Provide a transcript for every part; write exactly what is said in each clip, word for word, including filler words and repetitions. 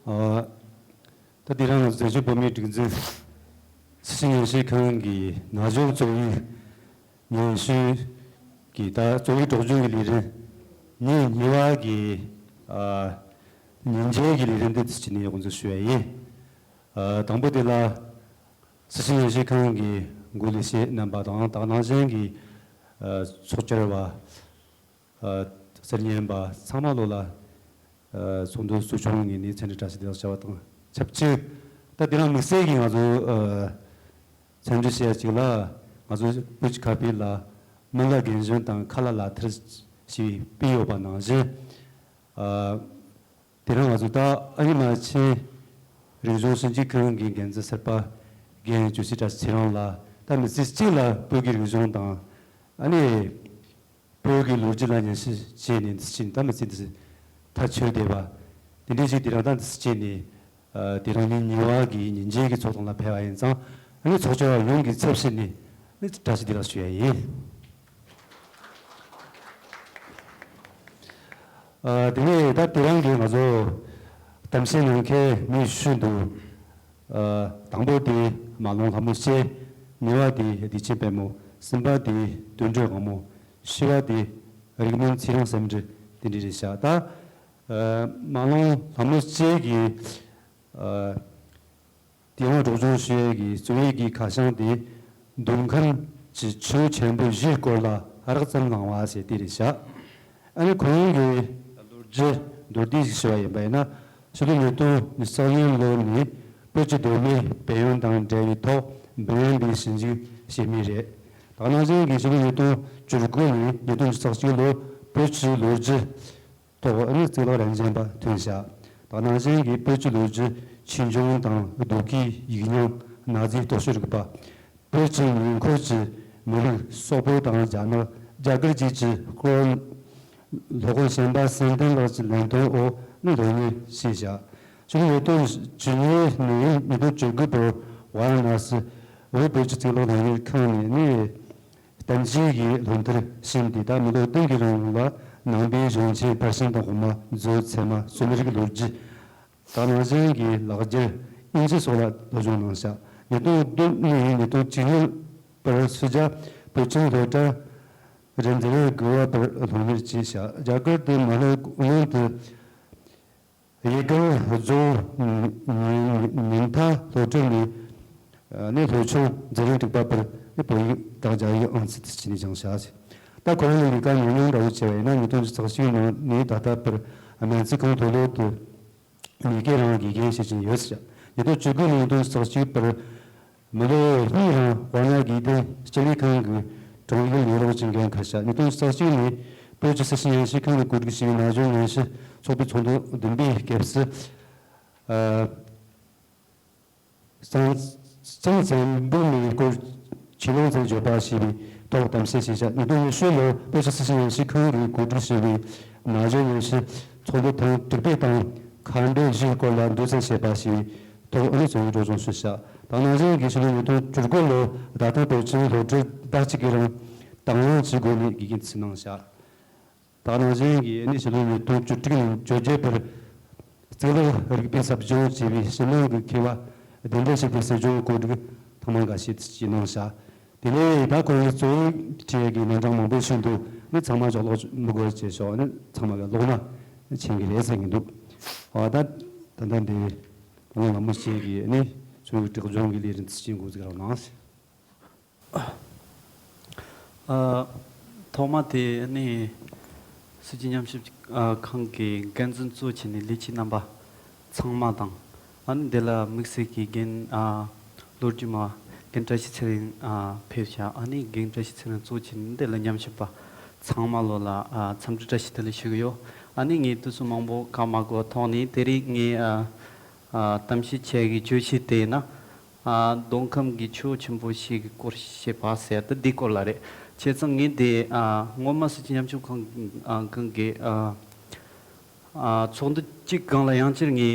ཨ། ད་དེ་རིང་ང་ཚོ་བཙན་བྱོལ་བོད་མིའི་སྒྲིག་འཛུགས་སྲིད་བྱུས་ཉམས་ཞིབ་ཁང་གི་ན་གཞོན་རྩོམ་ཡིག་སྙན་ཞུ་གི་ད་རྩོམ་ཡིག་སྒྲོག་སྦྱང་གི་ལས་རིམ་ཉིན་གཉིས་པ་གི་ཨ་ཉིན་རྗེས་ཀྱི་ལས་རིམ་འདི་ཚོ་ནས་འགོ་འཛུགས་ཞུ་ཡ་ཡིན། ཨ། དང་པོ་དེ་ལ་སྲིད་བྱུས་ཉམས་ཞིབ་ཁང་གི་འགོ་ལས་བྱེད་རྣམ་པ་དང་དེ་ནང་བཞིན་གྱི་ཨ་ཚོགས་བཅར་བ། ཨ། གསར་ཉན་པ་ཚང་མ་ལོ་ལ། ཨ། ཚོགས་འདུ་གཙོ་སྐྱོང་ངོས་ནས་འཚམས་འདྲི་བཀྲ་ཤིས་བདེ་ལེགས་བྱ་བ་དང་ཆབས་ཅིག་ད་དེ་རིང་དམིགས་བསལ་གྱིས་ང་ཚོ་ཨ་འཚམས་འདྲི་བྱེད་ཡ་ཅིག་ལ། ང་ཚོ་བོད་ཀྱི་ཁ་ཕྱོགས་ལ་མི་ལ་རྒན་གཞོན་དང་ཁ་ལ་ལག་ཐེར་ཞེས་སྤེལ་ཡོད་པ་ནང་བཞིན། ཨ། དེ་རིང་ང་ཚོ་ད་ཨ་མྱེས་རྨ་ཆེན་རིག་གཞུང་ཞིབ་འཇུག་ཁང་གི་འགན་འཛིན་གསར་པ་རྒན་ཇོ་སི་བཀྲ་ཤིས་ཚེ་རིང་ལགས་ད་མི་ཚེ་གཅིག་ལ་བོད་ཀྱི་རིག་གཞུང་དང་ཨ་ནི་བོད་ཀྱི་ལོ་རྒྱུས་ལ་ཉམས་ཞིབ་བྱས་ནས་འདི་ཕྱིན་ད་མི་ཚེ་འདི་ཕར་འཁྱོལ་བསྡད་པ། དེ་འདྲའི་ཞིག་དེ་རིང་ད་འདི་བྱས་ནས་ཨ་དེ་རིང་ཉིན་གཉིས་པ་གི་ཉིན་རྗེས་ཀྱི་ཚོགས་ཐེངས་ལ་ཕེབས་པ་ཡིན་ཙང་ཨ་ནི་ཚོགས་བཅར་བ་ཡོངས་ཀྱི་ཚབ་བྱས་ནས་ཨ་ནི་བཀྲ་ཤིས་བདེ་ལེགས་ཞུ་ཡ་ཡིན། ཨ་དེ་ནས་ད་དེ་རིང་གི་ང་ཚོ་གཏམ་བཤད་གནང་མཁན་མི་བཞི་འདུག་ཨ་དང་པོ་དེ་རྨ་ཀླུང་ལྷ་མོ་སྐྱིད། གཉིས་པ་དེ་བདེ་ཆེན་དཔལ་མོ། གསུམ་པ་དེ་དོན་གྲུབ་དབང་མོ། བཞི་པ་དེ་རིག་སྨོན་ཚེ་རིང་བསམ་འགྲུབ་དེ་འདྲ་རེད་ཤག་ད་ཨ་རྨ་ཀླུང་ལྷ་མོ་སྐྱིད་ཀྱིས་ཨ་དེ་སྔ་སྒྲོག་སྦྱང་ཞུ་ཡས་ཀྱི་རྩོམ་ཡིག་གི་ཁ་བྱང་དེ་མདོ་ཁམས་ཀྱི་ཆུ་ཆེན་པོ་བཞིའི་སྐོར་ལ་རགས་ཙམ་གླེང་བ་ཟེར་དེ་རེད་ཤག་ཨ་ནི་ཁོང་གིས་ལོ་རྒྱུས་མདོར་བསྡུས་ཤིག་ཞུ་བ་ཡིན་པ་ཡིན་ན། ཕྱི་ལོ་ཉིས་སྟོང་ཉི་ཤུ་རྩ་བཞི་ལོ་ནས་བོད་ཀྱི་གདོད་མའི་དཔལ་ཡོན་དང་འབྲེལ་བའི་ཐོག་འབུམ་རམས་པའི་ཞིབ་འཇུག་བྱེད་མུས་རེད། དེ་ནང་བཞིན་གྱི་ཕྱི་ལོ་ཉིས་སྟོང་བཅུ་དགུ་ནས་ཉིས་སྟོང་ཉི་ཤུ་རྩ་གཅིག་ལོར་བོད་ཀྱི་ལོ་རྒྱུས་ཐོག་ཨ་ནི་གཙུག་ལག་རང་བཞིན་པ་ཐོན་བཞག་དེ་ནང་བཞིན་གྱི་བོད་ཀྱི་ལོ་རྒྱུས་ཆོས་འབྱུང་དང་ལྡོག་ཀའི་ཡིག་རྙིང་གནའ་རྫས་རྟོག་ཞིབ་རིག་པ། བོད་ཀྱི་ཉེ་འཁོར་གྱི་མི་རིགས་སོག་པོ་དང་རྒྱ་ནག་རྒྱ་གར་བཅས་ཀྱི་སྐོར་སློབ་དཔོན་གཞན་པ་གསན་ལྡན་ལགས་ཀྱི་ལམ་སྟོན་འོག་ནས་སློབ་གཉེར་བྱས་བཞག་ཕྱི་ལོ་ཉིས་སྟོང་བཅུ་གཉིས་ནས་ཉིས་སྟོང་བཅུ་དགུ་བར་ཝཱ་ར་ཎ་སི་བོད་བོད་ཀྱི་གཙུག་ལག་སློབ་གཉེར་ཁང་ནས་ནི། བསྟན་བཅོས་ཀྱི་སློབ་མཐར་ཕྱིན་ཏེ་ད་མི་ལོ་བདུན་གྱི་རིང་ལ་ནང་པའི་གཞུང་ཆེན་ཕར་ཕྱིན་དང་དབུ་མ། མཛོད་ཚད་མ། རྩོམ་རིག་ལོ་རྒྱུས། དེ་ནང་བཞིན་གྱི་ལག་འཁྱེར་དབྱིན་ཇི་སོགས་ལ་སློབ་སྦྱོང་གནང་བཞག་ཉིས་སྟོང་བདུན་ནས་ཉིས་སྟོང་བཅུ་གཉིས་བར་སུད་སི་བོད་ཁྱིམ་སློབ་གྲྭ་རེད། འཛིན་གྲྭ་དགུ་པ་བར་སློབ་གཉེར་བྱས་བཞག་རྒྱ་གར་དུ་མ་ལྷོད་སྔོན་དུ། དབྱིན་སྒར་རྫོང་ཉིན་མཐའ་སློབ་གྲྭ་ནས་ནས་སློབ་ཆུང་འཛིན་རིམ་དྲུག་པ་བར་བོད་ཡིག་དང་རྒྱ་ཡིག་ཨང་རྩིས་བྱས་ནས་སྦྱངས་བཞག་ད་ཁོ་རང་ལ་ལས་ཀ་ཉུང་ཉུང་འདྲ་བོ་བྱས་པ་ཡིན་ན་ཉིས་སྟོང་བཅུ་གཅིག་ནང་ནས་ད་ལྟ་བར་སྨན་རྩིས་ཁང་མཐོ་སློབ་ཏུ་ལས་ཀའི་རང་དགེ་རྒན་བྱེད་ཀྱིན་ཡོད་ཟེར། ཉིས་སྟོང་བཅུ་དགུ་ནས་ཉིས་སྟོང་བཅུ་གཅིག་བར་མི་ལོ་གཉིས་རིང་དབུ་མ་དགེ་ལྡན་སྤྱི་ལེ་ཁང་གི་དྲུང་ཡིག་ལས་རོགས་ཀྱི་འགན་འཁུར་བཞག་ཉིས་སྟོང་བཅུ་གཅིག་ནས་བོད་ཀྱི་སྲིད་བྱུས་ཉམས་ཞིབ་ཁང་གིས་གོ་སྒྲིག་བྱས་པའི་ན་གཞོན་ཉམས་ཞིབ་ཚོགས་པའི་ཚོགས་འདུ་བདུན་པའི་སྐབས་སུ། ཨ། གཙང་གཙང་བཙན་པོ་མའི་སྐོར་ཆོས་ལུང་ཚན་བརྗོད་པ་ཞེས་པའི་ཐོག་གཏམ་བཤད་བྱས་བཞག་ཉིས་སྟོང་ཉི་ཤུ་ལོར་བོད་ཀྱི་སྲིད་བྱུས་ཉམས་ཞིབ་ཁང་གིས་གོ་སྒྲིག་བྱས་པའི་ན་གཞོན་ཉམས་ཞིབ་ཚོགས་འདུ་ཐེངས་དྲུག་པའི་སྟེང་མཁའ་འགྲོ་བཞིའི་སྐོར་ལ་མདོ་ཚན་བཤད་པ་ཞེས་པའི་ཐོག་ཨ་ནི་རྩོམ་ཡིག་སྒྲོག་སྦྱང་ཞུས་བཞག་དེ་ནང་བཞིན་གྱི་ཕྱི་ལོ་ཉིས་སྟོང་བཅུ་དགུ་ལོར་ཟླ་ཐམ་བོད་ཁྱིམ་སློབ་གྲྭར་ཟླ་གཅིག་གི་རིང་དང་བླངས་ཀྱི་སྒོ་ནས་དགེ་རྒན་དུ་གནང་བཞག་དེ་ནང་བཞིན་གྱི་ཨ་ནི་ཕྱི་ལོ་ཉིས་སྟོང་བཅུ་དྲུག་ནས་བཅོ་བརྒྱད་བར་གཙུག་ལག་རིག་པའི་ཟབ་སྦྱོང་བྱས་པའི་ཕྱི་ནང་གི་མཁས་པ་གདན་འདྲེན་བྱས་ཏེ་སྲིད་སྐྱོང་གི་གོ་སྒྲིག་ཐེངས་མ་འགའ་ཤས་ཀྱིས་གནང་བཞག་དེ་ནས་ད་ཁོང་གིས་རྩོམ་ཡིག་བྲིས་ཡས་ཀྱི་སྣ་གྲངས་མང་པོ་ཞིག་འདུག་ཨ་ནི་ཚང་མ་ཕྱོགས་ལོག་མི་དགོས་བྱས་ཤོག་ཨ་ནི་ཚང་མ་གིས་ཀློག་ན་མཁྱེན་གྱི་རེད་བསམ་གྱི་འདུག་ཨ་ད་ད་ལྟ་འདི་ང་ལ་མི་ཤེས་ཀྱི་ཨ་ནི་རྩོམ་ཡིག་སྒྲོག་སྦྱང་གི་ལས་རིམ་དེ་ཅིག་འགོ་འཛུགས་རོགས་གནང་། ཨ། ཐོག་མ་དེ་ནི་སྲིད་བྱུས་ཉམས་ཞིབ་ཨ་ཁང་གི་འགན་འཛིན་གཙོ་བྱས་ནས་ལས་བྱེད་རྣམ་པ་ཚང་མ་དང་ཨ་ནི་འདི་ལ་དམིགས་བསལ་གྱི་རྒན་ཨ་ལོ་རྒྱུས་མ་རྒན་བཀྲ་ཤིས་ཚེ་རིང་ཨ་ཕེབས་ཤག་ཨ་ནི་རྒན་བཀྲ་ཤིས་ཚེ་རིང་གཙོ་བྱས་ནས་འདི་ལ་ཉམས་ཞིབ་པ་ཚང་མ་ལོ་ལ་ཨ་འཚམས་འདྲི་བཀྲ་ཤིས་བདེ་ལེགས་ཞུ་གི་ཡོད། ཨ་ནི་ངས་དུས་ཚོད་མང་པོ་ཁ་མ་གོ་ཐོག་ནས་དེ་རིང་ངས་ཨ་ཨ་གཏམ་བཤད་བྱེད་ཀྱི་བརྗོད་གཞི་དེ་ཡིན་ན། ཨ་མདོ་ཁམས་ཀྱི་ཆུ་བོ་ཆེན་པོ་ཞིག་གི་སྐོར་བཤད་པ་ཟེར་ཏེ་འདི་སྐོར་ལ་རེད། བྱས་ཙང་ངས་འདི་ཨ་སྔོན་མ་སྲིད་བྱུས་ཉམས་ཞིབ་ཁང་ཨ་ཁང་གི་ཨ་ཨ་ཚོགས་འདུ་གཅིག་སྒང་ལ་ཡང་བསྐྱར་ངས་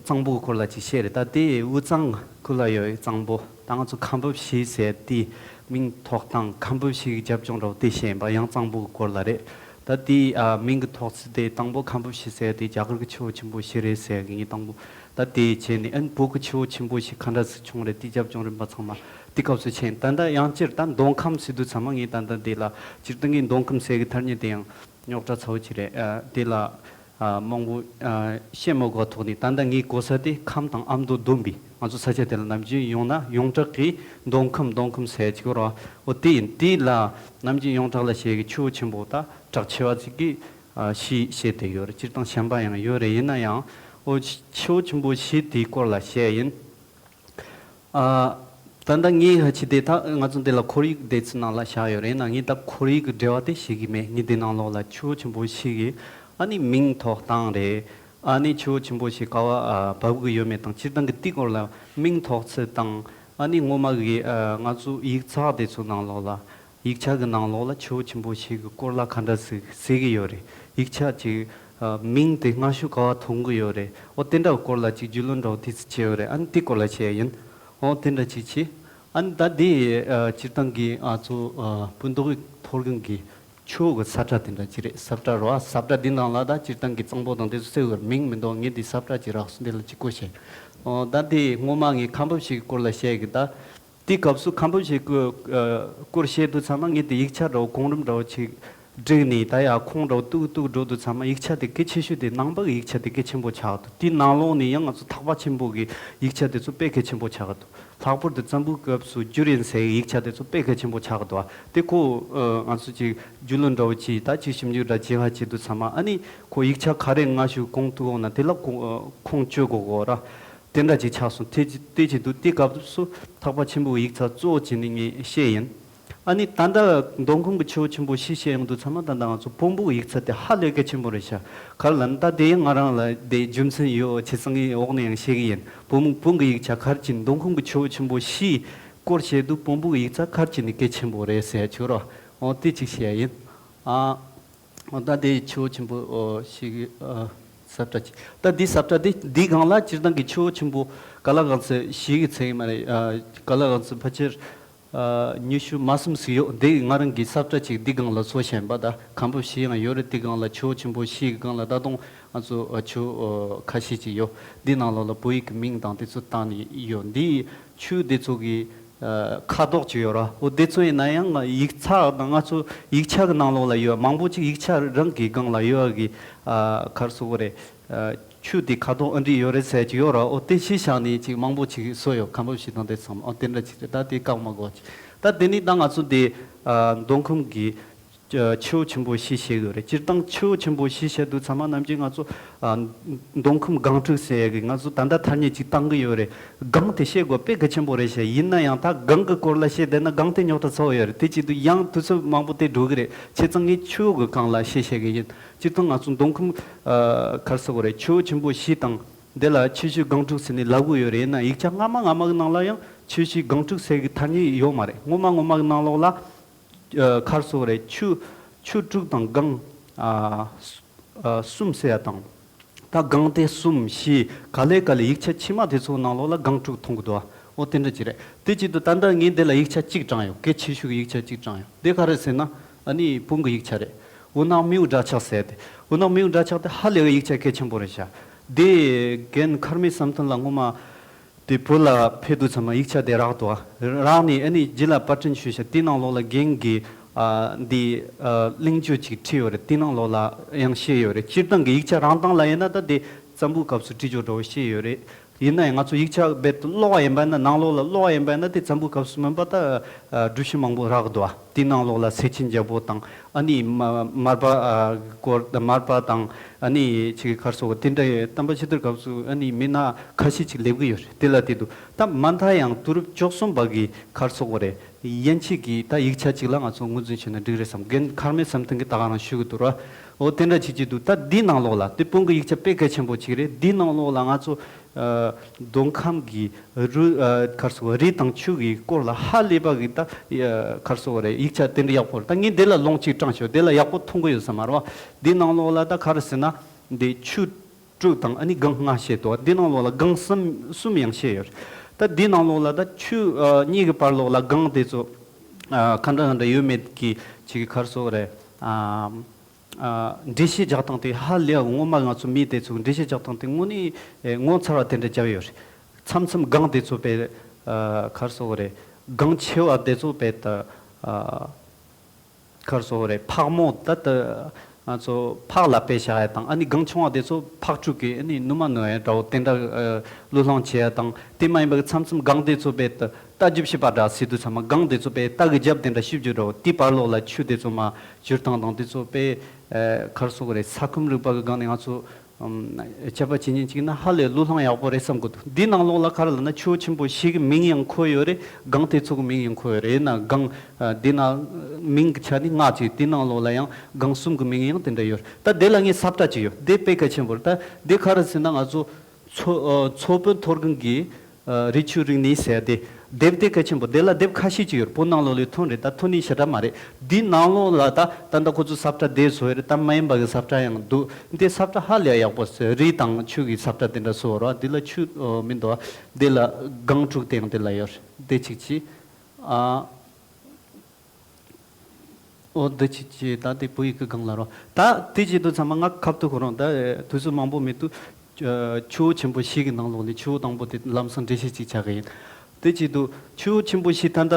གཙང་པོ་གི་སྐོར་ལ་ཅིག་བཤད་རེད། ད་དེ་དབུས་གཙང་ཁུལ་ལ་ཡོད་པའི་གཙང་པོ་ད་ང་ཚོ་ཁམས་ཕུབ་གཞིས་ཟེར་དེའི་མིང་ཐོགས་སྟངས་ཁམས་ཕུབ་གཞིས་ཀྱི་རྒྱབ་ལྗོངས་འདྲ་བོ་དེ་བཤད་ཡིན་པ་ཡང་གཙང་པོ་གི་སྐོར་ལ་རེད། ད་དེའི་ཨ་མིང་གི་ཐོགས་ཚད་དེ་དང་པོ་ཁམ་ཕུབ་ཤི་ཟེར་དེ་རྒྱ་གར་གྱི་ཆུ་བོ་ཆེན་པོ་ཤི་རེད་ཟེར་གི་ངས་དང་པོ་ད་དེ་བྱས་ནས། ཨན་བོད་ཀྱི་ཆུ་བོ་ཆེན་པོ་ཤི་ག་འདྲ་ཟིག་བྱུང་རེད། དེ་རྒྱབ་ལྗོངས་རིམ་པ་ཚང་མ་དེ་སྐབས་སུ་བྱས། ད་ལྟ་ཡང་སྤྱིར་ད་མདོ་ཁམས་ཟེར་དུས་ཚང་མ་ངས་ད་ལྟ་དེ་ལ་སྤྱིར་བཏང་གི་མདོ་ཁམས་ཟེར་གི་ཐ་སྙད་དེ་ཡང་རྙོག་དྲ་ཚ་བོ་ཅིག་རེད། ཨ་དེ་ལ་ཨ་མང་པོ་ཨ་བཤད་མ་དགོས་ཐོག་ནས། ད་ལྟ་ངའི་གོ་ས་དེ་ཁམས་དང་ཨ་མདོ་བསྡོམས་པའི་ང་ཚོ་ས་ཆ་དེ་ལ་ནམ་རྒྱུན་ཡོང་ན་ཡོངས་གྲགས་ཀྱི་མདོ་ཁམས་མདོ་ཁམས་ཟེར་གྱི་ཡོད་རེད། འོ་དེ་ཡིན། དེ་ལ་ནམ་རྒྱུན་ཡོངས་གྲགས་ལ་བཤད་གི་ཆུ་བོ་ཆེན་པོ་ད་གྲགས་ཆེ་བ་ཅིག་གི་ཨ་ཤི་བཤད་དེ་ཡོད་རེད། སྤྱིར་བཏང་གཞན་པ་ཡང་ཡོད་རེད། ཡིན་ན་ཡང་འོ་ཆུ་བོ་ཆེན་པོ་ཤི་དེའི་སྐོར་ལ་བཤད་ཡིན། ཨ། ད་ལྟ་ངའི་ཧ་ཅི་དེ་ད་ང་ཚོ་འདི་ལ་ཁོར་ཡུག་སྡེ་ཚན་ནང་ལ་བཞག་ཡོད་རེད། ན་ངས་ད་ཁོར་ཡུག་གི་འབྲེལ་བ་དེ་ཤེས་ཀྱི་མེད། ངས་འདི་ནང་ལོགས་ལ་ཆུ་བོ་ཆེན་པོ་ཤི་གི་ཨ་ནི་མིང་ཐོགས་སྟངས་རེད། ཨ་ནི་ཆུ་བོ་ཆེན་པོ་ཤི་ག་བ་ཨ་བབས་གི་ཡོད་མེད་དང་། སྤྱིར་བཏང་གི་དེའི་སྐོར་ལ་མིང་ཐོགས་ཚུལ་དང་། ཨ་ནི་སྔོན་མ་གི་ཨ་ང་ཚོ་ཡིག་ཚགས་དེ་ཚོ་ནང་ལོགས་ལ། ཡིག་ཆ་གི་ནང་ལོགས་ལ་ཆུ་བོ་ཆེན་པོ་ཤི་གི་སྐོར་ལ་ག་འདྲ་ཟིག་ཟེར་གི་ཡོད་རེད། ཡིག་ཆ་ཅིག་ཨ་མིང་དེ་སྔ་ཤོས་ག་བ་ཐོན་གི་ཡོད་རེད། འོ་དེ་འདྲ་གི་སྐོར་ལ་ཅིག་རྒྱུས་ལོན་འདྲ་བོ་དེ་ཚོ་བྱས་ཡོད་རེད། ཨ་ནི་དེ་སྐོར་ལ་བཤད་ཡིན། འོ་དེ་འདྲ་ཅིག་བྱས། ཨ་ནི་ད་དེ་ཨ་སྤྱིར་བཏང་གི་ང་ཚོ་ཨ་སྤུན་མདོག་གི་ཐོར་གང་གི་ཆུ་བོ་གི་ས་བཀྲ་དེ་འདྲ་ཅིག་རེད། ས་བཀྲ་རོ། ཨ་ས་བཀྲ་འདི་ནང་ལ་ད་སྤྱིར་བཏང་གི་གཙང་པོ་དང་དེ་ཚོ་གསལ་བོར་མིང་མི་འདུག་ངས་འདི་ས་བཀྲ་ཅིག་རག་སོང་། འདི་ལ་ཅིག་བཀོད་བཤད། འོ་ད་དེ་སྔོན་མ་ངས་ཁམས་ཕུབ་ཤི་གི་སྐོར་ལ་བཤད་གི་ད། དེའི་སྐབས་སུ་ཁམས་ཕུབ་ཤི་གི་ཨ་སྐོར་བཤད་དུས་ཚང་མ་ངས་དེ་ཡིག་ཆ་འདྲ་བོ་གོང་རིམ་འདྲ་བོ་ཅིག་བསྒྲིགས་ནས། ད་ཡ་ཁུངས་འདྲ་བོ་གཏུག་གཏུག་འགྲོ་དུས་ཚང་མ་ཡིག་ཆ་དེ་གལ་ཆེ་ཤོས་དེ་ནང་པ་གི་ཡིག་ཆ་དེ་གལ་ཆེན་པོ་ཆགས་འདུག་དེའི་ནང་ལོགས་ནས་ཡང་ང་ཚོ་ཐེག་པ་ཆེན་པོ་གི་ཡིག་ཆ་དེ་ཚོ་དཔེ་གལ་ཆེན་པོ་ཆགས་འདུག་ལྷག་པར་དུ་བཙན་པོའི་སྐབས་སུ་བསྒྱུར་ཡིན་ཟེར་ཡིག་ཆ་དེ་ཚོ་དཔེ་གལ་ཆེན་པོ་ཆགས་འདུག་དེ་ཁོ་ཨ་ང་ཚོ་ཅིག་རྒྱུས་ལོན་འདྲ་བོ་ཅིག་ད་ཅིག་ཞིབ་འཇུག་འདྲ་བྱེད་པ་བྱེད་དུས་ཚང་མ། ཨ་ནི་ཁོ་ཡིག་ཆ་ག་རེ་སྔ་ཤོས་གོང་གཏུག་འོང་ན་དེ་ལ་ཁོ་ཨ་ཁུངས་བཅོལ་དགོས་གོ་ར། དེ་འདྲ་ཅིག་ཆགས་སོང་། དེ་དེ་བྱེད་དུས་དེ་སྐབས་སུ་ཐེག་པ་ཆེན་པོའི་ཡིག་ཆ་གཙོ་བོ་བྱས་ནས་ངས་བཤད་ཡིན། ཨ་ནི་ད་ལྟ་མདོ་ཁམས་ཀྱི་ཆུ་བོ་ཆེན་པོ་ཤི་བཤད་ཡོང་དུས་ཚང་མ་ད་ལྟ་ང་ཚོ་བོན་པོའི་ཡིག་ཆ་དེ་ཧ་ལས་གལ་ཆེན་པོ་རེད་ཤག་ག་རེ་ལབ་ན་ད་དེ་ཡང་ང་རང་ལ་དེ་རྒྱུ་མཚན་ཡོད། བྱས་ཙང་ངས་འོག་ནས་ཡང་བཤད་གི་ཡིན། བོན་བོན་གྱི་ཡིག་ཆ་ག་རེ་བྱས་ནས་མདོ་ཁམས་ཀྱི་ཆུ་བོ་ཆེན་པོ་ཤིའི་སྐོར་བཤད་དུས་བོན་པོ་གི་ཡིག་ཆ་ག་རེ་བྱས་ནས་གལ་ཆེན་པོ་རེད་ཟེར་ཆོག་རོ། འོ་དེ་གཅིག་བཤད་ཡིན། ཨ། འོ་ད་དེ་ཆུ་བོ་ཆེན་པོ་འོ་ཤི་གི་ཨ་ས་བཀྲ་ཅིག་ད་འདི་ས་བཀྲ་དེ་འདི་སྒང་ལ་སྤྱིར་བཏང་གི་ཆུ་བོ་ཆེན་པོ་ག་ལ་གང་ཚེ་ཤི་གི་ཚེ་ཡིན་མ་རེད། ཨ་ག་ལ་གང་ཚེ་ཕལ་ཆེར་ཨ་ཉི་ཤུ་མ་ཟིན་ཟིག་ཡོད། འདི་ང་རང་གི་ས་བཀྲ་ཅིག་འདི་སྒང་ལ་བཟོ་བཞིན་པ། ད་ཁམས་ཕུབ་ཤི་ཡང་ཡོད་རེད། འདི་སྒང་ལ་ཆུ་བོ་ཆེན་པོ་ཤི་གི་སྒང་ལ་ད་དུང་ང་ཚོ་ཨ་ཆུ་ཨ་ཁ་ཤས་ཅིག་ཡོད། འདི་ནང་ལོགས་ལ་བོད་ཡིག་གི་མིང་དང་དེ་ཚོ་བཏགས་ནས་ཡོད། འདི་ཆུ་འདི་ཚོ་གི་ཨ་ཁ་དོག་ཅིག་ཡོད་ར། འོ་དེ་ཚོ་ཡིན་ན་ཡང་ཡིག་ཚགས་དང་ང་ཚོ་ཡིག་ཆ་གི་ནང་ལོགས་ལ་ཡོད། མང་པོ་ཅིག་ཡིག་ཆ་རང་གི་སྒང་ལ་ཡོད་གི་ཨ་ག་རེ་ཟེར་དགོས་རེད། ཨ་ཆུ་དེ་ཁ་དོག་ཨ་འདྲ་ཡོད་རེད་ཟེར་གྱི་ཡོད་ར། འོ་དེ་ཤི་བཞག་ནས་ཅིག་མང་པོ་ཅིག་བཟོས་ཡོད། ཁམས་ཕུབ་ཤི་དང་དེ་ཚང་མ་འོ་དེ་འདྲ་ཅིག་རེད། ད་དེ་བཀག་མ་དགོས་ཅིག་ད་དེ་ནི་ད་ང་ཚོ་དེ་ཨ་མདོ་ཁམས་ཀྱི་ཨ་ཆུ་བོ་ཆེན་པོ་ཤི་བཤད་ཡོད་རེད། སྤྱིར་བཏང་ཆུ་བོ་ཆེན་པོ་ཤི་བཤད་དུས་ཚང་མ་ནམ་རྒྱུན་ང་ཚོ་ཨ་མདོ་ཁམས་སྒང་དྲུག་ཟེར་ཡ་གི་ང་ཚོ་ད་ལྟ་ཐ་སྙད་ཅིག་བཏང་གི་ཡོད་རེད། སྒང་དེ་བཤད་དགོས་དཔེ་གལ་ཆེན་པོ་རེད་ཤག་ཡིན་ན་ཡང་ད་སྒང་གི་སྐོར་ལ་བཤད་བསྡད་ན་སྒང་དེ་རྙོག་དྲ་ཚ་བོ་ཡོད་རེད། དེ་བྱེད་དུས་ཡང་དུས་ཚོད་མང་པོ་དེ་འགྲོ་གི་རེད། བྱས་ཙང་ངས་ཆུ་བོ་གི་སྒང་ལ་བཤད་བཤད་གི་ཡིན། སྤྱིར་བཏང་ང་ཚོ་མདོ་ཁམས་ཨ་ག་རེ་ཟེར་དགོས་རེད། ཆུ་བོ་ཆེན་པོ་བཞི་དང་དེ་ལ་ཆུ་བཞི་སྒང་དྲུག་ཟེར་ནས་ལབ་གི་ཡོད་རེད། ཡིན་ན་ཡིག་ཆ་སྔ་མ་སྔ་མ་གི་ནང་ལ་ཡང་ཆུ་བཞི་སྒང་དྲུག་ཟེར་གི་ཐ་སྙད་ཡོད་མ་རེད། སྔོན་མ་སྔོན་མ་གི་ནང་ལོགས་ལ་ཨ་ག་རེ་ཟེར་དགོས་རེད། ཆུ་ཆུ་དྲུག་དང་སྒང་ཨ་ཨ་གསུམ་ཟེར་ཡ་དང་། ད་སྒང་དེ་གསུམ་བཞི་ག་ལེ་ག་ལེ་ཡིག་ཆ་ཕྱི་མ་དེ་ཚོ་ནང་ལོགས་ལ་སྒང་དྲུག་མཐོང་གི་འདུག་འོ་དེ་འདྲ་ཅིག་རེད། དེ་བྱེད་དུས་ད་ལྟ་ངས་འདི་ལ་ཡིག་ཆ་གཅིག་དྲངས་ཡོད། གལ་ཆེ་ཤོས་ཀྱི་ཡིག་ཆ་གཅིག་དྲངས་ཡོད། འདི་ག་རེ་ཟེར་ན་ཨ་ནི་བོན་གྱི་ཡིག་ཆ་རེད། ཝུ་ནག་རྨེའུ་འབྲི་ཆགས་ཟེར་ཏེ། ཝུ་ནག་རྨེའུ་འབྲི་ཆགས་དེ་ཧ་ལས་པའི་ཡིག་ཆ་གལ་ཆེན་པོ་རེད་ཤག་དེ་རྒན་མཁར་རྨེའུ་བསམ་གཏན་ལགས་སྔོན་མ་དེ་བོད་ལ་ཕེབས་དུས་ཚང་མ་ཡིག་ཆ་དེ་རག་འདུག་རག་ནས་ཨ་ནི་རྗེས་ལ་པར་སྐྲུན་ཞུས་ཤག་དེའི་ནང་ལོགས་ལ་རྒན་གྱིས་ཨ་འདི་ཨ་གླེང་བརྗོད་ཅིག་བྲིས་ཡོད་རེད། དེའི་ནང་ལོགས་ལ་ཡང་བཤད་ཡོད་རེད། སྤྱིར་བཏང་གི་ཡིག་ཆ་རང་སྟེང་ལ་ཡིན་ན་ད་དེ་བཙན་པོའི་སྐབས་སུ་བྲིས་ཆོག་འདྲ་བོ་བཤད་ཡོད་རེད། ཡིན་ན་ཡང་ང་ཚོ་ཡིག་ཆ་རྦད་དེ་ཀློག་པ་ཡིན་པ་ན། ནང་ལོགས་ལ་ཀློག་པ་ཡིན་པ་ན་དེ་བཙན་པོའི་སྐབས་སུ་མིན་པ་ད་ཨ་སྒྲུབ་བྱེད་མང་པོ་རག་འདུག་དེའི་ནང་ལོགས་ལ་སེ་ཆེན་རྒྱལ་པོ་དང་ཨ་ནི་མ་མར་པ་ཨ་སྐོར་དང་མར་པ་དང་ཨ་ནི་ཅིག་ག་རེ་ཟེར་དགོས། དེ་འདྲ་དམ་པ་ཆོས་རྡོར་སྐབས་སུ་ཨ་ནི་མི་སྣ་ཁ་ཤས་ཅིག་སླེབས་ཀྱི་ཡོད་རེད། དེ་ལ་དེ་འདུག་ད་མ་མཐའ་ཡང་དུས་རབས་བཅུ་གསུམ་པ་གི་ག་རེ་ཟེར་དགོས་རེད། ཡན་ཆད་ཀྱི་ད་ཡིག་ཆ་ཅིག་ལ་ང་ཚོ་ངོས་འཛིན་བྱས་ན་འགྲིག་རེད་བསམ། རྒན་མཁར་རྨེའུ་བསམ་གཏན་གྱིས་ད་ག་རང་ཞུ་གི་འདུག་ར། འོ་དེ་འདྲ་བྱེད་ཀྱི་འདུག་ད་འདིའི་ནང་ལོགས་ལ་དེ་བོན་གྱི་ཡིག་ཆ་དཔེ་གལ་ཆེན་པོ་ཅིག་རེད། འདིའི་ནང་ལོགས་ལ་ང་ཚོ་ཨ་མདོ་ཁམས་ཀྱི་རུ་ཨ་ག་རེ་ཟེར་དགོས། རི་དང་ཆུ་གི་སྐོར་ལ་ཧ་ལས་པ་གི་ད་ཨ་ག་རེ་ཟེར་དགོས་རེད། ཡིག་ཆ་དེ་འདྲ་ཡག་པོ་རེད། ད་ངས་འདི་ལ་ལུང་གཅིག་དྲངས་ཤོག་དེ་ལ་ཡག་པོ་མཐོང་གི་ཡོད་ས་མ་རེད་བ། འདིའི་ནང་ལོགས་ལ་ད་ག་རེ་ཟེར་ན་འདི་ཆུ་དྲུག་དང་ཨ་ནི་སྒང་ལྔ་བཤད་འདུག་འདི་ནང་ལོགས་ལ་སྒང་གསུམ་གསུམ་ཡང་བཤད་ཡོད་རེད། ད་འདི་ནང་ལོགས་ལ་ད་ཆུ་ཨ་གཉིས་ཀྱི་བར་ལོགས་ལ་སྒང་དེ་ཚོ་ཨ་ག་འདྲ་ག་འདྲ་ཡོད་མེད་ཀྱི་ཅིག་ག་རེ་ཟེར་དགོས་རེད། ཨ་ ཨ། འགྲེལ་བཤད་རྒྱག་སྟངས་དེ་ཧ་ལས་ངོ་མ་ང་ཚོ་མི་དེ་ཚོ་འགྲེལ་བཤད་རྒྱག་སྟངས་དེ་དངོས་གནས་ངོ་མཚར་བ་དེ་འདྲ་བརྒྱབ་ཡོད་རེད། མཚམས་མཚམས་སྒང་དེ་ཚོ་དཔེ། ཨ། ག་རེ་ཟེར་དགོས་རེད། སྒང་ཆེ་བ་དེ་ཚོ་དཔེ་ད། ཨ། ག་རེ་ཟེར་དགོས་རེད། ཕག་མོ་ད་ད་ང་ཚོ་ཕག་ལ་དཔེ་བཞག་ཡ་དང་། ཨ་ནི་སྒང་ཆུང་བ་དེ་ཚོ་ཕག་ཕྲུག་གི་ཨ་ནི་ནུ་མ་ནོན་ཡ་འདྲ་བོ་དེ་འདྲ། ཨ། བློས་བསླངས་བྱེད་ཡ་དང་། དེ་མ་ཡིན་པ་གི་མཚམས་མཚམས་སྒང་དེ་ཚོ་དཔེ་ད། རྟ་རྒྱུག་བྱེད་པ་འདྲ་ཟེར་དུས་ཚང་མ་སྒང་དེ་ཚོ་དཔེ་རྟ་གི་རྒྱབ་དེ་འདྲ་བྱེད་རྒྱུ་འདྲ་བོ། དེའི་བར་ལོགས་ལ་ཆུ་དེ་ཚོ་མར་བཞུར་སྟངས་དང་དེ་ཚོ་དཔེ། ཨ། ག་རེ་ཟེར་དགོས་རེད། ས་ཁམས་རིག་པ་གི་སྒང་ནས་ང་ཚོ། ཨམ། དཔྱད་པ་བྱེད་མཁན་ཅིག་ན་ཧ་ལས་བློས་བསླངས་ཡག་པོ་རེད་བསམ་གི་འདུག། འདིའི་ནང་ལོགས་ལ་ག་རེ་ལབ་ན་ཆུ་བོ་ཆེན་པོ་བཞི་གི་མིང་ཡང་འཁོད་ཡོད་རེད། སྒང་དེ་ཚོ་གི་མིང་ཡང་འཁོད་ཡོད་རེད། ཡིན་ན་སྒང་། ཨ། འདི་ན་མིང་གི་ཆ་ནས་ལྔ་ཅིག། དེའི་ནང་ལོགས་ལ་ཡང་སྒང་གསུམ་གི་མིང་ཡང་དེ་འདྲ་ཡོད་རེད། ད་དེ་ལ་ངས་ས་བཀྲ་ཅིག་ཡོད། དེ་དཔེ་གལ་ཆེན་པོ་རེད། ད་དེ་ག་རེ་ཟེར་ན་ང་ཚོ། མཚོ། ཨ། མཚོ་བོད་མཐོ་སྒང་གི། ཨ། རི་ཆུ་རིག་གནས་ཟེར་ཡ་དེ། དེབ་དེ་གལ་ཆེན་པོ། དེ་ལ་དེབ་ཁ་ཤས་ཅིག་ཡོད། བོད་ནང་ལོགས་ལ་ཐོན་རེད། ད་ཐོན་ནི་ཞེ་དྲག་མ་རེད། འདིའི་ནང་ལོགས་ལ་ད་ད་ལྟ་ཁོ་ཚོ་ས་བཀྲ་དེ་བཟོ་ཡོད་རེད། ད་མ་ཡིན་པ་གི་ས་བཀྲ་ཡང་འདུག། འདི་ས་བཀྲ་ཧ་ལས་ཡག་པོ་ཟེར། རི་དང་ཆུ་གི་ས་བཀྲ་དེ་འདྲ་བཟོ་བ་རེད། འདི་ལ་ཆུ། ཨོ། མི་འདུག། འདི་ལ་སྒང་དྲུག་དེ་ཡང་འདི་ལ་ཡོད་རེད། དེ་གཅིག་བྱས། ཨ། ཨོ། འདི་ཅི་ཅི་ད་དེ་བོད་ཡིག་གི་སྒང་ལ་རོ། ད་དེ་བྱེད་དུས་ཚང་མ་ང་ཁ་ཐུག་ཁོ་རང་ད་དུས་ཚོད་མང་པོ་མེད་དུས། ཨ། ཆུ་བོ་ཆེན་པོ་བཞི་གི་ནང་ལོགས་ནས་ཆུ་བོ་དང་པོ་དེ་ལམ་སང་འགྲེལ་བཤད་ཅིག་བྱ་གི་ཡིན། དེ་བྱེད་དུས་ཆུ་བོ་ཆེན་པོ་བཞི་ད་ལྟ་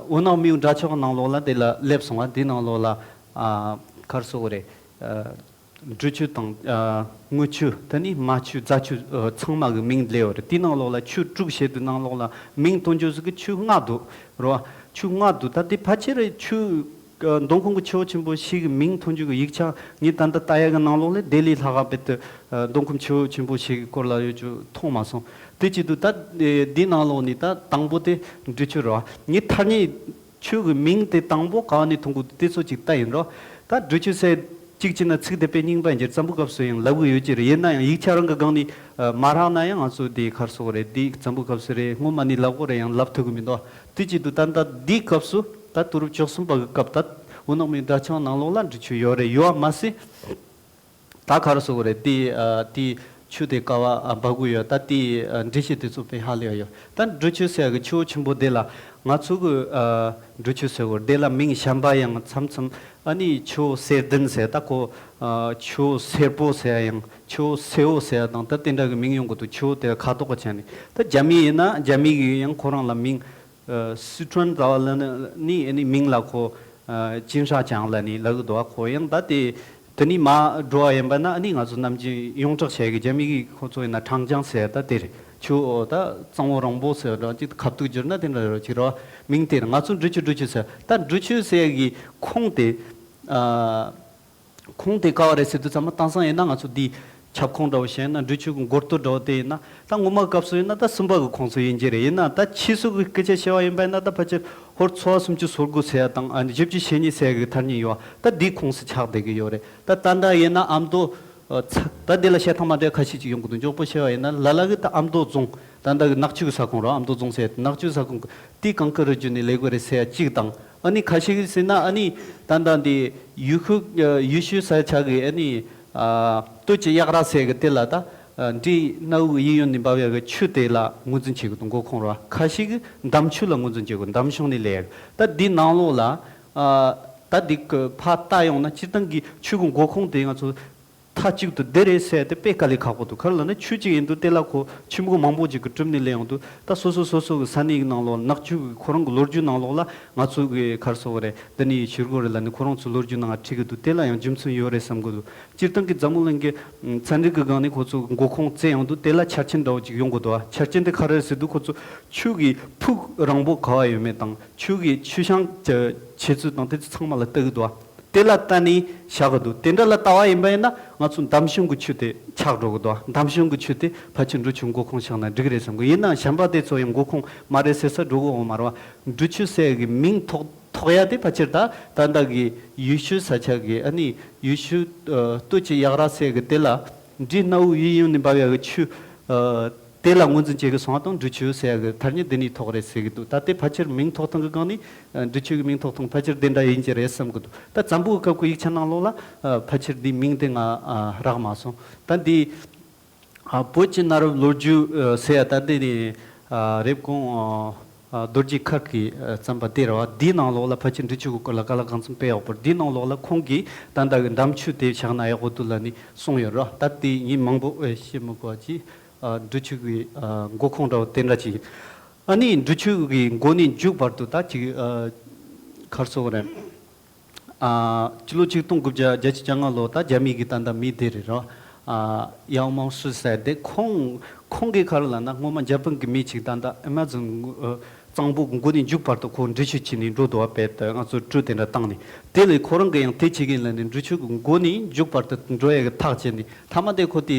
འོ་ནག་མིའུ་འདྲ་ཆགས་ནང་ལོགས་ལ་དེ་ལ་སླེབས་སོང་བ། དེའི་ནང་ལོགས་ལ། ཨ། ག་རེ་ཟེར་དགོས་རེད། ཨ། འབྲི་ཆུ་དང་། ཨ། དངུལ་ཆུ། དེ་ནས་རྨ་ཆུ། རྫ་ཆུ། ཨ། ཚང་མ་གི་མིང་སླེབས་ཡོད་རེད། དེའི་ནང་ལོགས་ལ་ཆུ་དྲུག་བྱས་དུས་ནང་ལོགས་ལ་མིང་ཐོན་རྒྱུ་ཟིག་གི་ཆུ་ལྔ་འདུག་རོ། ཆུ་ལྔ་འདུག། ད་དེ་ཕལ་ཆེར་ཆུ། ཨ། མདོ་ཁམས་ཀྱི་ཆུ་བོ་ཆེན་པོ་བཞི་གི་མིང་ཐོན་རྒྱུ་གི་ཡིག་ཆ་ངས་ད་ལྟ་ལྟ་ཡ་གི་ནང་ལོགས་ལ་དེ་ལས་ལྷག་ག་རྦད་དེ། ཨ། མདོ་ཁམས་ཆུ་བོ་ཆེན་པོ་བཞི་གི་སྐོར་ལ་ཡོད་རྒྱུ་མཐོང་མ་སོང་། དེ་བྱེད་དུས་ད། ཨེ། དེའི་ནང་ལོགས་ནས་ད་དང་པོ་དེ་འབྲི་ཆུ་རོ། ངས་ཐ་སྙད། ཆུ་གི་མིང་དེ་དང་པོ་ག་བ་ནས་ཐོན་གི་འདུག། དེ་ཚོ་ཅིག་ལྟ་ཡིན་རོ། ད་འབྲི་ཆུ་ཟེར་གཅིག་བྱས་ན་ཚིག་དེ་དཔེ་རྙིང་པ་ཡིན་གྱི་རེད། བཙན་པོའི་སྐབས་སུ་ཡང་ལབ་གི་ཡོད་ཀྱི་རེད། ཡིན་ན་ཡང་ཡིག་ཆ་རང་གི་སྒང་ནས། ཨ། མ་རག་ན་ཡང་ང་ཚོ་དེ་ག་རེ་ཟེར་དགོས་རེད། དེ་བཙན་པོའི་སྐབས་སུ་རེད། སྔོན་མ་ནས་ལབ་དགོས་རེད། ཡང་ལབ་ཐུབ་གི་མི་འདུག། དེ་བྱེད་དུས་ད་ལྟ་དེའི་སྐབས་སུ་ད་དུས་རབས་བཅུ་གསུམ་པ་གི་སྐབས་ད་འོ་ནག་མིའུ་འདྲ་ཆགས་ནང་ལོགས་ལ་འབྲི་ཆུ་ཡོད་རེད། ཡོད་པ་མ་ཟད། ད་ག་རེ་ཟེར་དགོས་རེད། དེ། ཨ། དེ་ཆུ་དེ་ག་བ། ཨ། འབབ་གི་ཡོད། ད་དེ། ཨ། འགྲེལ་བཤད་དེ་ཚོ་དཔེ་ཧ་ལས་ཡོད། ད་འབྲི་ཆུ་ཟེར་གི་ཆུ་བོ་ཆེན་པོ་དེ་ལ་ང་ཚོ་གི། ཨ། འབྲི་ཆུ་ཟེར་དགོས་རེད། དེ་ལ་མིང་གཞན་པ་ཡང་མཚམས་མཚམས། ཨ་ནི་ཆུ་བོ་གསེར་ལྡན་ཟེར། ད་ཁོ། ཨ། ཆུ་བོ་སེར་པོ་ཟེར་ཡང་ཆུ་བོ་སེར་པོ་ཟེར་དང་ད་དེ་འདྲ་གི་མིང་ཡོང་གི་འདུག། ཆུ་བོ་དེ་ཁ་དོག་གི་ཆ་ནས། ད་རྒྱ་མི་ཡིན་ན་རྒྱ་མི་གི་ཡང་ཁོ་རང་ལ་མིང་། ཨ། སི་ཁྲོན་ཟེར་བ་ལ་ནི་ཨ་ནི་མིང་ལ་ཁོ། ཨ། ཅིན་ཧྲ་ཅང་ལ་ནི་ལབ་གི་འདུག། ཁོ་ཡང་ད་དེ་དེ་ནི་མར་འགྲོ་བ་ཡིན་པ་ན་ཨ་ནི་ང་ཚོ་ནམ་རྒྱུན་ཡོངས་གྲགས་བྱས་གི། རྒྱ་མི་གི་ཁོ་ཚོ་ཡིན་ན་ཁྲང་ཅང་ཟེར། ད་དེ་རེད། ཆུ་བོ་ད་གཙང་བོ་རིང་པོ་ཟེར་འདྲ་ཅིག་ཁ་ཐུག་བསྒྱུར་ན་དེ་འདྲ་རེད། ཅིག་རེད་བ། མིང་དེ་རེད། ང་ཚོ་འབྲི་ཆུ་འབྲི་ཆུ་ཟེར། ད་འབྲི་ཆུ་ཟེར་གི་ཁོངས་དེ། ཨ། ཁོངས་དེ་ག་བ་རེད་ཟེར་དུས་ཙམ་པ་དེང་སང་ཡིན་ན་ང་ཚོ་འདིའི་ཁྱབ་ཁོངས་འདྲ་བོ་བཤད་ན། འབྲི་ཆུ་གི་མགོ་སྟོད་འདྲ་བོ་དེ་ཡིན་ན། ད་སྔོན་མ་སྐབས་སུ་ཡིན་ན་ད་སུམ་པ་གི་ཁོངས་སུ་ཡིན་གྱི་རེད། ཡིན་ན་ད་ཕྱིས་སུ་གི་སྐད་ཆ་བཤད་པ་ཡིན་པ་ཡིན་ན། ད་ཕལ་ཆེར་ཧོར་ཚོ་བ་སུམ་ཅུ་སོ་དགུ་ཟེར་ཡ་དང་། ཨ། བཞི་བཅུ་ཞེ་གཉིས་ཟེར་ཡ་གི་ཐ་སྙད་ཡོད་པ་ད་འདིའི་ཁོངས་སུ་ཆགས་བསྡད་ཀྱི་ཡོད་རེད། ད་ད་ལྟ་ཡིན་ན་ཨ་མདོ། ཨ། ཚ། ད་འདི་ལ་བཤད་སྟངས་མ་འདྲ་ཁ་ཤས་ཅིག་ཡོང་གི་འདུག། མགྱོགས་པོ་བཤད་པ་ཡིན་ན་ལ་ལ་གི་ད་ཨ་མདོ་རྫོང་། ད་ལྟ་གི་ནག་ཆུ་གི་ས་ཁོངས་རོ། ཨ་མདོ་རྫོང་ཟེར་ཡ་དེ་ནག་ཆུ་ས་ཁོངས་གི། དེ་གངས་དཀར་རི་རྒྱུད་ནས་སླེབས་དགོས་རེད་ཟེར་ཡ་གཅིག་དང་། ཨ་ནི་ཁ་ཤས་ཀྱིས་ཟེར་ན་ཨ་ནི་ད་ལྟ་འདི་ཡུལ་ཤུལ། ཨ། ཡུལ་ཤུལ་ས་ཆ་གི་ཨ་ནི། ཨ། སྟོད་ཀྱི་གཡག་ར་ཟེར་གི་དེ་ལ་ད། ཨ། འབྲི་སྣ་བུག་གཡས་གཡོན་ནས་འབབ་ཡ་གི་ཆུ་དེ་ལ་ངོས་འཛིན་བྱེད་གི་འདུག། མགོ་ཁུངས་རོ། ཁ་ཤས་ཀྱིས་འདམ་ཆུ་ལ་ངོས་འཛིན་བྱེད་གི། འདམ་གཞུང་ནས་སླེབས་ཡ་གི། ད་འདི་ནང་ལོགས་ལ། ཨ། ད་འདི་གི་ཕར་ལྟ་ཡོང་ན་སྤྱིར་བཏང་གི་ཆུ་གི་མགོ་ཁུངས་དེ་ང་ཚོ་མཐའ་གཅིག་ཏུ་འདི་རེད་ཟེར་དེ་དཔེ་དཀའ་ལས་ཁག་པོ་འདུག། ག་རེ་ལབ་ན་ཆུ་གཅིག་ཡིན་དུས་དེ་ལ་ཁོ་ཆུ་མིག་མང་པོ་ཅིག་གི་གྲུབ་ནས་སླེབས་ཡོང་དུས། ད་སོ་སོ་སོ་སོ་གི་ས་གནས་ཀྱི་ནང་ལོགས་ནག་ཆུ་གི་ཁོ་རང་གི་ལོ་རྒྱུས་ནང་ལོགས་ལ་ང་ཚོ་གི་ག་རེ་ཟེར་དགོས་རེད། འདི་ནས་ཞུ་དགོས་རེད་ལབ་ནས་ཁོ་རང་ཚོའི་ལོ་རྒྱུས་ནང་བྲིས་གི་འདུག། དེ་ལ་ཡང་རྒྱུ་མཚན་ཡོད་རེད་བསམ་གི་འདུག། སྤྱིར་བཏང་གི་འཛམ་བུ་གླིང་གི་ཚན་རིག་གི་སྒང་ནས་ཁོ་ཚོ་མགོ་ཁུངས་བཙལ་ཡོང་དུས་དེ་ལ་ཆ་རྐྱེན་འདྲ་བོ་ཅིག་ཡོང་གི་འདུག། ཆ་རྐྱེན་དེ་ག་རེ་རེད་ཟེར་དུས་ཁོ་ཚོ་ཆུ་གི་ཕུགས་རིང་པོ་ག་བ་ཡོད་མེད་དང་། ཆུ་གི་ཆུ་བྱང་གི་ཆེ་ཚུལ་དང་དེ་ཚོ་ཚང་མ་ལ་ལྟ་གི་འདུག། དེ་ལ་ལྟ་ནས་བཞག་གི་འདུག། དེ་འདྲ་ལ་ལྟ་བ་ཡིན་པ་ཡིན་ན་ང་ཚོ་འདམ་གཞུང་གི་ཆུ་དེ་ཆགས་འགྲོ་གི་འདུག། འདམ་གཞུང་གི་ཆུ་དེ་ཕལ་ཆེར་འབྲི་ཆུ་མགོ་ཁུངས་བཞག་ན་འགྲིག་རེད་བསམ་གི། ཡིན་ནའང་གཞན་པ་དེ་ཚོ་ཡང་མགོ་ཁུངས་མ་རེད་ཟེར་ས་འགྲོ་གི་ཡོད་མ་རེད་བ། འབྲི་ཆུ་ཟེར་གི་མིང་ཐོགས་ཐོགས་ཡ་དེ་ཕལ་ཆེར་ད་ད་ལྟ་གི་ཡུལ་ཤུལ་ས་ཆ་གི། ཨ་ནི་ཡུལ་ཤུལ། ཨ། སྟོད་ཀྱི་གཡག་ར་ཟེར་གི་དེ་ལ་འབྲི་སྣ་བུག་གཡས་གཡོན་ནས་འབབ་ཡ་གི་ཆུ། ཨ། དེ་ལ་ངོས་འཛིན་བྱེད་གི་སོང་བ་དང་། འབྲི་ཆུ་ཟེར་ཡ་གི་ཐ་སྙད་འདི་ནས་ཐོགས་རེད་ཟེར་གི་འདུག། ད་དེ་ཕལ་ཆེར་མིང་ཐོགས་སྟངས་གི་སྒང་ནས། ཨ། འབྲི་ཆུ་གི་མིང་ཐོགས་སྟངས་ཕལ་ཆེར་དེ་འདྲ་ཡིན་གྱི་རེད་བསམ་གི་འདུག། ད་བཙན་པོའི་སྐབས་ཀྱི་ཡིག་ཆ་ནང་ལོགས་ལ། ཨ། ཕལ་ཆེར་འདིའི་མིང་དེ་ང་། ཨ། རག་མ་སོང་། ད་འདི། ཨ། བོད་ཀྱི་གནའ་རབས་ལོ་རྒྱུས། ཨ། ཟེར་ཡ་ད་འདི་ནི། ཨ། རེབ་གོང་། ཨ། རྡོ་རྗེ་མཁར་གྱིས་བརྩམས་པ་དེ་རེད་བ། འདིའི་ནང་ལོགས་ལ་ཕལ་ཆེར་འབྲི་ཆུ་གི་སྐོར་ལ་ག་ལ་གང་འཚམ་དཔེ་ཡག་པོ་རེད། འདིའི་ནང་ལོགས་ལ་ཁོང་གིས་ད་ལྟ་གི་འདམ་ཆུ་དེ་བཞག་ན་ཡག་པོ་འདུག་ལབ་ནས་གསུངས་ཡོད་རེད་བ། ད་དེ་ངས་མང་པོ་བཤད་མི་དགོས་པ་ཅིག་འབྲི་ཆུ་གི་མགོ་ཁུངས་འདྲ་བོ་དེ་འདྲ་ཅིག་ཡིན། ཨ་ནི་འབྲི་ཆུ་གི་མགོ་ནས་མཇུག་བར་དུ་ད་ཅིག་ག་རེ་ཟེར་དགོས་རེད། ཨ། སྤྱི་ལོ་ཆིག་སྟོང་དགུ་བརྒྱ་བརྒྱད་ཅུ་གྱ་ལྔ་ལོ་ད་རྒྱ་མི་གི་ད་ལྟ་མི་དེ་རེད་རོ། ཨ། ཡའོ་མའོ་སི་ཟེར་དེ་ཁོང་ཁོང་གིས་ག་རེ་ལབ་ན། སྔོན་མ་འཇར་པན་གི་མི་ཅིག་ད་ལྟ་ཨེ་མ་ཛོན་གཙང་པོ་གི་མགོ་ནས་མཇུག་བར་དུ་ཁོ་འབྲི་ཆུ་བྱས་ནས་འགྲོ་འདུག་བ། དཔེ་ད་ང་ཚོ་གྲུ་དེ་འདྲ་བཏང་ནས། དེ་ལས་ཁོ་རང་གིས་ཡང་དེ་བྱེད་ཀྱིན་ལབ་ནས་འབྲི་ཆུ་གི་མགོ་ནས་མཇུག་བར་དུ་འགྲོ་ཡ་གི་ཐག་བཅད་ནས། མཐའ་མ་དེ་ཁོ་དེ་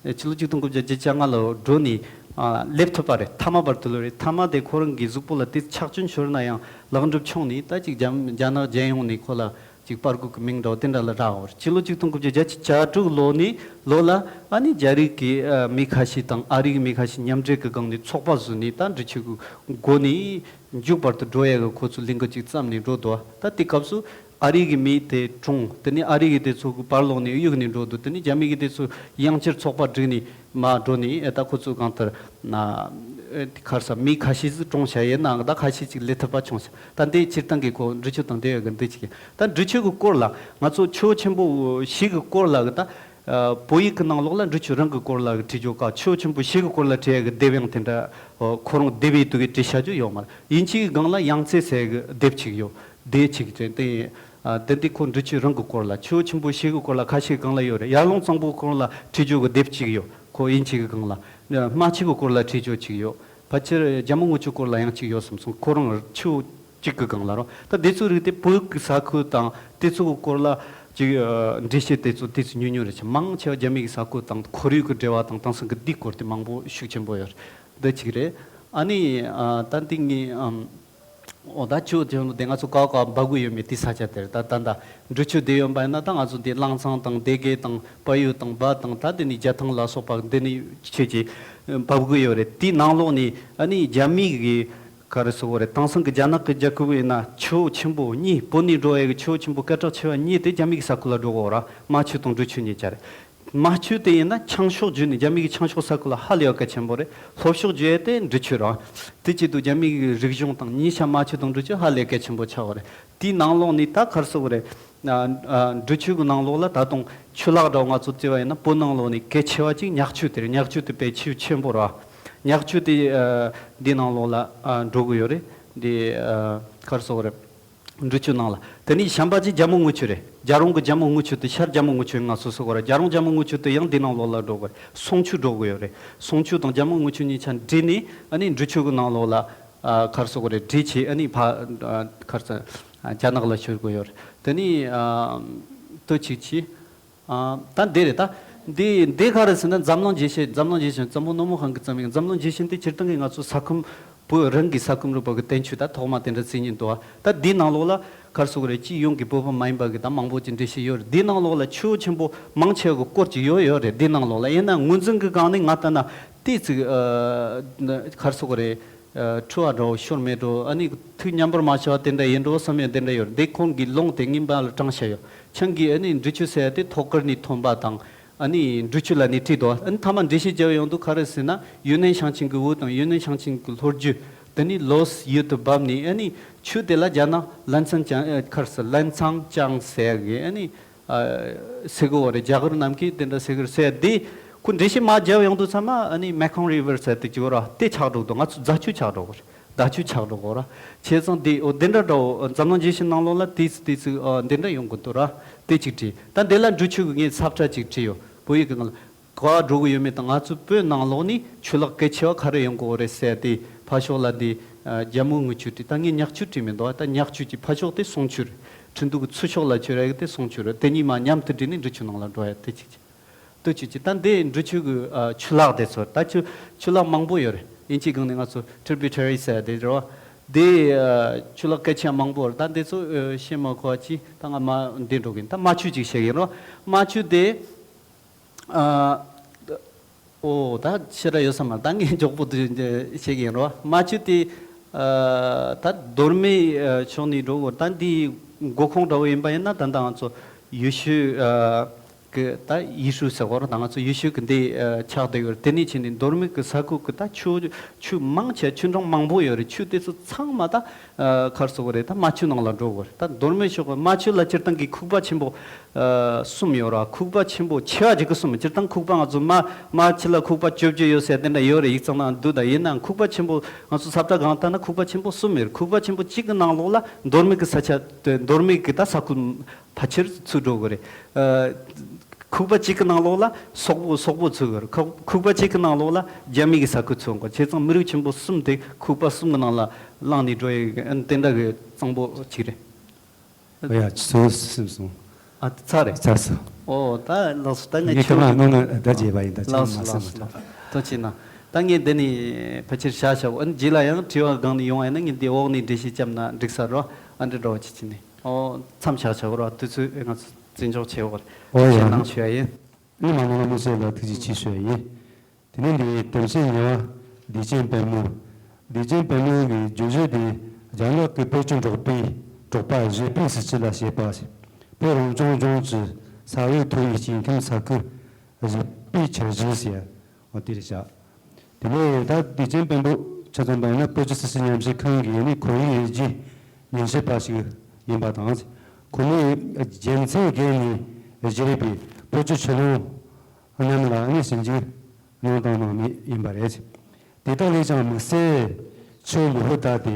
ཕྱི་ལོ་ཆིག་སྟོང་དགུ་བརྒྱ་བརྒྱད་ཅུ་གྱ་ལྔ་ལོ་འགྲོ་ནས། ཨ། སླེབས་ཐུབ་པ་རེད། མཐའ་མ་བར་དུ་ལོ་རེད། མཐའ་མ་དེ་ཁོ་རང་གི་གཟུགས་པོ་ལ་དེ་ཆག་སྐྱོན་ཤོར་ན་ཡང་ལེགས་འགྲུབ་བྱུང་ནས། ད་ཅིག་རྒྱ་རྒྱ་ནག་རྒྱལ་ཡོངས་ནས་ཁོ་ལ་ཅིག་པར་གུ་གི་མིང་འདྲ་བོ་དེ་འདྲ་ལ་རག་ཡོད་རེད། ཕྱི་ལོ་ཆིག་སྟོང་དགུ་བརྒྱ་བརྒྱད་ཅུ་གྱ་དྲུག་ལོ་ནས་ལོ་ལ་ཨ་ནི་རྒྱ་རིགས་ཀྱི་ཨ་མི་ཁ་ཤས་དང་ཨ་རིའི་མི་ཁ་ཤས་མཉམ་འབྲེལ་གྱི་སྒང་ནས་ཚོགས་པ་བཟོས་ནས། ད་འབྲི་ཆུ་གི་མགོ་ནས་མཇུག་བར་དུ་འགྲོ་ཡ་གི་ཁོ་ཚོ་ལས་འགུལ་ཅིག་བརྩམས་ནས་འགྲོ་འདུག་ད་དེ་སྐབས་སུ་ཨ་རི་གི་མི་དེ་གྲོངས། དེ་ནས་ཨ་རི་གི་དེ་ཚོ་གི་བར་ལོགས་ནས་གཡུག་ནས་འགྲོ་འདུག་དེ་ནས་རྒྱ་མི་གི་དེ་ཚོ་ཡང་བསྐྱར་ཚོགས་པ་བསྒྲིགས་ནས་མར་འགྲོ་ནས། ཨེ། ད་ཁོ་ཚོ་གང་ལྟར་ན། ཨེ། ག་རེ་ཟེར། མི་ཁ་ཤས་ཟིག་གྲོངས་བཞག་ཡིན་ནའང་ད་ཁ་ཤས་ཅིག་སླེབས་ཐུབ་པ་བྱུང་ཤག་ད་འདི་སྤྱིར་བཏང་གི་ཁོ་འབྲི་ཆུ་དང་འབྲེལ་ཡོད་གི་འདི་ཅིག་ཡིན། ད་འབྲི་ཆུ་གི་སྐོར་ལ་ང་ཚོ་ཆུ་བོ་ཆེན་པོ་བཞི་གི་སྐོར་ལ་གི་ད། ཨ། བོད་ཡིག་གི་ནང་ལོགས་ལ་འབྲི་ཆུ་རང་གི་སྐོར་ལ་བྲིས་ཆོག་ག་ཆུ་བོ་ཆེན་པོ་བཞི་གི་སྐོར་ལ་བྲིས་ཡ་གི་དེབ་ཡང་དེ་འདྲ་ཁོ་རང་དེབ་ཡིག་ཏུ་གི་བྲིས་བཞག་རྒྱུ་ཡོད་མ་རེད། དབྱིན་ཇི་གི་སྒང་ལ་ཡང་ཙེ་ཟེར་གི་དེབ་ཅིག་ཡོད། དེ་ཅིག་བྱས་ཏེ། ཨ། དེ་འདི་ཁོ་འབྲི་ཆུ་རང་གི་སྐོར་ལ། ཆུ་བོ་ཆེན་པོ་བཞི་གི་སྐོར་ལ་ཁ་ཤས་སྒང་ལ་ཡོད་རེད། ཡར་ཀླུང་གཙང་པོའི་སྐོར་ལ་བྲིས་རྒྱུ་གི་དེབ་ཅིག་ཡོད། ཁོ་དབྱིན་ཇི་གི་སྒང་ལ། རྨ་ཆུ་གི་སྐོར་ལ་བྲིས་རྒྱུ་ཅིག་ཡོད། ཕལ་ཆེར་རྒྱལ་མོ་རྔུལ་ཆུ་སྐོར་ལ་ཡང་ཅིག་ཡོད་བསམ་སོང་། ཁོ་རང་ཆུ་གཅིག་གི་སྒང་ལ་རོ། ད་དེ་ཚོའི་རིགས་དེ་བོད་ཀྱི་ས་ཁུལ་དང་དེ་ཚོ་གི་སྐོར་ལ་ཅིག་ཨ། འགྲེལ་བཤད་དེ་ཚོ་ཏོག་ཙམ་ཉུང་ཉུང་རེད་ཤག་མང་ཆེ་བ་རྒྱ་མི་གི་ས་ཁུལ་དང་ཁོར་ཡུག་གི་འབྲེལ་བ་དང་། དེང་སང་གི་འདིའི་སྐོར་དེ་མང་པོ་ཤུགས་ཆེན་པོ་ཡོད་རེད། འདི་གཅིག་རེད། ཨ་ནི། ཨ། ད་འདི་ངས། ཨམ། འོ། ད་ཆུ་བོ་ཆེན་པོ་དེ་ང་ཚོ་ག་བ་ག་བ་འབབ་གི་ཡོད་མེད་དེ་ས་ཆ་དེར་ད་ད་ད་འབྲི་ཆུ་དེ་ཡོད་པ་ཡིན་ན། ད་ང་ཚོ་འདི་གླང་ཚང་དང་སྡེ་དགེ་དང་བལ་ཡུལ་དང་སྦ་དང་། ད་དེ་ནས་རྒྱ་ཐང་ལ་སོགས་པ་འདི་ནས་ཆུ་ཅིག་འབབ་གི་ཡོད་རེད། དེའི་ནང་ལོགས་ནས་ཨ་ནི་རྒྱ་མི་གི་ག་རེ་ཟེར་དགོས་རེད། དེང་སང་གི་རྒྱ་ནག་གི་རྒྱལ་ཁབ་ཡིན་ན་ཆུ་བོ་ཆེན་པོ་གཉིས། བོད་ནས་འགྲོ་ཡ་གི་ཆུ་བོ་ཆེན་པོ་སྐད་གྲགས་ཆེ་བ་གཉིས་དེ་རྒྱ་མི་གི་ས་ཁུལ་ལ་འགྲོ་གི་ཡོད་ར། རྨ་ཆུ་དང་འབྲི་ཆུ་གཉིས་ཆ་རེད། རྨ་ཆུ་དེ་ཡིན་ན་བྱང་ཕྱོགས་བརྒྱུད་ནས། རྒྱ་མི་གི་བྱང་ཕྱོགས་ས་ཁུལ་ལ་ཧ་ལས་པ་གལ་ཆེན་པོ་རེད། ལྷོ་ཕྱོགས་བརྒྱུད་ཡ་དེ་འབྲི་ཆུ་རེད། དེ་བྱེད་དུས་རྒྱ་མི་གི་རིག་གཞུང་དང་གཉིས་ཆ་རྨ་ཆུ་དང་འབྲི་ཆུ་ཧ་ལས་གལ་ཆེན་པོ་ཆགས་པ་རེད། དེའི་ནང་ལོགས་ནས་ད་ག་རེ་ཟེར་དགོས་རེད། ཨ། ཨ། འབྲི་ཆུ་གི་ནང་ལོགས་ལ་ད་དུང་ཆུ་ལག་འདྲ་བོ་ང་ཚོ་བརྩི་བ་ཡིན་ན། བོད་ནང་ལོགས་ནས་གལ་ཆེ་བ་གཅིག་ཉག་ཆུ་དེ་རེད། ཉག་ཆུ་དེ་དཔེ་ཆེ་ཆེན་པོ་རེད། ཉག་ཆུ་དེ། ཨ། འདི་ནང་ལོགས་ལ། ཨ། འགྲོ་གི་ཡོད་རེད། འདི། ཨ། ག་རེ་ཟེར་དགོས་རེད། འབྲི་ཆུ་ནང་ལ། དེ་ནས་གཞན་པ་ཅིག་རྒྱལ་མོ་རྔུལ་ཆུ་རེད། རྒྱལ་རོང་གི་རྒྱལ་མོ་རྔུལ་ཆུ་དེ། ཤར་རྒྱལ་མོ་རྔུལ་ཆུ་ང་ཚོ་ཟེར་གོ་ར། རྒྱལ་རོང་རྒྱལ་མོ་རྔུལ་ཆུ་དེ་ཡང་འདི་ནང་ལོགས་ལ་འགྲོ་གི་རེད། སུང་ཆུ་འགྲོ་གི་ཡོད་རེད། སུང་ཆུ་དང་རྒྱལ་མོ་རྔུལ་ཆུ་གཉིས་ཆ་འདྲེས་ནས་ཨ་ནི་འབྲི་ཆུ་གི་ནང་ལོགས་ལ། ཨ། ག་རེ་ཟེར་དགོས་རེད། འདྲེས་བྱས་ཨ་ནི་ཕ། ཨ། ག་རེ་ཟེར། ཨ། རྒྱ་ནག་ལ་ཤོར་གི་ཡོད་རེད། དེ་ནས། ཨ། ལྟོས་ཅིག་བྱས། ཨ། ད་འདི་རེད། ད་འདི་འདི་ག་རེ་ཟེར་ན། འཛམ་གླིང་རྒྱས་བཤད། འཛམ་གླིང་རྒྱས་བཤད་བཙན་པོ་ནོར་མོ་ཧན་གྱིས་བརྩམས་ཡིན། འཛམ་གླིང་རྒྱས་བཤད་འདི་སྤྱིར་བཏང་གི་ང་ཚོ་ས་ཁམས་བོད་རང་གི་ས་ཁམས་རིག་པ་གི་བསྟན་བཅོས་ད་ཐོག་མ་དེ་འདྲ་བརྩི་སྙིང་འདུག་བ། ད་འདིའི་ནང་ལོགས་ལ་ག་རེ་ཟེར་དགོས་རེད། སྤྱི་ཡོངས་ཀྱི་བོད་པ་མ་ཡིན་པ་གི་ད་མང་པོ་ཅིག་འགྲེལ་བཤད་ཡོད་རེད། འདིའི་ནང་ལོགས་ལ་ཆུ་བོ་ཆེན་པོ་མང་ཆེ་བ་གི་སྐོར་ཅིག་ཡོད་ཡོད་རེད། འདིའི་ནང་ལོགས་ལ་ཡིན་ན་ངོས་འཛིན་གི་སྒང་ནས་ང་ལྟ་ན་ཏོག་ཙམ། ཨ། ག་རེ་ཟེར་དགོས་རེད། ཨ། འཁྲུལ་བ་འདྲ་བོ་ཤོར་མེད་འགྲོ། ཨ་ནི་ཐུགས་མཉམ་པར་མ་བྱས་པ་དེ་འདྲ་ཡིན་འགྲོ་བསམ་ཡ་དེ་འདྲ་ཡོད་རེད། འདི་ཁོང་གིས་ལུང་དེ་རྙིང་པ་ལ་དྲངས་བཞག་ཡོད། ཁྱེད་ཀྱིས་ཨ་ནི་འབྲི་ཆུ་ཟེར་ཡ་དེ་ཐོག་ཁར་ནས་ཐོན་པ་དང་། ཨ་ནི་འབྲི་ཆུ་ལབ་ནས་བྲིས་འདུག་ཨ་ནི་མཐའ་མ་འགྲེལ་བཤད་རྒྱབ་ཡོང་དུས་ག་རེ་ཟེར་ན། ཡུན་ནན་ཞིང་ཆེན་གྱི་འོད་དང་ཡུན་ནན་ཞིང་ཆེན་གྱི་ལྷོ་རྒྱུད། དེ་ནས་ལོ་སི་ཡུལ་དུ་བབས་ནས། ཨ་ནི་ཆུ་དེ་ལ་རྒྱ་ནག་ལན་ཚང་ཅང་། ཨ། ག་རེ་ཟེར། ལན་ཚང་ཅང་ཟེར་ཡ་གི། ཨ་ནི། ཨ། ཟེར་གི་ཡོད་རེད། རྒྱ་གར་ནམ་མཁའི་དེ་འདྲ་ཟེར་གི་རེད་ཟེར་ཡ་དེ། ཁོ་འགྲེལ་བཤད་མར་རྒྱབ་ཡོང་དུས་ཚང་མ་ཨ་ནི་མེ་ཁོང་རི་ཝར་ཟེར་དེ་ཅིག་ཡོད་ར། དེ་ཆགས་འགྲོ་འདུག་ང་ཚོ་རྫ་ཆུ་ཆགས་འགྲོ་གི་རེད། རྫ་ཆུ་ཆགས་འགྲོ་གི་ཡོད་ར། བྱས་ཙང་དེ། འོ། དེ་འདྲ་འདྲ་བོ་འཛམ་གླིང་རྒྱས་བཤད་ནང་ལོགས་ལ་དེ་ཚོ་དེ་ཚོ། ཨ། དེ་འདྲ་ཡོང་གི་འདུག་ར། དེ་གཅིག་བྲིས། ད་འདི་ལ་འབྲི་ཆུ་གི་ངས་ས་ཁྲ་གཅིག་བྲིས་ཡོད། བོད་ཡིག་གི་ནང་ལ། ག་བ་འགྲོ་གི་ཡོད་མེད་དང་། ང་ཚོའི་བོད་ནང་ལོགས་ནས་ཆུ་ལག་གལ་ཆེ་བ་ག་རེ་ཡོང་གི་ཡོད་རེད་ཟེར་ཡ་དེ། ཕར་ཕྱོགས་ལ་འདི། ཨ། རྒྱལ་མོ་རྔུལ་ཆུ་བྲིས། ད་ངས་ཉག་ཆུ་བྲིས་མི་འདུག་ད་ཉག་ཆུ་གི་ཕར་ཕྱོགས་དེ་སུང་ཆུ་རེད། ཁྲིན་ཏུའུ་གི་ཚུར་ཕྱོགས་ལ་ཆུ་རེད་གི། དེ་སུང་ཆུ་རེད། དེ་གཉིས་མར་མཉམ་དུ་བསྒྲིལ་ནས་འབྲི་ཆུ་ནང་ལ་འགྲོ་ཡ་དེ་གཅིག་བྱས། ལྟོས་ཅིག་བྱས། ད་འདི་འབྲི་ཆུ་གི། ཨ། ཆུ་ལག་དེ་ཚོ། ད་ཆུ་ཆུ་ལག་མང་པོ་ཡོད་རེད། དབྱིན་ཇིའི་སྒང་ནས་ང་ཚོ་ཊི་རི་བྷི་ཊི་རི་ཟེར་ཡ་དེ་རེད་བ། དེ། ཨ། ཆུ་ལག་གལ་ཆེ་མང་པོ་རེད། ད་འདི་ཚོ། ཨ། བཤད་མ་དགོས་པ་ཅིག་ད་ང་མར་འདི་འགྲོ་གི་ཡིན། ད་རྨ་ཆུ་ཅིག་བཤད་གི་ཡིན་རོ། རྨ་ཆུ་དེ། ཨ། ཨོ། ད་ཕྱིར་ར་ཡོད་ས་མ་རེད། ད་ངས་མགྱོགས་པོ་དུ་བཤད་གི་ཡིན་རོ། རྨ་ཆུ་དེ། ཨ། ད་མདོ་སྨད། ཨ། ཕྱོགས་ནས་འགྲོ་གི་ཡོད་རེད། ད་འདིའི་མགོ་ཁུངས་འདྲ་བོ་ཡིན་པ་ཡིན་ན། ད་ལྟ་ང་ཚོ་ཡུལ་ཤུལ། ཨ། གི་ད་ཡུལ་ཤུལ་ཟེར་བ་རེད། ད་ང་ཚོ་ཡུལ་ཤུལ་གི་འདི་ཨ་ཆགས་བསྡད་ཡོད་རེད། དེ་ནས་ཕྱིན་ནས་མདོ་སྨད་གི་ས་ཁུལ་གི་ད་ཆུ་ཆུ་མང་ཆེ་ཆུ་འབྲིང་མང་པོ་ཡོད་རེད། ཆུ་དེ་ཚོ་ཚང་མ་ད་ཨ་ག་རེ་ཟེར་དགོས་རེད། ད་རྨ་ཆུ་ནང་ལ་འགྲོ་དགོས་རེད། ད་མདོ་སྨད་ཕྱོགས་གི་རྨ་ཆུ་ལ་སྤྱིར་བཏང་གི་ཁུག་པ་ཆེན་པོ་ཨ་གསུམ་ཡོད་རེད། ཁུག་པ་ཆེན་པོ་ཆེ་བ་གཅིག་གི་གསུམ། སྤྱིར་བཏང་ཁུག་པ་ང་ཚོ་རྨ་རྨ་ཆུ་ལ་ཁུག་པ་བཅོ་བརྒྱད་ཡོད་ཟེར་དེ་འདྲ་ཡོད་རེད། ཡིག་ཚང་ནང་འདུག་ད་ཡིན་ནའང་ཁུག་པ་ཆེན་པོ་ང་ཚོ་ས་བཀྲ་སྒང་ལྟ་ན་ཁུག་པ་ཆེན་པོ་གསུམ་ཡོད་རེད། ཁུག་པ་ཆེན་པོ་གཅིག་གི་ནང་ལོགས་ལ་མདོ་སྨད་གི་ས་ཆ་དེ་མདོ་སྨད་གི་ད་ས་ཁུལ་ཕལ་ཆེར་ཚུད་འགྲོ་གི་རེད། ཨ། ཁུག་པ་གཅིག་གི་ནང་ལོགས་ལ་སོག་པོ་སོག་པོ་ཚུད་གི་རེད། ཁུག་ཁུག་པ་གཅིག་གི་ནང་ལོགས་ལ་རྒྱ་མི་གི་ས་ཁུལ་ཚུད་གི་རེད། བྱས་ཙང་མི་རིགས་ཆེན་པོ་གསུམ་དེ་ཁུག་པ་གསུམ་གི་ནང་ལ་བླངས་ནས་འགྲོ་ཡི་ཨ་དེ་འདྲ་གི་གཙང་པོ་གཅིག་རེད། ཨོ་ཡ། ཆུ་ཚོད་གསུམ་སོང་། ཨ་ཚར་རེད། ཚར་སོང་། ཨོ་ད་ལགས་སོ། ད་ངས་ངས་ཁྱོད་ཁྱོད་ལ་གནང་ན་ད་བརྗེད་པ་ཡིན། ད་ལགས་ཁྱོད་སོ་མ་ལགས་སོ་ལགས་སོ། ཐུགས་རྗེ་གནང་། ད་ངས་འདི་ནས་ཕལ་ཆེར་བཞག་བཞག་ཨ་ནི་རྗེས་ལ་ཡང་དྲི་བ་སྒང་ནས་ཡོང་བ་ཡིན་ན་ངས་འདི་འོག་ནས་འགྲེལ་བཤད་བརྒྱབ་ན་འགྲིག་ས་རེད། ཨ་འདྲ་འདྲ་བོ་ཅིག་བྱས་ནས། ཨོ། མཚམས་བཞག་བྱ་བ་ར། དུས་ཚོད་ང་ཚོ་བརྩི་འཇོག་བྱེད་དགོས་རེད། ཨོ་ཡ། ཞེད་སྣང་ཞུ་ཡ་ཡིན། ཨེ་མ་ནོར་ལ་མི་བཤད་ལ་ཐུགས་རྗེ་ཆེ་ཞུ་ཡ་ཡིན། དེ་ནས་འདི་གཏམ་བཤད་གཉིས་པ། བདེ་ཆེན་དཔལ་མོ། བདེ་ཆེན་དཔལ་མོ་གི་བརྗོད་གཞི་དེ་རྒྱ་ནག་གི་བོད་ཀྱི་འབྲོག་པའི་འབྲོག་པ་གཞིས་སྤོས་སུ་སྤྱི་ལ་བཤད་པ། བོད་རང་སྐྱོང་ལྗོངས་ཀྱི་ས་འོག་མཐོ་བའི་སྐྱེ་ཁམས་ས་ཁུལ་གཞིས་སྤོས་འཆར་གཞི་ཟེར་བ་དེ་རེད་བཞག་དེ་ནས་ད་བདེ་ཆེན་དཔོན་པོ་ཆ་ཚང་པ་ཡིན་ན་བོད་ཀྱི་སྲིད་ཞུ་ཉམས་ཞིབ་ཁང་གི་ནི་ཁོར་ཡུག་དབྱེ་འབྱེད་ཉམས་ཞིབ་པ་ཞིག་ཡིན་པ་དང་། ཁོ་མོས་རྒྱལ་མཚན་བརྒྱད་ནས་བཞེས་པའི་བོད་ཀྱི་ཆུ་ཀླུང་རྣམས་ལ་ནི་ཞིབ་འཇུག་གནང་དང་གནང་མུས་ཡིན་པ་རེད། དེ་དག་ལས་ཀྱང་དམིགས་བསལ་ཆུ་ལུ་ཧུ་ཏ་སྟེ་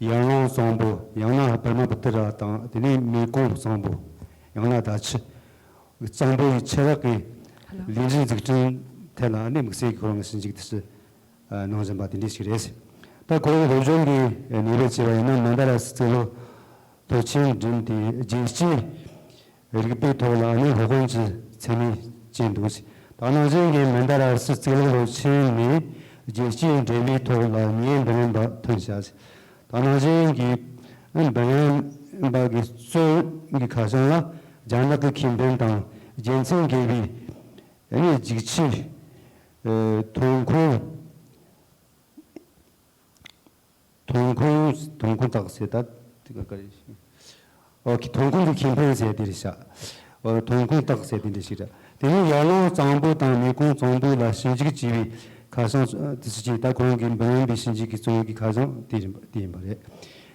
ཡར་ཀླུང་གཙང་པོ། ཡང་ན་པདྨ་པུ་ཏྲ་དང་། དེ་ནས་མེ་ཀུང་གཙང་པོ། ཡང་ན་ད་ཆུ། གཙང་པོའི་ཆུ་རགས་ཀྱི་ལས་རིགས་འཛུགས་སྐྲུན་ཐད་ལ་ནི་དམིགས་བསལ་གྱི་ཁོ་རང་གི་ཞིབ་འཇུག་དེ་ཚོ་གནང་བཞིན་པ་དེ་འདྲ་ཞིག་རེད། ད་ཁོ་རང་སློབ་སྦྱོང་གི་གནས་བབ་བྱས་པ་ཡིན་ན། མན་ད་ར་སི་གཙུག་ལག་མཐོ་ཆེན་འགྲིམས་ཏེ་རྒྱལ་སྤྱིའི་རིག་པའི་ཐོག་ལ་ནི་སློབ་དཔོན་གྱི་མཚན་གནས་ཅན་འདུག་ད་ནང་བཞིན་གྱི་མན་ད་ར་སི་གཙུག་ལག་སློབ་ཆེན་ནས་རྒྱལ་སྤྱིའི་འགྲེམས་སྤེལ་ཐོག་ལ་ངའི་འབུམ་རམས་པ་ཐོན་བྱ། ད་ནང་བཞིན་གྱི་འབུམ་རམས་པ་གི་གཙོ་བོ་གི་ཁ་བྱང་ལ་རྒྱ་ནག་གི་ཁེ་ཕན་དང་རྒྱལ་མཚན་དགེ་བའི་ནི་རྒྱུག་ཆས། ཨེ། ཐོན་ཁུངས། ཐོན་ཁུངས། ཐོན་ཁུངས་དག་ཟེར་ད་དེ་ག་ག་རེ་ཞིག་ཨོ་ཁེ། ཐོན་ཁུངས་ཀྱི་ཁེ་ཕན་ཟེར་དེ་རེད་ཤག་ཨོ། ཐོན་ཁུངས་དག་ཟེར་དེ་འདྲ་ཞིག་རེད། དེ་ནས་ཡར་ཀླུང་གཙང་པོ་དང་མེ་ཀུང་གཙང་པོ་ལ་ཞིབ་འཇུག་བྱས་པའི་ཁ་བྱང་དེ་ཚོ་ཅིག་ད་ཁོ་རང་གི་འབུམ་རམས་པའི་ཞིབ་འཇུག་གི་གཙོ་བོ་གི་ཁ་བྱང་དེ་རེད་པ། དེ་ཡིན་པ་རེད།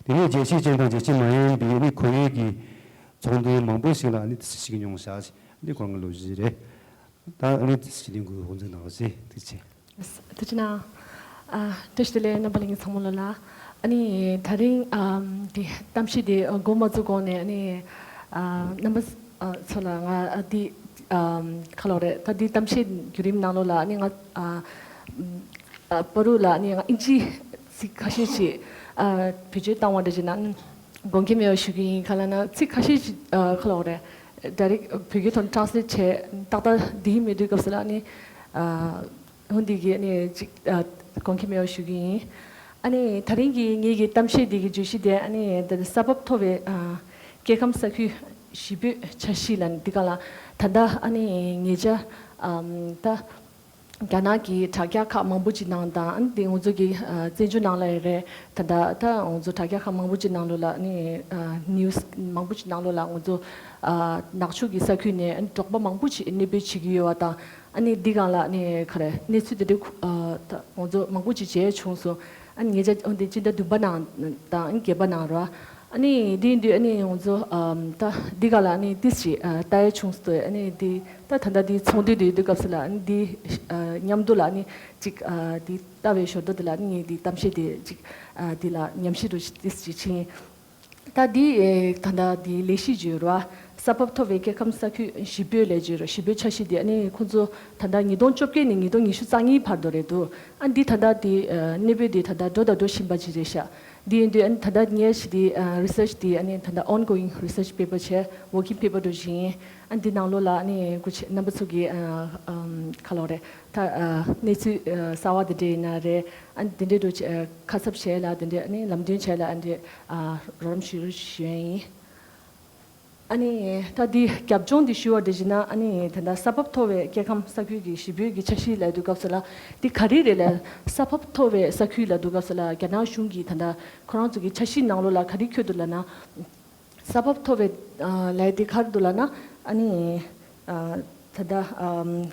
དེ་ནས་རྒྱལ་སྤྱིའི་ཅན་དང་རྒྱལ་སྤྱི་མ་ཡིན་པའི་ནི་ཁོར་ཡུག་གི་ཚོགས་འདུ་མང་པོ་ཞིག་ལ་ནི་དེ་ཚོ་ཞུགས་མྱོང་ཤག་འདི་ཁོ་རང་གི་ལོ་རྒྱུས་རེད། ད་ཨ་ནི་དེ་ཞིག་ལས་འགུལ་འགོ་འཛུགས་གནང་བ་རེད། ཐུགས་རྗེ་ཆེ། ཐུགས་རྗེ་གནང་། ཨ། བཀྲ་ཤིས་བདེ་ལེགས། རྣམ་པ་ལྷན་རྒྱས་ཚང་མ་ལོ་ལ། ཨ་ནི་དེ་རིང་ཨམ་འདི་གཏམ་བཤད་འདི་འགོ་མ་བཙུགས་གོང་ནས་ཨ་ནི་ཨ་རྣམ་པ་ཚོ་ལ་ང་ཨ་འདི་ཨམ་ག་ལབ་རེད། ད་འདི་གཏམ་བཤད་བརྒྱུད་རིམ་ནང་ལོགས་ལ་ཨ་ནི་ང་ཨ་ཨ་བར་དུ་ལ་ཨ་ནི་ང་ཨིན་ཇི་ཚིག་ཁ་ཤས་ཤིག་ཨ་བེད་སྤྱོད་བཏང་བ་འདྲ་བྱས་ན་ཨ་ནི། དགོངས་འགལ་མེད་པ་ཞུ་གི་ཡིན། ག་ལབ་ན་ཚིག་ཁ་ཤས་ཤིག་ཨ་ག་ལབ་དགོས་རེད། ཌའི་རེག་བོད་སྐད་ཐོག་ཏྲན་སི་ལེཊ་བྱས་ཏག་ཏག་འདི་མེད་དུས་སྐབས་སུ་ལ་ནི་ཨ་ཧོན་འདི་གི་ནི་ཅིག་ཨ་དགོངས་འགལ་མེད་པ་ཞུ་གི་ཡིན། ཨ་ནི་དེ་རིང་གི་ངེད་ཀྱི་གཏམ་བཤད་འདི་གི་བརྗོད་གཞི་དེ་ཨ་ནི་ད་ས་བབ་མཐོ་བའི་ཨ་སྐྱེ་ཁམས་ས་ཁུལ་གཞིས་སྤོས་འཆར་གཞི་ལབ་ནི་འདི་ག་ལ་ད་ལྟ་ཨ་ནི་ཉེ་ཆར་ཨམ་ད། རྒྱ་ནག་གི་དྲ་རྒྱ་ཁག་མང་པོ་ཅིག་ནང་དང་ཨ་ནི་དེ་ང་ཚོ་གི་ཨ་བཙན་བྱོལ་ནང་ལ་ཡང་རེད། ད་ལྟ་ད་ང་ཚོ་དྲ་རྒྱ་ཁག་མང་པོ་ཅིག་ནང་ལོགས་ལ་ཨ་ནི་ཨ་ནིའུ་སི་མང་པོ་ཅིག་ནང་ལོགས་ལ་ང་ཚོ་ཨ་ནག་ཆུ་གི་ས་ཁུལ་ནས་ཨ་ནི་འབྲོག་པ་མང་པོ་ཅིག་གནས་སྤོས་བྱེད་ཀྱི་ཡོད་པ་དང་། ཨ་ནི་འདི་སྒང་ལ་ཨ་ནི་ག་རེ་གནས་ཚུལ་དེ་འདྲ་ཁུ་ཨ་ད་ང་ཚོ་མང་པོ་ཅིག་མཇལ་བྱུང་སོང་། ཨ་ནི་ཉེ་ཆར་ཨ་ནི་སྤྱི་ཟླ་བདུན་པ་ནང་དང་ཨ་ནི་བརྒྱད་པ་ནང་རེད། ཨ་ནི་དེ་ཡིན་དུས་ཨ་ནི་ང་ཚོ་ཨམ་ད་འདི་ག་ལ་ཨ་ནི་ཏིས་ཅིག་ཨ་ལྟ་ཡ་བྱུང་སོང་། ཨ་ནི་འདི་ད་ད་ལྟ་འདི་ཚོགས་འདུ་འདི་དུས་སྐབས་སུ་ལ་ཨ་ནི་འདི་ཨ་མཉམ་དུ་ལ་ཨ་ནི་ཅིག་ཨ་འདི་ལྟ་བའི་ཞོར་དུ་འདི་ལ་ཨ་ནི་ངས་འདི་གཏམ་བཤད་དེ་ཅིག་ཨ་འདི་ལ་ཉམས་ཞིབ་རུ་ཏིས་ཅིག་ཕྱིན། ད་འདི་ཨེ་ད་ལྟ་འདི་ལས་གཞི་བརྗོད་རོགས། ས་བབ་མཐོ་བའི་སྐྱེ་ཁམས་ས་ཁུལ་གཞིས་སྤོས་ལས་བརྗོད་རོགས། གཞིས་སྤོས་འཆར་གཞི་འདི་ཨ་ནི་ཁོང་ཚོ་ད་ལྟ་ཉིས་སྟོང་བཅོ་བརྒྱད་ནས་ཉིས་སྟོང་ཉི་ཤུ་རྩ་གཉིས་བར་དུ་རེད་འདུག་ཨ་འདི་ད་ལྟ་འདི་ཨ་གནས་སྤོས་འདི་ད་ལྟ་འགྲོ་དང་འགྲོ་བཞིན་པ་ཅིག་རེད་ཤག་འདི་ཡིན་དུས་ཨ་ནི་ད་ལྟ་ངས་ཞིག་འདི་ཨ་རི་སར་ཆི་འདི་ཨ་ནི་ད་ལྟ་ongoing research paper བྱས་working paper འགྲོ་བཞིན་ཡིན། ཨ་འདི་ནང་ལོགས་ལ་ཨ་ནི་སྐུ་མཁྱེན་རྣམ་པ་ཚོ་གིས་ཨ་ཨམ་ག་ལབ་རེད། ད་ཨ་གནས་ཚུལ་ཨ་གསར་བ་འདི་འདྲ་ཡིན་ན་རེད། ཨ་འདི་འདྲ་འགྲོ་ཨ་ཁ་གསབ་བྱས་ལ་འདི་འདྲ་ཨ་ནི་ལམ་སྟོན་བྱས་ལ་ཨ་འདི་ཨ་རོགས་རམ་ཞུ་ཞུ་ཡ་ཡིན། ཨ་ནི་ད་འདི་རྒྱབ་ལྗོངས་འདི་ཞུ་བ་འདི་བྱས་ན་ཨ་ནི་ད་ལྟ་ས་བབ་མཐོ་བའི་སྐྱེ་ཁམས་ས་ཁུལ་གྱི་གཞིས་སྤོས་ཀྱི་འཆར་གཞི་ལབ་དུས་སྐབས་སུ་ལ་འདི་ག་རེ་རེད་ལབ། ས་བབ་མཐོ་བའི་ས་ཁུལ་ལབ་དུས་སྐབས་སུ་ལ་རྒྱ་ནག་གཞུང་གིས་ད་ལྟ་ཁོ་རང་ཚོ་གི་འཆར་གཞི་ནང་ལོགས་ལ་ག་རེ་འཁོད་འདུག་ལབ་ན། ས་བབ་མཐོ་བའི་ཨ་ལབ་དེ་ག་རེ་འདུག་ལབ་ན་ཨ་ནི་ ཨ། ད་ལྟ་ཨམ།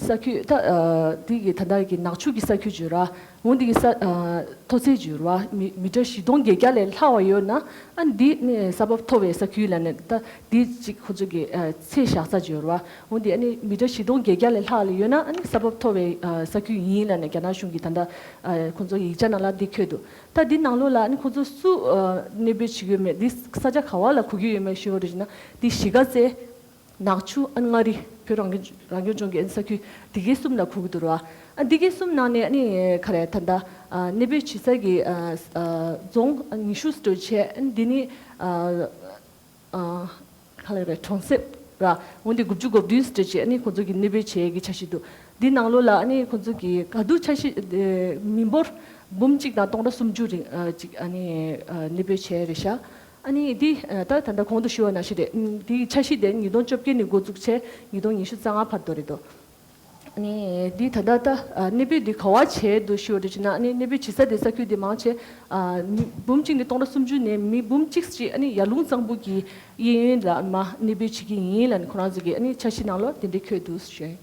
ས་ཁུལ་ད་ཨ། འདི་གི་ད་ལྟ་གི་ནག་ཆུ་གི་ས་ཁུལ་བརྗོད་ར། འོ་འདི་གི་ས་ཨ། མཐོ་ཚད་བརྗོད་ར། མི་མི་ཊར་བཞི་སྟོང་བརྒྱད་བརྒྱ་ལས་ལྷག་པ་ཡོད་ན། ཨ་འདི་ནི་ས་བབ་མཐོ་བའི་ས་ཁུལ་ལ་ནི་ད་འདི་གཅིག་ཁོ་ཚོ་གི་ཨ། ཚད་བཞག་ས་བརྗོད་ར། འོ་འདི་ཨ་ནི་མི་ཊར་བཞི་སྟོང་བརྒྱད་བརྒྱ་ལས་ལྷག་ལ་ཡོད་ན་ཨ་ནི་ས་བབ་མཐོ་བའི་ཨ། ས་ཁུལ་ཡིན་ལ་ནི་རྒྱ་ནག་གཞུང་གི་ད་ལྟ་ཨ། ཁོ་ཚོ་ཡིག་ཆ་ནང་ལ་འདི་འཁོད་འདུག་ད་འདི་ནང་ལོགས་ལ་ཨ་ནི་ཁོ་ཚོ་སུ་ཨ། གནས་སྤོས་བྱེད་ཀྱི་ཡོད་མེད། འདི་ས་ཆ་ག་བ་ལ་གོ་གི་ཡོད་མེད་ཞུ་བ་རེད་ཞུ་ན། འདི་གཞིས་ཀ་རྩེ། ནག་ཆུ། ཨ་མངའ་རིས། བོད་རང་སྐྱོང་རང་སྐྱོང་ལྗོངས་ཀྱི་ས་ཁུལ་འདི་གའི་གསུམ་ལ་གོ་གི་འདུག་ར། ཨ་འདི་གའི་གསུམ་ནང་ནས་ཨ་ནི་ག་རེ་ད་ལྟ་ཨ་གནས་སྤོས་བྱེད་ས་གི་ཨ་ཨ་རྫོང་ཨ་ཉི་ཤུ་ཙམ་བྱས། ཨ་འདི་ནི་ཨ་ཨ་ག་རེ་རེད། གྲོང་གསེབ་ར། འོན་ཏེ་དགུ་བཅུ་གོ་བདུན་ཙམ་བྱས་ཨ་ནི་ཁོ་ཚོ་གི་གནས་སྤོས་བྱེད་ཀྱི་འཆར་གཞི་འདུག་འདི་ནང་ལོགས་ལ་ཨ་ནི་ཁོ་ཚོ་གི་ག་དུས་འཆར་གཞི་ཨ་མི་འབོར་འབུམ་གཅིག་དང་སྟོང་ཕྲག་སུམ་ཅུ་རིང་ཨ་ཅིག་ཨ་ནི་ཨ་གནས་སྤོས་བྱས་རེད་ཤག་ཨ་ནི་འདི་ཨ་ད་ད་ལྟ་གོང་དུ་ཞུས་པ་ནང་བཞིན་རེད། ཨ་འདིའི་འཆར་གཞི་དེ་ཉིས་སྟོང་བཅོ་བརྒྱད་ནས་འགོ་བཙུགས་བྱས་ཉིས་སྟོང་ཉི་ཤུ་རྩ་ལྔ་བར་དུ་རེད་དོ། ཨ་ནི་འདི་ད་ལྟ་ད་ཨ་གནས་སྤོས་འདི་ག་བ་བྱས་འདུག་ཞུ་བ་རེད་ཅེ་ན། ཨ་ནི་གནས་སྤོས་བྱེད་ས་དེ་ས་ཁུལ་འདི་མང་ཆེ་ཨ་མི་འབུམ་གཅིག་ནས་སྟོང་ཕྲག་སུམ་ཅུ་ནས་མི་འབུམ་གཅིག་ཅིག་ཨ་ནི་ཡར་ཀླུང་གཙང་པོ་གི་གཡས་གཡོན་ལ་མར་གནས་སྤོས་བྱེད་ཀྱི་ཡིན་ལབ་ནས་ཁོ་རང་ཚོ་གི་ཨ་ནི་འཆར་གཞི་ནང་ལོགས་དེ་འདྲས་འཁོད་འདུག་ཞུ།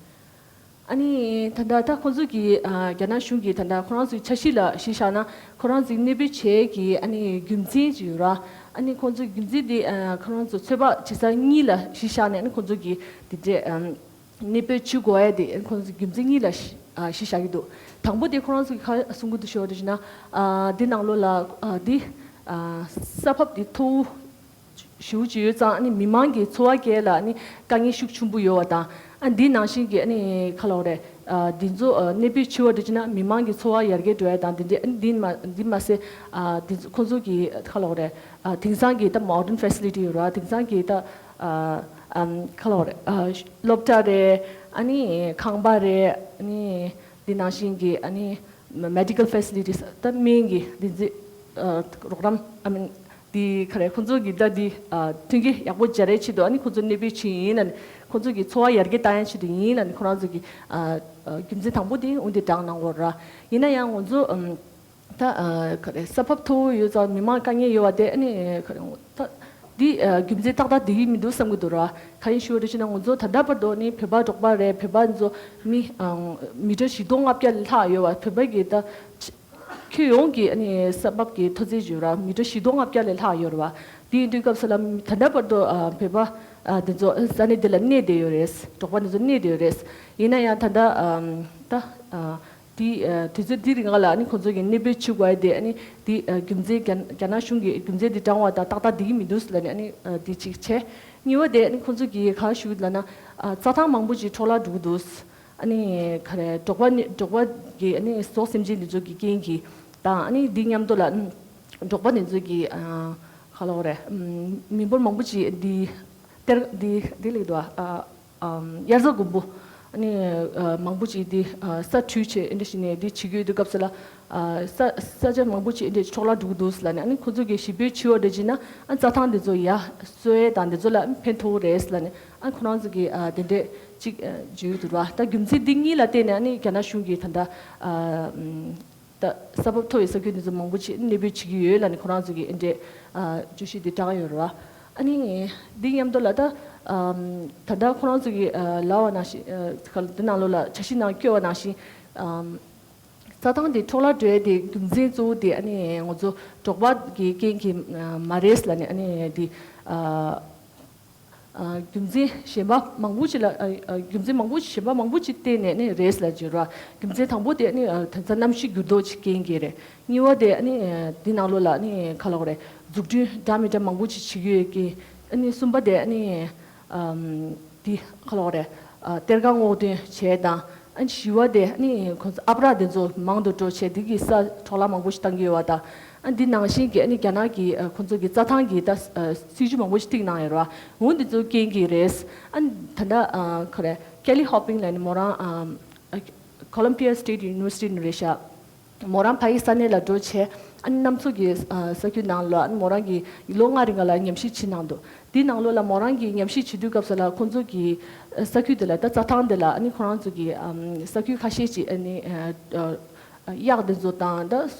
ཨ་ནི་ད་ལྟ་ད་ཁོ་ཚོ་གི་ཨ་རྒྱ་ནག་གཞུང་གི་ད་ལྟ་ཁོ་རང་ཚོའི་འཆར་གཞི་ལ་གཞི་བཞག་ན། ཁོ་རང་ཚོའི་གནས་སྤོས་བྱེད་ཀྱི་ཨ་ནི་རྒྱུ་མཚན་ཅིག་ཡོད་ར། ཨ་ནི་ཁོ་ཚོའི་རྒྱུ་མཚན་དེ་ཨ་ཁོ་རང་ཚོ་ཚོད་དཔག་བྱེད་ས་གཉིས་ལ་གཞི་བཞག་ནས་ཨ་ནི་ཁོ་ཚོ་གི་དེ་འདྲས་ཨམ་གནས་སྤོས་བྱེད་དགོས་ཡ་དེ་ཁོ་ཚོའི་རྒྱུ་མཚན་གཉིས་ལ་གཞི་ཨ་གཞི་བཞག་གི་འདུག་དང་པོ་དེ་ཁོ་རང་ཚོ་གི་ག་གསུང་གི་འདུག་ཞུ་བ་རེད་ཅེ་ན། ཨ་འདི་ནང་ལོགས་ལ་ཨ་འདི་ཨ་ས་བབ་དེ་མཐོ་བོ་ཞེ་པོ་ཅིག་ཡོད་ཙང་། ཨ་ནི་མི་མང་གི་འཚོ་བ་སྐྱེལ་ལ་ཨ་ནི་དཀའ་ངལ་ཤུགས་ཆེན་པོ་ཡོད་པ་དང་། ཨ་འདི་ནང་བཞིན་གྱི་ཨ་ནི་ག་ལབ་དགོས་རེད། ཨ་འདི་ཚོ་ཨ་གནས་སྤོས་བྱེད་པ་འདྲ་བྱས་ན་མི་མང་གི་འཚོ་བ་ཡར་རྒྱས་འགྲོ་ཡ་དང་། འདི་འདྲ་ཨ་ནི་འདི་མ་འདི་མ་ཟད་ཨ་འདི་ཚོ་ཁོང་ཚོ་གི་ག་ལབ་དགོས་རེད། ཨ་དེང་སང་གི་ད་མོ་ཌན་ཕེ་སི་ལི་ཊི་ཡོད་ར། དེང་སང་གི་ད་ཨ་ཨམ་ག་ལབ་དགོས་རེད། ཨ་སློབ་གྲྭ་རེད། ཨ་ནི་ཁང་པ་རེད། ཨ་ནི་འདི་ནང་བཞིན་གྱི་ཨ་ནི་མེ་ཌི་ཀལ་ཕེ་སི་ལི་ཊི་ས་ད་སྨན་གྱི་འདི་འདི་ཨ་རོགས་རམ། ཨ་མིན་འདི་ག་རེ། ཁོང་ཚོ་གི་ད་འདི་ཨ་མཐུན་རྐྱེན་ཡག་པོ་སྦྱར་ཡའི་ཆེད་དུ་ཨ་ནི་ཁོང་ཚོ་གནས་སྤོས་བྱེད་ཡིན་ལབ་ནས། ཁོང་ཚོ་གི་འཚོ་བ་ཡར་རྒྱས་བཏང་ཡའི་ཆེད་དུ་ཡིན་ལབ་ནས་ཁོ་རང་ཚོ་གི་ཨ་ཨ་རྒྱུ་མཚན་དང་པོ་དེ་འོ་འདི་དྲངས་གནང་གི་ཡོད་ར། ཡིན་ན་ཡང་ང་ཚོ་ཨམ་ད་ཨ་ག་རེ་ས་བབ་མཐོ་བོ་ཡོད་ཙང་མི་མང་དཀའ་ངལ་ཡོད་པ་དེ་ཨ་ནི་ག་རེ་ད་འདི་ཨ་རྒྱུ་མཚན་ཏག་ཏག་འགྲིག་གི་མི་འདུག་བསམ་གྱི་འདུག་ར། གང་ཡིན་ཞུ་བ་རེད་ཅེ་ན། ང་ཚོ་ད་ལྟ་བར་དུ་ནི་བོད་པ་འབྲོག་པ་རེད། བོད་པ་ཚོ་མི་ཨ་མི་ཊར་བཞི་སྟོང་ལྔ་བརྒྱ་ལྷག་ཡོད་པ། བོད་པ་གི་ད་ཁྱོན་ཡོངས་ཀྱི་ཨ་ནི་ས་བབ་ཀྱི་མཐོ་ཚད་བརྗོད་ར་མི་ཊར་བཞི་སྟོང་ལྔ་བརྒྱ་ལས་ལྷག་ཡོད་རེད་བ། དེ་ཡིན་དུས་སྐབས་སུ་ལ་ད་ལྟ་བར་དུ་ཨ་བོད་པ་ཨ་དེ་ཚོ་ས་གནས་དེ་ལ་གནས་བསྡད་ཡོད་རེད། འབྲོག་པ་དེ་ཚོ་གནས་བསྡད་ཡོད་རེད། ཡིན་ན་ཡང་ད་ལྟ་ཨ་ད་ཨ་དེ་ཨ་དུས་ཚོད་དེ་རིང་ལ་ཨ་ནི་ཁོང་ཚོ་གི་གནས་སྤོས་བྱེད་དགོས་ཡ་དེ་ཨ་ནི་དེ་ཨ་རྒྱུ་མཚན་རྒྱ་རྒྱ་ནག་གཞུང་གི་རྒྱུ་མཚན་དེ་དྲངས་པ་དང་ཏག་ཏག་འགྲིག་གི་མི་འདུག་ལབ་ནས་ཨ་ནི་ཨ་དེ་གཅིག་བྱས། གཉིས་པ་དེ་ཨ་ནི་ཁོང་ཚོ་གི་ག་རེ་ཞུ་གི་འདུག་ལབ་ན། ཨ་རྩྭ་ཐང་མང་པོ་ཅིག་འཕྲོ་བརླག་འགྲོ་གི་འདུག་ཨ་ནི་ག་རེ་འབྲོག་པ་ནི་འབྲོག་པ་གི་ཨ་ནི་ཟོག་སེམས་ཅན་དེ་ཚོ་གི་རྐྱེན་གྱིས་དང་། ཨ་ནི་འདི་མཉམ་དུ་ལ་འབྲོག་པ་དེ་ཚོ་གི་ཨ་ག་ལབ་དགོས་རེད། ཨམ་མི་འབོར་མང་པོ་ཅིག་འདི་གཏེར་འདི་འདི་ལེགས་འདུག་ཨ། ཨམ་དབྱར་རྩྭ་དགུན་འབུ་ཨ་ནི་ཨ་མང་པོ་ཅིག་འདི་ཨ་ས་བྲུས་བྱས་འདི་འདྲ་བྱས་ནས་འདི་བྱེད་ཀྱི་ཡོད་དུས་སྐབས་སུ་ལ། ཨ་ས་ས་ཆ་མང་པོ་ཅིག་འདི་འཕྲོ་བརླག་འགྲོ་གི་འདུག་ལབ་ནས། ཨ་ནི་ཁོ་ཚོ་གིས་ཞིབ་འཇུག་བྱས་པ་འདྲ་བྱས་ན། ཨ་རྩྭ་ཐང་འདི་ཚོ་ཡར་གསོ་ཡས་དང་འདི་ཚོ་ལ་ཕན་ཐོགས་རེད་ལབ་ནས། ཨ་ཁོ་རང་ཚོ་གིས་ཨ་དེ་འདྲས་ཅིག་ཨ་བརྗོད་ཀྱི་འདུག་ར། ད་རྒྱུ་མཚན་འདི་གཉིས་ལ་བརྟེན་ནས་ཨ་ནི་རྒྱ་ནག་གཞུང་གིས་ད་ལྟ་ཨ་ཨམ་ད་ས་བབ་མཐོ་བའི་ས་ཁུལ་འདི་ཚོ་མང་པོ་ཅིག་གནས་སྤོས་བྱེད་ཀྱི་ཡོད་ལབ་ནས་ཁོ་རང་ཚོ་གིས་ཨ་འདྲས་ཨ་བརྗོད་གཞི་འདི་དྲངས་ཡོད་ར། ཨ་ནི་འདི་མཉམ་དུ་ལ་ད་ཨམ་ད་ལྟ་ཁོ་རང་ཚོ་གིས་ཨ་ལབ་པ་ནང་བཞིན། ཨ་ག་ལ་འདི་ནང་ལོགས་ལ་འཆར་གཞི་ནང་བཀོད་པ་ནང་བཞིན། ཨམ་རྩྭ་ཐང་དེ་འཕྲོ་བརླག་འགྲོ་ཡ་དེ་རྒྱུ་མཚན་གཙོ་བོ་དེ་ཨ་ནི་ང་ཚོ་འབྲོག་པ་གི་རྐྱེན་གྱིས་ཨ་མ་རེད་ལབ་ནས། ཨ་ནི་དེ་ཨ་ཨ་རྒྱུ་མཚན་གཞན་པ་མང་པོ་ཅིག་ལ། ཨ་ཨ་རྒྱུ་མཚན་མང་པོ་ཞིག་གཞན་པ་མང་པོ་ཅིག་བརྟེན་ནས་ནི་རེད་ལབ་བརྗོད་ར། རྒྱུ་མཚན་དང་པོ་དེ་ཨ་ནི་ཨ་དེང་སང་གནམ་གཤིས་འགྱུར་ལྡོག་ཅིག་རྐྱེན་གྱིས་རེད། གཉིས་པ་དེ་ཨ་ནི་ཨ་འདི་ནང་ལོགས་ལ་ཨ་ནི་ག་ལབ་དགོས་རེད། འཛུགས་སྐྲུན་འདྲ་མི་འདྲ་མང་པོ་ཅིག་བྱེད་ཀྱི་ཡོད་ཀྱི། ཨ་ནི་གསུམ་པ་དེ་ཨ་ནི་ཨམ་འདི་ག་ལབ་དགོས་རེད། ཨ་གཏེར་ཁ་སྔོག་འདོན་བྱས་དང་། ཨ་བཞི་བ་དེ་ཨ་ནི་ཁོ་ཚོ་ཨབ་ར་དེ་ཚོ་མང་དུ་འགྲོ་བྱས་འདི་གི་ས་འཕྲོ་བརླག་མང་པོ་ཞིག་བཏང་གི་ཡོད་པ་དང་། ཨ་འདི་ནང་བཞིན་གྱི་ཨ་ནི་རྒྱ་ནག་གི་ཨ་ཁོ་ཚོ་གི་རྩྭ་ཐང་གི་ད་ཨ་སྲིད་ཇུས་མང་པོ་ཞིག་བཏིང་གནང་ཡོད་རེད་བ། འོ་འདི་ཚོ་རྐྱེན་གྱིས་རེད། ཨ་ད་ལྟ་ཨ་ག་རེ་Kelly Hopping ལབ་ནི་མོ་རང་ཨ་Columbia State University ནས་རེད་ཤག་མོ་རང་ཕ་ཡི་ས་གནས་ལ་འགྲོ་བྱས། ཨ་ནི་གནམ་མཚོ་གི་ཨ་ས་ཁུལ་ནང་ལ་ཨ་ནི་མོ་རང་གིས་ལོ་ལྔ་རིང་ལ་ཉམས་ཞིབ་བྱེད་གནང་འདུག་འདི་ནང་ལོགས་ལ་མོ་རང་གིས་ཉམས་ཞིབ་བྱེད་དུས་སྐབས་སུ་ལ་ཁོང་ཚོ་གི་ཨ་ས་ཁུལ་དེ་ལ་ད་རྩྭ་ཐང་དེ་ལ་ཨ་ནི་ཁོ་རང་ཚོ་གི་ཨམ་ས་ཁུལ་ཁ་ཤས་ཅིག་ཨ་ནི་ཨ་ཨ་གཡག་དེ་ཚོ་དང་ད་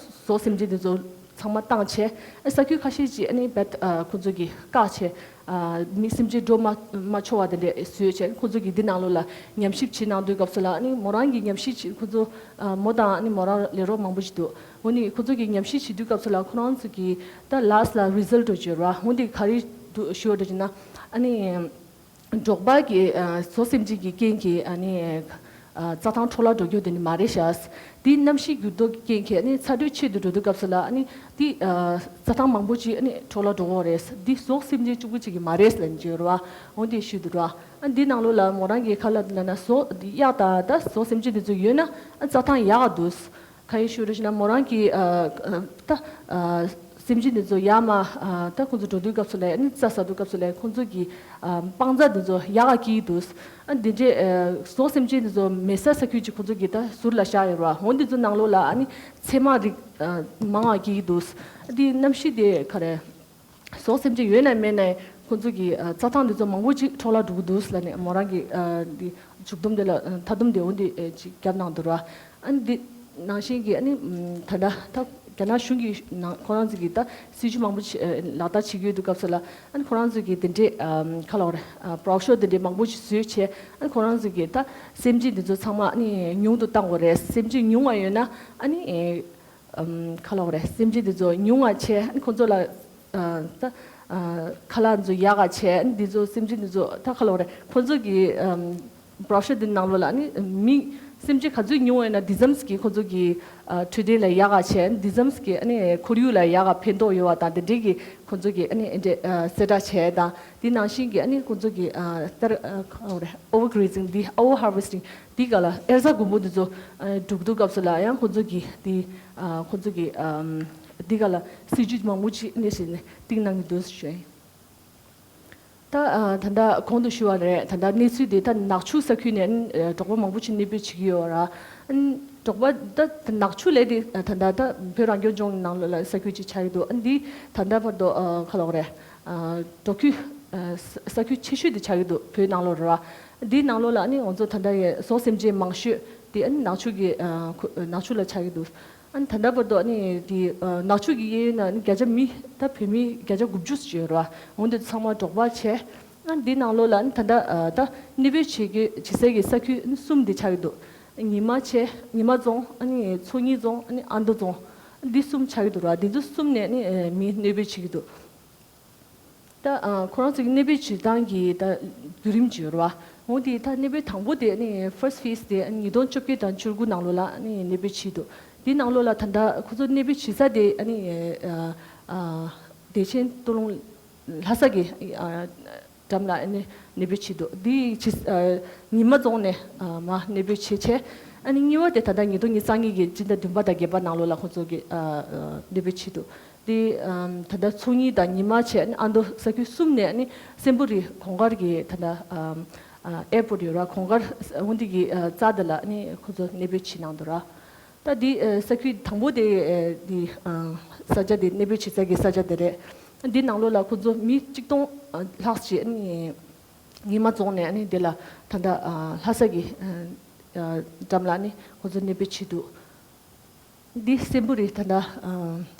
ཟོག་སེམས་ཅན་དེ་ཚོ་ ཚང་མ་བཏང་བྱས། ཨ་ས་ཁུལ་ཁ་ཤས་ཅིག་ཨ་ནི་བད་ཨ་ཁོང་ཚོ་གིས་བཀག་བྱས། ཨ་མི་སེམས་ཅན་འགྲོ་མ་མ་ཆོག་པ་དེ་འདྲས་བཟོས་བྱས། ཁོང་ཚོ་གིས་འདི་ནང་ལོགས་ལ་ཉམས་ཞིབ་བྱེད་གནང་དུས་སྐབས་སུ་ལ། ཨ་ནི་མོ་རང་གིས་ཉམས་ཞིབ་བྱེད། ཁོང་ཚོ་ཨ་མོ་དང་ཨ་ནི་མོ་རང་ལས་རོགས་མང་པོ་ཞིག་འདུག་འོ་ནི་ཁོང་ཚོ་གིས་ཉམས་ཞིབ་བྱེད་དུས་སྐབས་སུ་ལ། ཁོ་རང་ཚོ་གིས་ད་ལཱསི་ལ་རི་ཛལ་ཊི་འགྲོ་བརྗོད་ར། འོ་འདི་ག་རེ་འདུག་ཞུ་བ་འདྲ་བྱས་ན། ཨ་ནི་འབྲོག་པ་གི་ཨ་ཟོག་སེམས་ཅན་གྱི་རྐྱེན་གྱིས་ཨ་ནི་ཨ་རྩྭ་ཐང་འཕྲོ་བརླག་འགྲོ་རྒྱུ་དེ་ནི་མ་རེད་ཤག་འདི་གནམ་གཤིས་འགྱུར་ལྡོག་གི་རྐྱེན་གྱིས་ཨ་ནི་ཚ་དྲོད་ཆེ་དུ་འགྲོ་དུས་སྐབས་སུ་ལ། ཨ་ནི་འདི་ཨ་རྩྭ་ཐང་མང་པོ་ཅིག་ཨ་ནི་འཕྲོ་བརླག་འགྲོ་གི་རེད། འདི་ཟོག་སེམས་ཅན་གཅིག་པུ་ཅིག་གི་མ་རེད་ལབ་བརྗོད་ར། འོ་འདི་ཞུས་འདུག་ར། ཨ་འདི་ནང་ལོགས་ལ་མོ་རང་གིས་ག་ལབ་འདུག་ལབ་ན། ཟོག་འདི་གཡག་དང་ད་ཟོག་སེམས་ཅན་འདི་ཚོ་ཡོད་ན་ཨ་རྩྭ་ཐང་ཡག་ག་འདུག་ག་རེ་ཞུ་རེད་ཞུ་ན། མོ་རང་གིས་ཨ་ཨ་ད་ཨ་སེམས་ཅན་འདི་ཚོ་ཡར་མར་ཨ་ད་ཁོང་ཚོ་འགྲོ་དུས་སྐབས་སུ་ལ། ཨ་ནི་རྩྭ་ཟ་དུས་སྐབས་སུ་ལ་ཁོང་ཚོ་གི་ཨ་སྤང་རྩྭ་འདི་ཚོ་ཡག་ག་སྐྱེ་གི་འདུག་ཨ་འདི་འདྲའི་ཨ་ཟོག་སེམས་ཅན་འདི་ཚོ་མེད་ས་ས་ཁུལ་ཅིག་ཁོང་ཚོ་གིས་ད་ཟུར་ལ་བཞག་ཡོད་ར། འོ་འདི་ཚོ་ནང་ལོགས་ལ་ཨ་ནི་ཚེར་མ་རིགས་ཨ་མང་བ་སྐྱེ་གི་འདུག་ཨ་འདི་གནམ་གཤིས་དེ་ག་རེ། ཟོག་སེམས་ཅན་ཡོད་ན་མེད་ན་ཁོང་ཚོ་གི་ཨ་རྩྭ་ཐང་འདི་ཚོ་མང་པོ་ཅིག་འཕྲོ་བརླག་འགྲོ་གི་འདུག་ལབ་ནས་མོ་རང་གི་ཨ་འདི་མཇུག་སྡོམ་དེ་ལ་ཨ་མཐའ་སྡོམ་དེ་འོ་འདི་ཨ་ཅིག་བརྒྱབ་གནང་འདུག་ར། ཨ་ནི་འདི་ནང་བཞིན་གྱི་ཨ་ནི་ད་ལྟ་ད་རྒྱ་ནག་གཞུང་གི་ནང་ཁོ་རང་ཚོ་གི་ད་སྲིད་ཇུས་མང་པོ་ཅིག་ཨ་ལག་བསྟར་བྱེད་ཀྱི་ཡོད་དུས་སྐབས་སུ་ལ། ཨ་ནི་ཁོ་རང་ཚོ་གི་དེ་འདྲའི་ཨ་ག་ལབ་དགོས་རེད། ཨ་བྲོ་ཤོ་དེ་འདྲའི་མང་པོ་ཅིག་བཟོས་བྱས། ཨ་ནི་ཁོ་རང་ཚོ་གི་ད་སེམས་ཅན་འདི་ཚོ་ཚང་མ་ཨ་ནི་ཉུང་དུ་བཏང་དགོས་རེད། སེམས་ཅན་ཉུང་བ་ཡོད་ན་ཨ་ནི། ཨམ་ག་ལབ་དགོས་རེད། སེམས་ཅན་འདི་ཚོ་ཉུང་བ་བྱས། ཁོང་ཚོ་ལ་ཨ་ད་ཨ་ཁ་ལག་ཚོ་ཡག་ག་བྱས། འདི་ཚོ་སེམས་ཅན་འདི་ཚོ་ད་ག་ལབ་དགོས་རེད། ཁོང་ཚོ་གི་ཨམ་བྲོ་ཤོ་འདི་ནང་ལོགས་ལ་ནི་མི་སེམས་ཅན་ག་ཚོད་ཉུང་བ་ཡིན་ན་འདི་ཙམ་གྱིས་ཁོང་ཚོ་གི་ཨ་འཕྲོད་བསྟེན་ལ་ཡག་ག་བྱས། འདི་ཙམ་གྱིས་ཨ་ནི་ཁོར་ཡུག་ལ་ཡག་ག་ཕན་ཐོགས་ཡོད་པ་དང་། དེ་འདྲའི་གི་ཁོང་ཚོ་གི་ཨ་ནི་ཨེ་འདྲ་ཨ་གསལ་བསྒྲགས་བྱས་དང་། དེ་ནང་བཞིན་གྱི་ཨ་ནི་ཁོང་ཚོ་གི་ཨ་ལྟར་ཨ་ག་ལབ་དགོས་རེད། ཨོ་ཝར་གྷི་རེ་ཛིང་འདི། ཨོ་ཝར་ཧར་ཝེ་སི་ཊིང་། འདི་ག་ལ་ཨེ་རྩ་དགུན་འབུ་འདི་ཚོ་ཨ་སྒྲུག་དུས་སྐབས་སུ་ལ་ཡང་ཁོང་ཚོ་གི་འདི་ཨ་ཁོང་ཚོ་གི་ཨམ་འདི་ག་ལ་སྲིད་ཇུས་མང་པོ་ཅིག་ནས་བྱས་ནས་བཏིང་གནང་གི་འདུག་ཞུ་ཡིན། ད་ཨ་ད་ལྟ་གོང་དུ་ཞུ་བ་རེད། ད་ལྟ་གནས་ཚུལ་འདི་ད་ནག་ཆུ་ས་ཁུལ་ནས་ཨ་འབྲོག་པ་མང་པོ་ཅིག་གནས་སྤོས་བྱེད་ཀྱི་ཡོད་ར། ཨ་འབྲོག་པ་ད་ནག་ཆུ་ལས་དེ་ད་ལྟ་ད་བོད་རང་སྐྱོང་ལྗོངས་ནང་ལོགས་ལ་ས་ཁུལ་ཅིག་ཆགས་ཀྱི་འདུག་ཨ་འདི་ད་ལྟ་བར་དུ་ཨ་ག་ལབ་དགོས་རེད། ཨ་འབྲོག་ཁུལ་ཨ་ས་ས་ཁུལ་ཆེ་ཤོས་དེ་ཆགས་ཀྱི་འདུག་བོད་ནང་ལོགས་རེད་བ། འདིའི་ནང་ལོགས་ལ་ཨ་ནི་ང་ཚོ་ད་ལྟ་ཡི་ཟོག་སེམས་ཅན་མང་ཤོས་དེ་ཨ་ནི་ནག་ཆུ་གི་ཨ་ཁུ་ནག་ཆུ་ལ་ཆགས་ཀྱི་འདུག་ཨ་ནི་ད་ལྟ་བར་དུ་ཨ་ནི་དེ་ཨ་ནག་ཆུ་གི་གཡས་གཡོན་ན་ཨ་ནི་བརྒྱ་ཆ་མི་ད་བོད་མི་བརྒྱ་ཆ་དགུ་བཅུ་ཙམ་ཡོད་རེད་བ། འོན་ཏེ་ཚང་མ་འབྲོག་པ་བྱས། ཨ་ནི་འདིའི་ནང་ལོགས་ལ་ཨ་ནི་ད་ལྟ་ཨ་ད་གནས་སྤོས་བྱེད་རྒྱུ་བྱེད་སའི་གི་ས་ཁུལ་ཨ་ནི་གསུམ་དེ་ཆགས་ཀྱི་འདུག་ཉི་མ་བྱས། ཉི་མ་རྫོང་། ཨ་ནི་མཚོ་གཉིས་རྫོང་། ཨ་ནི་ཨ་མདོ་རྫོང་། འདི་གསུམ་ཆགས་ཀྱི་འདུག་ར། འདི་ཚོ་གསུམ་ནས་ཨ་ནི་ཨ་མི་གནས་སྤོས་བྱེད་ཀྱི་འདུག་ད་ཨ་ཁོ་རང་ཚོ་གི་གནས་སྤོས་བྱེད་སྟངས་ཀྱི་ད་བརྒྱུད་རིམ་ཅིག་ཡོད་རེད་བ། འོ་དེ་ད་གནས་སྤོས་དང་པོ་དེ་ཨ་ནི་ཕར་སི་ཊི་ཕེ་སི་དེ་ཨ་ནི་ཉིས་སྟོང་བཅོ་བརྒྱད་དང་བཅུ་དགུ་ནང་ལོགས་ལ་ཨ་ནི་གནས་སྤོས་བྱས་འདུག་དེའི་ནང་ལོགས་ལ་ད་ལྟ་ཁོ་ཚོ་གནས་སྤོས་བྱེད་ས་དེ་ཨ་ནི་ཨ་ཨ་བདེ་ཆེན་སྟོད་ལུང་ལྷ་ས་གི་ཨ་འགྲམ་ལ་ཨ་ནི་གནས་སྤོས་བྱས་འདུག་དེ་ཕྱི་ཨ་ཉི་མ་རྫོང་ནས་ཨ་མར་གནས་སྤོས་བྱས་བྱས། ཨ་ནི་གཉིས་པ་དེ་ད་ལྟ་ཉིས་སྟོང་ཉི་ཤུ་རྩ་གཉིས་ཀྱི་སྤྱི་ཟླ་བདུན་པ་དང་བརྒྱད་པ་ནང་ལོགས་ལ་ཁོ་ཚོ་གི་ཨ་ཨ་གནས་སྤོས་བྱས་འདུག་དེ་ཨམ་ད་ལྟ་མཚོ་གཉིས་དང་ཉི་མ་བྱས་ཨ་ནི་ཨ་མདོ་ས་ཁུལ་གསུམ་ནས་ཨ་ནི་སྲིན་པོ་རི་གོང་དཀར་གྱི་ད་ལྟ་ཨམ་ཨ་ཨེར་པོར་ཊི་ཡོད་ར། གོང་དཀར་འོ་འདི་གི་ཨ་རྩ་དེ་ལ་ཨ་ནི་ཁོ་ཚོ་གནས་སྤོས་བྱས་གནང་འདུག་ར། ད་འདི་ཨ་ས་ཁུལ་དང་པོ་དེ་ཨ་འདི་ཨ་ས་ཆ་དེ་གནས་སྤོས་བྱེད་ས་གི་ས་ཆ་དེ་རེད། འདི་ནང་ལོགས་ལ་ཁོ་ཚོ་མི་གཅིག་སྟོང་ཨ་ལྷག་ཅིག་ཨ་ནི་ཉི་མ་རྫོང་ནས་ཨ་ནི་འདི་ལ་ད་ལྟ་ཨ་ལྷ་ས་གི་ཨ་ཨ་འགྲམ་ལ་ཨ་ནི་ཁོ་ཚོ་གནས་སྤོས་བྱས་འདུག་འདི་སྲིན་པོ་རི་ད་ལྟ་ཨ་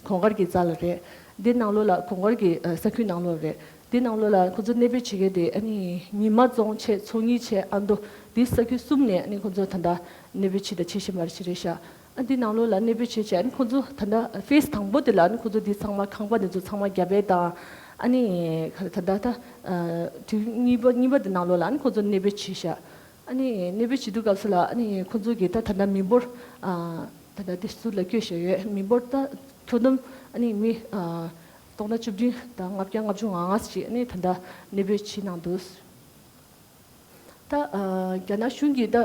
གོང་དཀར་གྱི་རྩ་ལ་རེད། འདི་ནང་ལོགས་ལ་གོང་དཀར་གྱི་ཨ་ས་ཁུལ་ནང་ལོགས་རེད། འདི་ནང་ལོགས་ལ་ཁོ་ཚོ་གནས་སྤོས་བྱེད་མཁན་དེ་ཨ་ནི་ཉི་མ་རྫོང་བྱས། མཚོ་གཉིས་བྱས། ཨ་མདོ། འདི་ས་ཁུལ་གསུམ་ནས་ཨ་ནི་ཁོ་ཚོ་ད་ལྟ་གནས་སྤོས་བྱས་དང་བྱེད་བཞིན་པ་ཞིག་རེད་ཤག་ཨ་འདི་ནང་ལོགས་ལ་གནས་སྤོས་བྱས་བྱས་ཨ་ནི་ཁོ་ཚོ་ད་ལྟ་ཕེ་སི་དང་པོ་དེ་ལ་ཨ་ནི་ཁོ་ཚོ་འདི་ཚང་མ་ཁང་པ་འདི་ཚོ་ཚང་མ་རྒྱབ་པ་དང་། ཨ་ནི་ད་ལྟ་ད་ཨ་དུས་གཉིས་པ་གཉིས་པ་དེ་ནང་ལོགས་ལ་ཨ་ནི་ཁོ་ཚོ་གནས་སྤོས་བྱས་ཤག་ཨ་ནི་གནས་སྤོས་བྱེད་དུས་སྐབས་སུ་ལ་ཨ་ནི་ཁོ་ཚོ་གིས་ད་ད་ལྟ་མི་འབོར་ཨ་ད་ལྟ་དེ་ཟུར་ལ་བསྐྱོད་བཞག་ཡོད། མི་འབོར་ད་ཁྱོན་བསྡོམས་ཨ་ནི་མི་ཨ་སྟོང་ཕྲག་བཅུ་བདུན་དང་ལྔ་བརྒྱ་ལྔ་བཅུ་ང་ལྔ་ཞིག་ཨ་ནི་ད་ལྟ་གནས་སྤོས་བྱས་གནང་འདུག་ད་ཨ་རྒྱ་ནག་གཞུང་གིས་ད་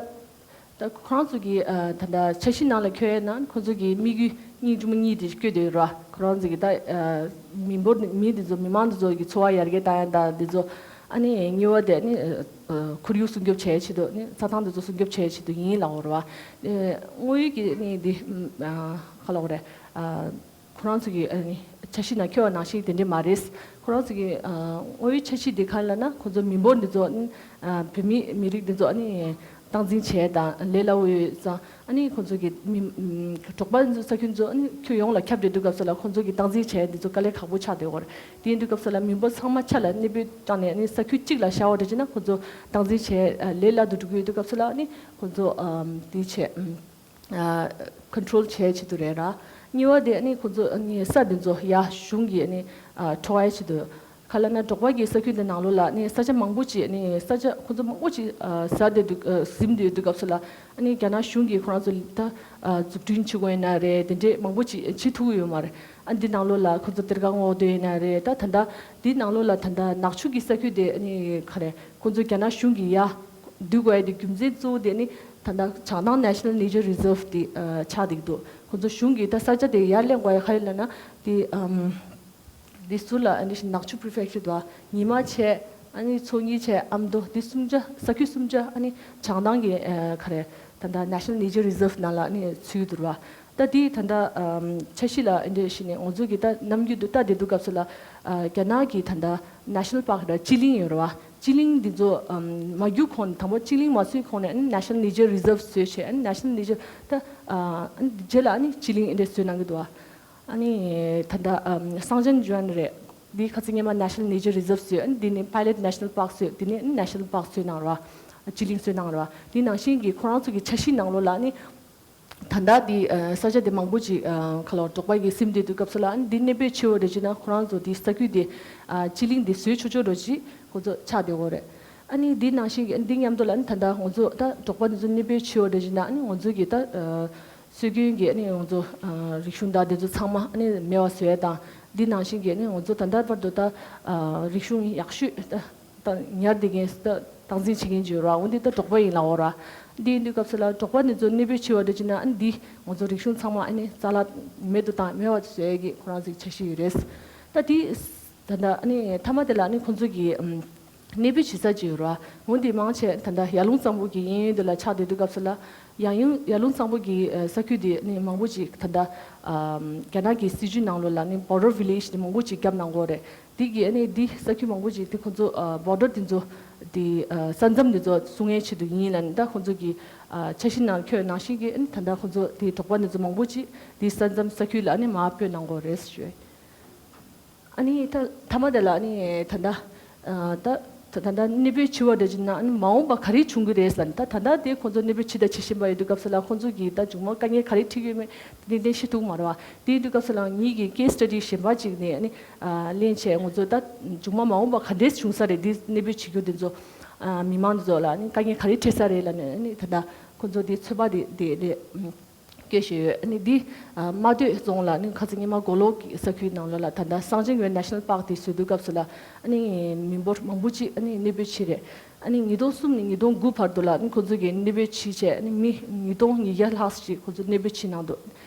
ད་ཁོ་རང་ཚོ་གི་ཨ་ད་ལྟ་འཆར་གཞི་ནང་ལ་འཁོད་ཡ་ན་ཁོ་ཚོ་གི་དམིགས་ཡུལ་སྙིང་རྗེ་མོ་གཉིས་དེ་བཀོད་བསྡད་ཡོད་ར། ཁོ་རང་ཚོ་གི་ད་ཨ་མི་འབོར་མི་འདི་ཚོ་མི་མང་འདི་ཚོ་གི་འཚོ་བ་ཡར་རྒྱས་བཏང་ཡ་དང་འདི་ཚོ། ཨ་ནི་གཉིས་པ་དེ་ནི་ཨ་ཁོར་ཡུག་སྲུང་སྐྱོབ་བྱེད་ཆེད་དུ་ནི་རྩྭ་ཐང་འདི་ཚོ་སྲུང་སྐྱོབ་བྱེད་ཆེད་དུ་ཡིན་ལབ་ཡོད་རེད་བ། ཨ་དངོས་ཡོད་ཀྱི་ནི་འདི་ཨ་ག་ལབ་དགོས་རེད། ཨ་ཁོ་རང་ཚོ་གི་ཨ་ནི་འཆར་གཞི་ནང་འཁོད་པ་ནང་བཞིན་དེ་འདྲས་མ་རེད། ཁོ་རང་ཚོ་གི་ཨ་དངོས་ཡོད་འཆར་གཞི་འདི་ག་རེ་ལབ་ན་ཁོ་ཚོ་མི་འབོར་འདི་ཚོ་ཨ་བོད་མི་མི་རིགས་འདི་ཚོ་ཨ་ནི་ སྟངས་འཛིན་བྱས་དང་ལས་སླ་བོ་ཡོད་ཙང་། ཨ་ནི་ཁོང་ཚོ་གི་མི་ཨམ་འབྲོག་པ་ཚོ་ས་ཁུལ་ཚོ་ཨ་ནི་ཁྱོན་ཡོངས་ལ་ཁྱབ་བསྡད་དུས་སྐབས་སུ་ལ་ཁོང་ཚོ་གི་སྟངས་འཛིན་བྱས་འདི་ཚོ་དཀའ་ལས་ཁག་པོ་ཆགས་བསྡད་ཡོད་རེད། དེ་ཡིན་དུས་སྐབས་སུ་ལ་མི་འབོར་ཚང་མ་ཆ་ལ་གནས་སྤོས་བཏང་ནས་ཨ་ནི་ས་ཁུལ་གཅིག་ལ་བཞག་པ་རེད་ཅེ་ན། ཁོང་ཚོ་སྟངས་འཛིན་བྱས་ལས་སླ་དུ་འགྲོ་གི་ཡོད་དུས་སྐབས་སུ་ལ་ཨ་ནི་ཁོང་ཚོ་ཨམ་དེ་བྱས་ཨམ་ཨ་ཀོན་ཊོལ་བྱས་ཆེད་དུ་རེད་ར། གཉིས་པ་དེ་ཨ་ནི་ཁོང་ཚོ་ཨ་ནི་ས་དེ་ཚོ་ཡ་གཞུང་གི་ཨ་ནི་ཨ་འཕྲོག་ཡ་ཆེད་དུ། ག་ལབ་ན་འབྲོག་པ་གི་ས་ཁུལ་དེ་ནང་ལོགས་ལ་ཨ་ནི་ས་ཆ་མང་པོ་ཅིག་ཨ་ནི་ས་ཆ་ཁོང་ཚོ་མང་པོ་ཅིག་ཨ་ཟ་བསྡད་འདུག་ཨ་ཟིན་བསྡད་འདུག་སྐབས་སུ་ལ་ཨ་ནི་རྒྱ་ནག་གཞུང་གིས་ཁོ་རང་ཚོ་ད་ཨ་འཛུགས་སྐྲུན་བྱེད་དགོས་ཡིན་ན་རེད། དེ་འདྲས་མང་པོ་ཅིག་བྱེད་ཐུབ་ཀྱི་ཡོད་མ་རེད། ཨ་འདི་ནང་ལོགས་ལ་ཁོང་ཚོ་གཏེར་ཁ་སྔོག་འདོད་ཡིན་ན་རེད། ད་ད་ལྟ་འདི་ནང་ལོགས་ལ་ད་ལྟ་ནག་ཆུ་གི་ས་ཁུལ་དེ་ཨ་ནི་ག་རེ་ཁོང་ཚོ་རྒྱ་ནག་གཞུང་གིས་ཡ་བསྡུ་དགོས་ཡ་དེ་རྒྱུ་མཚན་གཙོ་བོ་དེ་ཨ་ནི་ད་ལྟ་བྱང་ཐང་National Nature Reserve་དེ་ཨ་ཆགས་བསྡད་འདུག་ཁོང་ཚོ་གཞུང་གིས་ད་ས་ཆ་དེ་ཡར་ལེན་དགོས་ཡ་ག་རེ་ལབ་ན་དེ་ཨམ། འདི་ཟུར་ལ་ཨ་ནི་ནག་ཆུ་Prefecture་དུ་ཉི་མ་བྱས། ཨ་ནི་མཚོ་གཉིས་བྱས། ཨ་མདོ། འདི་གསུམ་ཆ་ས་ཁུལ་གསུམ་ཆ་ཨ་ནི་བྱང་ཐང་གི་ཨ་ག་རེ་ད་ལྟ་National Nature Reserve་ནང་ལ་ཨ་ནི་ཚུད་འདུག་ར། ད་འདི་ད་ལྟ་ཨམ་འཆར་གཞི་ལ་ཨ་འདྲས་ཤི་ནས་ང་ཚོ་གི་ད་ནམ་རྒྱུན་དུ་ལྟ་བསྡད་དུས་སྐབས་སུ་ལ་ཨ་རྒྱ་ནག་གི་ད་ལྟ་National Park་ར་སྤྱི་གླིང་ཡོད་ར་བ། སྤྱི་གླིང་འདི་ཚོ་ཨམ་མ་རྒྱུ་གོང་ནས་དང་པོ་སྤྱི་གླིང་མ་བཟོས་གོང་ནས་ཨ་ནི་National Nature Reserve་བཟོས་བྱས། ཨ་ནི་National Nature་ད་ཨ་ཨ་ནི་རྗེས་ལ་ཨ་ནི་སྤྱི་གླིང་ཨ་འདྲས་བཟོས་གནང་གི་འདུག་བ། ཨ་ནི་ད་ལྟ་ཨམ་སང་ཅན་ཇོན་རེད། འདི་ཁ་ཚིག་སྔོན་མ་National Nature Reserve་བཟོས། ཨ་ནི་འདི་ནི་Pilot National Park་བཟོས། འདི་ནི་National Park་བཟོས་གནང་ར་བ། སྤྱི་གླིང་བཟོས་གནང་ར་བ། འདི་ནང་བཞིན་གྱི་ཁོ་རང་ཚོ་གི་འཆར་གཞི་ནང་ལོགས་ལ་ཨ་ནི་ད་ལྟ་འདི་ཨ་ས་ཆ་དེ་མང་པོ་ཅིག་ཨ་ཁ་ལོ་འབྲོག་པ་གི་སིམ་བསྡད་དུས་སྐབས་སུ་ལ་ཨ་ནི་འདི་གནས་སྤོས་བྱེད་པ་རེད་ཅེ་ན། ཁོ་རང་ཚོ་འདི་ས་ཁུལ་དེ་ཨ་སྤྱི་གླིང་དེ་བཟོས་ཆོག་ཆོག་འགྲོ་ཅིག་ཁོ་ཚོ་ཆགས་བསྡད་ཡོད་རེད། ཨ་ནི་འདི་ནང་བཞིན་གྱི་འདི་མཉམ་དུ་ལ་ཨ་ནི་ད་ལྟ་ང་ཚོ་ད་འབྲོག་པ་འདི་ཚོ་གནས་སྤོས་བྱེད་པ་རེད་ཅེ་ན། ཨ་ནི་ང་ཚོ་གི་ད་ཨ་སྲོལ་རྒྱུན་གྱི་ཨ་ནི་ང་ཚོ་ཨ་རིག་གཞུང་དང་དེ་ཚོ་ཚང་མ་ཨ་ནི་མེད་པ་བཟོ་ཡ་དང་། འདི་ནང་བཞིན་གྱི་ཨ་ནི་ང་ཚོ་ད་ལྟ་བར་དུ་ད་ཨ་རིག་གཞུང་ཡག་ཤོས་ད་ད་ཉར་བསྡད་མཁན་ད་སྟངས་འཛིན་བྱེད་མཁན་ཅིག་ཡོད་ར། འོ་འདི་ད་འབྲོག་པ་ཡིན་ལབ་ཡོད་ར། འདི་ཡིན་དུས་སྐབས་སུ་ལ་འབྲོག་པ་འདི་ཚོ་གནས་སྤོས་བྱེད་པ་རེད་ཅེ་ན། ཨ་ནི་འདི་ང་ཚོ་རིག་གཞུང་ཚང་མ་ཨ་ནི་རྩ་བརླག་མེད་དུ་བཏང་མེད་པ་བཟོ་ཡ་གི་ཁོ་རང་ཚོའི་འཆར་གཞི་ཡོད་རེད། ད་འདི་ད་ལྟ་ཨ་ནི་མཐའ་མ་དེ་ལ་ཨ་ནི་ཁོང་ཚོ་གི་ཨམ། གནས་སྤོས་བྱེད་ས་ཅིག་ཡོད་ར། འོ་འདི་མང་ཆེ་ད་ལྟ་ཡར་ཀླུང་གཙང་པོ་གི་གཡས་གཡོན་དེ་ལ་ཆགས་བསྡད་དུས་སྐབས་སུ་ལ། ཡར་ཀླུང་ཡར་ཀླུང་གཙང་པོ་གི་ཨ་ས་ཁུལ་དེ་ནི་མང་པོ་ཅིག་ད་ལྟ་ཨམ་རྒྱ་ནག་གི་སྲིད་ཇུས་ནང་ལོགས་ལ་ནི་Border Village་དེ་མང་པོ་ཅིག་བརྒྱབ་གནང་གི་ཡོད་རེད། དེ་གི་ཨ་ནི་འདི་ས་ཁུལ་མང་པོ་ཅིག་དེ་ཁོང་ཚོ་ཨ་Border་དེ་ཚོ་དེ་ཨ་ས་མཚམས་དེ་ཚོ་སྲུང་ཡས་ཆེད་དུ་ཡིན་ལ་ནི། ད་ཁོང་ཚོ་གི་ཨ་འཆར་གཞི་ནང་འཁོད་ནང་བཞིན་གྱི་ཨ་ནི་ད་ལྟ་ཁོང་ཚོ་དེ་འབྲོག་པ་དེ་ཚོ་མང་པོ་ཅིག་དེ་ས་མཚམས་ས་ཁུལ་ལ་ཨ་ནི་མར་སྤོས་གནང་གི་ཡོད་རེད་ཞུ། ཨ་ནི་ད་མཐའ་མ་དེ་ལ་ཨ་ནི་ད་ལྟ་ཨ་ད་ད་ད་ལྟ་གནས་སྤོས་བྱེད་པ་འདྲ་བྱས་ན་ཨ་ནི་མ་འོངས་པ་ག་རེ་བྱུང་གི་རེད་ལབ་ན། ད་ད་ལྟ་དེ་ཁོང་ཚོ་གནས་སྤོས་བྱེད་དང་བྱེད་བཞིན་པ་ཡོད་དུས་སྐབས་སུ་ལ་ཁོང་ཚོ་གིས་ད་མཇུག་མ་དཀའ་ངལ་ག་རེ་འཕྲད་ཀྱི་ཡོད་མེད་ཏན་ཏན་ཤེས་ཐུབ་མ་རེད་བ། དེ་ཡིན་དུས་སྐབས་སུ་ལ་ངེད་ཀྱིས་case study་གཞན་པ་ཅིག་ནས་ཨ་ནི་ཨ་ལེན་བྱས། ང་ཚོ་ད་མཇུག་མ་མ་འོངས་པ་ག་འདྲས་བྱུང་ས་རེད། འདི་གནས་སྤོས་བྱེད་རྒྱུ་དེ་ཚོ་ཨ་མི་མང་དེ་ཚོ་ལ་ཨ་ནི་དཀའ་ངལ་ག་རེ་འཕྲད་ས་རེད་ལབ་ནས་ཨ་ནི་ད་ལྟ་ཁོང་ཚོ་དེ་ཚོད་དཔག་དེ་དེ་རེད། སྐད་ཤོད་ཡོད། ཨ་ནི་འདི་ཨ་རྨ་སྟོད་རྫོང་ལ་ནི་ཁ་ཚིག་སྔོན་མ་མགོ་ལོག་གི་ས་ཁུལ་ནང་ལོགས་ལ་ད་ལྟ་སངས་ཆེན་གྱི་National Park་དེ་བཟོ་དུས་སྐབས་སུ་ལ་ཨ་ནི་མི་འབོར་མང་པོ་ཅིག་ཨ་ནི་གནས་སྤོས་བྱས་རེད། ཨ་ནི་ཉིས་སྟོང་གསུམ་ནས་ཉིས་སྟོང་དགུ་བར་དུ་ལ་ཨ་ནི་ཁོ་ཚོ་གིས་གནས་སྤོས་བྱས་བྱས་ཨ་ནི་མི་ཉིས་སྟོང་ཉིས་བརྒྱ་ལྷག་ཅིག་ཁོ་ཚོ་གནས་སྤོས་བྱས་གནང་འདུག་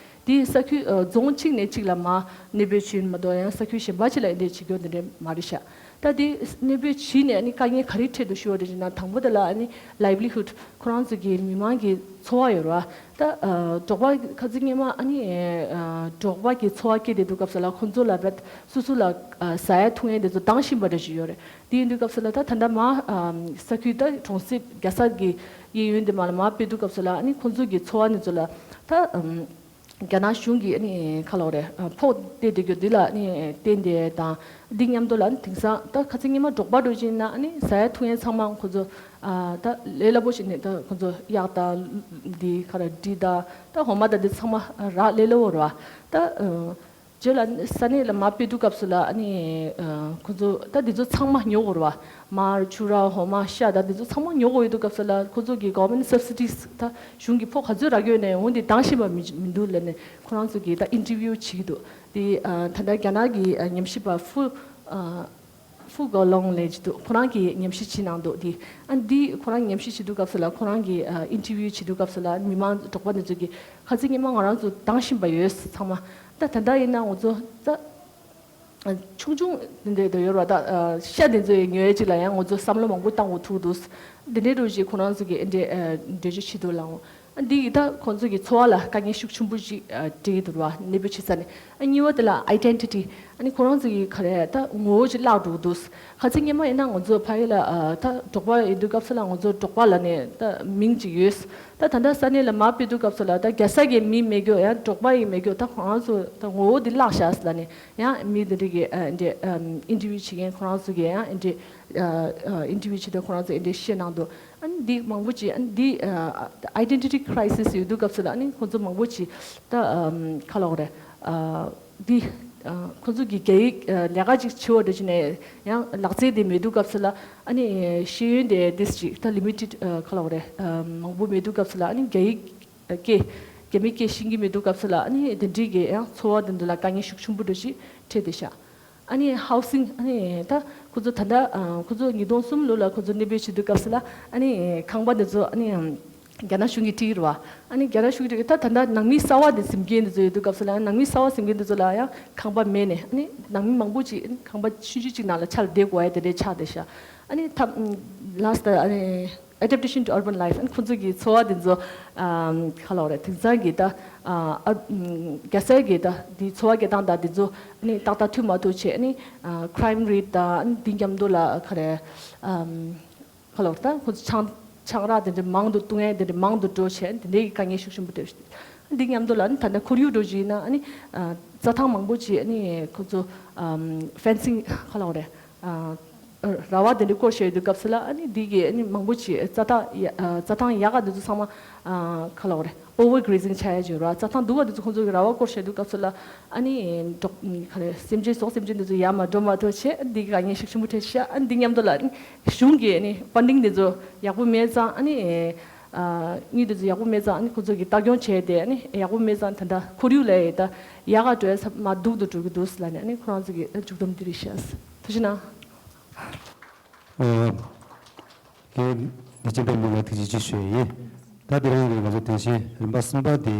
དེའི་ས་ཁུལ་ཨ་རྫོང་གཅིག་ནས་གཅིག་ལ་མར་གནས་སྤོས་བྱས་མ་གཏོགས་ཡང་ས་ཁུལ་གཞན་པ་ཅིག་ལ་འདི་འདྲས་བྱེད་རྒྱུ་འདི་འདྲས་མ་རེད་ཤག་ད་དེ་གནས་སྤོས་བྱས་ནས་ཨ་ནི་དཀའ་ངལ་ག་རེ་འཕྲད་འདུག་ཞུ་བ་རེད་ཅེ་ན། དང་པོ་དེ་ལ་ཨ་ནི་livelihood་ཁོ་རང་ཚོ་གི་མི་མང་གི་འཚོ་བ་ཡོད་རེད་བ། ད་ཨ་འབྲོག་པ་ཁ་ཚིག་སྔོན་མ་ཨ་ནི་ཨ་འབྲོག་པ་གི་འཚོ་བ་སྐྱེལ་བསྡད་དུས་སྐབས་སུ་ལ་ཁོ་ཚོ་ལ་བད་སོ་སོ་ལ་ཨ་ཟ་ཡ་འཐུང་ཡ་དེ་ཚོ་འདང་བཞིན་པ་འདྲ་ཞིག་ཡོད་རེད། དེ་ཡིན་དུས་སྐབས་སུ་ལ་ད་ད་ལྟ་མ་ཨ་ས་ཁུལ་ད་གྲོང་གསེབ་རྒྱལ་ས་གི་གཡས་གཡོན་དེ་མ་ལ་མ་སྤོས་དུས་སྐབས་སུ་ལ་ཨ་ནི་ཁོ་ཚོ་གི་འཚོ་བ་དེ་ཚོ་ལ་ད་ཨམ། རྒྱ་ནག་གཞུང་གིས་ཨ་ནི་ག་ལབ་དགོས་རེད། ཨ་ཕོགས་སྟེར་བསྡད་རྒྱུ་འདི་ལ་ཨ་ནི་བརྟེན་ཏེ་དང་། འདི་མཉམ་དུ་ལ་ཨ་ནི་དེང་སང་ད་ཁ་ཚིག་སྔོན་མ་འབྲོག་པ་འདྲ་ཅིག་ཡིན་ན་ཨ་ནི་ཟ་ཡ་འཐུང་ཡ་ཚང་མ་ཁོ་ཚོ་ཨ་ད་ལས་སླ་པོ་ཞིག་ནས་ད་ཁོ་ཚོ་གཡག་དང་འདི་ག་རེ་འབྲི་དང་ད་འོ་མ་དང་འདི་ཚང་མ་རག་ལས་སླ་པོ་རེད་བ། ད་ཨ་རྗེས་ལ་ས་གནས་ལ་མར་སྤོས་དུས་སྐབས་སུ་ལ་ཨ་ནི་ཨ་ཁོ་ཚོ་ད་འདི་ཚོ་ཚང་མ་ཉོ་དགོས་རེད་བ། མར་ཕྱུར་ར་འོ་མ་ཤ་དང་འདི་ཚོ་ཚང་མ་ཉོ་དགོས་ཡོད་དུས་སྐབས་སུ་ལ་ཁོ་ཚོ་གི་government subsidies་ད་གཞུང་གི་ཕོགས་ག་ཚོད་རག་གི་ཡོད་ནའི་འོ་འདི་འདང་བཞིན་པ་མི་མི་འདུག་ལབ་ནས་ཁོ་རང་ཚོ་གིས་ད་interview་བྱེད་ཀྱི་འདུག་དེ་ཨ་ད་ལྟ་རྒྱ་ནག་གི་ཨ་ཉམས་ཞིབ་པ་ཧྥུ་ཨ་ཧྥུ་གོ་ལོང་ལབ་ཀྱི་འདུག་ཁོ་རང་གིས་ཉམས་ཞིབ་བྱེད་གནང་འདུག་དེ་ཨ་འདི་ཁོ་རང་ཉམས་ཞིབ་བྱེད་དུས་སྐབས་སུ་ལ་ཁོ་རང་གིས་ཨ་interview་བྱེད་དུས་སྐབས་སུ་ལ་མི་མང་འབྲོག་པ་འདི་ཚོ་གིས་ཁ་ཚིག་སྔོན་མ་ང་རང་ཚོ་འདང་བཞིན་པ་ཡོད་ཚང་མ། ད་ད་ལྟ་ཡིན་ན་ང་ཚོ་ད། ཆུང་ཆུང་འདི་འདྲ་ཡོད་རེད་བ། ད་ཤ་འདི་ཚོ་ཉོ་ཡས་ཅིག་ལ་ཡང་ང་ཚོ་བསམ་བློ་མང་པོ་བཏང་དགོས་ཐུག་འདུག་འདི་འདྲའི་རུ་ཞིག་ཁོ་རང་ཚོ་གི་འདི་འདྲའི་འགྲེལ་བརྗོད་བྱེད་འདུག་ལ། འདི་ཡིས་ད་ཁོང་ཚོ་གི་འཚོ་བ་ལ་དཀའ་ངལ་ཤུགས་ཆེན་པོ་ཞིག་ཨ་འཕྲད་ཀྱི་འདུག་བ། གནས་སྤོས་བྱེད་ས་ནས། ཨ་གཉིས་པ་དེ་ལ་ཨའི་ཌེན་ཊི་ཊི། ཨ་ནི་ཁོ་རང་ཚོ་གི་ག་རེ་ད་ངོ་བོ་ཅིག་བརླག་འགྲོ་གི་འདུག་ག་ཚོད་སྔོན་མ་ཡིན་ན་ང་ཚོ་ཕ་གི་ལ་ཨ་ད་འབྲོག་པ་ཡིན་དུས་སྐབས་སུ་ལ་ང་ཚོ་འབྲོག་པ་ལབ་ནས་ད་མིང་ཅིག་ཡོད། ད་ད་ལྟ་ས་གནས་ལ་མར་ཕེབས་དུས་སྐབས་སུ་ལ་ད་རྒྱལ་ས་གི་མིང་མེད་རྒྱུ། ཡང་འབྲོག་པ་ཡིན་མེད་རྒྱུ། ད་ཁོ་རང་ཚོ་ད་ངོ་བོ་འདི་བརླག་ཤག་ཟེར་ལབ་ནས། ཡང་མི་འདི་འདྲ་གི་ཨ་འདི་ཨམ་ཨིན་ཊར་བིའུ་བྱེད་མཁན་ཁོ་རང་ཚོ་གི་ཡང་འདི་ཨ་ཨ་ཨིན་ཊར་བིའུ་བྱེད་དུས་ཁོ་རང་ཚོ་འདི་འདྲ་བཤད་གནང་འདུག་ཨ་ནི་འདི་མང་པོ་ཅིག་ཨ་ནི་འདི་ཨ་ཨའི་ཌེན་ཊི་ཊི་ཁི་རའི་སིས་ཡོད་དུས་སྐབས་སུ་ལ། ཨ་ནི་ཁོང་ཚོ་མང་པོ་ཅིག་ད་ཨམ་ག་ལབ་དགོས་རེད། ཨ་འདི་ཨ་ཁོང་ཚོ་གི་རྒྱ་ཡིག་ཨ་ལས་ཀ་ཅིག་བྱེད་པ་འདྲ་བྱས་ནས་ཡང་ལག་རྩལ་དེ་མེད་དུས་སྐབས་སུ་ལ། ཨ་ནི་ཤེས་ཡོན་དེ་ཏིས་ཅིག་ད་ལི་མི་ཊེཌ་ཨ་ག་ལབ་དགོས་རེད། ཨ་མང་པོ་མེད་དུས་སྐབས་སུ་ལ། ཨ་ནི་རྒྱ་ཡིག་སྐད་རྒྱ་མིའི་སྐད་ཤེས་ཀྱི་མེད་དུས་སྐབས་སུ་ལ། ཨ་ནི་དེ་འདྲའི་གི་ཡང་འཚོ་བ་དེ་འདྲ་ལ་དཀའ་ངལ་ཤུགས་ཆེན་པོ་འདྲ་ཞིག་འཕྲད་བསྡད་ཤག་ཨ་ནི་ཧའུ་སིང་། ཨ་ནི་ད་ཁོ་ཚོ་ད་ལྟ་ཨ་ཁོ་ཚོ་ཉིས་སྟོང་གསུམ་ལོ་ལ་ཁོ་ཚོ་གནས་སྤོས་བྱེད་དུས་སྐབས་སུ་ལ། ཨ་ནི་ཁང་པ་འདི་ཚོ་ཨ་ནི་རྒྱ་ནག་གཞུང་གིས་སྤྲད་ཀྱི་རེད་བ། ཨ་ནི་རྒྱ་ནག་གཞུང་གིས་སྤྲད་ཀྱི། ད་ད་ལྟ་ནང་མི་གསར་བ་འདི་འཛིན་མཁན་འདི་ཚོ་ཡོད་དུས་སྐབས་སུ་ལ། ནང་མི་གསར་བ་འཛིན་མཁན་འདི་ཚོ་ལ་ཡང་ཁང་པ་མེད་ནས། ཨ་ནི་ནང་མི་མང་པོ་ཅིག་ཨ་ནི་ཁང་པ་ཆུང་ཆུང་ཅིག་ནང་ལ་ཆགས་བསྡད་དགོས་ཡ་དེ་འདྲའི་ཆགས་བསྡད་ཤག་ཨ་ནི་ད་ལཱསི་ཊི་ཨ་ནི་Adaptation to Urban Life། ཨ་ནི་ཁོང་ཚོ་གི་འཚོ་བ་འདི་ཚོ་ཨམ་ག་ལབ་དགོས་རེད། དེང་སང་གི་ད་ཨ་ཨ་ཨམ་རྒྱལ་སའི་གི་ད་འདི་འཚོ་བ་སྐྱེལ་སྟངས་དང་འདི་ཚོ་ཨ་ནི་ཏག་ཏག་མཐུན་མ་ཐུབ་བྱས། ཨ་ནི་ཨ་ཁི་རའིམ་རེཊ་དང་། ཨ་ནི་འདི་མཉམ་དུ་ལ་ག་རེ་ཨམ་ག་ལབ་དགོས་རེད། ད་ཁོང་ཚོ་ཆང་ཆང་རག་དེ་འདྲ་མང་དུ་བཏུང་ཡས་དེ་འདྲ་མང་དུ་འགྲོ་བྱས། དེ་འདྲའི་གི་དཀའ་ངལ་ཤུགས་ཆེན་པོ་འཕྲད། འདི་མཉམ་དུ་ལ་ཨ་ནི་ད་ལྟ་ཁོར་ཡུག་འདྲ་ཅིག་ཡིན་ན། ཨ་ནི་ཨ་རྩྭ་ཐང་མང་པོ་ཅིག་ཨ་ནི་ཁོང་ཚོ་ཨམ་ཕེན་སིང་ག་ལབ་དགོས་རེད། ཨ་ར་བ་དེ་འདྲ་བསྐོར་བཞག་ཡོད་དུས་སྐབས་སུ་ལ། ཨ་ནི་འདི་གི་ཨ་ནི་མང་པོ་ཅིག་རྩྭ་ཐང་ཡ་ཨ་རྩྭ་ཐང་ཡག་ག་འདི་ཚོ་ཚང་མ་ཨ་ག་ལབ་དགོས་རེད། ཨོ་ཝར་གྷི་རེ་ཛིང་ཆགས་ཡ་ཅིག་ཡོད་ར། རྩྭ་ཐང་སྡུག་ག་འདི་ཚོ་ཁོང་ཚོ་གི་ར་བ་བསྐོར་བཞག་ཡོད་དུས་སྐབས་སུ་ལ། ཨ་ནི་འབྲོག་ག་རེ་སེམས་ཅན་སོགས་སེམས་ཅན་འདི་ཚོ་ཡར་མར་འགྲོ་མ་ཐུབ་བྱས། འདི་གི་དཀའ་ངལ་ཤུགས་ཆེན་པོ་འཕྲད་ཤག་ཨ་ནི་འདི་མཉམ་དུ་ལ་ཨ་ནི་གཞུང་གི་ཨ་ནི་ཕན་ཌིང་འདི་ཚོ་ཡག་པོ་མེད་ཙང་། ཨ་ནི་ཨ་དངུལ་འདི་ཚོ་ཡག་པོ་མེད་ཙང་། ཨ་ནི་ཁོང་ཚོ་གི་ལྟ་སྐྱོང་བྱས་ཏེ་ཨ་ནི་ཡག་པོ་མེད་ཙང་། ད་ལྟ་ཁོར་ཡུག་ལ་ཡ་ད་ཡག་ག་འགྲོ་ཡ་ས་མར་སྡུག་ཏུ་འགྲོ་གི་འདུག་ཟེར་ལབ་ནས། ཨ་ནི་ཁོ་རང་ཚོ་གི་མཇུག་སྡོམ་འདི་རེད་ཤག་ཐུགས་རྗེ་གནང་། ཨ། ལྷན་རྒྱས་སྤྱི་འཐུས་མི་ལ་ཐུགས་རྗེ་ཆེ་ཞུ་ཡ་ཡིན། ད་དེ་རིང་གི་ང་ཚོ་དོན་ཆེན་རིམ་པ་གསུམ་པ་དེ།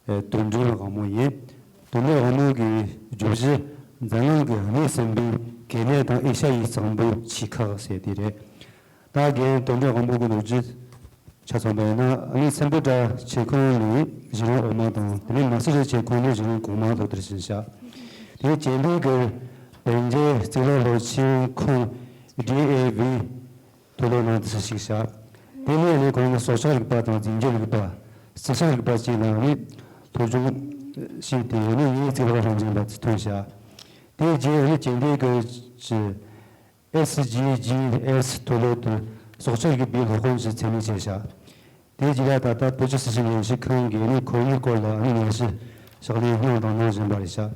ཨ། དོན་འགྲེལ་དབང་མོ་ཡིན། དོན་འགྲེལ་དབང་མོ་གི་བརྗོད་གཞི་འཛམ་གླིང་གི་གནས་གསུམ་པའི་གལ་གནད་དང་ཨེ་ཤ་ཡའི་གཙང་པོའི་ཆེ་ཁག་ཟེར་དེ་རེད། ད་རྒན་དོན་འགྲེལ་དབང་མོ་གི་ལོ་རྒྱུས་ཆ་ཚང་པ་ཡིན་ན། ཨ་ནི་སེམས་པའི་དགྲ་ཆེ་ཁོང་ནི་གཞི་རིམ་འོག་མ་དང་། དེ་ནས་མ་སི་རི་ཆེ་ཁོང་ནི་གཞི་རིམ་གོང་མ་སློབ་གྲྭར་ཕྱིན་ཤག་དེ་རྗེས་འདི་གི་བན་རྒྱལ་གཙུག་ལག་སློབ་ཆེན་ཁོངས་ཌི་ཨེ་ཝི་མཐོ་སློབ་ནང་དུ་ཞུགས་ཤག་དེ་ནས་ནི་ཁོང་ནི་སྲོག་ཆགས་རིག་པ་དང་རྫས་འགྱུར་རིག་པ། རྩི་ཤིང་རིག་པ་བཅས་ལ་ནི་སློབ་སྦྱོང་བྱས་ཏེ། ནི་ངའི་གཙུག་ལག་སློབ་ཆེན་པ་ཐོན་ཤག་དེ་རྗེས་ནི་རྗེས་འདེད་ཀྱི་ཨེས་ཇི་ཇི་ཨེས་མཐོ་སློབ་ཏུ་སྲོག་ཆགས་རིག་པའི་སློབ་དཔོན་གྱི་མཚན་གནས་བྱས་ཤག་དེ་རྗེས་ལ་ད་ལྟ་བོད་ཀྱི་སྲིད་བྱུས་ཉམས་ཞིབ་ཁང་གིས་ནི་ཁོ་གཉིས་སྐོར་ལ་ནི་ཉམས་ཞིབ་ཕྱག་ལས་གནང་དང་གནང་བཞིན་པ་རེད་ཤག་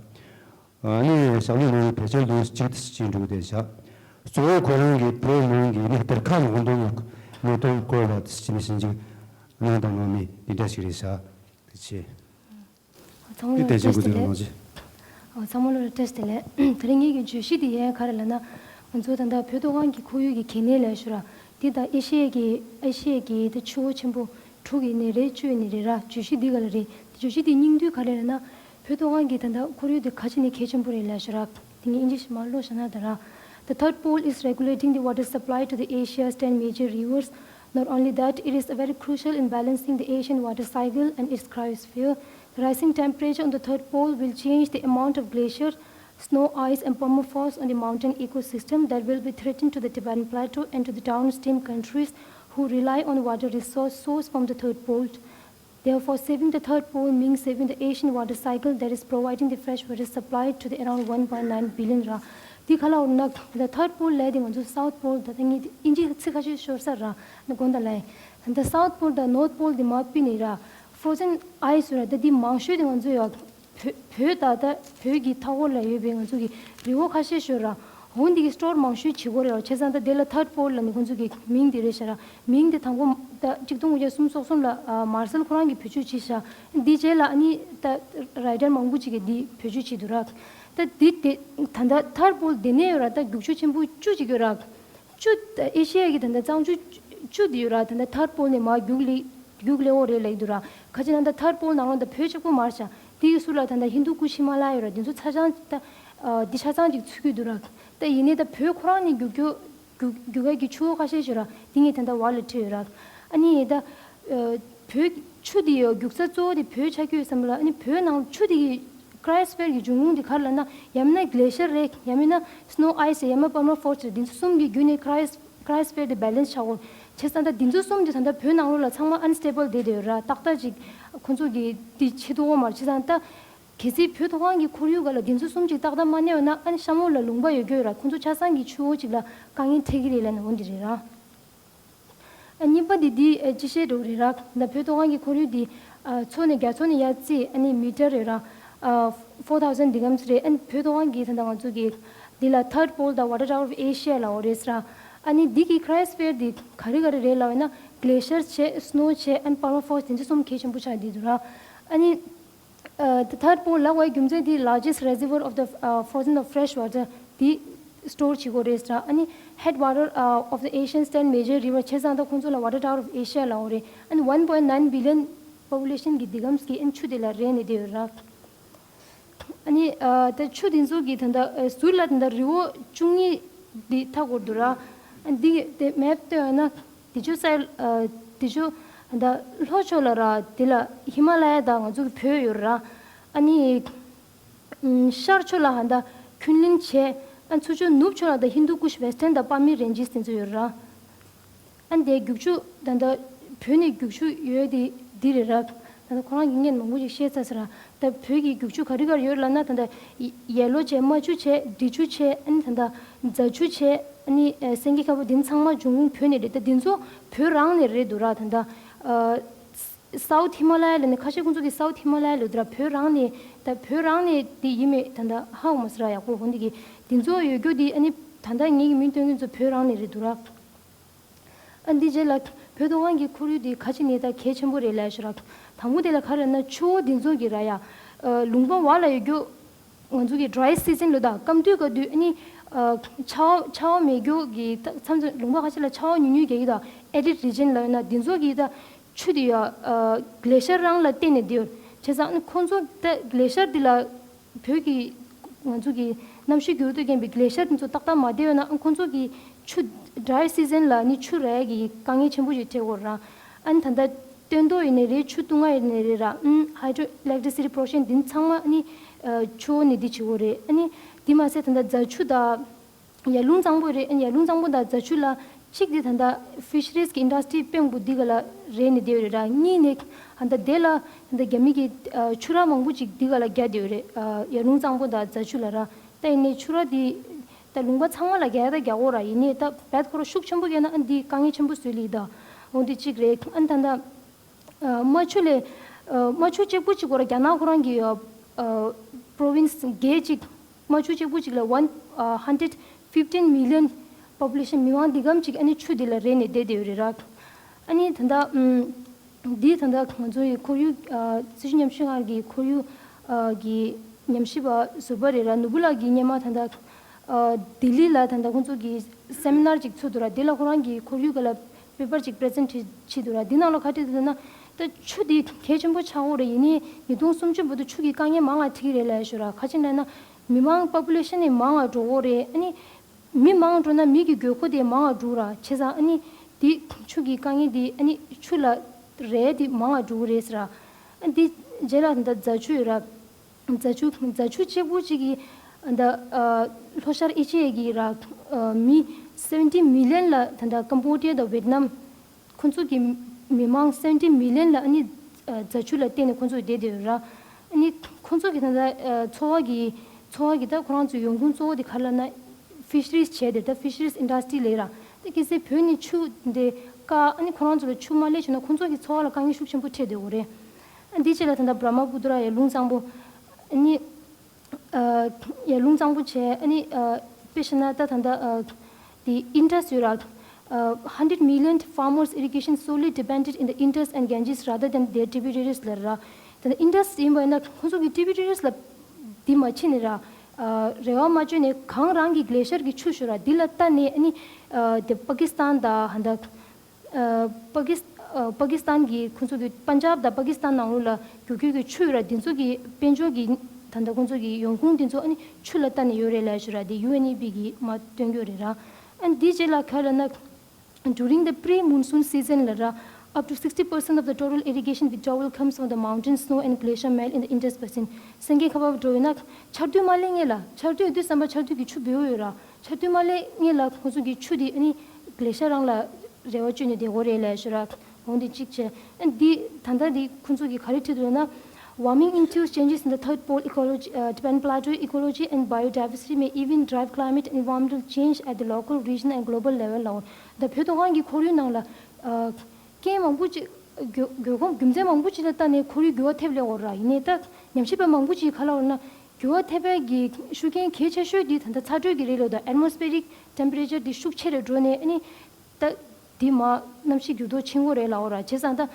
ཨ་ནི་ཞབས་ལས་གནང་བའི་ཕལ་ཆེར་ལོ་གཅིག་ཏུ་ཕྱིན་འགྲོ་གི་བསྡད་ཤག་གཙོ་བོ་ཁོ་རང་གིས་བོད་ནང་གི་ནི་གཏེར་ཁ་ནང་དོན་གྱི་གནད་དོན་སྐོར་ལ་ཕྱིན་ཞིབ་གནང་དང་གནང་མུས་འདི་འདྲ་ཞིག་རེད་ཤག་དེ་ཆེ། ཚང་མ་ལ་བཀྲ་ཤིས་བདེ་ལེགས། ཨ། ཚང་མ་ལ་བཀྲ་ཤིས་བདེ་ལེགས། དེ་རིང་ངེད་ཀྱི་བརྗོད་གཞི་འདི་ཡང་ག་རེ་ལབ་ན། ང་ཚོ་ད་ལྟ་བོད་མཐོ་སྒང་གི་ཁོར་ཡུག་གི་གལ་གནད་ལབ་ཤག་ར། འདི་ད་ཨེ་ཤི་ཡའི་གི་ཨེ་ཤི་ཡའི་གི་ད་ཆུ་བོ་ཆེན་པོ་དྲུག་ཡིན་ནི་རེད། བཅུ་ཡིན་ནི་རེད་ར། བརྗོད་གཞི་འདི་ག་ལ་རེད། བརྗོད་གཞི་འདི་སྙིང་བསྡུས་ག་རེ་རེད་ན། བོད་མཐོ་སྒང་གི་ད་ལྟ་ཁོར་ཡུག་འདི་ག་ཅི་ནས་གལ་ཆེན་པོ་རེད་ལབ་ཤག་ར། དེ་ངས་ཨིན་ཇི་ཞིག་མར་ཀློག་བཞག་ན་ད་ར། The third pole is regulating the water supply to the Asia's ten major rivers. Not only that, it is very crucial in balancing the Asian water cycle and its cryosphere. The rising temperature on the third pole will change the amount of glacier, snow, ice, and permafrost on the mountain ecosystem that will be threatened to the Tibetan Plateau and to the downstream countries who rely on water resource source from the third pole. Therefore, saving the third pole means saving the Asian water cycle that is providing the fresh water supply to the around one point nine billion ར། འདི་ག་ལ་འོ་ན། the third pole ལབ་དེ་ང་ཚོ་south pole ད་ལྟ་ངས་ཨིན་ཇི་ཚིག་ཁ་ཤས་ཤོར་ས་ར། ནི་དགོངས་དག་ལ་ཡིན། ད་south pole དང་north pole དེ་མར་ཕུད་ནི་ར། frozen ice ར། ད་འདི་མང་ཤོས་དེ་ང་ཚོ་ཡ་བོད་བོད་ད་ལྟ་བོད་ཀྱི་མཐའ་འཁོར་ལ་ཡོད་པའི་ང་ཚོ་གི་རི་བོ་ཁ་ཤས་ཤོར་ར། འོ་འདི་གི་store མང་ཤོས་བྱེད་དགོས་རེད་བ། བྱས་ཙང་ད་དེ་ལ་third pole ལབ་ནི་ཁོང་ཚོ་གི་མིང་དེ་རེད་ཤག་ར། མིང་དེ་དང་པོ་ད་གཅིག་སྟོང་དགུ་བརྒྱ་སུམ་ཅུ་སོ་གསུམ་ལ་ཨ་མར་སེལ་ཁོ་རང་གིས་བེད་སྤྱོད་བྱས་ཤག་འདི་རྗེས་ལ་ཨ་ནི་ད་writer མང་པོ་ཅིག་གིས་འདི་བེད་སྤྱོད་བྱས་འདུག་ར། ད་འདི་དེ་ད་ད་third pole དེ་ནས་ཡོད་ར། ད་རྒྱུག་ཆུ་ཆེན་པོ་བཅུ་ཅིག་ཡོད་ར། བཅུ་ཨེ་ཤི་ཡ་གི་ད་ད་གཙང་ཆུ་བཅུ་དེ་ཡོད་ར། ད་ད་third pole ནས་མར་རྒྱུག་ལེ་རྒྱུག་ལེ་འོ་རེད་ལབ་ཀྱི་འདུག་ར། ཁ་ཅིག་ན་ད་third pole ནང་ལ་ད་བོད་གཅིག་པོ་མ་རེད་ཤག་དེ་གི་ཟུར་ལ་ད་ད་ཧིན་དུ་ཀུ་ཤི་མ་ལ་ཡོད་ར། དེ་ཚོ་ཆ་ཚང་ད་ཨ་འདི་ཆ་ཚང་ཅིག་ཚུད་ཀྱི་འདུག་ར། ད་ཡིན་ནའི་ད་བོད་ཁོ་རང་ནས་རྒྱུག་རྒྱུག་རྒྱུག་རྒྱུག་ཡ་གི་ཆུ་བོ་ཁ་ཤས་ཤིག་ར། དེ་ངས་ད་ད་བར་ལ་ཁྲིད་ཡོད་ར། ཨ་ནི་ད་ཨ་ བོད་ཆུ་དེ་ཡོད་རྒྱུག་ས་གཙོ་བོ་དེ་བོད་ཆགས་ཀྱི་ཡོད་བསམ་ལ། ཨ་ནི་བོད་ནང་ཆུ་དེ་གི་cryosphere གི་འབྱུང་ཁུངས་དེ་ག་རེ་ལབ་ན། ཡང་མིན་ན་glacier རེད། ཡང་མིན་ན་snow ice རེད། ཡང་མིན་ན་permafrost རེད། དེ་ཚོ་གསུམ་གྱི་བརྒྱུད་ནས་cryo- cryosphere དེ་balance ཆགས་ཡོད། བྱས་ཙང་ད་དེ་ཚོ་གསུམ་དེ་ད་ལྟ་བོད་ནང་ལོགས་ལ་ཚང་མ་unstable བསྡད་བསྡད་ཡོད་ར། ཏག་ཏག་ཅིག་ཁོང་ཚོ་གི་དེ་བྱེད་ཐུབ་ཀྱི་མ་རེད། བྱས་ཙང་ད་གལ་སྲིད་བོད་མཐོ་སྒང་གི་ཁོར་ཡུག་སྒང་ལ་དེ་ཚོ་གསུམ་ཅིག་ཏག་ཏག་མ་གནས་ཡོད་ན། ཨ་ནི་གཤམ་འོག་ལ་ལུང་པ་ཡོད་རྒྱུ་ཡོད་ར། ཁོང་ཚོ་ཆ་ཚང་གི་ཆུ་བོ་ཅིག་ལ་དཀའ་ངལ་འཕྲད་ཀྱི་རེད་ལབ་ནས་འོ་འདི་རེད་ར། ཨ་གཉིས་པ་དེ་འདི་ཨ་ཅི་བཤད་འགྲོ་རེད་ར། ད་བོད་མཐོ་སྒང་གི་ཁོར་ཡུག་འདི་ཨ་མཚོ་ནས་རྒྱ་མཚོ་ནས་ཡར་བརྩིས། ཨ་ནི་མི་ཊར་རེད་ར། ཨ་four thousand འདི་གམ་རེད། ཨ་ནི་བོད་མཐོ་སྒང་གི་ད་ལྟ་ང་ཚོ་གི་འདི་ལ་third pole དང་water tower of Asia ལབ་ཡོད་རེད་ཟེར་ར། ཨ་ནི་འདི་གི་cryosphere འདི་ག་རེ་ག་རེ་རེད་ལབ་ཡོད་ན། glacier བྱས། snow བྱས། ཨ་ནི་permafrost དེ་ཚོ་གསུམ་གལ་ཆེན་པོ་ཆགས་བསྡད་འདུག་ར། ཨ་ནི་ཨ་third pole ལབ་པའི་རྒྱུ་མཚན་དེ་largest reservoir of the uh, frozen of fresh water དེ་store བྱེད་ཀྱི་ཡོད་རེད་ཟེར། ཨ་ནི་headwater uh, of the Asia's ten major river བྱས་ཙང་ད་ཁོང་ཚོ་ལ་water tower of Asia ལབ་ཡོད་རེད། ཨ་ནི་one point nine billion population གི་འདི་གམ་གི་ཨ་ནི་ཆུ་དེ་ལ་རེད་ནས་བསྡད་ཡོད་ར། ཨ་ནི་ཨ་ད་ཆུ་དེ་ཚོ་གི་ད་ལྟ་ཨ་ཟུར་ལ་ད་ལྟ་རི་བོ་བཅུ་གཉིས་འདི་མཐའ་སྐོར་འདུག་ར། ཨ་འདི་དེ་map བཏོན་ཡོད་ན། དེ་ཆུ་སའི་ཨ་དེ་ཆུ་ད་ལྷོ་ཕྱོགས་ལ་ར། དེ་ལ་ཧི་མ་ལ་ཡ་དང་ང་ཚོ་གི་བོད་ཡོད་ར། ཨ་ནི་ཨམ་ཤར་ཕྱོགས་ལ་ཧ་ད་ཁུན་ལིན་བྱས། ཨ་ཚུར་ཕྱོགས་ནུབ་ཕྱོགས་ལ་ད་ཧིན་དུ་ཀུཤ་ཝེ་སི་ཊན་དང་པ་མི་རེན་ཇིས་དེ་ཚོ་ཡོད་ར། ཨ་འདི་རྒྱུག་ཆུ་ད་ལྟ་བོད་ནས་རྒྱུག་ཆུ་ཡོད་དེ་འདི་རེད་ར། ད་ལྟ་ཁོ་རང་གིས་སྔོན་མང་པོ་ཞིག་བཤད་ཚར་ཟེར་ར། ད་བོད་ཀྱི་རྒྱུག་ཆུ་ག་རེ་ག་རེ་ཡོད་ལབ་ན། ད་ལྟ་ཡ་ཡེ་ལོ་བྱས། རྨ་ཆུ་བྱས། འབྲི་ཆུ་བྱས། ཨ་ནི་ད་ལྟ་རྫ་ཆུ་བྱས། ཨ་ནི་ཨ་སེང་གེ་དཀར་པོ། འདི་ཚང་མ་འབྱུང་ཁུངས་བོད་ནས་རེད། ད་འདི་ཚོ་བོད་རང་ནས་རེད་འདུག་ར། ད་ལྟ་ཨ་South Himalaya ལབ་ནས་ཁ་ཤས་ཁོང་ཚོ་གི་South Himalaya ལབ་འདུག་ར། བོད་རང་ནས། ད་བོད་རང་ནས་འདི་ཡིན་མེད་ད་ལྟ་ཧ་གོ་མ་སོང་ར། ཡག་པོ་འོ་འདི་གི་འདི་ཚོ་ཡོད་རྒྱུ་འདི། ཨ་ནི་ད་ལྟ་ངེད་ཀྱི་མིང་བཏོན་མཁན་ཚོ་བོད་རང་ནས་རེད་འདུག་ར། ཨ་འདི་རྗེས་ལ་བོད་མཐོ་སྒང་གི་ཁོར་ཡུག་འདི་ག་ཅི་ནས་ད་གལ་ཆེན་པོ་རེད་ལབ་ཞུ་ར། དང་པོ་དེ་ལ་ག་རེ་ན་ཆུ་བོ་འདི་ཚོ་གི་ར་ཡ། ཨ་ལུང་པ་བར་ལ་ཡོད་རྒྱུ། ང་ཚོ་གི་dry season ལོ་ད་སྐམ་དུས་སྐབས་དུས། ཨ་ནི་ཨ་ཆར་པ་ཆར་པ་མེད་རྒྱུ་གི་ད་མཚམས་མཚམས་ལུང་པ་ཁ་ཤས་ལ་ཆར་པ་ཉུང་ཉུང་རྒྱག་གི་ད། arid region ལབ་ཡོད་ན་འདི་ཚོ་གི་ད་ཆུ་དེ་ཡ་ཨ་glacier རང་ལ་བརྟེན་ནས་བསྡད་ཡོད། བྱས་ཙང་ཨ་ནི་ཁོང་ཚོ་ད་glacier འདི་ལ། བོད་ཀྱི་ང་ཚོ་གི་གནམ་གཤིས་འགྱུར་བ་དང་རྐྱེན་པས་glacier དེ་ཚོ་ཏག་ཏག་མ་བསྡད་ཡོད་ན། ཨ་ཁོང་ཚོ་གི་ཆུ་dry season ལ་ནི་ཆུ་རག་ཡ་གི་དཀའ་ངལ་ཆེན་པོ་ཞིག་འཕྲད་ཀྱི་ཡོད་རེད། ཨ་ནི་ད་ལྟ་སྟོན་ཐོག་ཡིན་ནའི་རེད། ཆུ་བཏུང་ཡ་ཡིན་ནའི་རེད་ར། ཨུམ་hydroelectricity project འདི་ཚང་མ་ནི་ཨ་ཆུ་བོ་ནས་འདི་བྱེད་ཀྱི་ཡོད་རེད། ཨ་ནི་འདི་མ་ཟད་ད་ལྟ་རྫ་ཆུ་དང་། ཡར་ཀླུང་གཙང་པོ་རེད། ཨ་ནི་ཡར་ཀླུང་གཙང་པོ་དང་རྫ་ཆུ་ལ་གཅིག་དེ་ད་ལྟ་fisheries གི་industry དཔོན་པོ་འདི་ག་ལ་རེད་ནས་བསྡད་ཡོད་རེད་ར། གཉིས་ནས་ད་ལྟ་དེ་ལ་ད་ལྟ་རྒྱ་མི་གི་ཨ་ཆུ་རགས་མང་པོ་ཅིག་འདི་ག་ལ་རྒྱག་བསྡད་ཡོད་རེད། ཨ་ཡར་ཀླུང་གཙང་པོ་དང་རྫ་ཆུ་ལ་ར། ད་ཡིན་ནའི་ཆུ་རགས་འདི་ད་ལུང་པ་ཚང་མ་ལ་རྒྱག་ཡ་ད་རྒྱག་གོ་ར། ཡིན་ནའི་ད་བད་ཁོ་ར་ཤུགས་ཆེན་པོ་རྒྱག་ན་ཨ་འདི་དཀའ་ངལ་ཆེན་པོ་བཟོས་ལི་ད། འོ་འདི་གཅིག་རེད། ཨ་ནི་ད་ལྟ་ཨ་རྨ་ཆུ་ལས་ཨ་རྨ་ཆུ་གཅིག་པུ་གཅིག་གོ་ར་རྒྱ་ནག་ཁོ་རང་གི་ཨ་province བརྒྱད་ཅིག་རྨ་ཆུ་གཅིག་པུ་གཅིག་ལ་one hundred fifteen million population མི་མང་འདི་གམ་གཅིག་ཨ་ནི་ཆུ་འདི་ལ་རེ་ནས་བསྡད་བསྡད་ཡོད་རེད་ར། ཨ་ནི་ད་ལྟ་ཨམ་འདི་ད་ལྟ་ང་ཚོ་ཡི་ཁོར་ཡུག་ཨ་སྲིད་ཇུས་ཉམས་ཞིབ་ཁང་གི་ཁོར་ཡུག་ཨ་གི་ཉམས་ཞིབ་པ་ཟུར་པ་རེད་ར། ནོར་བུ་ལགས་ཀྱིས་སྔོན་མ་ད་ལྟ་ཨ་ལྡི་ལི་ལ་ད་ལྟ་ཁོང་ཚོ་གི་སེ་མི་ནར་ཅིག་ཚུགས་འདུག་ར། དེ་ལ་ཁོ་རང་གིས་ཁོར་ཡུག་སྒང་ལ་པེ་པར་ཅིག་པི་རི་ཛེན་ཊི་བྱས་འདུག་ར། དེ་ནང་ལ་ག་རེ་བྲིས་འདུག་ལབ་ན། ད་ཆུ་དེ་གལ་ཆེན་པོ་ཆགས་ཡོད་རེད། ཡིན་ནའི་ཉིས་སྟོང་སུམ་ཅུ་བར་དུ་ཆུ་གི་དཀའ་ངལ་མང་ང་འཕྲད་ཀྱི་རེད་ལབ་ཞུ་ར། ག་ཅི་ལབ་ན་མི་མང་པོ་པུ་ལེ་ཤན་ནི་མང་ང་འགྲོ་གི་རེད། ཨ་ནི་མི་མང་ང་འགྲོ་ན་མི་གི་དགོས་མཁོ་དེ་མང་ང་འགྲོ་ར། བྱས་ཙང་ཨ་ནི་དེ་ཆུ་གི་དཀའ་ངལ་དེ་ཨ་ནི་ཆུ་ལ་རེད་དེ་མང་ང་འགྲོ་གི་རེད་ཟེར་ར། ཨ་དེ་རྗེས་ལ་ད་རྫ་ཆུ་ཡོད་ར། རྫ་ཆུ་རྫ་ཆུ་གཅིག་པུ་གཅིག་གིས་ད་ལྷོ་ཤར་ཨེ་ཤི་ཡའི་གི་ར་མི་seventy million ལ་ད་ལྟ་ཀམ་བོ་ཌི་ཡ་དང་ཝེ་ཏི་ནམ་ཁོང་ཚོ་གི་མི་མང་seventy million ལ་ཨ་ནི་རྫ་ཆུ་ལ་བརྟེན་ནས་ཁོང་ཚོ་བསྡད་བསྡད་ཡོད་ར། ཨ་ནི་ཁོང་ཚོ་གི་ད་ལྟ་འཚོ་བ་གི་འཚོ་བ་གི་ད་ཁོ་རང་ཚོའི་ཡོང་ཁུངས་གཙོ་བོ་དེ་ག་རེ་ལབ་ན་ཕི་ཤི་རིས་བྱས་ཏེ་ད་ཕི་ཤི་རིས་ཨིན་ཌ་སི་ཊི་རི་ལབ་ར། ད་གལ་སྲིད་བོད་ནས་ཆུ་འདི་བཀག་ཨ་ནི་ཁོ་རང་ཚོ་ལ་ཆུ་མ་ལས་བྱུང་ན་ཁོང་ཚོ་གི་འཚོ་བ་ལ་དཀའ་ངལ་ཤུགས་ཆེན་པོ་འཕྲད་བསྡད་ཡོད་རེད། ཨ་འདི་རྗེས་ལ་ད་ལྟ་བྷྲ་མ་པུ་ཏྲ་ཡར་ཀླུང་གཙང་པོ། ཨ་ནི་ཨ་ཡར་ཀླུང་གཙང་པོ་བྱས། ཨ་ནི་ཨ་དཔེ་བཞག་ན་ད་ད་ལྟ་ཨ་དེ་ཨིན་ཌ་སི་ཡོད་ར། ཨ་hundred million farmers irrigation solely depended in the Indus and Ganges rather than their tributaries ལབ་ར། ད་ལྟ་ཨིན་ཌ་སི་ཡིན་པ་ཡིན་ན་ཁོང་ཚོ་གི་ཊི་བི་ཊི་རི་ལ་འདི་མ་ཕྱིན་ནས་ར། ཨ་རེ་བ་མ་བཅོལ་ནས་གང་རང་གི་གླེ་ཤར་གྱི་ཆུ་ཞུ་ར་འདི་ལ་ལྟ་ནས། ཨ་ནི་ཨ་དེ་པ་ཀི་སི་ཐན་དང་ཧ་ད་ཨ་པ་ཀི་སི་ཨ་པ་ཀི་སི་ཐན་གྱི་ཁོང་ཚོ་གི་པན་ཇབ་དང་པ་ཀི་སི་ཐན་ནང་ལོགས་ལ་རྒྱུག་རྒྱུ་གི་ཆུ་ཡོད་ར། འདི་ཚོ་གི་དཔལ་འབྱོར་གྱི་ད་ལྟ་ཁོང་ཚོ་གི་ཡོང་ཁུངས་འདི་ཚོ་ཨ་ནི་ཆུ་ལ་ལྟ་ནས་ཡོད་རེད་ལབ་ཞུ་ར། འདི་ཡུ་ཨེན་ཨི་པི་གིས་མར་སྟོན་གྱི་ཡོད་རེད་ར། ཨ་ནི་འདི་རྗེས་ལ་ག་རེ་ལབ་ན། During the pre-monsoon season ལབ་ར། Up to sixty percent of the total irrigation withdrawal comes from the mountain snow and glacier melt in the Indus Basin. སེང་གེ་ཁ་བ་འགྲོ་ཡོད་ན་ཆར་དུས་མ་སླེབས་སྔོན་ལ། ཆར་དུས་དུས་བསམ་པ་ཆར་དུས་ཀྱི་ཆུ་བུད་ཡོད་ར། ཆར་དུས་མ་སླེབས་སྔོན་ལ་ཁོང་ཚོ་གི་ཆུ་དེ་ཨ་ནི་གླེ་ཤ་རང་ལ་རེ་བ་བཅོལ་ནས་བསྡད་དགོས་རེད་ལབ་ཞུ་ར། འོང་དེ་གཅིག་བྱས། ཨ་འདི་ད་ལྟ་འདི་ཁོང་ཚོ་གི་ག་རེ་བྲིས་འདུག་ལབ་ན། Warming induced changes in the third pole ecology, uh, Tibetan plateau ecology and biodiversity may even drive climate and environmental change at the local, regional and global level ལ། ད་བོད་མཐོ་སྒང་གི་ཁོར་ཡུག་ནང་ལ། ཨ། རྐྱེན་མང་པོ་ཅིག་དགོས་དགོས་མཁོ་རྒྱུ་མཚན་མང་པོ་ཅིག་ལ་བལྟས་ནས་ཁོར་ཡུག་འགྱུར་བ་ཐེབས་ལེ་འོ་ར། ཡིན་ནའི་ད་ཉམས་ཞིབ་པ་མང་པོ་ཅིག་ག་ལ་འོ་ན་འགྱུར་བ་ཐེབས་པའི་གི་ཤུགས་རྐྱེན་གལ་ཆེ་ཤོས་འདི་ད་ལྟ་ཚ་དྲོད་ཀྱི་རེད་ལོ། ད་atmospheric temperature འདི་ཤུགས་ཆེ་རེ་འགྲོ་ནས་ཨ་ནི་ད་འདི་མ་གནམ་གཤིས་འགྱུར་ལྡོག་ཕྱིན་གོ་རེད་ལ་འོ་ར། བྱས་ཙང་ད་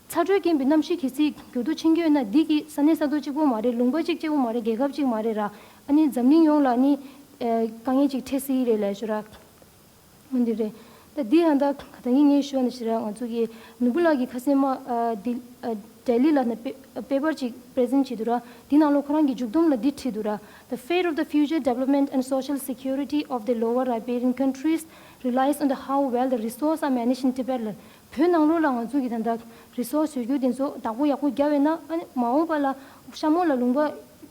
ཚ་དྲོད་རྐྱེན་པས་གནམ་གཤིས་གལ་སྲིད་འགྱུར་ལྡོག་ཕྱིན་གྱི་ཡོད་ན་འདི་གི་ས་གནས་ས་ཐོག་གཅིག་པོ་མ་རེད། ལུང་པ་གཅིག་གཅིག་པོ་མ་རེད། རྒྱལ་ཁབ་གཅིག་མ་རེད་ར། ཨ་ནི་འཛམ་གླིང་ཡོངས་ལ་ནི་དཀའ་ངལ་ཅིག་འཕྲད་སྲིད་རེད་ལ་ཞུ་ར། འོ་འདི་རེད། ད་འདི་ཡང་ད་ད་གིན་ངས་ཞུས་ནི་ཞེ་དྲག་ང་ཚོ་གི་ནོར་བུ་ལགས་ཀྱིས་ཁ་སང་མ་ཨ་འདི་ཨ་ལྡི་ལི་ལ་ནི་པེ་པེ་པར་ཅིག་པི་རི་ཛེན་བྱེད་འདུག་ར། འདི་ནང་ལོགས་ཁོ་རང་གི་མཇུག་སྡོམ་ལ་འདི་བྲིས་འདུག་ར། The fate of the future development and social security of the lower riparian countries relies on the how well the resources are managed in Tibet ལ། བོད་ནང་ལོགས་ལ་ང་ཚོ་གི་ད་ལྟ་རི་སོར་སི་ཡོད་རྒྱུ་དེ་ཚོ་བདག་པོ་ཡག་པོ་བརྒྱབ་ཡོད་ན། ཨ་ནི་མ་འོངས་པ་ལ་ཤ་མོ་ལ་ལུང་པ་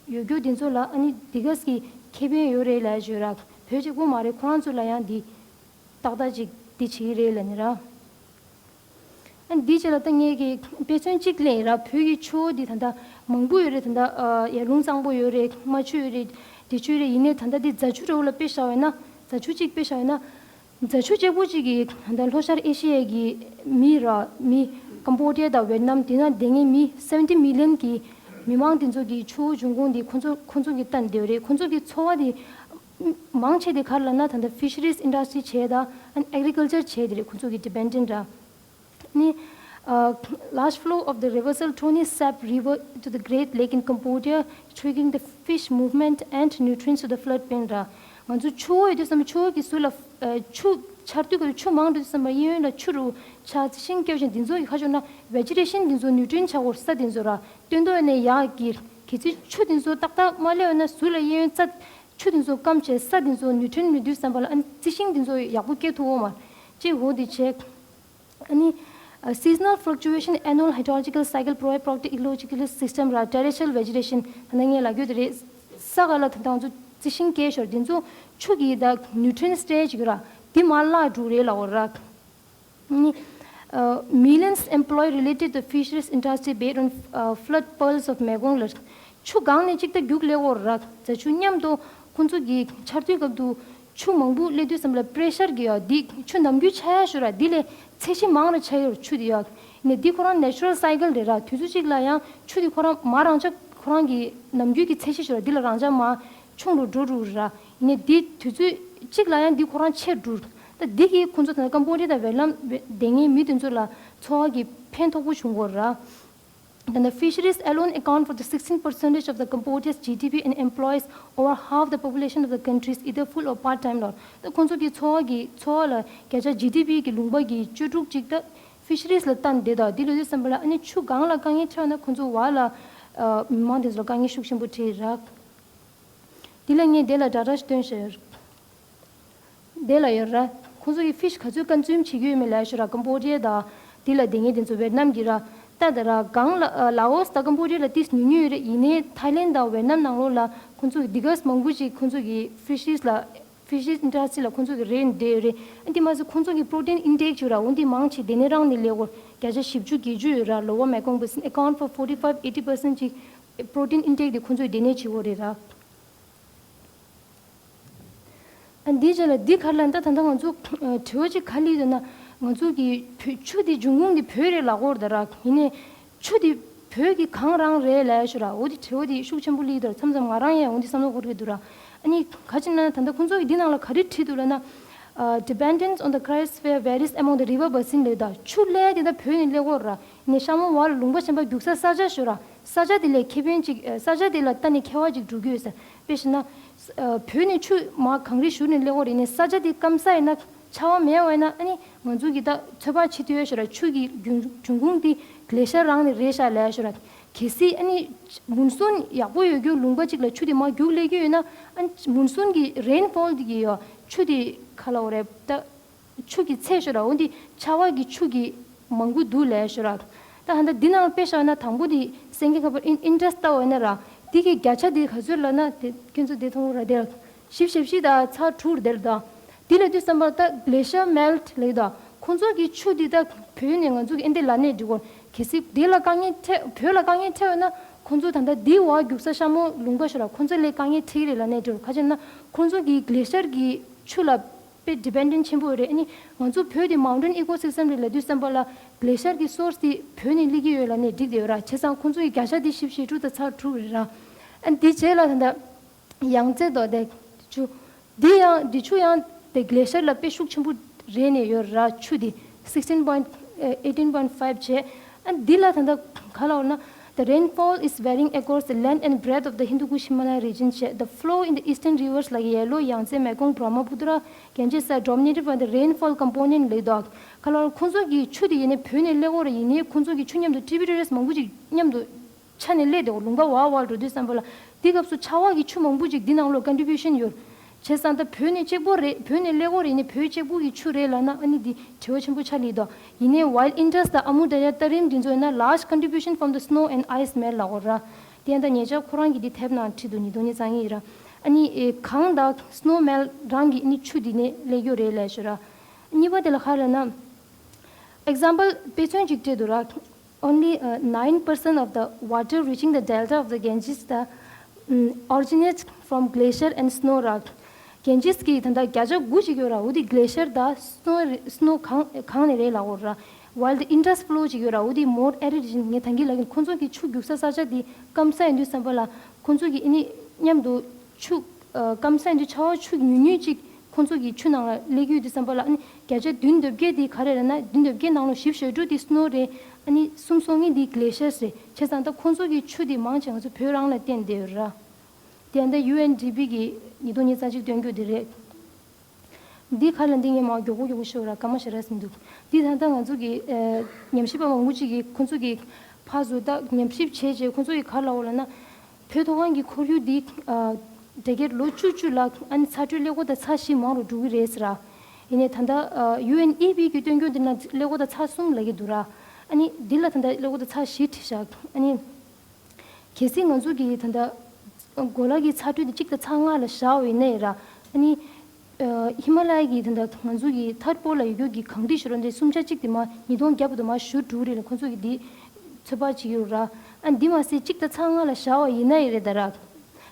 ཡོད་རྒྱུ་དེ་ཚོ་ལ་ཨ་ནི་འདི་ག་གི་ཁེ་ཕན་ཡོད་རེད་ལབ་ཞུ་ར། བོད་གཅིག་པོ་མ་རེད། ཁོ་རང་ཚོ་ལ་ཡང་འདི་ཏག་ཏག་ཅིག་འདི་བྱེད་ཀྱི་རེད་ལབ་ནི་ར། ཨ་འདི་རྗེས་ལ་ད་ངས་ཀྱི་དཔེ་མཚོན་གཅིག་ལེན་ར། བོད་ཀྱི་ཆུ་བོ་འདི་ད་ལྟ་མང་པོ་ཡོད་རེད། ད་ལྟ་ཨ་ཡར་ཀླུང་གཙང་པོ་ཡོད་རེད། རྨ་ཆུ་ཡོད་རེད། འབྲི་ཆུ་ཡོད་རེད། ཡིན་ནའི་ད་ལྟ་འདི་རྫ་ཆུ་འདྲ་བོ་ལ་དཔེ་བཞག་པ་ཡིན་ན། རྫ་ཆུ་གཅིག་དཔེ་བཞག་ཡིན་ན། རྫ་ཆུ་གཅིག་པོ་གཅིག་གིས་ད་ལྟ་ལྷོ་ཤར་ཨེ་ཤི་ཡའི་གི་མི་ར་མི་ཀམ་པོ་ཌི་ཡ་དང་ཝེ་ཏི་ནམ་དེ་ན་བསྡད་མཁན་མི་seventy million གི་མི་མང་དེ་ཚོ་གི་ཆུ་བོ་འབྱུང་ཁུངས་དེ་ཁོ་ཚོ་ཁོ་ཚོ་གི་སྟེང་དེ་རེད། ཁོ་ཚོ་གི་འཚོ་བ་དེ་མང་ཆེ་དེ་ག་རེ་ལབ་ན་ད་ལྟ་fisheries industry བྱས་དང་ཨ་ནི་agriculture བྱས་དེ་རེད། ཁོ་ཚོ་གི་dependent ར། ནི། Uh, large flow of the reversal Tonle Sap River to the Great Lake in Cambodia, triggering the fish movement and nutrients to the flood plain ར། ང་ཚོ་ཆུ་བོ་ཡོད་དུས་ཙམ་ཆུ་བོ་གི་ཟུར་ལ་ཨ་ཆུ་ཆར་དུས་ཀྱི་ཆུ་མང་དུས་ཙམ་གཡས་གཡོན་ལ་ཆུ་རུ་ཆ་ཤིང་སྐྱེ་བཞིན་འདི་ཚོ་གི་ཁ་ཕྱོགས་ན་vegetation འདི་ཚོ་nutrient ཆགས་སྐོར་ས་འདི་ཚོ་ར། སྟོན་ཐོག་ནས་ཡག་གི་གལ་སྲིད་ཆུ་འདི་ཚོ་ཏག་ཏག་མ་སླེབས་ན་ཟུར་ལ་གཡས་གཡོན་རྩྭ་ཆུ་འདི་ཚོ་སྐམ་བྱས་ས་འདི་ཚོ་nutrient མེད་དུས་ཙམ་པ་ལ་ཨ་ནི་རྩི་ཤིང་འདི་ཚོ་ཡག་པོ་སྐྱེ་ཐུབ་འོ་མ་ཅེས་འོ་འདི་བྱས། ཨ་ནི། Uh, seasonal fluctuation annual hydrological cycle provide protected ecological system ར་terrestrial vegetation ད་ནང་ངས་ལབ་རྒྱུ་དེ་རེད། ས་ག་ལ་ད་ང་ཚོ་རྩི་ཤིང་སྐྱེ་ཞོར་འདི་ཚོ་ཆུ་གི་ད་nutrient སྤྲད་ཅིག་ར་འདི་མར་བརླག་འགྲོ་རེད་ལབ་འོ་ར། ཨ་ནི། Uh, millions employ related to fisheries industry based on uh, flood pulse of Mekong ལ། ཆུ་སྒང་ནས་གཅིག་ད་རྒྱུག་ལེ་འོ་ར། རྫ་ཆུ་མཉམ་དུ་ཁོང་ཚོ་གི་ཆར་དུས་སྐབས་དུ་ཆུ་མང་པོ་སླེབས་དུས་ཙམ་ལ་pressure གི་ཡོད་འདི་ཆུ་ནམ་རྒྱུན་ཆགས་ཡ་ཞུ་ར་འདི་ལས་ཚད་གཞི་མང་ར་ཆགས་ཡོད་ཆུ་འདི་ཡོད། ནས་འདི་ཁོ་རང་natural cycle རེད་ར། དུས་ཚོད་གཅིག་ལ་ཡང་ཆུ་འདི་ཁོ་རང་མ་རང་ཆ་ཁོ་རང་གི་ནམ་རྒྱུན་གི་ཚད་གཞི་ཞུ་ར་འདི་ལ་རང་ཆ་མ་ཆུང་རུ་འགྲོ་རུ་ར། ནས་འདི་དུས་ཚོད་གཅིག་ལ་ཡང་འདི་ཁོ་རང་ཆེར་འགྲོ། ད་འདི་གི་ཁོང་ཚོ་ད་ཀམ་པོ་ཌི་ཡ་དང་ཝེ་ཏི་ནམ་བསྡད་མཁན་མི་དེ་ཚོ་ལ་འཚོ་བ་གི་ཕན་ཐོགས་པོ་བྱུང་གོ་ར། And the fisheries alone account for the sixteen percentage of the Cambodia's G D P and employs over half the population of the countries either full or part-time ལོ། ད་ཁོང་ཚོ་གི་འཚོ་བ་གི་འཚོ་བ་ལ་བརྒྱ་ཆ་ཇི་ཌི་པི་གི་ལུང་པ་གི་བཅུ་དྲུག་ཅིག་ད་ཕི་ཤི་རིས་ལ་བལྟས་བསྡད་དོ། འདི་ལོ་དུས་ཙམ་པ་ལ་ཨ་ནི་ཆུ་སྒང་ལ་དཀའ་ངལ་འཕྲད་ན་ཁོང་ཚོ་བར་ལ་ཨ་མི་མང་དེ་ཚོ་ལ་དཀའ་ངལ་ཤུགས་ཆེན་པོ་འཕྲད་རག་འདི་ལ་ངས་དེ་ལ་འདྲ་འདྲ་ཞིག་སྟོན་ཤེས། དེ་ལ་ཡོད་ར། ཁོང་ཚོ་གི་ཕི་ཤི་ག་ཚོད་ཀོན་སུམ་བྱེད་ཀྱི་ཡོད་མེད་ལ་ཞུ་ར། ཀམ་པོ་ཌི་ཡ་དང་དེ་ལ་དེ་ངས་དེ་ཚོ་ཝེ་ཏི་ནམ་གྱི་ར། ད་ད་ར་གང་ལ་ལ་ཨོ་སི་དང་ཀམ་པོ་ཌི་ཡ་ལ་ཏིས་ཉུང་ཉུང་ཡོད་རེད། ཡིན་ནའི་ཐའི་ལེན་དང་ཝེ་ཏི་ནམ་ནང་ལོགས་ལ་ཁོང་ཚོ་གི་འདི་ག་མང་པོ་ཅིག་ཁོང་ཚོ་གི་ཕི་ཤི་རིས་ལ་ཕི་ཤི་རིས་ཨིན་ཌ་སི་ཊི་རི་ལ་ཁོང་ཚོ་གི་རེད་འདྲེ་ཡོད་རེད། ཨ་འདི་མ་ཟད་ཁོང་ཚོ་གི་པྲོ་ཊིན་ཨིན་ཊེག་ཅིག་ར། འོ་འདི་མང་ཆེ་དེ་ནས་རང་ནས་ལས་སྐོར་བརྒྱ་ཆ་བཞི་བཅུ་བརྒྱད་ཅུ་ཡོད་ར། Lower Mekong Basin account for forty five eighty percent ཅིག་པྲོ་ཊིན་ཨིན་ཊེག་དེ་ཁོང་ཚོས་དེ་ནས་བྱེད་དགོས་རེད་ར། ཨ་འདིའི་རྗེས་ལ་འདི་ག་རེ་ལབ་ན། ད་ད་ལྟ་ང་ཚོ་ཨ་དྲི་བ་གཅིག་ག་སླེབས་འདུག་ན། ང་ཚོ་གི་བོད་ཆུ་འདི་འབྱུང་ཁུངས་འདི་བོད་རེད་ལབ་ཀྱི་ཡོད་རེད་ད་ར། ཡིན་ནའི་ཆུ་འདི་བོད་ཀྱི་གང་རང་རེད་ལབ་ཡ་ཞུ་ར། འོ་དེ་དྲི་བ་འདི་ཤུགས་ཆེན་པོ་སླེབས་འདུག་མཚམས་མཚམས་ང་རང་ཡང་འོ་འདི་བསམ་བློ་འཁོར་གྱི་འདུག་ར། ཨ་ནི་ག་ཅི་ན་ད་ལྟ་ཁོང་ཚོ་གི་འདི་ནང་ལ་ག་རེ་བྲིས་འདུག་ལབ་ན། Uh, dependence on the cryosphere varies among the river basin ལབ་ད། ཆུ་ལས་དེ་ད་བོད་ནས་སླེབས་ཀྱི་ཡོད་ར། ཡིན་ནའི་ཤ་མོ་བར་ལུང་པ་གཞན་པ་རྒྱུག་ས་ས་ཆ་ཞུ་ར། ས་ཆ་དེ་ལས་ཁེ་ཕན་ཅིག་ས་ཆ་དེ་ལ་ལྟ་ནས་ཁྱད་པར་ཅིག་འགྲོ་གི་ཡོད་ས། དཔེ་བཞག་ན། ཨ་བོད་ནས་ཆུ་མར་གངས་རི་ཞུར་ནས་སླེབས་ཀྱི་ཡོད་རེད། ཡིན་ནའི་ས་ཆ་དེ་སྐམ་ས་ཡིན་ན་ཆར་པ་མེད་པ་ཡིན་ན་ཨ་ནི་ང་ཚོ་གི་ད་ཚོད་དཔག་བྱེད་ཐུབ་ཡ་ཞུ་ར། ཆུ་གི་འབྱུང་འབྱུང་ཁུངས་དེ་གླེ་ཤ་རང་ནས་རེད་ཤག་ལབ་ཡ་ཞུ་ར། གལ་སྲིད་ཨ་ནི་མུན་སུན་ཡག་པོ་ཡོད་རྒྱུ་ལུང་པ་ཅིག་ལ་ཆུ་དེ་མར་རྒྱུག་སླེབས་ཀྱི་ཡོད་ན། ཨ་ནི་མུན་སུན་གྱི་རེན་ཕོལ་དེ་གི་ཡོད་ཆུ་དེ་ག་ལབ་དགོས་རེད་ད། ཆུ་གི་ཚད་ཤོར་ར། འོ་འདི་ཆར་པ་གི་ཆུ་གི་ མང་པོ་འདུག་ལབ་ཤོད་ར། ད་ཧ་ད་འདི་ནང་དཔེ་བཞག་ན་དང་པོ་དེ་སེང་གེ་ཁ་པར་ཨིན་ཨིན་ཌས་ལྟ་བ་ཡིན་ན་ར། དེ་གི་བརྒྱ་ཆ་དེ་ག་ཚོད་ལབ་ན་དེ་ཁྱོད་ཚོ་དེ་མཐོང་ར་དེ་ལ་བཞི་བཅུ་ཞེ་བཞི་དང་ཚེག་དྲུག་རེད་ད། དེ་ལབ་དུས་ཙམ་པ་ད་ག་ལེ་ཤར་མེལ་ཊི་ལབ་ད། ཁོང་ཚོ་གི་ཆུ་དེ་ད་བོད་ནས་ང་ཚོ་གི་ཨེ་འདི་ལ་ནས་འགྲིག་གོ། གལ་སྲིད་དེ་ལ་དཀའ་ངལ་འཕྲད་བོད་ལ་དཀའ་ངལ་འཕྲད་ཡོད་ན་ཁོང་ཚོ་ད་ལྟ་དེ་བ་རྒྱུག་ས་ཤ་མོ་ལུང་པ་ཤོ་ར་ཁོང་ཚོ་ལས་དཀའ་ངལ་འཕྲད་ཀྱི་རེད་ལ་ནས་འགྲིག་གོ། ག་ཅེ་ན་ཁོང་ཚོ་གི་ག་ལེ་ཤར་གི་ཆུ་ལ་དཔེ་ཌི་པེན་ཌེན་ཊི་ཆེན་པོ་རེད། ཨ་ནི་ང་ཚོ་བོད་དེ་མའུན་ཊེན་ཨི་ཀོ་སི་སི་ཊམ་རེད་ལབ་དུས་ཙམ་པ་ལ་ག་ལེ་ཤར་གི་སོར་སི་དེ་བོད་ནས་སླེབས་ཀྱི་ཡོད་ལབ་ནས་འགྲིག་བསྡད་ཡོད་ར། བྱས་ཙང་ཁོང་ཚོ་གི་བརྒྱ་ཆ་དེ་བཞི་བཅུ་ཞེ་དྲུག་དང་ཚེག་དྲུག་རེད་ར། ཨ་ནི་དེ་རྗེས་ལ་ད་ལྟ་ཡང་རྩེ་དོ་དེ་ཆུ་འདི་ཡང་འདི་ཆུ་ཡང་དེ་ག་ལེ་ཤར་ལ་དཔེ་ཤུགས་ཆེན་པོ་རེད་ནས་ཡོད་ར། ཆུ་འདི་sixteen point eighteen point five བྱས། ཨ་ནི་འདི་ལ་ད་ལྟ་ག་ལ་འོ་ན། The rainfall is varying across the length and breadth of the Hindu Kush Himalaya region བྱས། The flow in the eastern rivers like Yellow, Yangtze, Mekong, Brahmaputra, Ganges are dominated by the rainfall component ལབ་འདུག་ག་ལ་ཁོང་ཚོ་གི་ཆུ་དེ་ཡིན་ནའི་བོད་ནས་སླེབས་ཀྱི་ཡོད་རེད། ཡིན་ནའི་ཁོང་ཚོ་གི་ཆུ་མཉམ་དུ་ཊི་བི་ཊི་རི་ཡེ་སི་མང་པོ་ཅིག་མཉམ་དུ་ཆ་ནས་སླེབས་བསྡད་ཡོད། ལུང་པ་བར་བར་འགྲོ་དུས་ཙམ་པ་ལ་དེ་སྐབས་སུ་ཆར་པ་གི་ཆུ་མང་པོ་ཅིག་འདི་ནང་ལོགས་ཀོན་ཊི་བིའུ་ཤན་ཡོད། བྱས་ཙང་ད་བོད་ནས་གཅིག་པོ་རེད། བོད་ནས་སླེབས་ཀྱི་ཡོད་རེད། ཡིན་ནའི་བོད་གཅིག་པོ་གི་ཆུ་རེད་ལབ་ན་ཨ་ནི་འདི་དྲི་བ་ཆེན་པོ་ཆགས་ལེ་འདུག་ཡིན་ནའི་while Indus དང་Amudaya དང་རིམ་འདི་ཚོ་ཡིན་ན་large contribution from the snow and ice མེད་ལབ་ཀྱི་ཡོད་ར། དེ་ཡང་ད་ཉེ་ཆར་ཁོ་རང་གིས་འདི་དེབ་ནང་བྲིས་འདུག་ཉིས་སྟོང་ཉི་ཤུ་རྩ་གཉིས་ར། ཨ་ནི་ཨེ་གངས་དང་སི་ནོ་མེལ་རང་གི་ཨ་ནི་ཆུ་འདི་ནས་སླེབས་ཀྱི་ཡོད་རེད་ལབ་ཤོད་ར། གཉིས་པ་དེ་ལ་ག་རེ་ལབ་ན། Example དཔེ་མཚོན་ཅིག་སྤྲད་འདུག་ར། Only uh, nine percent of the water reaching the delta of the Ganges the um, originates from glacier and snow ར། གན་ཇིས་ཀྱི་ད་ལྟ་བརྒྱ་ཆ་དགུ་ཅིག་ཡོད་ར། འོ་དེ་ག་ལེ་ཤར་དང་སི་ནོ་རེ་སི་ནོ་གངས་གངས་ནས་རེད་ལབ་ཀྱི་ཡོད་ར། While the Indus flow ཅིག་ཡོད་ར། འོ་དེ་more arid region ངས་ད་གིན་ལབ་ཀྱི་ཁོང་ཚོ་གི་ཆུ་རྒྱུག་ས་ས་ཆ་དེ་སྐམ་ས་ཡིན་དུས་ཙམ་པ་ལ་ཁོང་ཚོ་གི་ཨ་ནི་མཉམ་དུ་ཆུ་ཨ་སྐམ་ས་ཡིན་དུས་ཆར་པ་ཆུ་ཉུང་ཉུང་ཅིག་ཁོང་ཚོ་གི་ཆུ་ནང་ལ་སླེབས་ཀྱི་ཡོད་དུས་ཙམ་པ་ལ་ཨ་ནི་བརྒྱ་ཆ་བདུན་དོན་བརྒྱད་དེ་ག་རེ་རེད་ན། བདུན་དོན་བརྒྱད་ནང་ལོ་བཞི་བཅུ་ཞེ་དྲུག་དེ་སི་ནོ་རེད། ཨ་ནི་གསུམ་སོ་གཉིས་དེ་ག་ལེ་ཤར་རེད། བྱས་ཙང་ད་ཁོང་ཚོ་གི་ཆུ་དེ་མང་ཆེ་ང་ཚོ་བོད་རང་ལ་བརྟེན་བསྡད་ཡོད་ར། དེ་ཡང་ད་ཡུ་ཨེན་ཌི་པི་གི་ཉིས་སྟོང་ཉི་ཤུ་རྩ་གཅིག་སྟོན་རྒྱུ་དེ་རེད། འདི་ག་ལ་འདི་ངས་མ་མགྱོགས་པོ་མགྱོགས་པོ་ཤོད་ར། སྐར་མ་ཞེ་དྲག་ཟིན་འདུག་འདི་ད་ལྟ་ང་ཚོ་གི་ཨ་ཉམས་ཞིབ་པ་མང་པོ་ཅིག་གིས་ཁོང་ཚོ་གི་ཕར་ཚུར་ད་ཉམས་ཞིབ་བྱས་རྗེས་ཁོང་ཚོ་གི་ག་ལ་འོ་ལབ་ན། བོད་མཐོ་སྒང་གི་ཁོར་ཡུག་འདི་ཨ་དེ་གའི་ལོ་བཅུ་བཅུ་ལ་ཨ་ནི་ཚ་དྲོད་ཀླད་ཀོར་དང་ཚེག་བཞི་མང་རུ་འགྲོ་གི་རེད་ཟེར་ར། ཡིན་ནའི་ད་ལྟ་ཨ་ཡུ་ཨེན་ཨི་པི་གི་སྟོན་རྒྱུ་འདི་ན་ཀླད་ཀོར་དང་ཚེག་གསུམ་ལབ་ཀྱི་འདུག་ར། ཨ་ནི་འདི་ལ་ད་ལྟ་ཀླད་ཀོར་དང་ཚེག་བཞི་བྲིས་བཞག་ཨ་ནི། གལ་སྲིད་ང་ཚོ་གི་ད་ལྟ་གོ་ལ་གི་ཚ་དྲོད་དེ་གཅིག་དང་ཚེག་ལྔ་ལ་བཞག་པ་ཡིན་ན་ཡང་ར། ཨ་ནི་ཨ་ཧི་མ་ལ་ཡ་གི་ད་ལྟ་ང་ཚོ་གི་མཐའ་སྐོར་ལ་ཡོད་རྒྱུ་གི་གངས་རི་ཞོ་རོ་འདི་སུམ་ཆ་གཅིག་དེ་མར་ཉིས་སྟོང་བརྒྱ་བར་དུ་མར་བཞུར་འགྲོ་གི་རེད་ལ་ཁོང་ཚོ་གི་འདི་ཚོད་དཔག་བྱེད་ཀྱི་ཡོད་ར། ཨ་འདི་མ་ཟད་གཅིག་དང་ཚེག་ལྔ་ལ་བཞག་པ་ཡིན་ན་ཡང་རེད་ད་ར།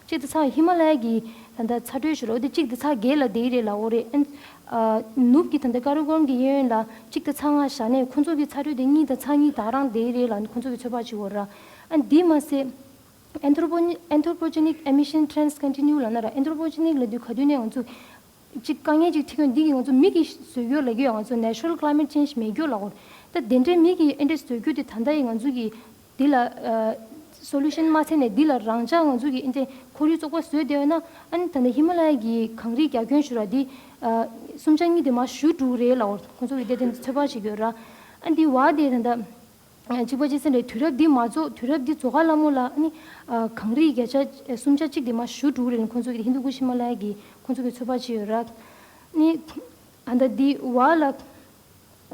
གཅིག་དང་ཚེག་ཧི་མ་ལ་ཡ་གི་ད་ལྟ་ཚ་དྲོད་ཞོ་རོ་འདི་གཅིག་དང་ཚེག་བརྒྱད་ལ་བསྡད་ཀྱི་རེད་ལབ་ཀྱི་ཡོད་རེད། ཨ་ནུབ་ཀྱི་ད་ལྟ་ཀ་ར་ཀོ་རམ་གྱི་གཡས་གཡོན་ལ་གཅིག་དང་ཚེག་ལྔ་བཞག་ནས་ཁོང་ཚོ་གི་ཚ་དྲོད་དེ་གཉིས་དང་ཚེག་གཉིས་ད་རང་བསྡད་ཀྱི་རེད་ལབ་ནས་ཁོང་ཚོ་གི་ཚོད་དཔག་བྱེད་ཀྱི་ཡོད་ར། ཨ་འདི་མ་ཟད། Anthropo- anthropogenic emission trends continue ལབ་ན་ར། ཨེན་ཐྲོ་པོ་ཇེ་ནིག་ལབ་དུས་ག་དུས་ནས་ང་ཚོ་ཅིག་དཀའ་ངལ་ཅིག་འཕྲད་ཀྱི་ཡོད། འདི་གི་ང་ཚོ་མི་གིས་བཟོས་ཡོད་ལབ་ཀྱི་ཡོད། ང་ཚོ་ནེ་ཅུ་རལ་ཀ་ལའི་མེཊ་ཅེན་ཇི་མེད་རྒྱུ་ལབ་ཀྱི་ཡོད། ད་དེ་འདྲའི་མི་གིས་ཨེ་འདྲ་བཟོས་རྒྱུ་དེ་ད་ལྟ་ཡི་ང་ཚོ་གི་འདི་ལ་ཨ་སོ་ལུ་ཤན་མ་བཙལ་ནས་འདི་ལ་རང་འཇགས་ང་ཚོ་གི་ཨེ་འདྲའི་ཁོར་ཡུག་བཙོག་པ་བཟོས་བསྡད་ཡོད་ན། ཨ་ནི་ད་ལྟ་ཧི་མ་ལ་ཡ་གི་གངས་རིའི་རྒྱ་ཁྱོན་ཞུ་ར་འདི་ཨ་སུམ་ཆ་གཉིས་དེ་མར་བཞུར་འགྲོ་གི་རེད་ལབ་ཀྱི་ཡོད། ཁོང་ཚོ་གི་དེ་དེ་ཚོད་དཔག་བྱེད་ཀྱི་ཡོད་ར། ཨ་འདི་བ་དེ་ད་ལྟ། གཅིག་པ་གཅིག་སེམས་རེད། དུས་རབས་འདི་མ་རྫོགས། དུས་རབས་འདི་རྫོགས་ག་ལ་མོ་ལ་ཨ་ནི་ཨ་གངས་རིའི་བརྒྱ་ཆ་སུམ་ཆ་གཅིག་དེ་མར་བཞུར་འགྲོ་གི་རེད། ཁོང་ཚོ་གི་ཧིན་དུ་ཀུ་ཤི་མ་ལ་ཡ་གི་ཁོང་ཚོ་གི་ཚོད་དཔག་བྱས་ཡོད་ར། ནི་ཨ་ད་འདི་བ་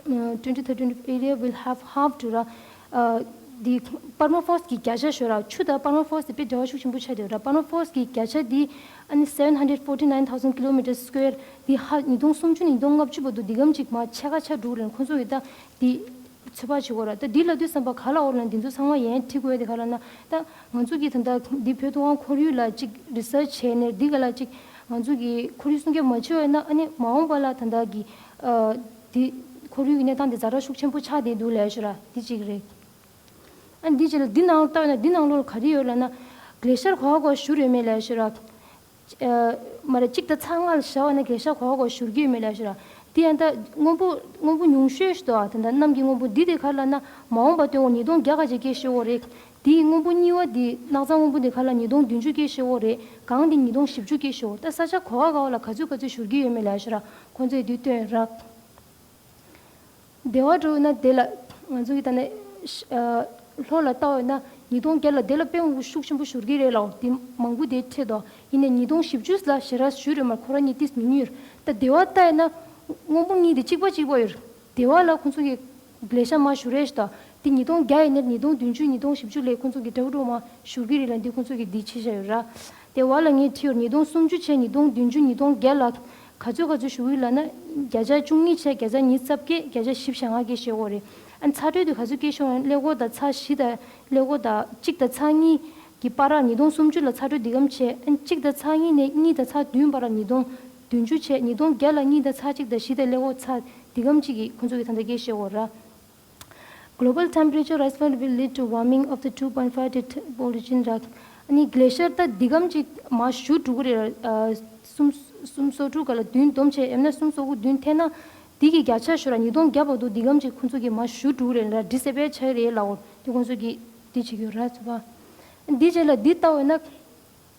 ལ་twenty thirty area will have halved to ར། ཨ་འདི་པར་མ་ཕོ་རེ་སི་གི་བརྒྱ་ཆ་ཤོད་ར། ཆུ་དང་པར་མ་ཕོ་རེ་སི་དེ་དཔེ་འབྲེལ་བ་ཤུགས་ཆེན་པོ་ཆགས་བསྡད་ཡོད་ར། པར་མ་ཕོ་རེ་སི་གི་བརྒྱ་ཆ་འདི་ཨ་ནི་seven hundred forty nine thousand kilometer square འདི་ཧ་ཉིས་སྟོང་སུམ་ཅུ་ནས་ཉིས་སྟོང་ལྔ་བཅུ་བར་དུ་འདི་གམ་གཅིག་མར་ཕྱེད་ཀ་ཆག་འགྲོ་གི་རེད། ཁོང་ཚོ་གི་ད་འདི་ཚོད་དཔག་བྱེད་དགོས་ར། ད་འདི་ལབ་དུས་ཙམ་པ་ག་ལ་འོ་ལ་འདི་ཚོ་ཚང་མ་ཡན་ཁྲི་དགོས་དེ་ག་ལ་ན། ད་ང་ཚོ་གི་ད་ལྟ་འདི་བོད་མཐོ་སྒང་ཁོར་ཡུག་ལ་ཅིག་རི་སར་ཆི་བྱས་ནས་འདི་ག་ལ་ཅིག་ང་ཚོ་གི་ཁོར་ཡུག་སྲུང་སྐྱོབ་མ་བྱས་པ་ཡིན་ན་ཨ་ནི་མ་འོངས་པ་ལ་ད་ལྟ་གི་ཨ་འདི་ཁོར་ཡུག་གི་གནས་སྟངས་འདི་ཛ་དྲག་ཤུགས་ཆེན་པོ་ཆགས་བསྡད་འདུག་ལབ་ཤོད་ར། འདི་གཅིག་རེད། ཨ་འདི་གཅིག་ལ་འདི་ནང་ལ་ལྟ་བ་ཡིན་ན་འདི་ནང་ལོགས་ལ་ག་རེ་ཡོད་ལབ་ན། ག་ལེ་ཤར་ག་བ་ག་བ་བཞུར་ཡོད་མེད་ལབ་ཤོད་ར། ཨ་མ་རེད། གཅིག་དང་ཚེག་ལྔ་ལ་བཞག་པ་ན་ག་ལེ་ཤར་ག་བ་ག་བ་བཞུར་གྱི་ཡོད་མེད་ལབ་ཤོད་ར། དེ་ཡང་ད་སྔོན་པོ་སྔོན་པོ་ཉུང་ཤོས་ཤིག་འདུག་ཨ། ད་ལྟ་གནམ་གྱི་སྔོན་པོ་འདི་དེ་ག་ལ་ན་མ་འོངས་པ་སྟོན་འོ་ཉིས་སྟོང་བརྒྱ་ག་ཅིག་སྐྱེ་ཤེས་འོ་རེད། དེའི་སྔོན་པོ་གཉིས་པ་དེ་ནགས་ཚལ་སྔོན་པོ་དེ་ག་ལ་ཉིས་སྟོང་བདུན་ཅུ་སྐྱེ་ཤེས་འོ་རེད། གངས་དེ་ཉིས་སྟོང་བཞི་བཅུ་སྐྱེ་ཤེས་འོ། ད་ས་ཆ་ག་བ་ག་བ་ལ་ག་ཚོད་ག་ཚོད་བཞུར་གྱི་ཡོད་མེད་ལབ་ཤོད་ར། ཁོང་ཚོས་དེ་སྟོན་ར། སྡེ་བ་འགྲོ་ཡོད་ན་དེ་ལ་ང་ཚོ་གི་ད་ནས་ཨ་ལྷོ་ལ་ལྟ་བ་ཡིན་ན་ཉིས་སྟོང་བརྒྱ་ལ་དེ་ལ་དཔེ་མང་པོ་ཤུགས་ཆེན་པོ་བཞུར་གི་རེད་ལ་འོ་དེ་མང་པོ་དེ་འཕྲད་དོ། ཡིན་ནའི་ཉིས་སྟོང་བཞི་བཅུ་ལ་ཞེ་དྲག་བཞུར་ཡོད་མ་རེད། ཁོ་རང་གཉིས་ཏིས་མི་ཉུང་ཡོད་རེད། ད་སྡེ་བ་ལྟ་ཡིན་ན་སྔོན་པོ་གཉིས་དེ་གཅིག་པ་གཅིག་པ་ཡོད་རེད། སྡེ་བ་ལ་ཁོང་ཚོ་གི་ གི་ལས་ཤག་མར་ཞུ་རེས་ཤིག་དང་། འདི་ཉིས་སྟོང་བརྒྱ་ཡིན་ན་ཉིས་སྟོང་བདུན་ཅུ་ཉིས་སྟོང་བཞི་བཅུ་ལ་ཁོང་ཚོ་གི་འདྲ་པོ་འདྲ་པོ་མར་ཞུ་གི་རེད་ལབ། འདི་ཁོང་ཚོ་གི་འདི་བྱས་བཞག་ཡོད་ར། དེ་བ་ལ་ངས་བྲིས་ཡོད། ཉིས་སྟོང་སུམ་ཅུ་བྱས་ཉིས་སྟོང་བདུན་ཅུ་ཉིས་སྟོང་བརྒྱ་ལ་ག་ཚོད་ག་ཚོད་ཞུ་གི་ལབ་ན། བརྒྱ་ཆ་བཅུ་གཉིས་བྱས་བརྒྱ་ཆ་ཉི་ཤུ་རྩ་བརྒྱད། བརྒྱ་ཆ་བཞི་བཅུ་ཞེ་ལྔ་སྐད་བཤད་ཀྱི་ཡོད་རེད། ཨ་ནི་ཚ་དྲོད་དེ་ག་ཚོད་སྐད་བཤད་ཡོད་ན། ཀླད་ཀོར་དང་ཚ་བཞི་དང་ཀླད་ཀོར་དང་གཅིག་དང་ཚ་གཉིས་ཀྱི་བར་ལ་ཉིས་སྟོང་སུམ་ཅུ་ལ་ཚ་དྲོད་འདི་གམ་བྱས། ཨ་ནི་གཅིག་དང་ཚ་གཉིས་ནས་གཉིས་དང་ཚ་བདུན་བར་ལ་ཉིས་སྟོང་བདུན་ཅུ་བྱས། ཉིས་སྟོང་བརྒྱ་ལ་གཉིས་དང་ཚ་གཅིག་དང་བཞི་དང་ཀླད་ཀོར་ཚ་འདི་གམ་གཅིག་གི་ཁོང་ཚོ་གི་ད་ལྟ་སྐད་བཤད་ཀྱི་ཡོད་ར། Global temperature rise will lead to warming of the two point five degree region ར། ཨ་ནི་གི་ལེ་ཤར་ད་འདི་གམ་གཅིག་མར་ཞུ་འགྲོ་གི་རེད་ར། ཨ་སུམ་སུམ་སོ་དྲུག་ག་ལ་བདུན་བསྡོམས་བྱས། ཡང་ན་སུམ་སོ་དགུ་བདུན་འཐེན་ན། འདི་གི་བརྒྱ་ཆ་ཞུ་ར། ཉིས་སྟོང་བརྒྱ་བར་དུ་འདི་གམ་གཅིག་ཁོང་ཚོ་གི་མར་ཞུ་འགྲོ་གི་རེད་ར། འདི་སེ་པའི་ཆ་རེད་ལབ་ཡོད་ར། དེ་ཁོང་ཚོ་གི་འདི་བྱེད་ཀྱི་ཡོད་ར། ཚུགས་པ། འདི་རྗེས་ལ་འདི་ལྟ་བས་ན།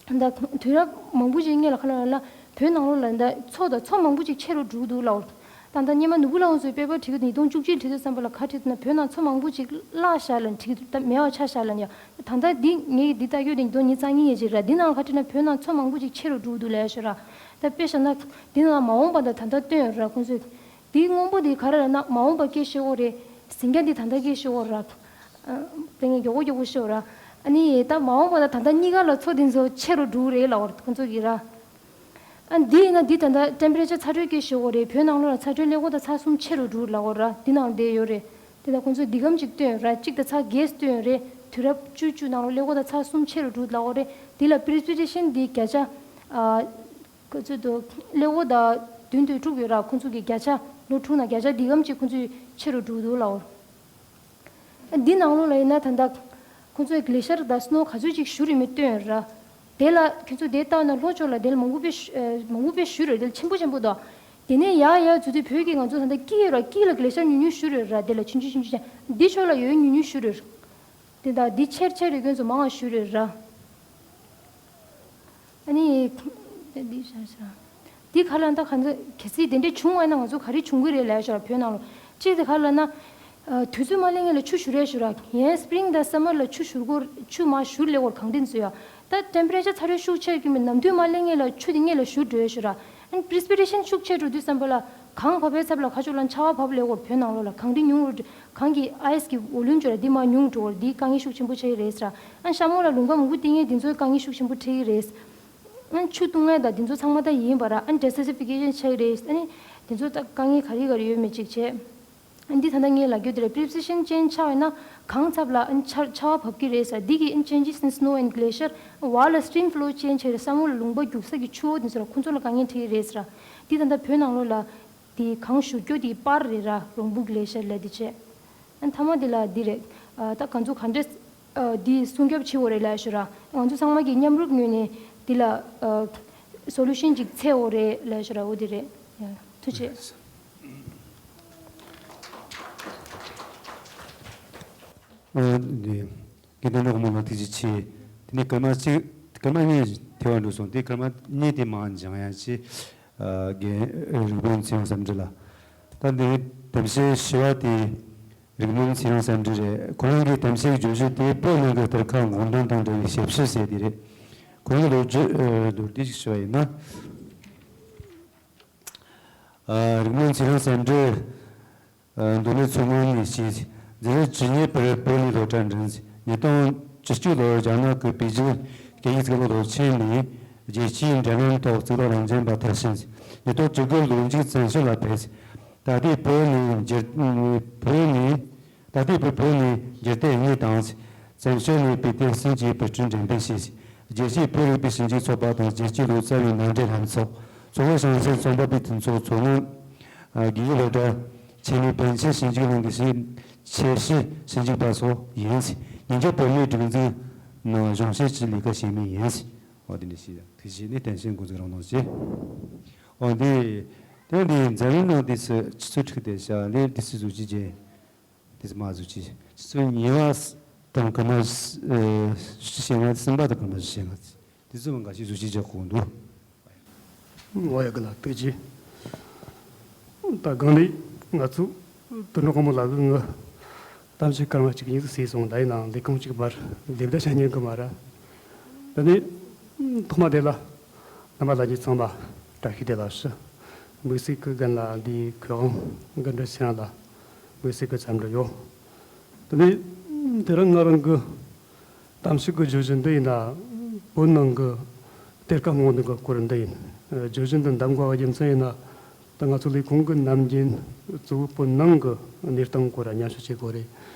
ད་དུས་རབས་མང་པོ་ཞིག་སྔོན་ལ་ག་ལབ་ན། བོད་ནང་ལོགས་ལ་ད་མཚོ་དང་མཚོ་མང་པོ་ཞིག་ཆེ་རུ་འགྲོ་གི་འདུག་ལབ། ད་ལྟ་སྔོན་མ་ནོར་བུ་ལྷ་དབང་ཚོས་དཔེ་པར་བྲིས་ཀྱི་ཉིས་སྟོང་བཅུ་གཅིག་བྲིས་དུས་ཙམ་པ་ལ་ག་བྲིས་འདུག་ན། བོད་ནང་མཚོ་མང་པོ་ཞིག་བརླགས་བཞག་ལབ་བྲིས་ཀྱི་འདུག་ད་མེད་པ་ཆགས་བཞག་ལབ་ཡ། ད་ལྟ་འདི་ངས་འདི་ལྟ་རྒྱུ་དེ་ཉིས་སྟོང་ཉི་ཤུ་རྩ་གཉིས་ཡས་ཅིག་ར། འདི་ནང་ལ་ག་བྲིས་ན། བོད་ནང་མཚོ་མང་པོ་ཞིག་ཆེ་རུ་འགྲོ་གི་འདུག་ལབ་ཡ་ཞུ་ར། ད་དཔེ་བཞག་ན་འདི་ནང་མ་འོངས་པ་དང་ད་ལྟ་བསྟན་ཡོད་ར་ཁོང་ཚོས། དེའི་སྔོན་པོ་དེ་ག་རེ་རེད་ན། མ་འོངས་པ་སྐད་བཤད་ཀྱི་ཡོད་རེད། ཟིང་སྐྱ་འདི་ད་ལྟ་སྐད་བཤད་ཀྱི་ཡོད་རེད། ཨ་དེ་ངས་མགྱོགས་པོ་མགྱོགས་པོ་བཤད་ཡོད་རེད། ཨ་ནི་ད་མ་འོངས་པ་དང་ད་ལྟ་གཉིས་ཀ་ལ་མཚོ་འདི་ཚོ་ཆེ་རུ་འགྲོ་གི་རེད་ལབ་ཡོད་རེད་ཁོང་ཚོ་གིས་ར། ཨ་འདི་ཡིན་ན་འདི་ད་ལྟ་ཊེམ་པེ་རེ་ཅར་ཚ་དྲོད་སྐད་བཤད་ཀྱི་ཡོད་རེད། བོད་ནང་ལོགས་ལ་ཚ་དྲོད་ཀླད་ཀོར་དང་ཚ་གསུམ་ཆེ་རུ་འགྲོ་གི་ལབ་ཡོད་རེད། འདི་ནང་བསྡད་ཡོད་རེད། དེ་ད་ཁོང་ཚོས་འདི་གམ་གཅིག་བཏོན་ཡོད་ར། གཅིག་དང་ཚ་བརྒྱད་བཏོན་ཡོད་རེད། དུས་རབས་བཅུ་བཅུ་ནང་ལོགས་ཀླད་ཀོར་དང་ཚ་གསུམ་ཆེ་རུ་འགྲོ་ལབ་ཡོད་རེད། འདི་ལ་པི་རི་སི་པི་ཊེ་ཤན་འདི་བརྒྱ་ཆ་ཨ། ག་ཚོད་འདུག་ཀླད་ཀོར་དང་བདུན་དང་དྲུག་ཡོད་ར། ཁོང་ཚོ་གི་བརྒྱ་ཆ་ལོ་དྲུག་ནང་བརྒྱ་ཆ་འདི་གམ་གཅིག་ཁོང་ཚོས་ཆེ་རུ་འགྲོ་འདུག་ལབ་ཡོད། འདི་ནང་ལོགས་ལ་ཡིན་ན་ད་ལྟ་ཁོང་ཚོས་གི་ལེ་ཤར་དང་སི་ནོ་ག་ཚོད་ཅིག་བཞུར་ཡོད་མེད་བཏོན་ཡོད་ར། དེ་ལ་ཁྱོད་ཚོ་དེ་ལྟ་ན་ལྷོ་ཕྱོགས་ལ་དེ་ལ་མང་པོ་དཔེ་བཞུ- ཨ་མང་པོ་དཔེ་བཞུར་ཡོད་རེད། དེ་ལ་ཆེན་པོ་ཆེན་པོ་འདུག་དེ་ནས་ཡར་ཡར་འཛུལ་དུས་བོད་ཀྱི་ང་ཚོ་ད་ལྟ་དཀྱིལ་ཡོད་ར། དཀྱིལ་ལ་གི་ལེ་ཤར་ཉུང་ཉུང་བཞུར་ཡོད་ར། དེ་ལ་ཆུང་ཆུང་ཆུང་ཆུང་ཆུང་། འདི་ཕྱོགས་ལ་ཡོད་ཉུང་ཉུང་བཞུར་ཡོད། དེ་དང་འདི་ཆེར་ཆེར་རེ་སྐོན་ཚོ་མང་བ་ཞུ་རེད་ར། ཨ་ནི། འདི་ཤ་ཤ། འདི་ག་ལ་ད་ག་ཚོད་གལ་སྲིད་དེ་འདྲས་བྱུང་བ་ན་ང་ཚོ་ག་རེ་བྱུང་གི་རེད་ལབ་ཞོར་བོད་ནང་ལ། གཅིག་དེ་ག་ལ་ན། དུས་ཚོད་མ་སླེབས་སྔོན་ལ་ཆུ་བཞུར་རེད་ཞུ་ར། ཡན་སི་པི་རིང་དང་སམ་མར་ལ་ཆུ་བཞུར་སྐོར་ཆུ་མ་བཞུར་ལེ་སྐོར་གངས་ཏི་ཚོ་ཡ། ད་ཊེམ་པེ་རེ་ཅར་ཚ་དྲོད་ཤུགས་ཆེར་གྱི་མི་ནམ་དུས་མ་སླེབས་སྔོན་ལ་ཆུ་དེ་སྔོན་ལ་བཞུར་འགྲོ་ཞུ་ར། ཨན་པི་རི་སི་པི་ཊེ་ཤན་ཤུགས་ཆེ་འགྲོ་དུས་ཙམ་པ་ལ་གངས་བབས་པའི་ཚབ་ལ་ཁ་ཕྱོགས་ལ་ཆར་པ་བབས་ལེ་སྐོར་བོད་ནང་ལོགས་ལ་གངས་རི་ཉུང་རུ་གངས་ཀྱི་ཨའི་སི་གི་ཝོ་ལུམ་ཅོ་ར་འདི་མ་ཉུང་འགྲོ་བར་འདི་དཀའ་ངལ་ཤུགས་ཆེན་པོ་ཆགས་ཀྱི་རེད་ཟེར། ཨན་ཤ་མོ་ལ་ལུང་པ་མང་པོ་བཏིང་ངེས་འདི་ཚོའི་དཀའ་ངལ་ཤུགས་ཆེན་པོ་འཕྲད་ཀྱི་རེད། ཨན་ཆུ་བཏུང་ངེས་དང་འདི་ཚོ་ཚང་མ་ད་ཡིན་པ་ར། ཨན་ཌི་ས་ཊི་ཕི་ཀེ་ཤན་ཆགས་ཀྱི་རེད། ཨ་ནི་འདི་ཚོ་ད་དཀའ་ངལ་ག་རེ་ག་རེ་ཡོད་མེད་ཅིག་བྱས། འདི་ད་ལྟ་ངས་ལབ་རྒྱུ་དེ་རེད། པི་རི་སི་པི་ཊེ་ཤན་ཅན་ཆགས་ཡོད་ན་གངས་ཚབ་ལ་ཨན་ཆར་ཆར་པ་བབས་ཀྱི་རེད་ཟེར། འདི་གི་ཨན་changes in snow and glacier while stream flow change ཟེར། ས་མོ་ལ་ལུང་པ་རྒྱུག་ས་གི་ཆུ་བོ་འདི་ཚོ་ལ་ཁོང་ཚོ་ལ་དཀའ་ངལ་འཕྲད་ཀྱི་རེད་ཟེར། འདི་ད་ལྟ་བོད་ནང་ལོགས་ལ་འདི་གངས་བཞུར་རྒྱུ་དེ་པར་རེད་ར། རོང་བུ་གི་ལེ་ཤར་ལབ་འདི་བྱས། ཨན་མཐའ་མ་འདི་ལ་འདི་རེད། ཨ་ད་ག་ཚོད་ག་འདྲས་ཨ་འདི་སྲུང་སྐྱོབ་བྱེད་དགོས་རེད་ལབ་ཞུ་ར། ང་ཚོ་ཚང་མ་གི་མཉམ་རུབ་ངོས་ནས་འདི་ལ་ཨ་སོ་ལུ་ཤན་ཅིག་འཚོལ་དགོས་རེད་ལབ་ཞུ་ར། འོ་འདི་རེད། ཡ། ཐུགས་རྗེ་ཆེ། ཨ་འདི་དགེ་ལྡན་གྲོགས་མོ་ལ་ཐུགས་རྗེ་ཆེ། དེ་ནས་སྐར་མ་གཅིག་སྐར་མ་གཉིས་དེ་བ་འགྲོ་སོང་། དེ་སྐར་མ་གཉིས་དེ་མ་འགྱངས་ཡ་ཆེ། ཨ་རྒན་རིག་པའི་ཚེ་དབང་བསམ་འགྲུབ་ལགས། ད་འདི་གདམ་གསེས་བཞི་པ་དེ། རིག་སྨོན་ཚེ་རིང་བསམ་འགྲུབ་རེད། ཁོ་རང་གི་གཏམ་བཤད་བརྗོད་གཞི་དེ་བོད་ནང་གི་གཏེར་ཁ་འགོང་འདྲེན་དང་འབྲེལ་བའི་ཞིབ་བཤེར་ཟེར་དེ་རེད། ཁོ་རང་གི་ལོ་རྒྱུས་ཨ་མདོར་བསྡུས་ཤིག་ཞུ་བ་ཡིན་ན། ཨ་རིག་སྨོན་ཚེ་རིང་བསམ་འགྲུབ། ཨ་མདོ་སྨད་མཚོ་སྔོན་ནས་སྐྱེས། འཛིན་རིམ་བཅུ་གཉིས་པར་བོད་ནས་སློབ་གྲྭ་འགྲིམས། ཉིས་སྟོང་བཅུ་གཅིག་ལོར་རྒྱ་ནག་གི་པེ་ཅིང་སྐད་ཡིག་གཙུག་ལག་སློབ་ཆེན་ནས་རྒྱལ་སྤྱིའི་འབྲེལ་ལམ་ཐོག་གཙུག་ལག་རང་བཙན་པ་མཐར་ཕྱིན། ཉིས་སྟོང་བཅུ་དགུ་ལོ་མཇུག་བཙན་བྱོལ་ལ་ཕེབས། ད་ལྟའི་བོད་ནས་འགྱུར་བོད་ནས་ད་ལྟའི་བོད་བོད་ནས་འགྱུར་རྟེན་གཉིས་དང་། བཙན་བྱོལ་ནས་དཔེ་སྟོན་གསུམ་གྱི་དཔེ་སྐྲུན་འགྲེམས་སྤེལ་བྱས། རྒྱལ་སྤྱིའི་བོད་རིག་པའི་ཞིབ་འཇུག་ཚོགས་པ་དང་རྒྱལ་སྤྱིའི་ལོ་ཙཱ་བའི་མནའ་འབྲེལ་ལྷན་ཚོགས། མཚོ་སྔོན་ཞང་ཞུང་རྩོམ་པ་པོའི་མཐུན་ཚོགས། མཚོ་སྔོན་ཨ་དགེ་རྒན་སློབ་གྲྭ། ཆེད་ལས་པཎ་ཆེན་ཞིབ་འཇུག་གླིང་གི་ཞིབ་ཆེད་ཞིབ་ཞིབ་འཇུག་པ་སོགས་ཡིན། ཉིན་རྒྱུན་བོད་མིའི་སྒྲིག་འཛུགས་ནང་གཞུང་ཞབས་ཀྱི་ལས་ཀ་བྱེད་མུས་ཡིན། འོ་དེ་འདྲ་ཞིག་ཐུགས་རྗེ་ཆེ། ནས་གཏམ་བཤད་འགོ་འཛུགས་རོགས་གནང་ཞེས། འོ་འདི་དེ་འདི་འཛམ་གླིང་ནང་དུས་སུ་ཆུ་ཚོད་དྲུག་དེ་ཤ་ལས་དུས་སུ་གཟུགས་ཀྱི་རྒྱན། དེ་ཚོ་མ་བཟོ་ཅི། ཆུ་ཚོད་ཉི་མ་དང་སྐར་མ་བཞི་བཅུ་ཞེ་ལྔ། གསུམ་པ་དང་སྐར་མ་བཞི་བཅུ་ཞེ་ལྔ། དེ་ཚོ་མ་འགའ་ཞིག་བཟོ་ཅི་བྱ་དགོས་འདུག། འོ་ཡ་གི་ལ་ཐུགས་རྗེ་ཆེ། ད་གང་ལས་ང་ཚོ་དོན་གྲུབ་དཀར་མོ་ལགས་ཀྱིས་ངའི་གཏམ་བཤད་སྐར་མ་གཅིག་གཉིས་ཙམ་བཟོས་སོང་། ད་ཡིན་ནའང་ལས་ཁུངས་གཅིག་མར་ལས་བསྡད་བྱ་ཉན་གི་མ་ར། ད་ནི་ཐོག་མ་དེ་ལ་རྣམ་པ་ལྷན་རྒྱས་ཚང་མ་བཀྲ་ཤིས་བདེ་ལེགས་ཞུ། དམིགས་བསལ་གྱི་རྒན་ལགས་འདིའི་མཁས་དབང་དགའ་འབྲས་ཚེ་རིང་ལགས། དགོས་སྲིད་གི་འཚམས་འདྲི་ཡོད། དེ་ནས་དེ་རིང་ང་རང་གི་གཏམ་བཤད་ཀྱི་བརྗོད་གཞི་འདི་ཡིན་ན། བོད་ནང་གི་གཏེར་ཁ་སྔོག་འདོན་གྱི་སྐོར་འདི་ཡིན། ཨ། བརྗོད་གཞི་འདི་འདེམས་དགོས་པའི་རྒྱུ་མཚན་ཡིན་ན། ད་ང་ཚོ་ལས་ཁུངས་ཀྱི་ནམ་རྒྱུན་གཙོ་བོ་བོད་ནང་གི་གནས་སྟངས་སྐོར་ལ་མཉམ་ཞུགས་བྱེད་དགོས་རེད།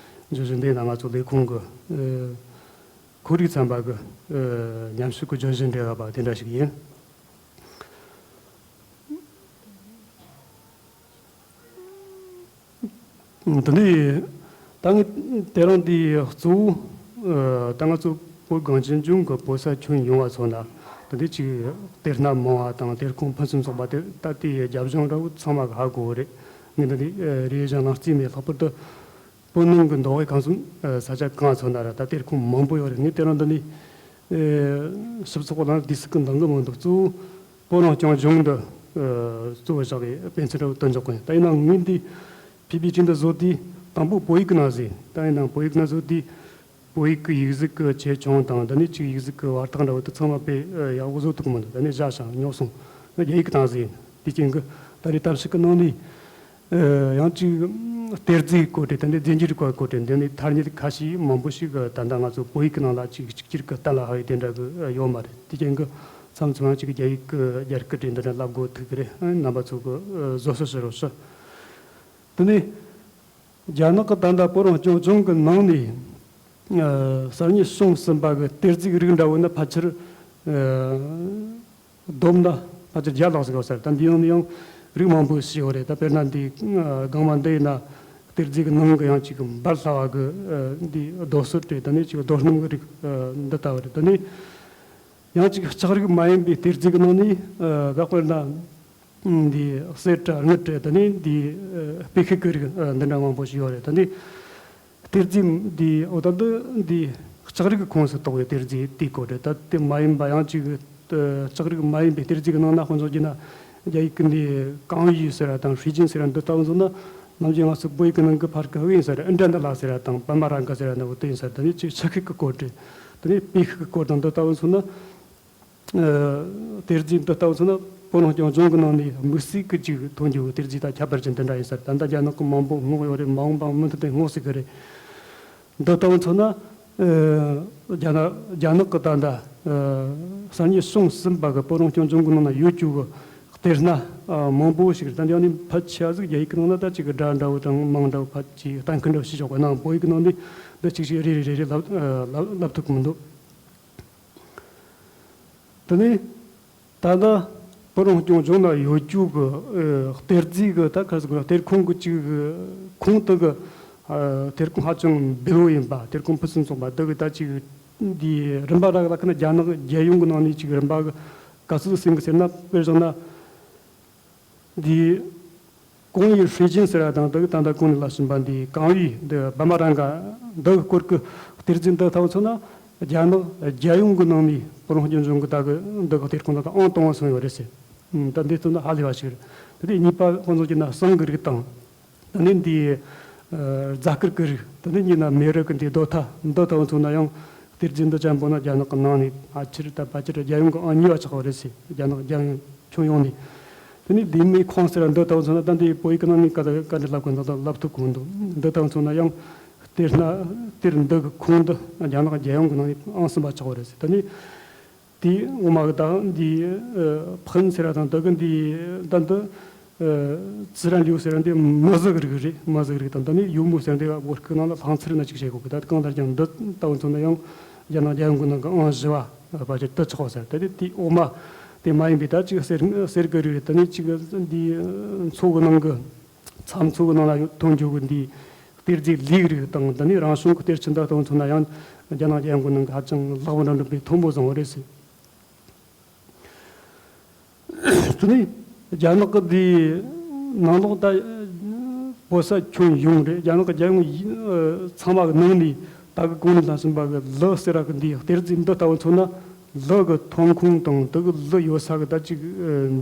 བརྗོད་གཞི་འདི་ཡིན་ན་ང་ཚོ་ལས་ཁུངས་ཀྱི་ཨ་ཁོར་ཡུག་ཚན་པ་གི་ཨ་མཉམ་ཞུགས་ཀྱི་བརྗོད་གཞི་འབྲེལ་བ་པ་དེ་འདྲ་ཞིག་ཡིན། དེ་ནས་ད་ངས་དེ་རིང་འདི་གཙོ་བོ་ཨ་ད་ང་ཚོ་བོད་གངས་ཅན་ལྗོངས་ཀྱི་བོད་ས་ཁྱོན་ཡོངས་ལ་མཚོན་ན། དེ་འདྲའི་ཅིག་གཏེར་སྣ་མང་བ་དང་གཏེར་ཁུངས་ཕུན་སུམ་ཚོགས་པ་དེ་ད་ལྟའི་རྒྱབ་ལྗོངས་འདྲ་བོ་ཚང་མ་གིས་ཧ་གོ་གི་རེད། ངས་འདི་འདྲའི་ཨ་རེ་ཞིག་ནང་རྩིས་མེད། ལྷག་པར་དུ་བོད་ནང་གི་མདོ་དབུས་ཁམས་གསུམ་ཨ་ས་ཆ་གང་མཚོན་ན་ར་ད་གཏེར་ཁུངས་མང་པོ་ཡོད་རེད། ངས་དེ་རིང་འདི་ནས་ཨ་ཞིབ་ཚགས་པོ་ལ་དུས་ཚོད་ཀྱི་འདང་གི་མི་འདུག་གཙོ་བོ་བོད་རང་སྐྱོང་ལྗོངས་འདི་ཨ་གཙོ་བོ་བཞག་གི་དཔེ་མཚོན་འདྲ་བོ་སྟོན་འཇོག་གི་ཡིན། ད་ཡིན་ནའང་ངས་འདི་ཕི་པི་ཊི་འདི་བཟོ་དུས་དང་པོ་བོད་ཡིག་ནང་བཟོས། ད་ཡིན་ནའང་བོད་ཡིག་ནང་བཟོ་དུས་བོད་ཡིག་གི་ཡིག་གཟུགས་ཀྱི་ཆེ་ཆུང་དང་། དེ་ནས་ཅིག་ཡིག་གཟུགས་ཀྱི་བར་ཐག་འདྲ་བོ་དེ་ཚང་མ་དཔེ་ཨ་ཡག་པོ་བཟོ་ཐུབ་ཀྱི་མི་འདུག་དེ་ནས་བཞག་བཞག་ཉོག་སོང་། ང་རྒྱ་ཡིག་གི་སྟེང་བཟོས་ཡིན། དེ་རྐྱེན་གྱིས་ད་རེས་གཏམ་བཤད་ཀྱི་ནང་ནས་ཨ་ཡང་ཅིག་གཏེར་རྫས་སྐོར་དེ། དེ་ནས་རྫས་འགྱུར་སྐོར་སྐོར་དེ། འདི་ནས་ཐ་སྙད་ཁ་ཤས་མང་པོ་ཞིག་ད་ལྟ་ང་ཚོ་བོད་ཡིག་གི་ནང་ལ་ཅིག་གཅིག་གྱུར་གྱི་གཏན་ལ་ཕབ་ཡས་དེ་འདྲ་གི་ཡོད་མ་རེད། དེ་རྐྱེན་གྱིས་མཚམས་མཚམས་ཡང་ཅིག་རྒྱ་ཡིག་གི་རྒྱ་སྐད་དེ་འདི་འདྲ་ལབ་དགོས་ཐུག་གི་རེད། རྣམ་པ་ཚོ་གིས་བཟོད་གསོལ་ཞུ་རོགས་ཞུ། དེ་ནས་རྒྱ་ནག་གི་ད་ལྟ་བོད་རང་སྐྱོང་ལྗོངས་ཀྱི་ནང་ནས་ཨ་གསར་རྙེད་བྱུང་ཟིན་པ་གི་གཏེར་རྫས་རིགས་འདྲ་བོ་ནི་ཕལ་ཆེར་ཨ་བསྡོམས་ན་ཕལ་ཆེར་བརྒྱ་ལྷག་ཙམ་ཡོད་ས་རེད། ད་འདི་ཡང་ནི་ཡང་རིགས་མང་པོ་ཞིག་ཡོད་རེད། ད་དཔེར་ན་འདི་ཨ་སྒང་མ་འདི་ཡིན་ན་གཏེར་རྫས་ཀྱི་ནང་གི་ཡང་ཅིག་འབར་སླ་བ་གི་ཨ་འདི་རྡོ་སོལ་རེད། ད་ནི་ཅིག་རྡོ་སྣུམ་གི་རིགས་ཨ་འདི་ལྟ་བུ་རེད། ད་ནི་ཡང་ཅིག་ལྕགས་རིགས་མ་ཡིན་པའི་གཏེར་རྫས་ཀྱི་ནང་ནས་ཨ་ད་དཔེར་ན། འདི་གསེར་རེད། དངུལ་རེད། དེ་ནས་འདི་ཨ་སྤུས་ཤུགས་ཀྱི་རིགས་ཨ་འདི་འདྲ་མང་པོ་ཞིག་ཡོད་རེད། ད་ནི་གཏེར་རྫས་འདི་འོ་ད་འདི་འདི་ལྕགས་རིགས་ཀྱི་ཁོངས་སུ་གཏོགས་པའི་གཏེར་རྫས་དེའི་སྐོར་རེད། ད་དེ་མ་ཡིན་པ་ཡང་ཅིག་ཨ་ལྕགས་རིགས་མ་ཡིན་པའི་གཏེར་རྫས་ཀྱི་ནང་ན་དཔེ་མཚོན་བྱས་ན་རྒྱ་ཡིག་གི་འདི་ཀང་ཡུས་ཟེར་བ་དང་ཧྲུའེ་ཅིན་ཟེར་བ་འདི་ལྟ་བུ་མཚོན་ན། ནམ་རྒྱུན་ང་ཚོ་བོད་ཡིག་གི་ནང་གི་ཕར་གི་ཝེ་ཟེར་ཨིན་དྲ་འདི་ལ་ཟེར་བ་དང་པད་མ་ར་ག་ཟེར་བ་འདི་འོ་དེ་ཡིན་ས་རེད། ད་ནི་ཅིག་ཆུ་ཤུགས་ཀྱི་སྐོར་རེད། ད་ནི་སྤུས་ཤུགས་ཀྱི་སྐོར་དང་འདི་ལྟ་བུ་མཚོན་ན། ཨ་གཏེར་རྫས་འདི་ལྟ་བུ་མཚོན་ན་བོད་རང་སྐྱོང་ལྗོངས་ཀྱི་ནང་ནས་དམིགས་བསལ་གྱི་ཅིག་ཐོན་རྒྱུ་གི་གཏེར་རྫས་དང་ཁྱད་པར་ཅན་འདི་འདྲ་ཡིན་ས་རེད། ད་ལྟ་རྒྱ་ནག་གི་མང་པོ་སྔོག་ཡོད་རེད། མ་འོངས་པ་མུ་མཐུད་དུ་སྔོག་སྲིད་གི་རེད། འདི་ལྟ་བུ་མཚོན་ན་ཨ་རྒྱ་ནག་རྒྱ་ནག་གི་ད་ལྟ་ཨ་གསར་རྙེད་བྱུང་ཟིན་པ་གི་བོད་རང་སྐྱོང་ལྗོངས་ཀྱི་ནང་ན་ཡོད་རྒྱུ་གི་གཏེར་སྣ་ཨ་མང་པོ་ཞིག་རེད། ད་འདི་ནི་ཕལ་ཆེ་བ་ཟིག་རྒྱ་ཡིག་གི་ནང་ན་ད་ཅིག་སྒྲ་འདྲ་བོ་དང་མིང་འདྲ་བོ་ཕལ་ཆེར་གཏན་འཁེལ་འདྲ་བོ་ཞིག་ཆོག་པ་ནང་བོད་ཡིག་གི་ནང་ནས་འདི་གཅིག་གཅིག་རེ་རེ་རེ་རེ་ལབ་ཨ་ལབ་ལབ་ཐུབ་ཀྱི་མི་འདུག་དེ་ནས་ད་ལྟ་བོད་རང་སྐྱོང་ལྗོངས་ན་ཡོད་རྒྱུ་གི་ཨ་གཏེར་རྫས་གི་ད་ག་རེ་ཟེར་དགོས། གཏེར་ཁུངས་གི་ཅིག་གི་ཁུངས་དེ་གི་ཨ་གཏེར་ཁུངས་ཧ་ཅང་འབེལ་པོ་ཡིན་པ། གཏེར་ཁུངས་ཕུན་སུམ་ཚོགས་པ་དེ་གི་ད་ཅིག་འདི་རིམ་པ་རག་ལ་ཁ་ན་རྒྱ་ནག་རྒྱལ་ཡོངས་གི་ནང་ནས་ཅིག་རིམ་པ་གི་ག་ཚོད་ཟིན་གི་ཟེར་ན། དཔེར་བཞག་ན་འདི་ཀང་ཡུས་ཧྲུའེ་ཅིན་ཟེར་བ་དང་། དེ་གི་ད་ལྟ་གོང་ནས་ལབ་བཞིན་པ་འདི་ཀང་ཡུས་འདི་པད་མ་ར་ག་འདི་གི་སྐོར་གི་གཏེར་རྫས་འདི་ལྟ་བུ་མཚོན་ན་རྒྱ་ནག་རྒྱལ་ཡོངས་གི་ནང་ནས་བོད་རང་སྐྱོང་ལྗོངས་གི་ད་གི་འདི་གི་གཏེར་ཁུངས་ད་ལྟ་ཨང་དང་པོ་སོང་ཡོད་རེད་ཟེར། ད་འདི་ལྟ་ན་ཧ་ལས་པ་ཞིག་རེད། དེ་ནས་གཉིས་པ་ཁོང་ཚོ་གྱི་ན་ཟངས་གི་རིགས་དང་། ད་ནི་འདི་ཨ་རྫ་དཀར་གི་རིགས། ད་ནི་གཉིས་ན་མེ་རི་གི་འདི་རྡོ་ཐ་འདི་ལྟ་བུ་མཚོན་ན་ཡང་གཏེར་རྫས་འདི་ཅན་པོ་ན་རྒྱ་ནག་གི་ནང་ནས་ཕལ་ཆེར་ད་ཕལ་ཆེར་རྒྱལ་ཡོངས་ཀྱི་ཨང་གཉིས་པ་ཆགས་པ་རེད་ཟེར། རྒྱ་ནག་རྒྱལ་ཡོངས་ཁྱོན་ཡོངས་ནས། ད་ནི་ལྡེ་མིག་ཁོང་ཟེར་བ་འདི་ལྟ་བུ་མཚོན་ན། ད་འདི་བོད་ཡིག་གི་ནང་ནས་ག་ད་ག་འདྲ་ལབ་དགོས་འདུག་ད་ལབ་ཐུབ་གི་མི་འདུག་འདི་ལྟ་བུ་མཚོན་ན་ཡང་གཏེར་སྣ་གཏེར་འདི་གི་ཁུངས་འདི་རྒྱ་ནག་རྒྱལ་ཡོངས་ཀྱི་ནང་ནས་ཨང་གསུམ་པ་ཆགས་པ་རེད་ཟེར། ད་ནི། དེའི་འོག་མ་གི་ད་འདི་ཨ་ཕུན་ཟེར་བ་དང་། ད་གི་འདི་ད་འདི་ཨ་ཙི་རན་ལིའུ་ཟེར་བ་འདི་མི་ཟི་གི་རིགས་རེད། མི་ཟི་གི་རིགས་དང་། ད་ནི་ཡུ་མུ་ཟེར་བ་འདི་བོད་སྐད་ནང་ལ་སླང་ཚེར་ན་ཅིག་བྱེད་དགོས་གི། ད་གང་ལྟར་ཀྱང་འདི་ལྟ་བུ་མཚོན་ན་ཡང་རྒྱ་ནག་རྒྱལ་ཡོངས་ཀྱི་ནང་གི་ཨང་བཞི་བ་ཕལ་ཆེར་དུ་ཆགས་པ་ཟེར། ད་དེ་དེའི་འོག་མ་དེ་མ་ཡིན་པའི་ད་ཅིག་གསེར་གསེར་གི་རིགས་རེད། ད་ནི་ཅིག་འདི་མཚོ་གི་ནང་གི་ཚྭ་མཚོ་གི་ནང་ལ་ཐོན་རྒྱུ་གི་འདི་གཏེར་རྫས་ལིའི་རིགས་དང་། འདི་ནི་རང་བྱུང་གི་གཏེར་ཆུ་འདི་ལྟ་བུ་མཚོན་ན་ཡང་རྒྱ་ནག་རྒྱལ་ཡོངས་ཀྱི་ནང་གི་ཧ་ཅང་ལེགས་པོ་འགྲོ་འགྲོ་པའི་མཐོན་པོ་བཟང་བོ་རེད་ཟེར། དེ་ནས་རྒྱ་ནག་གི་འདི་ནང་ལོགས་ད་བོད་ས་ཁྱོན་ཡོངས་རེད། རྒྱ་ནག་གི་རྒྱལ་ཡོངས་ཡི་ཚང་མ་གི་ནང་ནས་ད་གི་གོང་ནས་ལྷག་བཞིན་པ་གི་ལི་ཟེར་བ་གི་འདི་གཏེར་རྫས་འདི་ལྟ་བུ་མཚོན་ན། ལི་གི་ཐོན་ཁུངས་དང་དེ་གི་ལི་ཡོད་ས་གི་ད་ཅིག་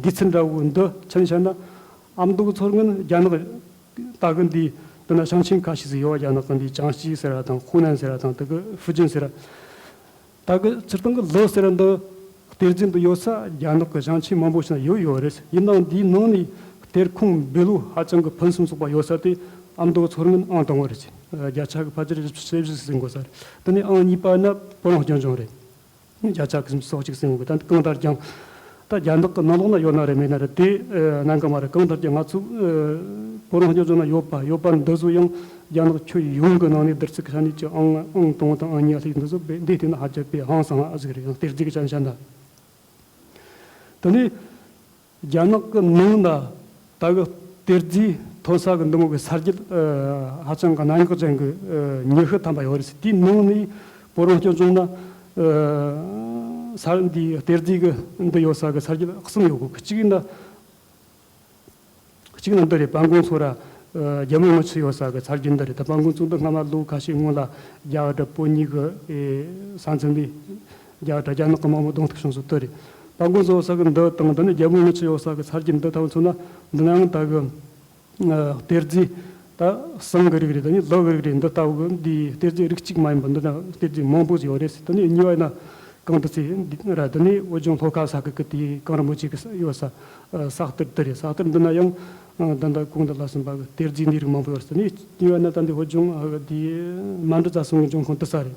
འདི་ཚན་འདྲ་བོ་འདི་ཆ་ནས་བཤད་ན། ཨ་མདོ་གི་མཚོ་སྔོན་རྒྱ་ནག་ད་གི་འདི་དེ་ན་ཞིང་ཆེན་ཁ་ཤས་ཟིག་ཡོད་པ། རྒྱ་ནག་གི་འདི་ཅང་ཞི་ཟེར་བ་དང་ཧུའུ་ནན་ཟེར་བ་དང་དེ་གི་ཧྥུ་ཅན་ཟེར་བ། ད་གི་སྤྱིར་བཏང་གི་ལི་ཟེར་བ་འདི་གཏེར་རྫས་འདི་ཡོད་ས་རྒྱ་ནག་གི་ཞིང་ཆེན་མང་པོ་ཞིག་ན་ཡོད་ཡོད་རེད། ཡིན་ནའང་འདིའི་ནང་ནས་གཏེར་ཁུངས་འབེལ་པོ་ཧ་ཅང་གི་ཕུན་སུམ་ཚོགས་པ་ཡོད་ས་དེ་ ཨ་མདོ་མཚོ་སྔོན་ཨང་དང་པོ་རེད་ཅེས། བརྒྱ་ཆ་གི་ཕལ་ཆེར་བཞི་བཅུ་ཞེ་བཞི་ཟིན་དགོས་ས་རེད། དེ་ནས་ཨང་གཉིས་པ་ན་བོད་རང་སྐྱོང་ལྗོངས་རེད། བརྒྱ་ཆ་གི་སུམ་ཅུ་སོ་གཅིག་ཟིན་དགོས། ད་གང་ལྟར་ཀྱང་ད་རྒྱ་ནག་གི་ནང་ལོགས་ན་ཡོད་ན་རེད་མེད་ན་རེད་དེ་ནང་གི་མ་རེད། གང་ལྟར་ཀྱང་ང་ཚོ་བོད་རང་སྐྱོང་ལྗོངས་ན་ཡོད་པ་ཡོད་པ་འདི་ཚོ་ཡང་རྒྱ་ནག་ཁྱོན་ཡོངས་ཀྱི་ནང་ནས་བསྡུར་ཚུལ་གྱི་ཆ་ནས་ཀྱི་ཨང་ཨང་དང་པོ་དང་ཨང་གཉིས་པ་ལྷག་འདི་ཚོ་འདི་དེ་ན་ཧ་ཅང་པའི་ཧང་སང་ཟིག་རེད། ཡང་གཏེར་རྫས་ཀྱི་ཆ་ནས་བཤད་ན། དེ་ནས། རྒྱ་ནག་གི་ནང་ན་ད་གི་གཏེར་རྫས་ཐོན་ས་གི་འདི་མོ་གི་ས་རྒྱུད་ཧ་ཅང་གི་གནད་འགག་ཅན་གི་ཉི་ཤུ་ཐམ་པ་ཡོད་རེད། དེའི་ནང་ནས་བོད་རང་སྐྱོང་ལྗོངས་ན་ས་འདི་གཏེར་རྫས་གི་འདི་ཡོད་ས་གི་ས་རྒྱུད་གསུམ་ཡོད་གི། གཅིག་ཡིན་ན་གཅིག་ན་འདི་རེད། དཔལ་མགོན་མཚོ་ར་རྒྱལ་མོ་རྔུལ་ཆུ་ཡོད་ས་གི་ས་རྒྱུད་འདི་རེད། ད་དཔལ་མགོན་མཚོ་འདི་སྔ་མ་ལོ་ཁ་ཤས་སྔོན་ལ་རྒྱ་གར་བོད་གཉིས་གི་ས་མཚམས་ནས་རྒྱ་གར་རྒྱ་ནག་གི་དམག་མི་གདོང་ཐུག་བྱུང་སོང་། དེ་རེད། དཔལ་མགོན་མཚོ་ས་གི་འདི་དང་འདི་ནི་རྒྱལ་མོ་རྔུལ་ཆུ་ཡོད་ས་གི་ས་རྒྱུད་འདི་ཐམ་མཚོན་ན་འདི་ནའང་ད་གི་གཏེར་རྫས་ད་ཟངས་གི་རིགས་རེད། དེ་ནི་ལི་གི་རིགས་རེད། འདི་ལྟ་བུ་གི་འདི་གཏེར་རྫས་རིགས་གཅིག་མ་ཡིན་པ་འདི་ན་གཏེར་རྫས་མང་པོ་ཞིག་ཡོད་རེད། དེ་ནི་གཉིས་པ་ཡིན་ན་གངས་ཏི་སེ་འདི་ར་དེ་ནི་བོད་ལྗོངས་ལྷོ་ཁ་ས་གི་གི་དེ་གངས་རིན་པོ་ཆེ་གི་ཡོད་ས་ས་གཏེར་འདི་རེད། ས་གཏེར་འདི་ན་ཡང་ད་ལྟ་གོང་དུ་ལ་ཟིན་པ་གི་གཏེར་རྫས་འདི་རིགས་མང་པོ་ཡོད་རེད། དེ་ནི་གཉིས་པ་ཡིན་ན་ད་འདི་བོད་ལྗོངས་དེ་མནྡལ་རྩ་གསུམ་གི་འབྱུང་ཁུངས་དི་ས་རེད།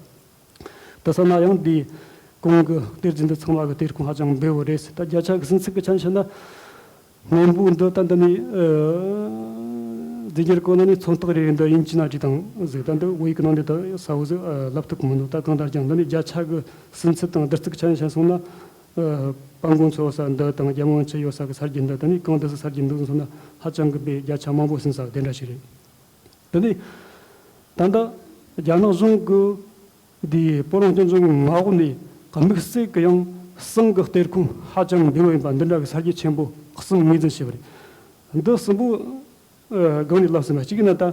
དེ་ས་ན་ཡང་འདི་གོང་གི་གཏེར་རྫས་འདི་ཚང་མ་གི་གཏེར་ཁུངས་ཧ་ཅང་འབེལ་བོ་རེད། ད་བརྒྱ་ཆ་གི་ཟིན་ཚིག་གི་ཆ་ནས་བཤད་ན་སྔོན་པོ་འདི་ད་འདི་ནི་རྫས་འགྱུར་གོ་ན་ནི་མཚོན་རྟགས་རེ་རེ་འདི་དབྱིན་ཇི་ན་བྲིས་དང་ཟིག་ད་འདི་བོད་ཡིག་གི་ནང་འདི་ད་ས་བོ་ཟིག་ལབ་ཐུབ་གི་མི་འདུག་ད་གང་ལྟར་ཀྱང་འདི་ནི་བརྒྱ་ཆ་གི་ཟིན་ཚིག་དང་བསྡུར་ཚིག་གི་ཆ་ནས་བཤད་སོང་ན་དཔལ་མགོན་མཚོ་ས་འདི་དང་རྒྱལ་མོ་རྔུལ་ཆུ་ཡོད་ས་གི་ས་རྒྱུད་འདི་ད་ནི་གང་འདི་ས་ས་རྒྱུད་འདི་སོང་ན་ཧ་ཅང་གི་དཔེ་བརྒྱ་ཆ་མང་པོ་ཟིན་ས་གི་དེ་འདྲ་ཞིག་རེད། དེ་ནས་ད་ལྟ་རྒྱ་ནག་གཞུང་གི་འདི་བོད་རང་སྐྱོང་ལྗོངས་ཀྱི་མངའ་འོག་ནས་དམིགས་བསལ་གྱི་ཡང་ཟངས་ཀྱི་གཏེར་ཁུངས་ཧ་ཅང་འབེལ་བ་ཡིན་པ་འདི་འདྲ་གི་ས་རྒྱུད་ཆེན་པོ་གསུམ་ངོས་འཛིན་བྱས་པ་རེད། འདི་གསུམ་པོ་སྒང་ནས་ལབ་ཟིན་པ་གཅིག་ཡིན་ན་ད་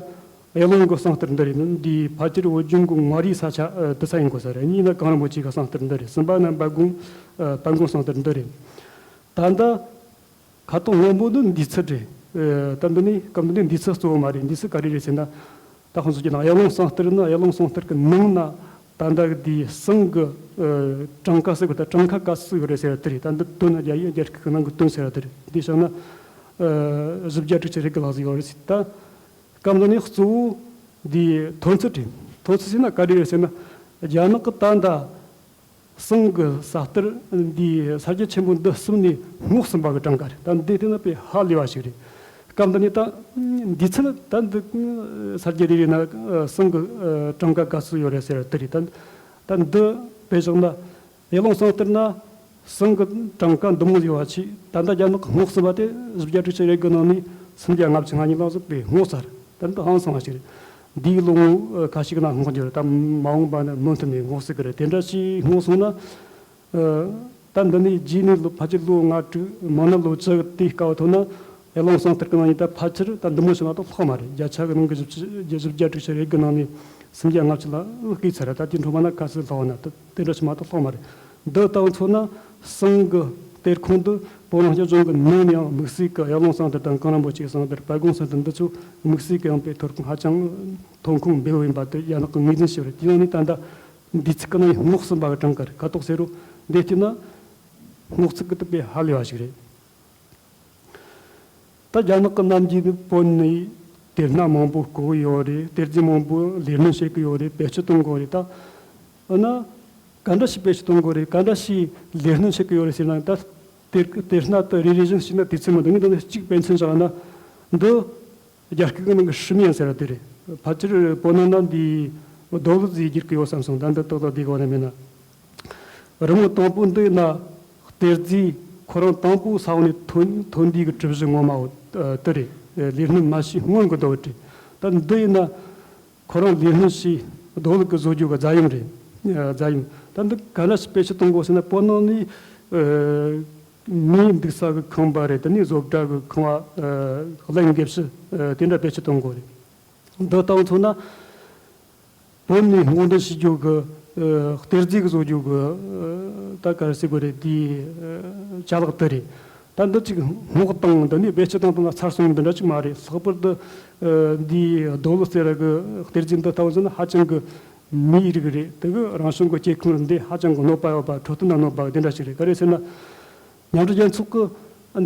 ཨེ་ལོང་གི་ཟངས་གཏེར་འདི་རེད། འདི་ཕལ་ཆེར་བོད་ལྗོངས་ཀྱི་མངའ་རིས་ས་ཆ་དི་ས་ཡིན་དགོས་ས་རེད། གཉིས་ན་གངས་རིན་པོ་ཆེ་གི་ཟངས་གཏེར་འདི་རེད། གསུམ་པ་ན་དཔལ་མགོན་དཔལ་མགོན་ཟངས་གཏེར་འདི་རེད། ད་ལྟ་ཁ་དོག་སྔོན་པོ་འདི་འདི་ཚུལ་རེད། ད་འདི་ནི་སྐབས་འདི་ནི་འདི་ཚུལ་གཙོ་བོ་མ་རེད། འདི་ཚུལ་ག་རེ་རེད་ཟེར་ན། ད་ཁོང་ཚོ་གྱི་ནང་ཨེ་ལོང་ཟངས་གཏེར་ནི་ཨེ་ལོང་ཟངས་གཏེར་གྱི་ནང་ན་ད་ལྟ་འདི་ཟངས་ཀྱི་གྲངས་ཀ་ཟེར་དགོས། ད་གྲངས་ཀ་ག་ཚོད་ཡོད་རེད་ཟེར་བ་དེ་རེད། ད་འདི་དོན་རྒྱ་ཡིག་རྒྱ་སྐད་ཀྱི་ནང་གི་དོན་ཟེར་བ་དེ་རེད། འདི་བྱས་ན་བཞི་བརྒྱ་དྲུག་ཅུ་རེ་དགུ་ལྷག་ཙམ་ཡོད་རེད་ཟེར། ད་སྐབས་འདི་ནི་གཙོ་བོ་འདི་ཐོན་ཚུལ་རེད། ཐོན་ཚུལ་ཟེར་ན་ག་རེ་རེད་ཟེར་ན་རྒྱ་ནག་གི་ད་ལྟ་ཟངས་ཀྱི་ས་གཏེར་འདི་ས་རྒྱ་ཆེན་པོ་འདི་གསུམ་ནས་སྔོག་ཟིན་པ་གི་གྲངས་ཀ་རེད། ད་འདི་དེ་ན་དཔེ་ཧ་ལས་པ་ཞིག་རེད། སྐབས་འདི་ནས་ད་འདི་ཚུལ་ད་འདི་ས་རྒྱ་རེ་རེ་ན་ཟངས་ཀྱི་གྲངས་ཀ་ག་ཚོད་ཡོད་རེད་ཟེར་དེ་རེད། ད་ད་འདི་དཔེ་བཞག་ན་ཨེ་ལོང་ཟངས་གཏེར་ན་ཟངས་ཀྱི་གྲངས་ཀ་འདི་མོ་ཡོད་པ་ཆེ། ད་ལྟ་རྒྱ་ནག་གི་སྔོག་ཟིན་པ་དེ་བཞི་བརྒྱ་དྲུག་ཅུ་རེ་དགུ་ནང་ནས་སུམ་བརྒྱ་ལྔ་བཅུ་ང་གཉིས་ལྷག་ཙམ་དཔེ་སྔོག་ཚར། ད་འདི་ཧང་སང་བ་ཞིག་རེད། འདིའི་ལོ་ངོ་ཁ་ཤས་ཀྱི་ནང་སྔོག་རྒྱུ་རེད། ད་མ་འོངས་པ་ནི་མུ་མཐུད་ནས་སྔོག་སྲིད་ཀྱི་རེད། དེ་འདྲ་ཞིག་སྔོག་སོང་ན། ད་འདི་ནས་རྗེས་ནས་ལོ་ཕལ་ཆེར་ལོ་ལྔ་དྲུག་མང་ན་ལོ་བཅུ་དེའི་སྐབས་ཐོན་ན་ཨེ་ལོང་ཟངས་གཏེར་གྱི་ནང་ནས་ད་ཕལ་ཆེར་ད་འདི་མོ་ཞིག་མ་གཏོགས་ལྷག་མ་རེད། བརྒྱ་ཆ་གི་ནང་གི་བཞི་བཅུ་བཞི་བརྒྱ་དྲུག་ཅུ་རེ་དགུ་ནང་ནས་སུམ་བརྒྱ་ལྔ་བཅུ་ལ་བརྐོས་ཚར་རེད། ད་དེ་འཕྲོ་མ་ན་ག་ཚོད་ལྷག་ན་ད་དེ་འདྲ་ཞིག་མ་གཏོགས་ལྷག་མ་རེད། འདི་ལྟ་བུ་མཚོན་ན་ཟངས་ཀྱི་གཏེར་ཁུངས་འདི་བོད་རང་སྐྱོང་ལྗོངས་ཀྱི་ནང་ནས་ཡང་དམིགས་བསལ་གྱི་ཨེ་ལོང་ཟངས་གཏེར་དང་གངས་རིན་པོ་ཆེའི་ཟངས་གཏེར་དཔལ་མགོན་ཟངས་གཏེར་འདི་ཚོ་དམིགས་བསལ་གྱི་ཡང་དཔེ་ཐོན་ཁུངས་ཧ་ཅང་ཐོན་ཁུངས་འབེལ་བོ་ཡིན་པ་དེ་རྒྱ་ནག་གིས་ངོས་འཛིན་བྱས་པ་རེད། དེ་ཡང་ནི་ད་ལྟ་འདི་ཚིག་གི་ནང་ཡང་སྔོག་ཟིན་པ་གི་གྲངས་ཀ་རེད། ག་དོག་ཟེར་རོ་འདི་བལྟས་ན་སྔོག་ཚིག་གི་དེ་དཔེ་ཧ་ལས་པ་ཞིག་རེད། ད་རྒྱ་ནག་གི་ནམ་རྒྱུན་བོད་ནས་གཏེར་སྣ་མང་པོ་བརྐོ་གི་ཡོད་རེད། གཏེར་རྫས་མང་པོ་ལས་སྣོན་བྱེད་ཀྱི་ཡོད་རེད། བེད་སྤྱོད་གཏོང་གི་ཡོད་རེད། ད་འོ་ན་ག་འདྲ་ཞིག་བེད་སྤྱོད་གཏོང་གི་ཡོད་རེད། ག་འདྲ་ཞིག་ལས་སྣོན་བྱེད་ཀྱི་ཡོད་རེད་ཟེར་ན། ད་གཏེར་གཏེར་སྣ་དེ་རེ་རེ་བཞིན་ཞིག་ན་དུས་ཚོད་མི་འདུག་ངས་འདི་ནས་གཅིག་དཔེ་མཚོན་བཞག་ན་འདི་རྒྱ་སྐད་ཀྱི་ནང་གི་ཧྲི་མིང་ཟེར་བ་དེ་རེད། ཕལ་ཆེར་བོད་ནང་ན་འདི་རྡོ་ལུག་ཟིག་བསྒྱུར་གི་ཡོད་བསམ་སོང་། ད་འདི་ཏག་ཏག་བསྡད་གི་ཡོད་ན་མེད་ན། རི་མོ་དང་པོ་འདི་ཡིན་ན་གཏེར་རྫས་ཁོ་རང་དང་པོ་ས་འོག་ནས་ཐོན་ཐོན་དུས་ཀྱི་གྲུ་བཞི་ངོ་མ་བོ་དེ་རེད། ལས་སྣོན་མ་བྱས་སྔོན་གྱི་རྡོ་རེད། ད་འདི་ཡིན་ན་ཁོ་རང་ལས་སྣོན་བྱས་རྡོ་ལུག་གི་བཟོ་རྒྱུ་གི་རྫ་ཡོམ་རེད། རྫ་ཡོམ་ད་འདི་ག་ལ་ཞིག་བེད་སྤྱོད་གཏོང་དགོས་ཟེར་ན་བོད་ནང་ནས་མིའི་འདུག་ས་གི་ཁང་པ་རེད། དེ་ནས་བཟོ་གྲྭ་གི་ཁང་བ་གླིང་དགེ་བཤེས་དེ་འདྲ་བེད་སྤྱོད་གཏོང་དགོས་རེད། འདི་ལྟ་བུ་མཚོན་ན། བོད་ནས་སྔོག་འདོན་བྱེད་རྒྱུ་གི་ཨ་གཏེར་རྫས་ཀྱི་བཟོ་རྒྱུ་གི་ཨ་ད་ག་རེ་ཟེར་དགོས་རེད། དེའི་ཨ་ཅ་ལག་དེ་རེད། ད་འདི་ཅིག་སྔོག་བཏང་འདི་ནས་བེད་སྤྱོད་བཏང་བཏང་ན་ཚར་སོང་འདི་འདྲ་ཅིག་མ་རེད། ལྷག་པར་དུ་ཨ་འདིའི་རྡོ་ལུག་ཟེར་ར་གི་གཏེར་རྫས་འདི་ལྟ་བུ་ཟེར་ན་ཧ་ཅང་གི་མིའི་རིགས་རེད། དེ་གི་རང་བྱུང་གི་སྐྱེ་ཁམས་རིམ་འདི་ཧ་ཅང་གི་གནོད་པ་ཡོད་པ། འཕྲོད་བསྟེན་ལ་གནོད་པ་འདི་འདྲ་ཞིག་རེད། ག་རེ་ཟེར་ན་མཉམ་འབྲེལ་རྒྱལ་ཚོགས་ཀྱི་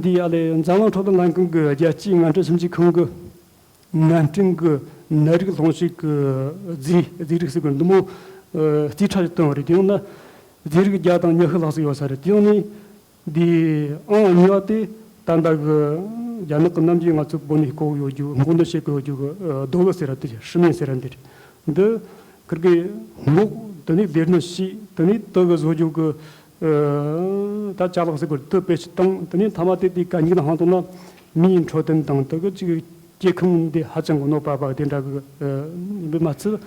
འདི་ཨ་ལས་འཛམ་གླིང་འཕྲོད་བསྟེན་ལྷན་ཁང་གི་རྒྱལ་སྤྱིའི་ངན་འབྲས་ཞིབ་འཇུག་ཁང་གི་ ངན་སྐྲན་གྱི་ནད་རིགས་སློང་བྱེད་ཀྱི་རྫས་རྫས་རིགས་ཟེར་གི་འདི་མོ་ཨ་རྩིས་ཁྲ་ཞིག་བཏོན་པ་རེད། དེ་ཡང་ན་རྫས་རིགས་བརྒྱ་དང་ཉི་ཤུ་ལྷག་ཙམ་ཡོད་ས་རེད། དེ་ཡང་ནི་འདི་ཨང་གཉིས་པ་དེ་ད་ལྟ་གི་རྒྱ་ནག་གི་ནམ་རྒྱུན་ང་ཚོ་བོད་ནས་བཀོལ་གི་ཡོད་རྒྱུ་མགོ་འདོན་བྱེད་གི་ཡོད་རྒྱུ་གི་ཨ་རྡོ་ལི་ཟེར་ར་དེ་རེད། ཧྲི་མེན་ཟེར་ར་འདི་རེད། འདི་ཁིར་གི་སྔོག་དེ་ནས་ལས་སྣོན་བྱས། དེ་ནས་དུ་གི་བཟོ་རྒྱུ་གི་ཨ་ད་ཅ་ལག་ཟེར་གི་དུ་བེད་སྤྱོད་བཏང་། དེ་ནས་མཐའ་མ་དེ་དེ་གད་སྙིགས་ནང་བཏང་ན་མིའི་འཕྲོད་བསྟེན་དང་དེ་གི་ཅིག་སྐྱེ་ཁམས་འདི་ཧ་ཅང་གི་གནོད་པ་བ་དེ་འདྲ་གི་ཨ་ཡིན་པས་མ་ཚད།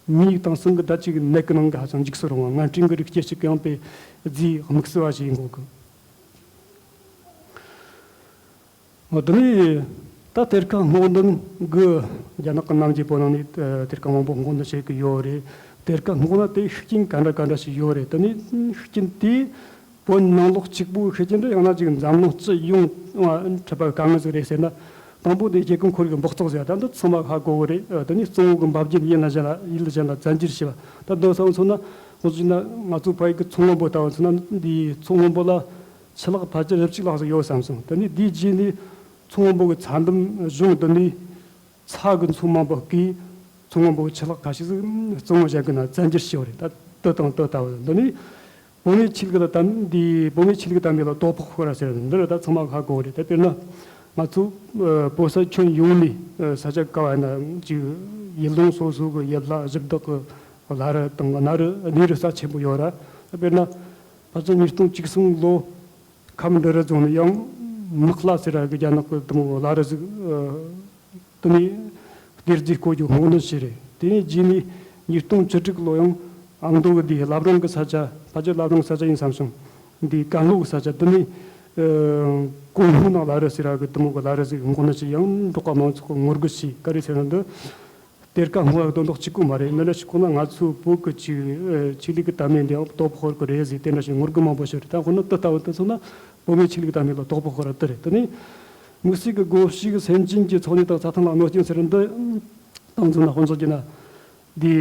མིའི་དེང་སང་གི་ད་ཅིག་ནད་ཀྱི་ནང་གི་ཧ་ཅང་འཇིགས་སུ་རུང་བ་ངན་སྐྲན་གྱི་རིགས་སྐྱེ་བྱེད་ཀྱི་ཡང་པའི་རྫས་དམིགས་བསལ་བ་ཞིག་ཡིན་དགོས་གི། འོ་དེ་ནས་ད་གཏེར་ཁ་སྔོག་འདོན་གི་རྒྱ་ནག་གི་ནམ་རྒྱུན་བོད་ནང་ནས་ཨ་གཏེར་ཁ་མང་པོ་སྔོག་འདོན་བྱེད་ཀྱི་ཡོད་རེད། གཏེར་ཁ་སྔོག་ན་དེའི་ཤུགས་རྐྱེན་ག་འདྲ་ག་འདྲ་ཞིག་ཡོད་རེད། དེ་ནས་ཤུགས་རྐྱེན་དེ་བོད་ནང་ལོགས་གཅིག་པུའི་ཤུགས་རྐྱེན་རེད། ཡང་ན་ཅིག་འཛམ་གླིང་སྤྱི་ཡོངས་ལ་འཕྲད་པ་དཀའ་ངལ་ཟིག་རེད་ཟེར་ན། དང་པོ་དེ་སྐྱེ་ཁམས་ཁོར་ཡུག་འབག་བཙོག་ཟེར་ཡ་ད་འདི་ཚང་མ་ཧ་གོ་གི་རེད། ཨ་དེ་ནས་གཙང་བོ་གི་འབབ་རྒྱུད་ཡུལ་ལ་གཞན་ལ་ཡུལ་ལ་གཞན་ལ་བཙན་སྒྱུར་བྱས་པ། ད་འདི་ས་བོ་མཚོན་ན་ང་ཚོ་ན་ང་ཚོ་ཕ་ཡུལ་གི་མཚོ་སྔོན་པོ་ལྟ་བུ་མཚོན་ན། འདིའི་མཚོ་སྔོན་པོ་ལ་ཆུ་ལྷག་ཕལ་ཆེར་བཞི་བཅུ་ལྷག་ཙམ་ཡོད་བསམ་སོང་། དེ་ནས་དེའི་རྗེས་ནས་མཚོ་སྔོན་པོ་གི་ཚྭ་འདམ་གཞུང་དུ་ནས་ཚྭ་གི་མཚོ་མང་པོ་བརྐོས། མཚོ་སྔོན་པོ་གི་ཆུ་ལྷག་ཁ་ཤས་ཟིག་གཙང་བོ་གཞན་གི་ནང་བཙན་སྒྱུར་བྱས་པ་རེད། ད་དེ་དང་དེ་ལྟ་བུ་འདི་ནས་བོད་མིའི་ཆོས་ལུགས་ལ་དམ། འདི་བོད་མིའི་ཆོས་ལུགས་དམ་པའི་ལ་དོ་ཕོག་ཤོར་བ་ཟེར་འདི་ལ་ད་ཚང་མ་ཧ་གོ་རེད། ད་དཔེར་ན་ང་ཚོ་ཨ་བོད་ས་ཁྱོན་ཡོངས་ནས་ཨ་ས་ཆ་ག་བ་ན་ཅིག་ཡུལ་ལུང་སོ་སོ་གི་ཡུལ་ལྷ་གཞི་བདག་གི་བླ་རི་དང་གནའ་རི་གནས་རི་རྩ་ཆེན་པོ་ཡོད་ར། དཔེར་ན་ཕལ་ཆེར་ཉིས་སྟོང་བཅུ་གསུམ་ལོ་ཁམས་འབྲི་རུ་རྫོང་ནས་ཡང་མག་ལྷ་ཟེར་ར་གི་རྒྱ་ནག་གི་དེ་མོ་བླ་རི་ཟིག་ཨ་དེ་ནས་གཏེར་རྫས་བརྐོ་རྒྱུ་སྔོག་འདོན་བྱས་རེད། དེ་ནས་རྗེས་ནས་ཉིས་སྟོང་བཅུ་དྲུག་ལོ་ཡང་ཨ་མདོ་གི་འདི་བླ་བྲང་གི་ས་ཆ། ཕལ་ཆེར་བླ་བྲང་ས་ཆ་ཡིན་བསམ་བྱུང་། འདི་ཀན་ལྷོ་གི་ས་ཆ་དེ་ནས་ཨ་གོང་སྨོ་ནག་བླ་རི་ཟེར་ར་གི་དེ་མོ་གི་བླ་རི་ཟིག་སྔོག་འདོན་བྱས། ཡང་འབྲོག་པ་མང་ཚོགས་ཀྱིས་ངོ་རྒོལ་བྱས། ག་རེ་ཟེར་ན་འདི་གཏེར་ཁ་སྔོག་ཡག་དོན་དག་གཅིག་པོ་མ་རེད། འདི་འདྲ་ཞིག་ཁོ་ན་ང་ཚོའི་བོད་ཀྱི་ཆོས་ཨ་ཆོས་ལུགས་ཀྱི་དར་མའི་འདི་ཡང་དོ་ཕོག་གི་རེད་ཟེར། དེ་འདྲ་ཞིག་ངོ་རྒོལ་མང་པོ་བྱས་རེད། ད་དཔེར་ན་དེ་ལྟ་བུ་དེ་ཚོ་ན་བོད་མིའི་ཆོས་ལུགས་དར་མའི་ལ་དོ་ཕོག་གི་རེད། དེ་རེད། དེ་ནས་དམིགས་བསལ་གྱི་སྒོ་ཕྱུགས་སེམས་ཅན་གྱི་འཚོ་གནས་དང་རྩྭ་ཐང་ལ་གནོད་སྐྱོན་ཟེར་འདི་དང་མཚོན་ན་དཔེ་མཚོན་གྱི་ན། འདི་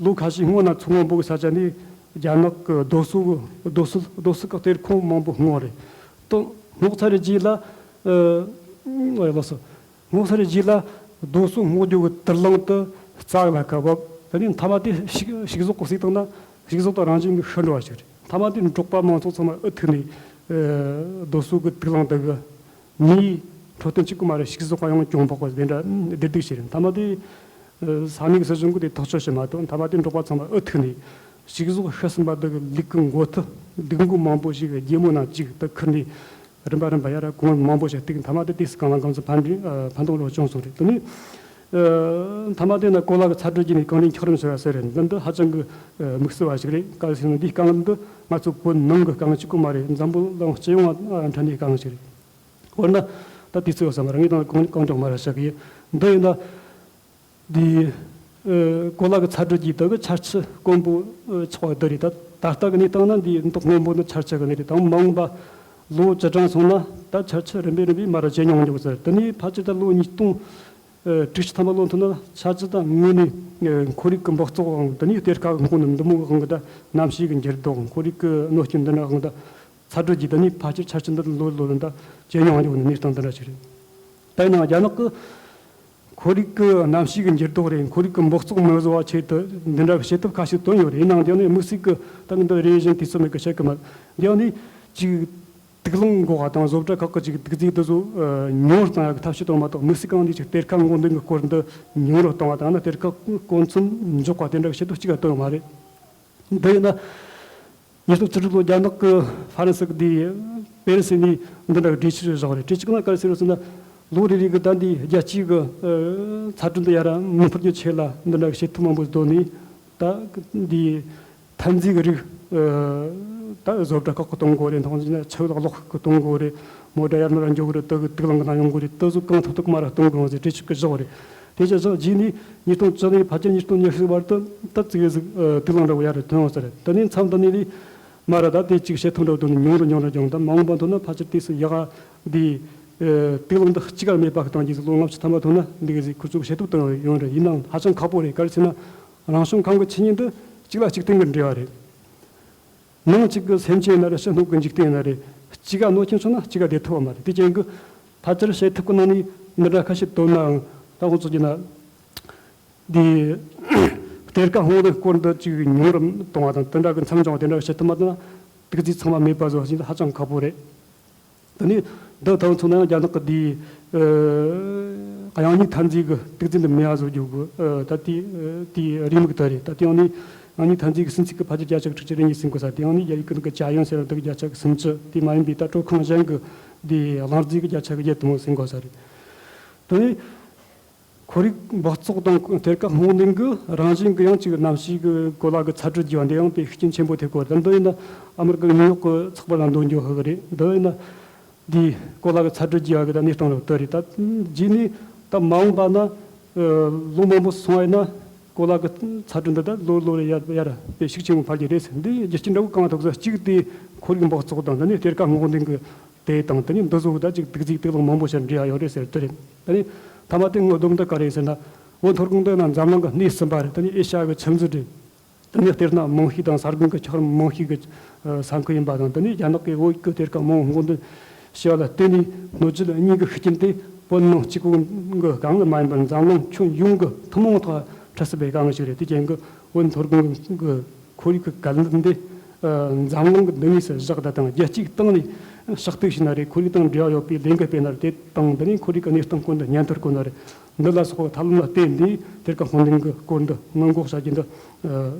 ལོ་ཁ་ཤས་སྔོན་ན་མཚོ་སྔོན་པོ་གི་ས་ཆ་ནས་རྒྱ་ནག་གི་རྡོ་སོལ་གི་རྡོ་སོལ་རྡོ་སོལ་གི་གཏེར་ཁུང་མང་པོ་སྔོག་རེད། དེ་སྔོག་ཚར་རྗེས་ལ་ཨ་ཨ་ལགས་སོ། སྔོག་ཚར་རྗེས་ལ་རྡོ་སོལ་སྔོག་རྒྱུ་གི་དུག་རླངས་དེ་རྩྭ་ལ་ཁ་བབས། དེ་ནས་མཐའ་མ་དེ་ཕྱུགས་ཕྱུགས་ཟོག་གིས་ཟོས་བཏང་ན་ཕྱུགས་ཟོག་དེ་རང་བཞིན་གྱིས་ཤི་འགྲོ་བ་ཞིག་རེད། མཐའ་མ་དེ་འབྲོག་པ་མང་ཚོགས་ཚང་མ་ཨུ་ཐུག་ནས་ཨ་རྡོ་སོལ་གི་དུག་རླངས་དེ་གིས་མིའི་འཕྲོད་བསྟེན་གཅིག་པུ་མ་རེད། ཕྱུགས་ཟོག་ག་ཡང་གྱོང་ཕོག་པ་དེ་འདྲ་བདེ་སྡུག་ཞིག་རེད། མཐའ་མ་དེ་ཨ་ས་གནས་ཀྱི་སྲིད་གཞུང་གིས་དེ་ཐག་གཅོད་བྱེད་མ་ཐུབ། མཐའ་མ་དེ་འབྲོག་པ་ཚང་མ་ཨུ་ཐུག་ནས་ཕྱུགས་ཟོག་ཤི་ཟིན་པ་དེ་གི་ལུས་ཀྱི་མགོ་ཐུག་སྡུག་མགོ་མང་པོ་ཞིག་རྒྱལ་མོ་ནང་བཅུག་དེ་ཁུར་ནས་རིམ་པ་རིམ་པ་ཡར་གོང་མང་པོ་ཞིག་བཏུགས། མཐའ་མ་དེ་དུས་སུ་གང་ལ་གང་འཚམ་ཕན་འབྲས་ཨ་ཕན་ཐོགས་རོགས་བྱུང་སོང་རེད། དེ་ནས་ཨ་མཐའ་མ་དེ་ན་གོ་ལ་གི་ཚ་དྲོད་ཀྱིས་ནས་གངས་རིའི་འཁྱགས་རོམ་ཟེར་བ་ཟེར་རེད། འདི་འདི་ཧ་ཅང་གི་ཨ་དམིགས་བསལ་བ་ཞིག་རེད། ག་རེ་ཟེར་ན་འདིའི་དཀའ་ངལ་འདི་ང་ཚོ་བོད་ནང་གི་དཀའ་ངལ་གཅིག་པུ་མ་རེད། འཛམ་བུ་གླིང་སྤྱི་ཡོངས་ལ་ཨ་འཕྲད་ནས་དཀའ་ངལ་ཞིག་རེད། འོ་ན་ད་དུས་ཚོད་ཡོད་ས་མ་རེད། ངས་ད་གང་གང་མགྱོགས་མར་བཤད་གི་ཡིན། འདི་ཡིན་ན། འདི་ཨ་གོ་ལ་གི་ཚ་དྲོད་ཀྱིས་དེ་གི་ཆར་ཆུ་དཀོན་པོ་ཨ་ཆགས་པ་འདི་རེད། ད་ད་ལྟ་གི་གནས་སྟངས་ན་འདི་མདོག་སྔོན་པོ་ནི་ཆར་ཆུ་གི་གནས་རེད། དང་མ་འོངས་པ་ལོ་བཅུ་གྲངས་སོང་ན་ད་ཆར་ཆུ་རིམ་པས་རིམ་པས་མར་ཇེ་ཉུང་འགྱོ་གི་ཟེར། དེ་ནས་ཕལ་ཆེར་ད་ལོ་ཉིས་སྟོང་ཨ་དྲུག་ཅུ་ཐམ་པ་ལོ་ཐོན་ན་ཆར་ཆུ་དང་དངོས་གནས་ཨ་ཁོར་ཡུག་གི་འབག་བཙོག་དབང་། དེ་ནས་གཏེར་ཁ་གི་སྔོག་འདོན་འདི་མོ་གི་དབང་གིས་ད་གནམ་གཤིས་ཀྱི་འགྱུར་ལྡོག་ཁོར་ཡུག་གི་གནོད་སྐྱོན་འདི་འདྲ་དབང་གིས་ད་ཚ་དྲོད་ཀྱིས་དེ་ནས་ཕལ་ཆེར་ཆར་ཆུ་འདི་ལོ་ལོ་ལ་ད་ཇེ་ཉུང་འགྱོ་གི་གནས་སྟངས་འདི་འདྲ་ཞིག་རེད། ད་ཡིན་ནའང་རྒྱ་ནག་གི་ཁོར་ཡུག་གི་གནམ་གཤིས་ཀྱི་འགྱུར་ལྡོག་རེད། ཁོར་ཡུག་གི་འབག་བཙོག་མི་བཟོ་བ་ཆེད་དུ་འདི་འདྲ་གི་བྱེད་ཐབས་ཁ་ཤས་བཏོན་ཡོད་རེད། ཡིན་ནའང་འདི་ནི་དམིགས་བསལ་གྱི་ད་འདི་རེ་བཞིན་དུས་ཚོད་མེད་གི་བཤད་གི་མ། འདི་ནི་ཅིག་དུག་རླངས་འགོག་པ་དང་བཟོ་གྲྭ་ཁག་གི་ཅིག་དུག་རྫས་འདི་ཚོ་ཨ་ཉུང་རུ་གཏོང་ཡག་གི་ཐབས་ཤེས་བཏོན་མ་གཏོགས། དམིགས་བསལ་གང་འདི་ཅིག་གཏེར་ཁ་སྔོག་འདོན་གྱི་སྐོར་འདི་ཉུང་རུ་གཏོང་བ་དང་ན་གཏེར་ཁ་བཀོལ་མཚམས་འཇོག་པ་དེ་འདྲ་གི་བྱེད་ཐབས་གཅིག་ཀྱང་བཏོན་ཡོད་མ་རེད། འདི་ཡིན་ན། ཉིས་སྟོང་བཅུ་དྲུག་ལོ་རྒྱ་ནག་གི་ཧྥ་རན་སི་གི་དེ་པེ་རི་སི་ནས་འདི་འདྲ་གི་གྲོས་ཆོད་བཞག་རེད། གྲོས་ཆོད་ནང་ག་རེ་ཟེར་རོ་ཟེར་ན། ལོ་རེ་རེ་གི་ད་འདི་རྒྱལ་སྤྱིའི་གི་ཨ་ཚ་དྲོད་འདི་ཡར་མི་འཕར་རྒྱུ་ཆེད་ལ་འདི་འདྲ་གི་བྱེད་ཐབས་མང་པོ་བཏོན་ནས་ད་འདི་ཐོན་རྫས་གི་རིགས་ཨ་ད་བཟོ་གྲྭ་ཁག་གི་གཏོང་དགོས་རེད། མཐོང་ཆེན་ཆུ་ལག་ལོག་གི་གཏོང་དགོས་རེད། མོ་ཊ་ཡར་མར་འགྱོ་གི་རེད། དེ་གི་དུག་རླངས་གི་ནང་ཡོང་གི་རེད། དེ་ཚོ་གང་ཐུབ་ཐུབ་མར་གཏོང་དགོས་ཟེར་གྲོས་ཆོད་གི་བཞག་རེད། དེ་ཆ་ཚང་རྗེས་ནས་ཉིས་སྟོང་བཅུ་ནས་ཕལ་ཆེར་ཉིས་སྟོང་ཉི་ཤུ་བར་དུ་ད་ཙིག་གེ་ཟིག་ཨ་དུག་རླངས་འདྲ་བོ་ཡར་རེ་ཐོན་ཡོང་ས་རེད། དེ་ནས་མཚམས་འདི་ནས་ལས་མར་ར་ད་དེ་གཅིག་བྱེད་ཐུབ་འདྲ་བོ་དོན་ནི་ཉུང་རུ་ཉུང་རུ་འགྱོ། ད་མ་འོངས་པ་ཐོན་ན་ཕལ་ཆེར་དུས་སུ་ཡག་ག་འདི་ཨ་དུག་རླངས་འདི་གཅིག་ག་མེད་པ་གི་སྟངས་ཀྱིས་ལོ་ལྔ་བཅུ་ཐམ་པ་ཐོན་ན་འདི་གི་ཟིག་ཁུ་ཚུགས་བྱེད་ཐུབ་བཏང་ཡོང་རེད། ཡིན་ནའང་ཧ་ཅང་ཁག་པོ་རེད། ག་རེ་ཟེར་ན་རང་བྱུང་ཁམས་ཀྱི་ཆོས་ཉིད་འདི་གཅིག་ལ་གཅིག་བརྟེན་གི་འབྲེལ་བ་རེད། ནང་གཅིག་གི་སེམས་ཅན་ཡིན་ན་རེད། ཕྱི་སྣོད་ཀྱི་འཇིག་རྟེན་ཡིན་ན་རེད། གཅིག་ག་གནོད་སྐྱོན་བྱུང་ན་གཅིག་ག་བདེ་ཐུབ་པ་མ་རེད། དེ་རྐྱེན་གྱིས་ཕལ་ཆེར་བྱེད་ཐབས་ཀྱི་ནང་ནས་འདི་འདྲ་ཁ་ཤས་བཏོན་ནའང་ ད་ཁོང་ཚོ་གྱིས་ན་འདི་གཏེར་ཁ་སྔོག་འདོན་སྐོར་འདི་ཅིག་ཉུང་རུ་གཏོང་བ་དང་དེ་འདྲ་གི་མཚམས་སྦྱོང་བ་དེ་འདྲ་བྱེད་ཐུབ་མ་ཐུབ་ན། དུག་རྫས་ཚང་མ་མེད་པ་བཟོ་ཞིག་ཧ་ཅང་ཁག་པོ་རེད། དེ་ནས་འདི་ཐང་ཚོ་ན་ཡང་རྒྱ་ནག་གི་དེའི་ཨ་དབྱང་གཉིས་ཐོན་རྫས་ཀྱི་དུག་རྫས་འདི་མེད་པ་བཟོ་རྒྱུ་གི་ཨ་ད་དེའི་ཨ་དེའི་རེའུ་མིག་དེ་རེད། ད་དེ་ཡང་ནི་དབྱང་གཉིས་ཐོན་རྫས་ཀྱི་སུན་ཚིག་གི་ཕལ་ཆེར་བརྒྱ་ཆ་གི་དྲུག་ཅུ་རེ་གཉིས་ཟིན་དགོས་ས། དེ་ཡང་ནི་རྒྱ་ཡིག་གི་ནང་གི་ཅ་ཡོན་ཟེར་བ་འདི་གི་བརྒྱ་ཆ་གི་སུམ་ཅུ། དེ་མ་ཡིན་པའི་ད་དྲོད་ཁང་གཞན་གྱི་དེའི་གླང་རྫས་ཀྱི་བརྒྱ་ཆ་གི་བརྒྱད་དེ་མོ་ཟིན་དགོས་ས་རེད། དེ་ནས་ཁོར་ཡུག་འབག་བཙོག་དང་གཏེར་ཁ་སྔོག་འདོན་གྱི་རང་བཞིན་གྱི་ཡང་ཅིག་གནམ་གཤིས་ཀྱི་གོ་ལ་གི་ཚ་དྲོད་རྒྱས་པ་འདི་ཡང་དཔེ་ཤུགས་རྐྱེན་ཆེན་པོ་ཐེབས་ཀྱི་ཡོད་རེད། འདི་ཡིན་ན་ཨ་མི་རི་ཀ་གི་ནིའུ་ཡོག་གི་ཚགས་པར་ལ་འདོན་རྒྱུ་ཧ་གི་རེད། འདི་ཡིན་ན་འདིའི་གོ་ལ་གི་ཚ་དྲོད་རྒྱས་པ་གི་ད་གནས་སྟངས་རེད། དེ་རེད། ད་རྗེས་ནས་ད་མ་འོངས་པ་ན་ཨ་ལོ་མང་པོ་སོང་བ་ཡིན་ན་གོ་ལ་གི་ཚ་དྲོད་འདི་ད་ལོ་ལོ་རེ་ཡར་ཡར་དཔེ་ཤུགས་ཆེན་པོ་འཕར་གྱི་རེད་ཟེར། འདི་རྒྱུ་རྐྱེན་འདྲ་བོ་གང་ཐུག་ཟེར། གཅིག་དེ་ཁོར་ཡུག་འབག་བཙོག་དང་། འདི་ནས་གཏེར་ཁ་སྔོག་འདོན་གྱི་དེ་དང་། དེ་ནས་འདི་ཚོ་ད་ཅིག་དུག་རྫས་དུག་རླངས་མང་པོ་ཞིག་འདྲེས་ཡོད་རེད་ཟེར། དེ་རེད། དེ་ནས་མཐའ་མ་དེ་ངོ་བསྡོམས་འདི་ག་རེ་ཟེར་ན། བོད་མཐོ་སྒང་དེ་ན་འཛམ་གླིང་གི་སྣེ་གསུམ་པ་རེད། དེ་ནས་ཨེ་ཤ་ཡ་གི་ཆུ་མཛོད་རེད། དེ་ནས་སྟེར་སྣ་མང་ཤོས་དང་ས་སྒང་གི་འཁྱགས་རོམ་མང་ཤོས་ཀྱི་ས་ཁུལ་ཡིན་པ་དང་། དེ་ནས་རྒྱ་ནག་གི་བོད་ཀྱི་གཏེར་ཁ་མང་པོ་སྔོག་འདོན་བྱས་པ་ལ་བརྟེན་ནས་སྣོད་བཅུད་གཉིས་ཀྱི་ཤུགས་རྐྱེན་དེ་བོད་ནང་གཅིག་པུ་གི་དཀའ་ངལ་མ་ཡིན་པར་འཛམ་གླིང་ཁྱོན་ཡོངས་ཀྱི་ཐུན་མོང་ཐོག་འཕྲད་སྲིད་པའི་དཀའ་ངལ་ཞིག་རེད། དེ་རྐྱེན་གྱིས་བོད་མཐོ་སྒང་གི་ཁོར་ཡུག་གི་དཀའ་ངལ་འདི་ཨ་འཛམ་གླིང་གི་འདི་གཉིས་སུ་བཞག་བསྡད་དང་། རྒྱལ་སྤྱིའི་སྟེང་ནས་ཕྱག་བཏུག་བྱས་ན་རེད། ཁོར་ཡུག་དང་འབྲེལ་བ་ཡོད་པའི་ལས་འགུལ་སྤེལ་ན་རེད། དེ་དང་འདི་ནས་ཁོར་ཡུག་གི་གནས་སྟངས་སྐོར་འདི་ཉན་ཐོས་སྐོར་ན་རེད། འདི་ལ་སོགས་པའི་ཐབས་ལམ་ལ་བརྟེན་ནས་གཏེར་ཁ་སྔོག་འདོན་གྱི་སྐོར་འདི་སྔོན་འགོག་བྱ་རྒྱུ་འདི་ཨ་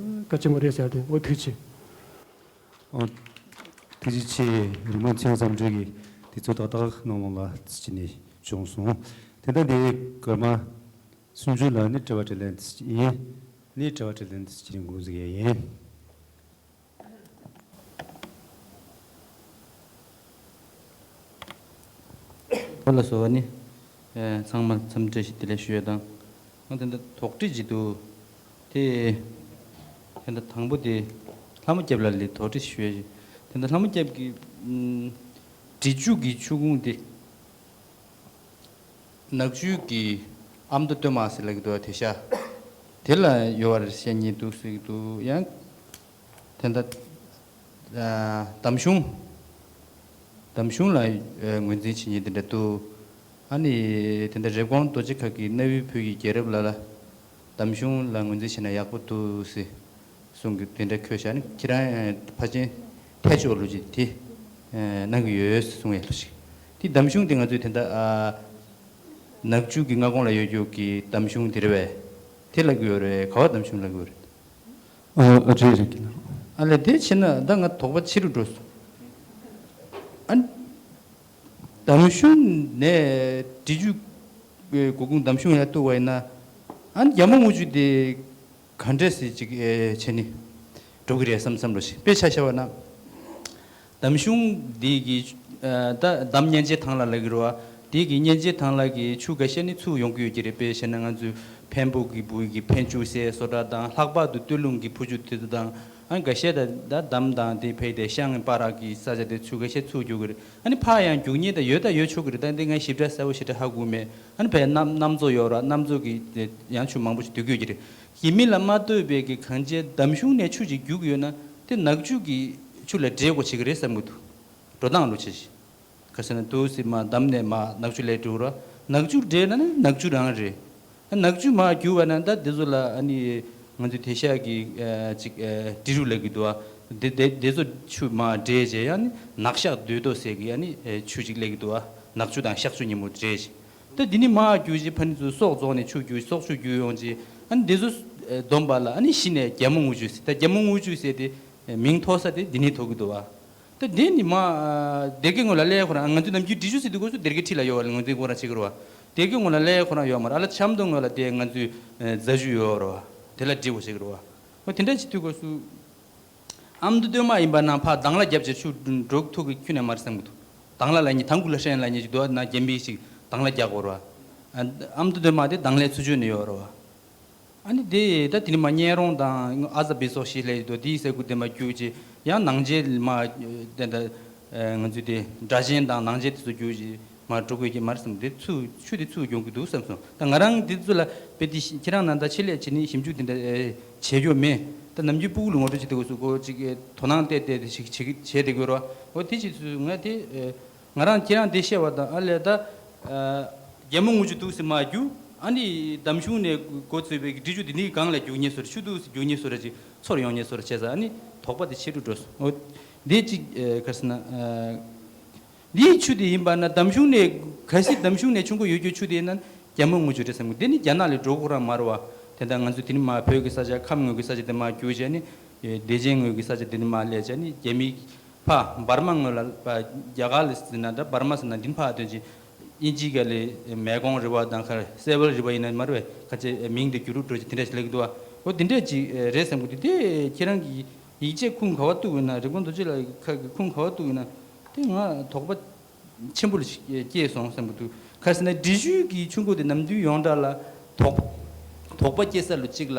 གལ་ཆེན་པོ་རེད་ཟེར་ཏེ། འོ་ཐུགས་རྗེ་ཆེ། ཨོ། ཐུགས་རྗེ་ཆེ། རིག་མ་ཚེ་བཟང་འབྲེལ་གྱིས་དེ་ཚོ་ཏག་ཏག་གནང་ལོང་ལ་ཅི་ནས་བྱུང་སོང་། དེ་ལྟར་དེ་སྐར་མ་སུམ་ཅུ་ལ་ནི་དྲི་བ་དྲིས་ལན་དེ་ཡིན། ནི་དྲི་བ་དྲིས་ལན་དེ་ཅི་ནས་འགོ་འཛུགས་ཡས་ཡིན། ཁོ་ལ་སོགས་པ་ནི། ཨེ། ཚང་མ་འཚམས་འདྲི་ཞུ་བདེ་ལེགས་ཞུ་ཡས་དང་། ཨ་དེ་འདྲ་དོགས་འདྲི་ཅིག་འདུག་དེ། དེ་འདྲ་དང་པོ་དེ། ལྷ་མོ་སྐྱབས་ལགས་ལ་དོགས་འདྲི་ཞུ་ཡས། དེ་འདྲ་ལྷ་མོ་སྐྱབས་ཀྱིས། ཨམ། འབྲི་ཆུ་གི་ཆུ་ཁུངས་དེ། ནག་ཆུ་གི་ཨ་མདོ་སྟོད་མ་ཟེར་ལབ་ཀྱི་འདུག་བ། དེ་ཤ་དེ་ལ་ཡོད་པ་རེད་བཤད་མཁན་འདུག་ཟེར་གྱི་འདུག་ཡང་། དེ་འདྲ། ཨ། འདམ་གཞུང་། འདམ་གཞུང་ལ་ངོས་འཛིན་བྱེད་མཁན་དེ་འདྲ་འདུག་ཨ་ནི་དེ་འདྲ་རེབ་གོང་རྡོ་རྗེ་ཁ་གི་གནའ་བོའི་བོད་ཀྱི་རྒྱལ་རབས་ལ་ལ་འདམ་གཞུང་ལ་ངོས་འཛིན་བྱས་ན་ཡག་པོ་འདུག་ཟེར་གསུང་གི་དེ་འདྲ་འཁོད་བཞག་ནི། ཁྱེད་རང་ཕལ་ཆེར་ཐད་ཆོག་ལོ་ཅིག་དེ་གནང་གི་ཡོད་ཟེར་གསུང་ཡས་ལོ་ཅིག་དེ་འདམ་གཞུང་དེ་ང་ཚོས་དེ་འདྲ། ཨ། ནག་ཆུ་གི་མངའ་ཁོངས་ལ་ཡོད་རྒྱུ་གི་འདམ་གཞུང་དེ་རེད་པས། དེ་ལབ་ཀྱི་ཡོད་རེད། ག་བ་འདམ་གཞུང་ལབ་ཀྱི་ཡོད་རེད། ཨ། རེད་རེད་ཀྱི་ན། ཨ་ལས་དེ་བྱས་ན་ད་ང་དོགས་པ་ཆེ་རུ་འགྲོ་སོང་། ཨ། འདམ་གཞུང་ནས་འབྲི་ཆུ་མགོ་ཁུངས་འདམ་གཞུང་ཡར་གཏུགས་པ་ཡིན་ན། ཨ། རྒྱ་མོ་རྔུལ་ཆུ་དེ་ག་འདྲས་སེ་ཅིག་ཨེ་བྱས་ནས་འགྲོ་གི་རེད་བསམ་བསམ་ལོ་ཞིག་དཔེ་ཆ་བཞག་པ་ན། འདམ་གཞུང་འདི་གི་ཨ། ད་འདམ་མཉེན་ཆས་ཐང་ལ་ལབ་ཀྱི་རེད་བ། དེ་གི་མཉེན་ཆས་ཐང་ལ་གི་ཆུ་འགའ་ཤས་ནི་ཚུར་ཡོང་གི་ཡོད་ཀྱི་རེད། དཔེ་བཤད་ན་ང་ཚོའི་འཕན་པོ་གི་འབུ་གི་འཕན་ཆུ་ཟེར་བཟོ་གྲྭ་དང་། ལྷག་པར་དུ་སྟོད་ལུང་གི་ཕུ་ཆུ་དེ་ཚོ་དང་། ཨ་ནི་འགའ་ཤས་ད་ད་འདམ་དང་དེ་ཕེ་དེ་ཤང་པ་རག་གི་ས་ཆ་དེ་ཚུར་འགའ་ཤས་ཚུར་རྒྱུག་གི་རེད། ཨ་ནི་ཕར་ཡང་རྒྱུག་མཁན་ད་ཡོད་ད་ཡོད་ཆོག་གི་རེད། ད་འདི་ངས་ཞིབ་ཕྲ་གསལ་པོ་ཞེ་དྲག་ཧ་གོ་མེད། ཨ་ནི་ཕར་གནམ་གནམ་མཚོ་ཡོད་ར། གནམ་མཚོ་གི་དེ་ཡང་ཆུ་མང་པོ་ཞིག་སྡོད་ཀྱི་ཡོད་ཀྱི་རེད། ཡིན་མིན་ལ་མ་ལྟོས་པའི་གི་གངས་ཅན་འདམ་གཞུང་ནས་ཆུ་ཅིག་རྒྱུག་ཡོད་ན་དེ་ནག་ཆུ་གི་ཆུ་ལ་འདྲེས་དགོས་བྱེད་ཀྱི་རེད་བསམ་གྱི་འདུག་འགྲོ་སྟངས་ལོ་ཆེ་ཞིག་ག་ཟེར་ན་དུ་སི་མ་འདམ་ནས་མ་ནག་ཆུ་ལས་འགྲོ་ར། ནག་ཆུ་འདྲེས་ན་ནི་ནག་ཆུ་རང་རེད། ནག་ཆུ་མ་རྒྱུག་པ་ན་ད་དེ་ཚོ་ལ་ཨ་ནི་ང་ཚོ་དེ་ཤ་གི་ཨ་ཅིག་ཨ་འབྲི་རུ་ལབ་ཀྱི་འདུག་ཨ། དེ་དེ་དེ་ཚོ་ཆུ་མ་འདྲེས་བྱས་ཡང་ནི་ནག་ཤག་དུས་དོ་ཟེར་གི་ཨ་ནི་ཨ་ཆུ་ཅིག་ལབ་ཀྱི་འདུག་ཨ། ནག་ཆུ་དང་ཤག་ཆུ་གཉིས་པོ་འདྲེས་བྱས། ད་འདི་ནི་མ་རྒྱུག་བྱས་ཕ་ནི་ཚོ་སྲོག་རྫོགས་ནས་ཆུ་རྒྱུག་སྲོག་ཆུ་རྒྱུག་ཡོང་བྱས། ཨ་ནི་དེ་ཚོ་ཨ་འདོམས་པ་ལ་ཨ་ནི་གཞི་ནས་རྒྱལ་མོ་རྔུལ་ཆུ་ཟེར། ད་རྒྱལ་མོ་རྔུལ་ཆུ་ཟེར་དེ་ཨ་མིང་ཐོགས་ས་དེ་འདི་ནས་ཐོགས་ཀྱི་འདུག་ཨ། ད་འདི་ནི་མ་ཨ་སྡེ་དགེ་ངོས་ལ་སླེབས་ཁོ་རང་ང་ཚོའི་ནམ་རྒྱུན་འབྲི་ཆུ་ཟེར་དུས་སྐབས་སུ་སྡེ་དགེ་འཁྲིས་ལ་ཡོད་པ་ལ་ངོས་འཛིན་ཁོ་རང་བྱེད་ཀྱི་རེད་བ། སྡེ་དགེ་ངོས་ལ་སླེབས་ཁོ་རང་ཡོད་མ་རེད། ཨ་ལ་ཆབ་མདོ་ངོས་ལ་དེ་ང་ཚོའི་ཨ་རྫ་ཆུ་ཡོད་རེད་བ། དེ་ལ་འབྲི་དགོས་བྱེད་ཀྱི་རེད་བ། འོ་དེ་འདྲ་བྱེད་དུས་སྐབས་སུ། ཨ་མདོ་སྟོད་མ་ཡིན་པ་ན་ཕར་དྭང་ལ་རྒྱབ་བྱས་ཆུ་འགྲོ་ཐུབ་ཀྱི་ཁྱོན་ནས་མ་རེད་བསམ་གྱི་འདུག་དྭང་ལ་ལབ་མཁན་དང་གུ་ལ་ཧྲེན་ལབ་མཁན་ཅིག་འདུག་ན་རྒྱན་པིག་ཅིག་དྭང་ལ་རྒྱག་དགོས་རེད་བ། ཨ་མདོ་སྟོད་མ་དེ་དྭང་ལའི་ཚུར་ཕྱོགས་ནས་ཡོད་རེད་བ། ཨ་ནི་དེ་ད་དེ་ནི་མ་གཉན་རོང་དང་ཨ་ཟ་བི་སོགས་ཤིག་ལས་དོ་དེའི་ས་ཁུལ་དེ་མ་རྒྱུག་ཅིག་ཡང་ནང་ཆེན་མ་དེ་འདྲ་ང་ཚོའི་དེ་སྦྲ་ཆེན་དང་ནང་ཆེན་དེ་ཚོ་རྒྱུག་ཅིག་མ་འགྲོ་དགོས་ཀྱི་མ་རེད་བསམ། དེ་ཚུར་ཆུ་དེ་ཚུར་ཡོང་གི་འདུག་བསམ་སོང་། ད་ང་རང་དེ་ཚོ་ལ་དཔེ་དེ་ཁྱེད་རང་ནང་ད་ཆེད་ལས་བྱེད་ནི་ཞིབ་འཇུག་དེ་འདྲ་བྱེད་རྒྱུ་མེད། ད་ནམ་རྒྱུན་སྤུ་གུ་ལ་ངོ་སྤྲོད་བྱེད་དུས་སྐབས་སུ་ཁོ་ཅིག་དོ་སྣང་བལྟས་བལྟས་དེ་ཞིག་བྱེད་ཀྱི་བྱས་བསྡད་དགོས་རེད་བ། འོ་དེ་བྱེད་དུས་ང་དེ་ང་རང་ཁྱེད་རང་དེ་བཤད་པ་དང་ཨ་ལས་ད་རྒྱལ་མོ་རྔུལ་ཆུ་འདུག་སེ་མ་རྒྱུག་ཨ་ནི་འདམ་གཞུང་ནས་འགོ་བཙུགས་པའི་འབྲི་ཆུ་དེ་ནི་སྒང་ལ་རྒྱུག་ཉེ་སོར་ཆུ་ཐིགས་རྒྱུག་ཉེ་སོར་ཅིག་ཚོར་ཡོང་ཉེ་སོར་བྱས་ཙང་ཨ་ནི་དོགས་པ་དེ་ཆེ་རུ་འགྲོ་སོང་། འོ་དེ་ཅིག་ཨ་ག་རེ་ཟེར་ན་ཨ། འདིའི་ཆུ་དེ་ཡིན་པ་ན་འདམ་གཞུང་ནས་གལ་སྲིད་འདམ་གཞུང་ནས་ཆུ་འགོ་ཡོད་རྒྱུ་ཆུ་དེ་ཡིན་ན་རྒྱ་མོ་དངུལ་ཆུ་རེད་བསམ་གི། དེ་ནི་རྒྱ་ནག་ལས་འགྲོ་དགོས་རང་མ་རེད་བ། དེ་འདྲ་ང་ཚོ་དེ་ནི་མ་བོད་ཀྱི་ས་ཆ་ཁམས་ངོས་ཀྱི་ས་ཆ་དེ་མ་རྒྱུག་བྱས་ནི་བདེ་ཆེན་ངོས་ཀྱི་ས་ཆ་དེ་ནི་མ་སླེབས་བྱས་ནི་རྒྱ་མི་ཕ་འབར་མ་ངོས་ལ་རྒྱ་གར་ལ་ཟེར་ན་འདྲ་འབར་མ་ཟེར་ན་འདི་ནི་ཕ་དོན་ཅིག་དབྱིན་ཇི་ག་ལས་མེ་ཀོང་རི་བ་དང་ཁར་སེ་བལ་རི་བ་ཡིན་ན་མ་རེད་བས་ཁ་ཆེ་མིང་དེ་འགྱུར་རུ་འགྲོ་ཅིག་དེ་འདྲ་ཞིག་ལེགས་འདུག་བ། འོ་དེ་འདྲ་ཅིག་རེད་བསམ་གི་འདུག་དེ་ཁྱེད་རང་གི་ཡིག་ཆའི་ཁུངས་ག་བ་གཏུགས་ཡོད་ན། རིག་པ་མདོ་སྤྱོད་ལ་ཁ་གི་ཁུངས་ག་བ་གཏུགས་ཡོད་ན། དེ་ང་དོགས་པ་ཆེན་པོ་ལ་སྐྱེས་སོང་བསམ་གི་འདུག་ག་རེ་ཟེར་ན་འབྲི་ཆུའི་གི་ཆུ་འགོ་དེ་ནམ་དུས་ཡོངས་གྲགས་ལ་དོགས་དོགས་པ་སྐྱེ་ས་ལོ་གཅིག་ལ་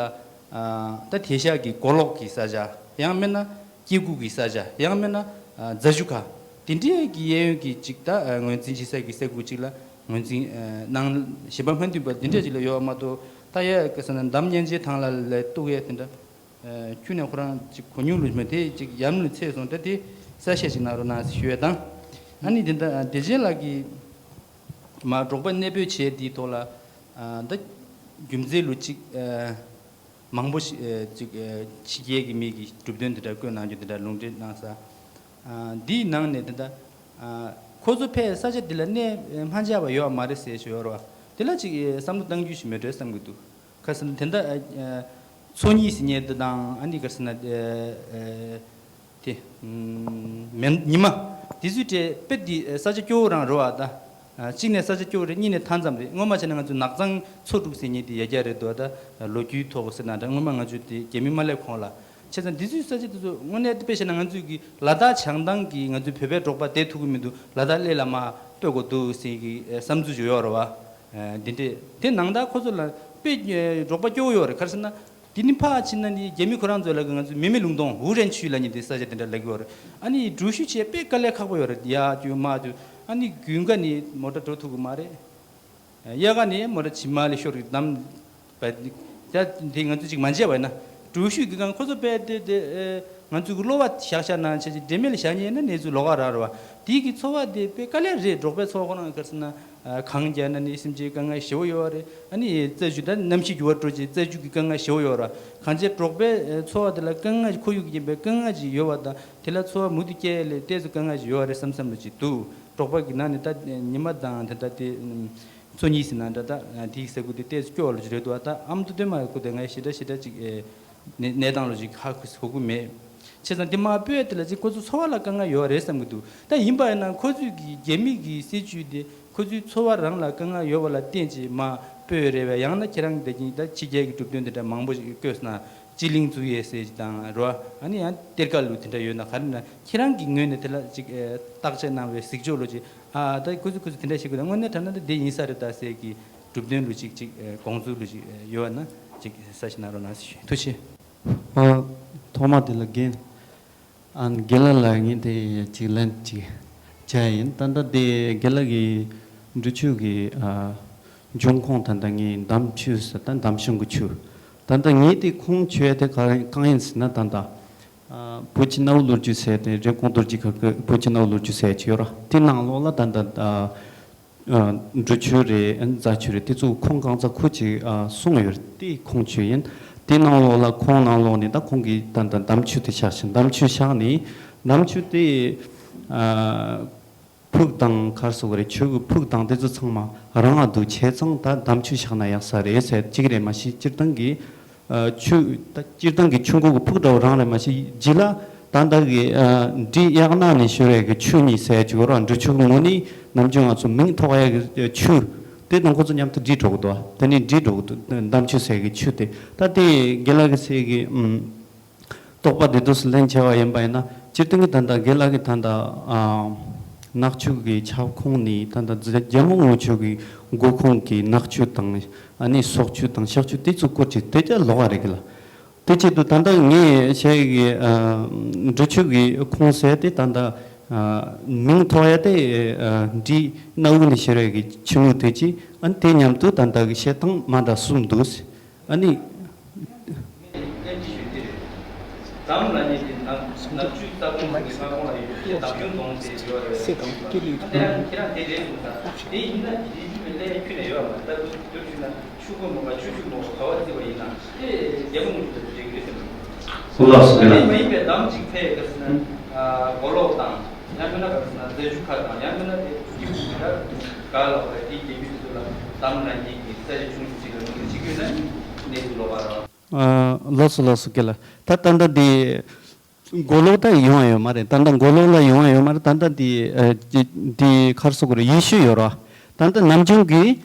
ད་དེ་ཤག་གི་མགོ་ལོག་གི་ས་ཆ། ཡང་མིན་ན་སྐྱེ་དགུ་གི་ས་ཆ། ཡང་མིན་ན་རྫ་ཆུ་ཁ། དེ་འདྲའི་གི་གཡས་གཡོན་གི་གཅིག་ད་ངོས་འཛིན་བྱེད་ས་གི་ས་ཁུལ་གཅིག་ལ་ངོས་འཛིན་གནང་ཞེན་པ་མ་འདུན་པ་དེ་འདྲ་ཅིག་ལ་ཡོད་མ་གཏོགས། ད་ཡ་ག་ཟེར་ན་འདམ་སྙན་ཆེན་ཐང་ལ་ལས་གཏུག་ཡས་དེ་འདྲ། ཁྱོན་ནས་ཁོ་རང་ཅིག་གོ་མྱོང་ལུས་མེད་དེ་ཅིག་ཡམ་ལུས་ཚད་སོང་ད་དེ་གསལ་བཤད་ཅིག་གནང་རོགས་གནང་ཞུ་ཡས་དང་། ཨ་ནི་དེ་འདྲ་བདེ་ཆེན་ལགས་ཀྱིས་མ་འབྲོག་པ་གནས་སྤོས་བྱས་དེའི་ཐོག་ལ་ད་རྒྱུ་མཚན་ལུས་ཅིག་མང་པོ་ཞིག་ཅིག་ཕྱི་རྒྱལ་གྱི་མི་གི་གྲུབ་དོན་དེ་འདྲ་བཀོད་གནང་རྒྱུ་དེ་འདྲ་ལུང་འདྲེན་གནང་ས། འདིའི་ནང་ནས་དེ་འདྲ་ཁོ་ཚོ་ཕའི་ས་ཆ་འདི་ལ་གནས་མ་འཇགས་པ་ཡོད་མ་རེད་ཟེར་ཞུ་ཡོད་རེད་བ། དེ་ལ་ཅིག་བསམ་བློ་གཏང་རྒྱུ་ཞིག་མེད་འགྲོ་བསམ་གྱི་འདུག་ག་ཟེར་ན་དེ་འདྲ་མཚོ་གཉིས་ཟེར་མཁན་དེ་དང་ཨ་ནི་ག་ཟེར་ན་དེ་མེ་ཉི་མ་དེ་ཚོའི་གྲས་དཔེ་འདི་ས་ཆ་སྐྱོ་བོ་རང་རེད་བ་ད། གཅིག་ནས་ས་ཆ་སྐྱོ་བོ་རེད། གཉིས་ནས་མཐའ་མཚམས་རེད། སྔོན་མ་བྱས་ན་ང་ཚོ་ནགས་ཚང་མཚོ་དྲུག་ཟེར་མཁན་དེ་ཡ་རྒྱ་རེད་འདུག་ད་ལོ་རྒྱུས་ཐོག་ཟེར་ན་འདྲ་སྔོན་མ་ང་ཚོ་དེ་རྒྱ་མི་མ་སླེབས་གོང་ལ། བྱས་ཙང་འདི་ཚོའི་ས་ཆ་དེ་ཚོ་དངོས་གནས་དཔེ་བཤད་ན་ང་ཚོས་ཀྱི་ལ་དྭགས་བྱང་ཐང་གི་ང་ཚོའི་བོད་པའི་འབྲོག་པ་བསྡད་ཐུབ་ཀྱི་མི་འདུག་ལ་དྭགས་སླེ་ལ་མ་སྤོས་དགོས་འདུག་ཟེར་གྱི་བསམ་ཚུལ་ཅིག་ཡོད་རེད་བ། འདི་འདྲས་དེ་ནང་ད་ཁོ་ཚོ་ལ་དཔེ་འབྲོག་པ་སྐྱོ་བོ་ཡོད་རེད། ག་རེ་ཟེར་ན་དེ་ནི་ཕར་ཕྱིན་ན་ནི་རྒྱ་མི་ཁོ་རང་ཚོ་ལ་གི་ང་ཚོའི་མེ་མེ་ལུང་སྟོང་ཧུ་རན་ཆུས་ལ་ནི་དེ་ས་ཆ་དེ་འདྲ་ལ་གི་ཡོད་རེད། ཨ་ནི་འགྲུལ་བཞུད་བྱས་དཔེ་དཀའ་ལས་ཁག་པོ་ཡོད་རེད། ཡར་རྒྱུག་མར་རྒྱུག་ཨ་ནི་དགུན་ཁ་ནི་མོ་ཊ་འགྲོ་ཐུབ་ཀྱི་མ་རེད། དབྱར་ཁ་ནས་མོ་ཊ་ཇི་མ་ལས་ཤོར་གི་གདམ་པ། ད་དེ་ང་ཚོ་ཅིག་མ་བརྗེད་པ་ཡིན་ན་འགྲུལ་བཞུད་ཀྱི་སྒང་ཁོ་ཚོ་དཔེ་དེ་དེ་ང་ཚོ་གི་གློ་བ་བཞག་བཞག་ན་ཆེ་ཆེ་འབྲེལ་མེད་ལ་བཞག་ཉེན་ན་གནས་ཚུལ་ལོགས་ཀ་རག་རེད་བ། དེའི་གི་འཚོ་བ་དེ་དཔེ་དཀའ་ལས་རེད། འབྲོག་པའི་འཚོ་བ་ཁོ་རང་གི་ག་རེ་ཟེར་ན་གངས་རྒྱག་ན་ནི་སེམས་ཅན་དཀའ་ངལ་ཞེ་པོ་ཡོད་རེད། ཨ་ནི་རྩྭ་ཆུ་ད་གནམ་གཤིས་འགྱུར་བ་འགྲོ་ཅིག་རྩྭ་ཆུ་གི་དཀའ་ངལ་ཞེ་པོ་ཡོད་རེད། གང་ཅི་འབྲོག་པའི་འཚོ་བ་དེ་ལ་དཀའ་ངལ་ཁོར་ཡུག་གི་རྐྱེན་པས་དཀའ་ངལ་ཅིག་ཡོད་པ་དང་དེ་ལ་འཚོ་བ་མུ་མཐུད་སྐྱེལ་ལས་ཏོག་ཙམ་དཀའ་ངལ་ཅིག་ཡོད་རེད་བསམ་བསམ་ལ་ཅིག་འདུག་འབྲོག་པ་གི་ནང་ནས་ད་ཉི་མ་དང་དེ་ད་དེ། མཚོ་གཉིས་ཟེར་ན་འདྲ་ད་དེའི་ས་ཁུལ་དེ་ཏོག་ཙམ་སྐྱོ་བ་ལོ་ཅིག་རེད་འདུག་ད་ཨ་མདོ་སྟོད་མ་ཁུལ་དེ་ངས་ཞེ་དྲག་ཞེ་དྲག་ཅིག་ཨེ་གནས་གནས་སྟངས་ལོ་ཅིག་ཧ་གོ་གི་མེད། བྱས་ཙང་དེ་མ་སྤོས་དེ་ལ་ཅིག་ཁོ་ཚོ་འཚོ་བ་ལ་དཀའ་ངལ་ཡོད་རེད་བསམ་གི་འདུག་ད་ཡིན་པ་ཡིན་ན་ཁོ་ཚོས་ཀྱི་རྒྱ་མི་གི་སྲིད་ཇུས་དེ་ཁོ་ཚོའི་འཚོ་བ་རང་ལ་དཀའ་ངལ་ཡོད་པ་ལ་བརྟེན་ཅིག་མ་སྤོས་རེད་བས། ཡང་ན་ཁྱེད་རང་གི་ད་ཅིག་ད་ཕྱི་རྒྱལ་གྱི་གྲུབ་དོན་དེ་འདྲ་མང་པོ་ཞིག་བཀོད་སོང་ན། སྤྱི་གླིང་བཙུགས་ཡས་ཟེར་གྱི་དང་རོ། ཨ་ནི་ཡང་གཏེར་ཁ་ལུ་དེ་འདྲ་ཡོད་ན་ག་རེ་ན་ཁྱེད་རང་གི་ངོས་ནས་དེ་ལ་ཅིག་ཨེ་བརྟག་དཔྱད་གནང་བའི་གཟིགས་ཕྱོགས་ལུ་ཅིག་ཨ་ད་ཁོ་ཚོས་ཁོ་ཚོས་དེ་འདྲ་བྱེད་དགོས་ན་དངོས་གནས་དྲང་གནས་ད་དེ་ཡིན་ས་རེད་ད་ཟེར་གྱི་གྲུབ་དོན་ལུ་ཅིག་ཅིག་ཨེ་དགོངས་ཚུལ་ལུ་ཅིག་ཨེ་ཡོད་ན་ཅིག་གསལ་བཤད་གནང་རོགས་གནང་ཞུ། ཐུགས་རྗེ་ཆེ། ཨ་ཐོག་མ་དེ་ལ་རྒན། ཨ་རྒན་ལགས་ལ་ངས་དེ་ཅིག་ལན་ཅིག་བྱ་ཡིན། ད་ལྟ་དེ་རྒན་ལགས་ཀྱི་འབྲི་ཆུ་གི་ཨ་འབྱུང་ཁུངས་ད་ལྟ་ངས་འདམ་ཆུ་ཟེར་ད་འདམ་གཞུང་གི་ཆུ། ད་ལྟ་ངས་དེ་ཁུངས་བཅོལ་དེ་ག་རེ་གང་ཡིན་ཟེར་ན་ད་ལྟ་ཨ་བོད་ཀྱི་གནའ་བོའི་ལོ་རྒྱུས་ཟེར་དེ་རེབ་གོང་རྡོ་རྗེ་ཁ་གི་བོད་ཀྱི་གནའ་བོའི་ལོ་རྒྱུས་ཟེར་ཅིག་ཡོད་ར། དེ་ནང་ལོགས་ལ་ད་ལྟ་ཨ། འབྲི་ཆུ་རེད། རྫ་ཆུ་རེད། དེ་ཚོ་ཁུངས་གང་ཚ་ཁུ་ཅིག་གསུངས་ཡོད་རེད། དེ་ཁུངས་ཆོད་ཡིན། དེ་ནང་ལོགས་ལ་ཁུངས་ནང་ལོགས་ནས་ད་ཁོང་གིས་ད་ད་འདམ་ཆུ་དེ་བཞག་ཤིང་འདམ་ཆུ་བཞག་ནས་འདམ་ཆུ་དེ་ཕུག་དང་གར་སོགས་རེད། ཆུ་གི་ཕུག་དང་དེ་ཚོ་ཚང་མ་རང་ང་འདུག་བྱས་ཙང་ད་འདམ་ཆུ་བཞག་ན་ཡག་ས་རེད་ཟེར་གཅིག་རེད། མ་གཞི་སྤྱིར་བཏང་གི་ཆུ་ད་སྤྱིར་བཏང་གི་ཆུ་འགོ་གི་ཕུག་འདྲ་བོ་རང་རེད། མ་གཞི་རྗེས་ལ་ད་ལྟ་གི་འབྲི་གཡག་ནག་ནས་ཤོར་བའི་གི་ཆུ་གཉིས་ཟེར་གྱི་ཡོད་ར། འབྲི་ཆུ་གི་ངོས་ནས་ནམ་རྒྱུན་ང་ཚོ་མིང་ཐོགས་ཡ་གི་ཆུ་དེ་དང་ཁོ་ཚོ་མཉམ་དུ་འདྲེས་འགྲོ་གི་འདུག་དེ་ནས་འདྲེས་འགྲོ་གི་འདུག་འདམ་ཆུ་ཟེར་གི་ཆུ་དེ་ད་དེ་རྒན་ལགས་ཀྱི་ཟེར་གི་རྟོག་པ་དེ་དུས་སུ་ལན་ཆེ་བ་ཡིན་པ་ཡིན་ན་སྤྱིར་བཏང་གི་ད་ལྟ་རྒན་ལགས་ཀྱི་ད་ལྟ་ནག་ཆུ་གི་ཁྱབ་ཁོངས་ནས་ད་ལྟ་རྒྱལ་མོ་རྔུལ་ཆུ་གི་འགོ་ཁུངས་ཀྱི་ནག་ཆུ་དང་ཨ་ནི་སོག་ཆུ་དང་ཤག་ཆུ་དེ་ཚོ་སྐོར་གྱི་དེ་ཅག་ལོགས་ཀ་རེད་གི་ལ། དེ་ཆེད་དུ་ད་ལྟ་ངས་བཤད་ཀྱི་འབྲི་ཆུ་གི་ཁོངས་ཟེར་དེ་ད་ལྟ་མིང་ཐོགས་ཡ་དེ་འབྲི་གནའ་བོ་ནས་ཤར་བའི་གི་ཆུ་ངོས་དེ་ཅི་ཨ་ནི་དེ་མཉམ་དུ་ད་ལྟ་གི་བཤད་སྟངས་མ་འདྲ་གསུམ་འདུག་ཨ་ནི། ལས་ཁྱོན་ནས་ཡོད་མ་རེད། ད་དུ་དུས་ཞུས་ན་ཆུ་ཁོལ་མོ་ག་ཆུ་ཆུ་མོ་ག་བ་བརྩིས་པ་ཡིན་ན་དེ་རྒྱལ་པོ་ངོ་ཆུ་དེ་འགྲིག་གི་རེད་ཟེར་ན། ལགས་སོ། ཨ་ནི་མ་ཡིན་པའི་འདམ་གཅིག་ཕེ་ག་ཟེར་ན་མགོ་ལོག་དང་ཡང་མིན་ན་ག་ཟེར་ན་རྫས་ཆུ་ཁ་དང་ཡང་མིན་ན་དེ་ཡིབ་ཀྱི་ད་ག་ལ་བ་དེའི་རྒྱལ་པོ་དེ་ཚོ་ལ་འདམ་ན་ཉིད་ཀྱི་ས་ཆ་ཆུང་ཆུང་ཅིག་ལ་མི་འདུག་ཅིག་ཡོད་ན་གནས་དུ་ལོག་པ་རོ། ལགས་སོ་ལགས་སོ། རྒན་ལགས། ད་ད་ལྟ་འདི་མགོ་ལོག་ད་ཡོང་ཡ་ཡོད་མ་རེད། ད་ལྟ་མགོ་ལོག་ལ་ཡོང་ཡ་ཡོད་མ་རེད། ད་ལྟ་འདི་ཨ་འདི་ག་རེ་ཟེར་དགོས་རེད། ཡེ་ཤུ་ཡོད་ར། ད་ལྟ་ནམ་རྒྱུན་གྱི་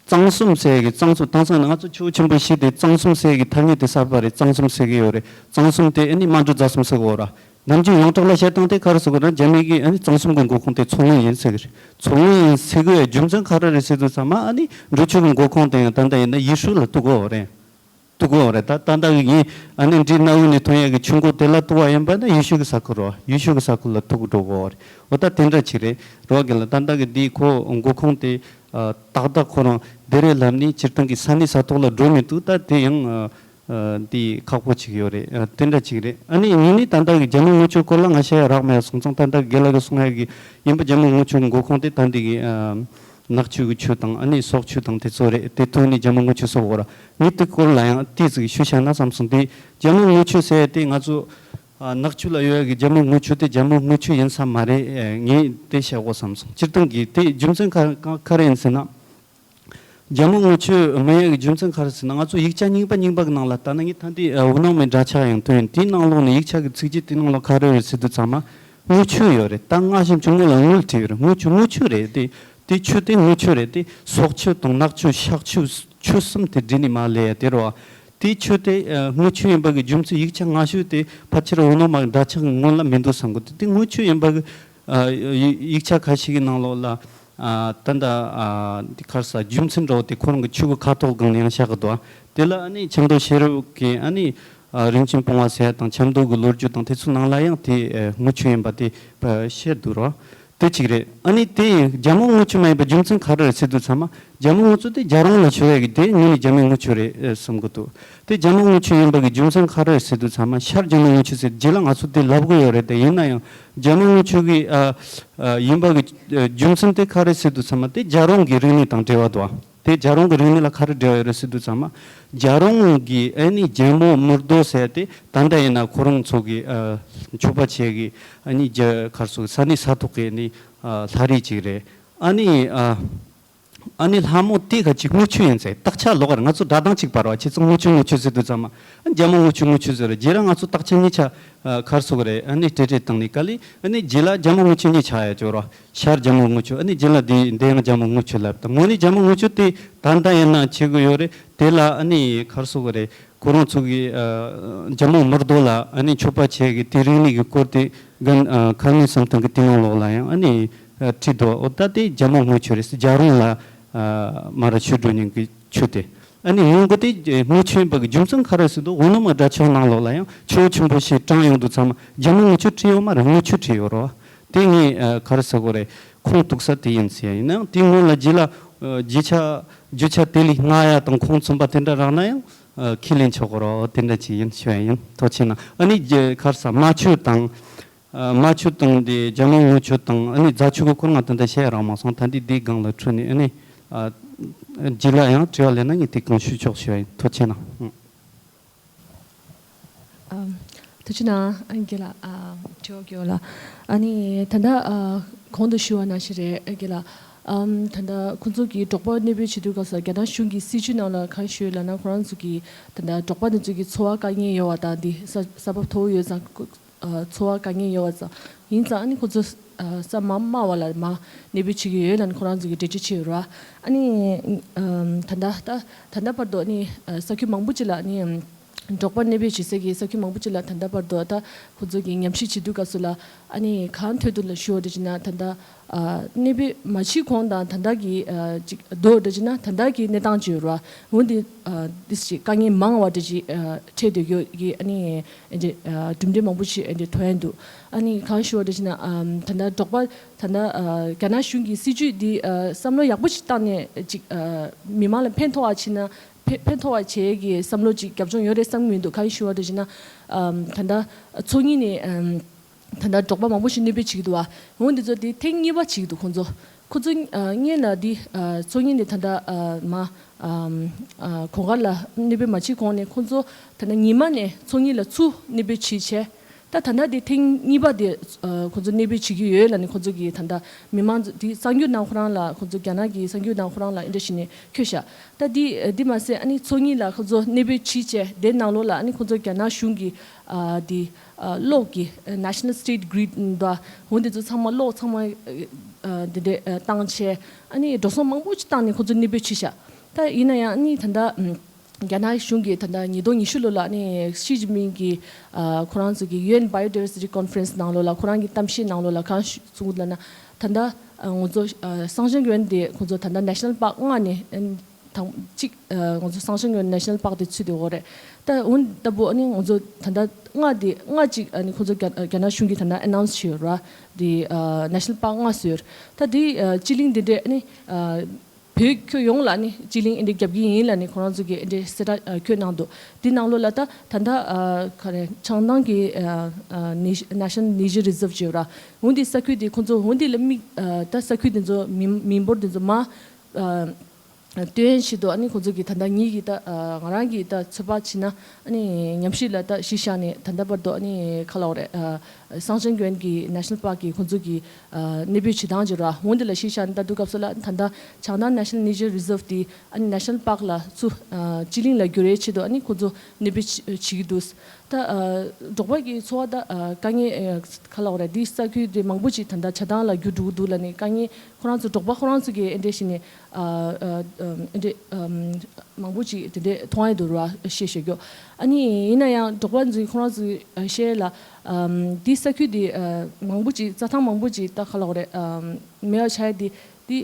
གཙང་གསུམ་ཟེར་གི་གཙང་གསུམ་དེང་སང་ང་ཚོ་ཆུ་བོ་ཆེན་པོ་བཞི་དེ་གཙང་གསུམ་ཟེར་གི་ཐ་སྙད་དེ་གསར་པ་རེད། གཙང་གསུམ་ཟེར་གི་ཡོད་རེད། གཙང་གསུམ་དེ་ཨ་ནི་སྨན་ལྗོངས་རྫ་གསུམ་ཟེར་གི་ཡོད་ར། ནམ་རྒྱུན་ཡོངས་གྲགས་ལ་བཤད་སྟངས་དེ་ག་རེ་ཟེར་དགོས་རེད། རྒྱ་མི་གིས་ཨ་ནི་གཙང་གསུམ་གྱི་འགོ་ཁུངས་དེ་མཚོ་སྔོན་ཡིན་ཟེར་གི་རེད། མཚོ་སྔོན་ཡིན་ཟེར་གི་ཡོད་རྒྱུ་མཚན་ག་རེ་རེད་ཟེར་དུས་ཚང་མ་ཨ་ནི་འབྲི་ཆུ་གི་འགོ་ཁུངས་དེ་ཡང་ད་ལྟ་ཡིན་ན་ཡེ་ཤུ་ལ་གཏུག་གི་ཡོད་རེད། གཏུག་གི་ཡོད་རེད། ད་ད་ལྟ་གི་ངས་ཨ་ནི་འབྲི་གནའ་བོའི་ནས་ཐོན་ཡག་གི་ཆུ་འགོ་དེ་ལ་གཏུག་པ་ཡིན་པ་ན་ཡེ་ཤུ་གི་ས་ཁུལ་རོ། ཡེ་ཤུ་གི་ས་ཁུལ་ལ་གཏུག་འགྲོ་གི་ཡོད་རེད། འོ་ད་དེ་འདྲ་ཅིག་རེད་རོ། རྒན་ལགས། ད་ལྟ་གི་འདི་ཁོ་འགོ་ཁུངས་དེ་ཨ་ཏག་ཏག་ཁོ་རང་དེ་རེད་ལབ་ནས་སྤྱིར་བཏང་གི་ས་གནས་ས་ཐོག་ལ་འགྲོ་མི་འདུག་ད་དེ་ཡང་ཨ་ཨ་འདི་ཁག་པོ་ཅིག་ཡོད་རེད། ཨ་དེ་འདྲ་ཅིག་རེད། ཨ་ནི་ངས་ནི་ད་ལྟ་གི་རྒྱ་མོ་དངུལ་ཆུ་སྐོར་ལ་ང་བཤད་ཡ་རག་མེད་སོང་ཙང་། ད་ལྟ་རྒན་ལགས་ཀྱིས་གསུང་ཡ་གི་ཡིན་པ་རྒྱ་མོ་དངུལ་ཆུ་འགོ་ཁུངས་དེ་ད་འདི་གི་ཨ་ནག་ཆུ་གི་ཆུ་དང་ཨ་ནི་སོག་ཆུ་དང་དེ་ཚོ་རེད། དེ་ཐོག་ནས་རྒྱ་མོ་དངུལ་ཆུ་སོགས་འོ་ར། ངས་དེ་སྐོར་ལ་ཡང་ཏོག་ཙམ་ཞུ་བྱ་ན་བསམ་སོང་། དེ་རྒྱ་མོ་དངུལ་ཆུ་ཟེར་ཡ་དེ་ང་ཚོ་ཨ་ནག་ཆུ་ལ་ཡོད་ཡ་གི་རྒྱ་མོ་དངུལ་ཆུ་དེ་རྒྱ་མོ་དངུལ་ཆུ་ཡིན་ས་མ་རེད། ངས་དེ་བཤད་དགོས་བསམ་སོང་། སྤྱིར་བཏང་གི་དེ་རྒྱུ་མཚན་ག་ག་ག་རེ་ཡིན་ཟེར་ན། རྒྱ་མོ་དངུལ་ཆུ་མིན་ཡ་གི་རྒྱུ་མཚན་ག་རེ་ཟེར་ན། ང་ཚོ་ཡིག་ཆ་རྙིང་པ་རྙིང་པ་གི་ནང་ལ་ལྟ་ན། ངས་ད་འདི་འོ་ནང་མའི་འདྲ་ཆགས་ཡང་ཐོན། དེའི་ནང་ལོགས་ནས་ཡིག་ཆ་གི་ཚིག་གཅིག་དེ་ནང་ལོགས་ག་རེ་ཡོད་ཟེར་དུས་ཚང་མ་དངུལ་ཆུ་ཡོད་རེད། ད་སྔ་ཕྱི་ཆུ་དངུལ་ལ་དངུལ་བྲིས་ཡོད་རེད། དངུལ་ཆུ་དངུལ་ཆུ་རེད། དེ་དེ་ཆུ་དེ་དངུལ་ཆུ་རེད། དེ་སོག་ཆུ་དང་ནག་ཆུ་ཤག་ཆུ་ཆུ་གསུམ་དེ་བསྒྲིལ་ནས་མར་སླེབས་ཡ་དེ་རེད་བ། དེ་ཆུ་དེ་ཨ་དངུལ་ཆུ་ཡིན་པ་གི་རྒྱུ་མཚན་ཡིག་ཆ་སྔ་ཤོས་དེ་ཕལ་ཆེར་འོ་ནང་མའི་འདྲ་ཆགས་སྔོན་ལ་མི་འདུག་བསམ་གི་འདུག་དེ་དངུལ་ཆུ་ཡིན་པ་གི་ཨ་ཡིག་ཡིག་ཆ་ཁ་ཤས་ཀྱི་ནང་ལོགས་ལ་ཨ་ད་ལྟ་ཨ་འདི་ག་རེ་ཟེར། རྒྱུ་མཚན་འདྲ་བོ་དེ་ཁོ་རང་གི་ཆུ་གི་ཁ་དོག་སྒང་ནས་ཡང་བཞག་གི་འདུག་དེ་ལ་ཨ་ནི་ཆབ་མདོ་ཤེས་རབ་ཀྱི་ཨ་ནི་ཨ་རིན་ཆེན་སྤོང་བ་ཟེར་ཡ་དང་ཆབ་མདོ་གི་ལོ་རྒྱུས་དང་དེ་ཚོའི་ནང་ལ་ཡང་དེ་ཨ་དངུལ་ཆུ་ཡིན་པ་དེ་ཨ་བཤད་འདུག་རོ། དེ་གཅིག་རེད། ཨ་ནི་དེ་ཡིན་རྒྱ་མོ་དངུལ་ཆུ་མ་ཡིན་པའི་རྒྱུ་མཚན་ག་རེ་རེད་ཟེར་དུས་ཚང་མ་རྒྱ་མོ་དངུལ་ཆུ་དེ་རྒྱལ་རོང་ལ་བྱུང་བའི་གི་དེ་དངོས་ནས་རྒྱ་མོའི་དངུལ་ཆུ་རེད་ཨེ་བསམ་གི་འདུག་དེ་རྒྱ་མོ་དངུལ་ཆུ་ཡིན་པ་གི་རྒྱུ་མཚན་ག་རེ་རེད་ཟེར་དུས་ཚང་མ་ཤར་རྒྱ་མོ་དངུལ་ཆུ་ཟེར་རྗེས་ལ་ང་ཚོ་དེ་ལབ་གི་ཡོད་རེད། དེ་ཡིན་ན་ཡང་རྒྱ་མོ་དངུལ་ཆུ་གི་ཨ་ཨ་ཡིན་པ་གི་ཨ་རྒྱུ་མཚན་དེ་ག་རེ་ཟེར་དུས་ཚང་མ་དེ་རྒྱལ་རོང་གི་རིག་གནས་དང་འབྲེལ་བ་འདུག་ཨ། དེ་རྒྱལ་རོང་གི་རིག་གནས་ལ་ག་རེ་འབྲེལ་བ་ཡོད་རེད་ཟེར་དུས་ཚང་མ། རྒྱལ་རོང་གི་ཨ་ནི་རྒྱལ་མོ་དམུ་རྡོ་ཟེར་དེ་ད་ལྟ་ཡིན་ན་ཁོ་རང་ཚོ་གི་ཨ་ཕྱུག་པོ་བྱེད་གི་ཨ་ནི་རྒྱ་གར་སོགས་ས་གནས་ས་ཐོག་གི་ཨ་ནི་ཨ་ལྷ་རིས་ཅིག་རེད། ཨ་ནི་ཨ་ཨ་ནི་ལྷ་མོ་དེ་ག་ཅིག་དངུལ་ཆུ་ཡིན་ཟེར། རྟགས་ཆ་ལོག་རེད། ང་ཚོ་སྒྲ་གདངས་གཅིག་པ་རེད་བ། ཁྱེད་ཚོ་དངུལ་ཆུ་དངུལ་ཆུ་ཟེར་དུས་ཚང་མ་རྒྱལ་མོ་དངུལ་ཆུ་དངུལ་ཆུ་ཟེར་རེད། རྗེས་ལ་ང་ཚོ་རྟགས་ཆ་གཉིས་ཆ་ཨ་ག་རེ་ཟེར་དགོས་རེད། ཨ་ནི་སྤྲེལ་སྤྲེལ་བཏང་ནས་ག་ལེ་ཨ་ནི་རྗེས་ལ་རྒྱལ་མོ་དངུལ་ཆུ་གཉིས་ཆགས་ཡ་ཅིག་ཡོད་རེད་བ། ཤར་རྒྱལ་མོ་དངུལ་ཆུ། ཨ་ནི་རྗེས་ལ་དེ་འདི་ཡང་རྒྱལ་མོ་དངུལ་ཆུ་ལབ། ད་དངོས་གནས་རྒྱལ་མོ་དངུལ་ཆུ་དེ་ད་ལྟ་ཡིན་ན་བྱེད་དགོས་ཡོད་རེད། དེ་ལ་ཨ་ནི་ག་རེ་ཟེར་དགོས་རེད། ཁོ་རང་ཚོ་གི་ཨ་རྒྱལ་མོ་དམུ་རྡོ་ལ་ཨ་ནི་ཕྱུག་པོ་བྱེད་གི་དེ་རིག་གནས་ཀྱི་སྐོར་དེ་རྒན་ཨ་མཁར་རྨེའུ་བསམ་གཏན་གྱི་དེ་ནང་ལོགས་ལ་ཡང་ཨ་ནི་ཨ་བྲིས་འདུག་འོ་ད་དེ་རྒྱལ་མོ་དངུལ་ཆུ་རེད། རྒྱལ་རོང་ལ་ཨ་མར་ཆུ་འགྲོ་མཁན་གྱི་ཆུ་དེ། ཨ་ནི་སྔོན་འགོ་དེ་དངུལ་ཆུ་ཡིན་པ་གི་རྒྱུ་མཚན་ག་རེ་ཟེར་དུས་འོ་ནོ་མ་དགྲ་ཕྱོགས་ནང་ལོགས་ལ་ཡང་ཆུ་བོ་ཆེན་པོ་ཞེས་བགྲངས་ཡོང་དུས་ཚང་མ་རྒྱལ་མོ་དངུལ་ཆུ་བྲིས་ཡོད་མ་རེད། དངུལ་ཆུ་བྲིས་ཡོད་རེད་བ། དེ་ངས་ཨ་ག་རེ་ཟེར་དགོས་རེད། ཁུངས་གཏུགས་ས་དེ་ཡིན་ཟེར་ཡ་ཡིན་ནའང་དེ་སྔོན་ལ་རྗེས་ལ་ཨ་རྒྱུ་ཆ་རྒྱུ་ཆ་དེ་ལས་སྔ་ཡ་དང་ཁུངས་མཚུངས་པ་དེ་འདྲ་རག་ན་ཡང་ཨ་ཁས་ལེན་ཆོག་གི་རེད། དེ་འདྲ་ཅིག་ཡིན་ཞུ་ཡ་ཡིན། ཐུགས་རྗེ་གནང་། ཨ་ནི་རྒྱ་གར་ས་རྨ་ཆུ་དང་། ཨ་རྨ་ཆུ་དང་དེ་རྒྱལ་མོ་དངུལ་ཆུ་དང་ཨ་ནི་རྫ་ཆུ་གི་སྐོར་ང་ད་ལྟ་བཤད་རག་མ་སོང་། ད་འདི་འདིའི་སྒང་ལ་འཕྲོས་ནས་ཨ་ནི་ཨ་རྗེས་ལ་ཡང་དྲི་བ་ལས་ན་ངས་དེ་གང་ཞུ་ཆོག་ཞུ་བ་ཡིན། ཐུགས་རྗེ་གནང་། ཨ་ཐུགས་རྗེ་གནང་། ཨ་རྒན་ལགས། ཨ་དྲི་བ་རྒན་ལགས། ཨ་ནི་ད་ལྟ་ཨ་གོང་དུ་ཞུ་བ་ནང་བཞིན་རེད། ཨ་རྒན་ལགས། ཨམ་ད་ལྟ་ཁོང་ཚོ་གིས་འབྲོག་པ་གནས་སྤོས་བྱེད་དུས་སྐབས་སུ་རྒྱ་ནག་གཞུང་གི་སྲིད་ཇུས་ནང་ལ་གང་ཞུས་ལབ་ན། ཁོ་རང་ཚོ་གིས་ད་ལྟ་འབྲོག་པ་དེ་ཚོ་གི་འཚོ་བ་དཀའ་ངལ་ཡོད་པ་དང་། འདི་ས་ས་བབ་མཐོ་པོ་ཡོད་ཙང་། ཨ་འཚོ་བ་དཀའ་ངལ་ཡོད་པ་ཙང་ཡིན་ཙང་། ཨ་ནི་ཁོ་ཚོ་ཨ་ས་མ་དམའ་བ་ལ་མར་གནས་སྤོས་བྱེད་ཀྱི་ཡོད་ལབ་ནས་ཁོ་རང་ཚོ་གིས་འགྲེལ་བརྗོད་བྱས་ཡོད་རེད་བ། ཨ་ནི་ཨམ་ད་ལྟ་ད་ད་ལྟ་བར་དུ་ཨ་ནི་ཨ་ས་ཁུལ་མང་པོ་ཅིག་ལ་ཨ་ནི་ཨམ་འབྲོག་པ་གནས་སྤོས་བྱེད་སའི་གི་ས་ཁུལ་མང་པོ་ཅིག་ལ་ད་ལྟ་བར་དུ་ད་ཁོ་ཚོ་གིས་ཉམས་ཞིབ་བྱེད་དུས་སྐབས་སུ་ལ་ཨ་ནི་གང་ཐོས་འདུག་ལབ་ཞུ་བ་དེ་བྱས་ན། ད་ལྟ་ཨ་གནས་སྤོས་མ་བྱེད་གོང་དང་ད་ལྟ་གི་ཨ་ཅིག་བསྡུར་བ་དེ་བྱས་ན་ད་ལྟ་གི་གནས་སྟངས་ཅིག་ཡོད་རེད་བ། འོན་ཏེ་ཨ་འདི་ཞིག་དཀའ་ངལ་མང་བ་དེ་ཅིག་ཨ་འཕྲད་སྡོད་ཡོད་ཀྱི་ཨ་ནི། ཨེ་འདྲ་ཨ་གྲུབ་འབྲས་མང་པོ་ཞིག་ཨེ་འདྲ་ཐོན་ཡ་འདུག་ཨ་ནི་གང་ཞུ་བ་འདྲ་ཞིག་ན། ཨམ་ད་ལྟ་འབྲོག་པ་ད་ལྟ་ཨ་རྒྱ་ནག་གཞུང་གི་སྲིད་ཇུས་འདི་ཨ་བསམ་བློ་ཡག་པོ་ཞིག་བཏང་ནས་ཅིག་ཨ་མི་མང་ལ་ཕན་ཐོགས་པ་བྱས་ན། ཕན་ཕན་ཐོགས་པ་བྱེད་ཡས་ཀྱི་བསམ་བློ་ཅིག་རྒྱབ་ལྗོངས་ཡོད་རེད་བསམ་གྱི་མི་འདུག་གང་ཞུ་བ་འདྲ་ཞིག་ན། ཨམ་ད་ལྟ་ཚོགས་གཉིས་ནས་ཨམ་ད་ལྟ་འབྲོག་པ་མང་པོ་ཞིག་གནས་སྤོས་བྱེད་ཀྱི་འདུག་བ། འོན་ཏེ་ཚོ་དེ་ཐེངས་གཉིས་པ་བྱེད་ཀྱི་འདུག་ཁོང་ཚོ། ཁོ་ཚོ་ཨ་སྔོན་ལ་འདི་ཨ་ཚོགས་གཉིས་ནས་ད་ལྟ་ཨ་མ་ཨ་ཨ་གོང་དཀར་ལ་གནས་སྤོས་མ་བྱེད་གོང་ནས་ཁོ་ཚོ་ད་ལྟ་ཉི་མ་ནས་ཚོགས་གཉིས་ལ་ཚུར་གནས་སྤོས་བྱེད་བྱས། ད་ད་ལྟ་དེ་ཐེངས་གཉིས་པ་དེ་ཨ་ཁོ་ཚོ་གནས་སྤོས་བྱེད་ཀྱི་ཡོད་ལབ་ནས་ཁོ་ཚོ་གིས་ད་ལྟ་མི་མང་ཚོ་དེ་གསར་འགོད་ནང་ཁོ་རང་ལ་ཁོ་ཚོ་རྒྱ་ནག་གི་གསར་འགོད་ནང་ཁོ་རང་ལ་ཨེ་འདྲ་བྱས་ནས་འཁོད་ཤག་ད་འདི་འདི་མ་ཟད་ཨ་ནི་ཚོགས་གཉིས་ལ་ཁོ་ཚོ་གནས་སྤོས་བྱེད་བྱས་དེ་ནང་ལོགས་ལ་ཨ་ནི་ཁོ་ཚོ་རྒྱ་ནག་གཞུང་གི་ཨ་དེ་ཨ་གློག་གི་ཨ་National State Grid་འདྲ་འོ་འདི་ཚོ་ཚང་མ་གློག་ཚང་མ་ཨ་འདི་འདྲས་ཨ་བཏང་བྱས་ཨ་ནི་འགྲོ་སོང་མང་པོ་ཅིག་བཏང་ནས་ཁོ་ཚོ་གནས་སྤོས་བྱས་ཤག་ད་ཡིན་ན་ཡང་ཨ་ནི་ད་ལྟ་ཨམ། རྒྱ་ནག་གཞུང་གིས་ད་ལྟ་ཉིས་སྟོང་ཉི་ཤུ་ལོ་ལ་ནི་ཞི་ཅིན་ཕིང་གིས་ཨ་ཁོ་རང་ཚོ་གི་ཡུ་ཨེན་Biodiversity Conference་ནང་ལོགས་ལ་ཁོ་རང་གི་གཏམ་བཤད་ནང་ལོགས་ལ་གང་ཞུ་གསུངས་ལབ་ན་ད་ལྟ་ཨ་ང་ཚོ་ཨ་སང་ཞིང་ཡོན་དེ་ཁོ་ཚོ་ད་ལྟ་National Park་ལྔ་ནས་ཨ་དང་གཅིག་ཨ་ང་ཚོ་སང་ཞིང་ཡོན་National Park་དེ་ཚུད་དེ་འོ་རེད། ད་འོན་ལྟ་བུ་ཨ་ནི་ང་ཚོ་ད་ལྟ་ལྔ་དེ་ལྔ་གཅིག་ཨ་ནི་ཁོ་ཚོ་རྒྱ་རྒྱ་ནག་གཞུང་གིས་ད་ལྟ་announce་བྱས་ཡོད་ར་དེ་ཨ་National Park་ལྔ་བཟོས་ཡོད་རེད། ད་དེ་ཨ་སྤྱི་གླིང་དེ་འདྲས་ཨ་ནི་ཨ། བོད་ཁྱོན་ཡོངས་ལ་ནི་སྤྱི་གླིང་ཨེ་འདྲ་རྒྱབ་ཀྱི་ཡིན་ལ་ནི་ཁོ་རང་ཚོ་གིས་ཨེ་འདྲ་གསལ་བསྒྲགས་ཨ་བཀོད་གནང་འདུག་དེ་ནང་ལོགས་ལ་ད་ད་ལྟ་ཨ་ག་རེ་བྱང་ཐང་གི་ཨ་ཨ་ནེ་National Nature Reserve་བརྗོད་ར་འོན་ཏེ་ས་ཁུལ་དེ་ཁོ་ཚོ་འོན་ཏེ་ལ་དམིགས་ཨ་ད་ས་ཁུལ་དེ་ཚོ་མི་མི་འབོར་དེ་ཚོ་མ་ཨ་སྟོན་ཆེད་དུ་ཨ་ནི་ཁོ་ཚོ་གིས་ད་ལྟ་ཉིད་ཀྱིས་ད་ཨ་ང་རང་གིས་ད་ཚོད་དཔག་བྱས་ན་ཨ་ནི་ཉམས་ཞིབ་ལ་ད་གཞི་བཞག་ནས་ད་ལྟ་བར་དུ་ཨ་ནི་ག་ལབ་དགོས་རེད་ཨ་སང་ཞིང་ཡོན་གྱི་National Park་གི་ཁོ་ཚོ་གིས། ཨ་གནས་སྤོས་བྱེད་སྟངས་ཀྱི་ར་འོན་ཏེ་ལ་གཞི་བཞག་ནས་ལྟ་དུས་སྐབས་སུ་ལ་ད་ལྟ་བྱང་ཐང་National Nature Reserve་དེ་ཨ་ནི་National Park་ལ་ཚུར་ཨ་སྤྱི་གླིང་ལ་བསྒྱུར་ཡའི་ཆེད་དུ་ཨ་ནི་ཁོ་ཚོ་གནས་སྤོས་བྱེད་བྱེད་ཀྱི་འདུག་ད་ཨ་འབྲོག་པ་གི་འཚོ་བ་ད་ཨ་དཀའ་ངལ་ཨ་ག་ལབ་དགོས་རེད་འདི་ས་ཁུལ་དེ་མང་པོ་ཅིག་ད་ལྟ་ཆགས་སྡང་ལ་འགྱུར་འགྲོ་གི་འདུག་ལབ་ནས་དཀའ་ངལ་ཁོ་རང་ཚོ་འབྲོག་པ་ཁོ་རང་ཚོ་གིས་ཨེ་འདྲས་བྱས་ནས་ཨ་ཨ་ཨ་ཨེ་འདྲས་ཨ་མང་པོ་ཅིག་དེ་འདྲས་མཐོང་ཡ་འདུག་ར་བཤད་བཤད་རྒྱུ། ཨ་ནི་ཡིན་ན་ཡང་འབྲོག་པ་ཚོས་ཁོ་རང་ཚོས་བཤད་ལ་ཨམ་འདི་ས་ཁུལ་འདི་ཨ་མང་པོ་ཅིག་རྩྭ་ཐང་མང་པོ་ཅིག་ད་ག་ལབ་དགོས་རེད་ཨམ་མེད་པ་ཆགས་ཡ་འདི་འདི་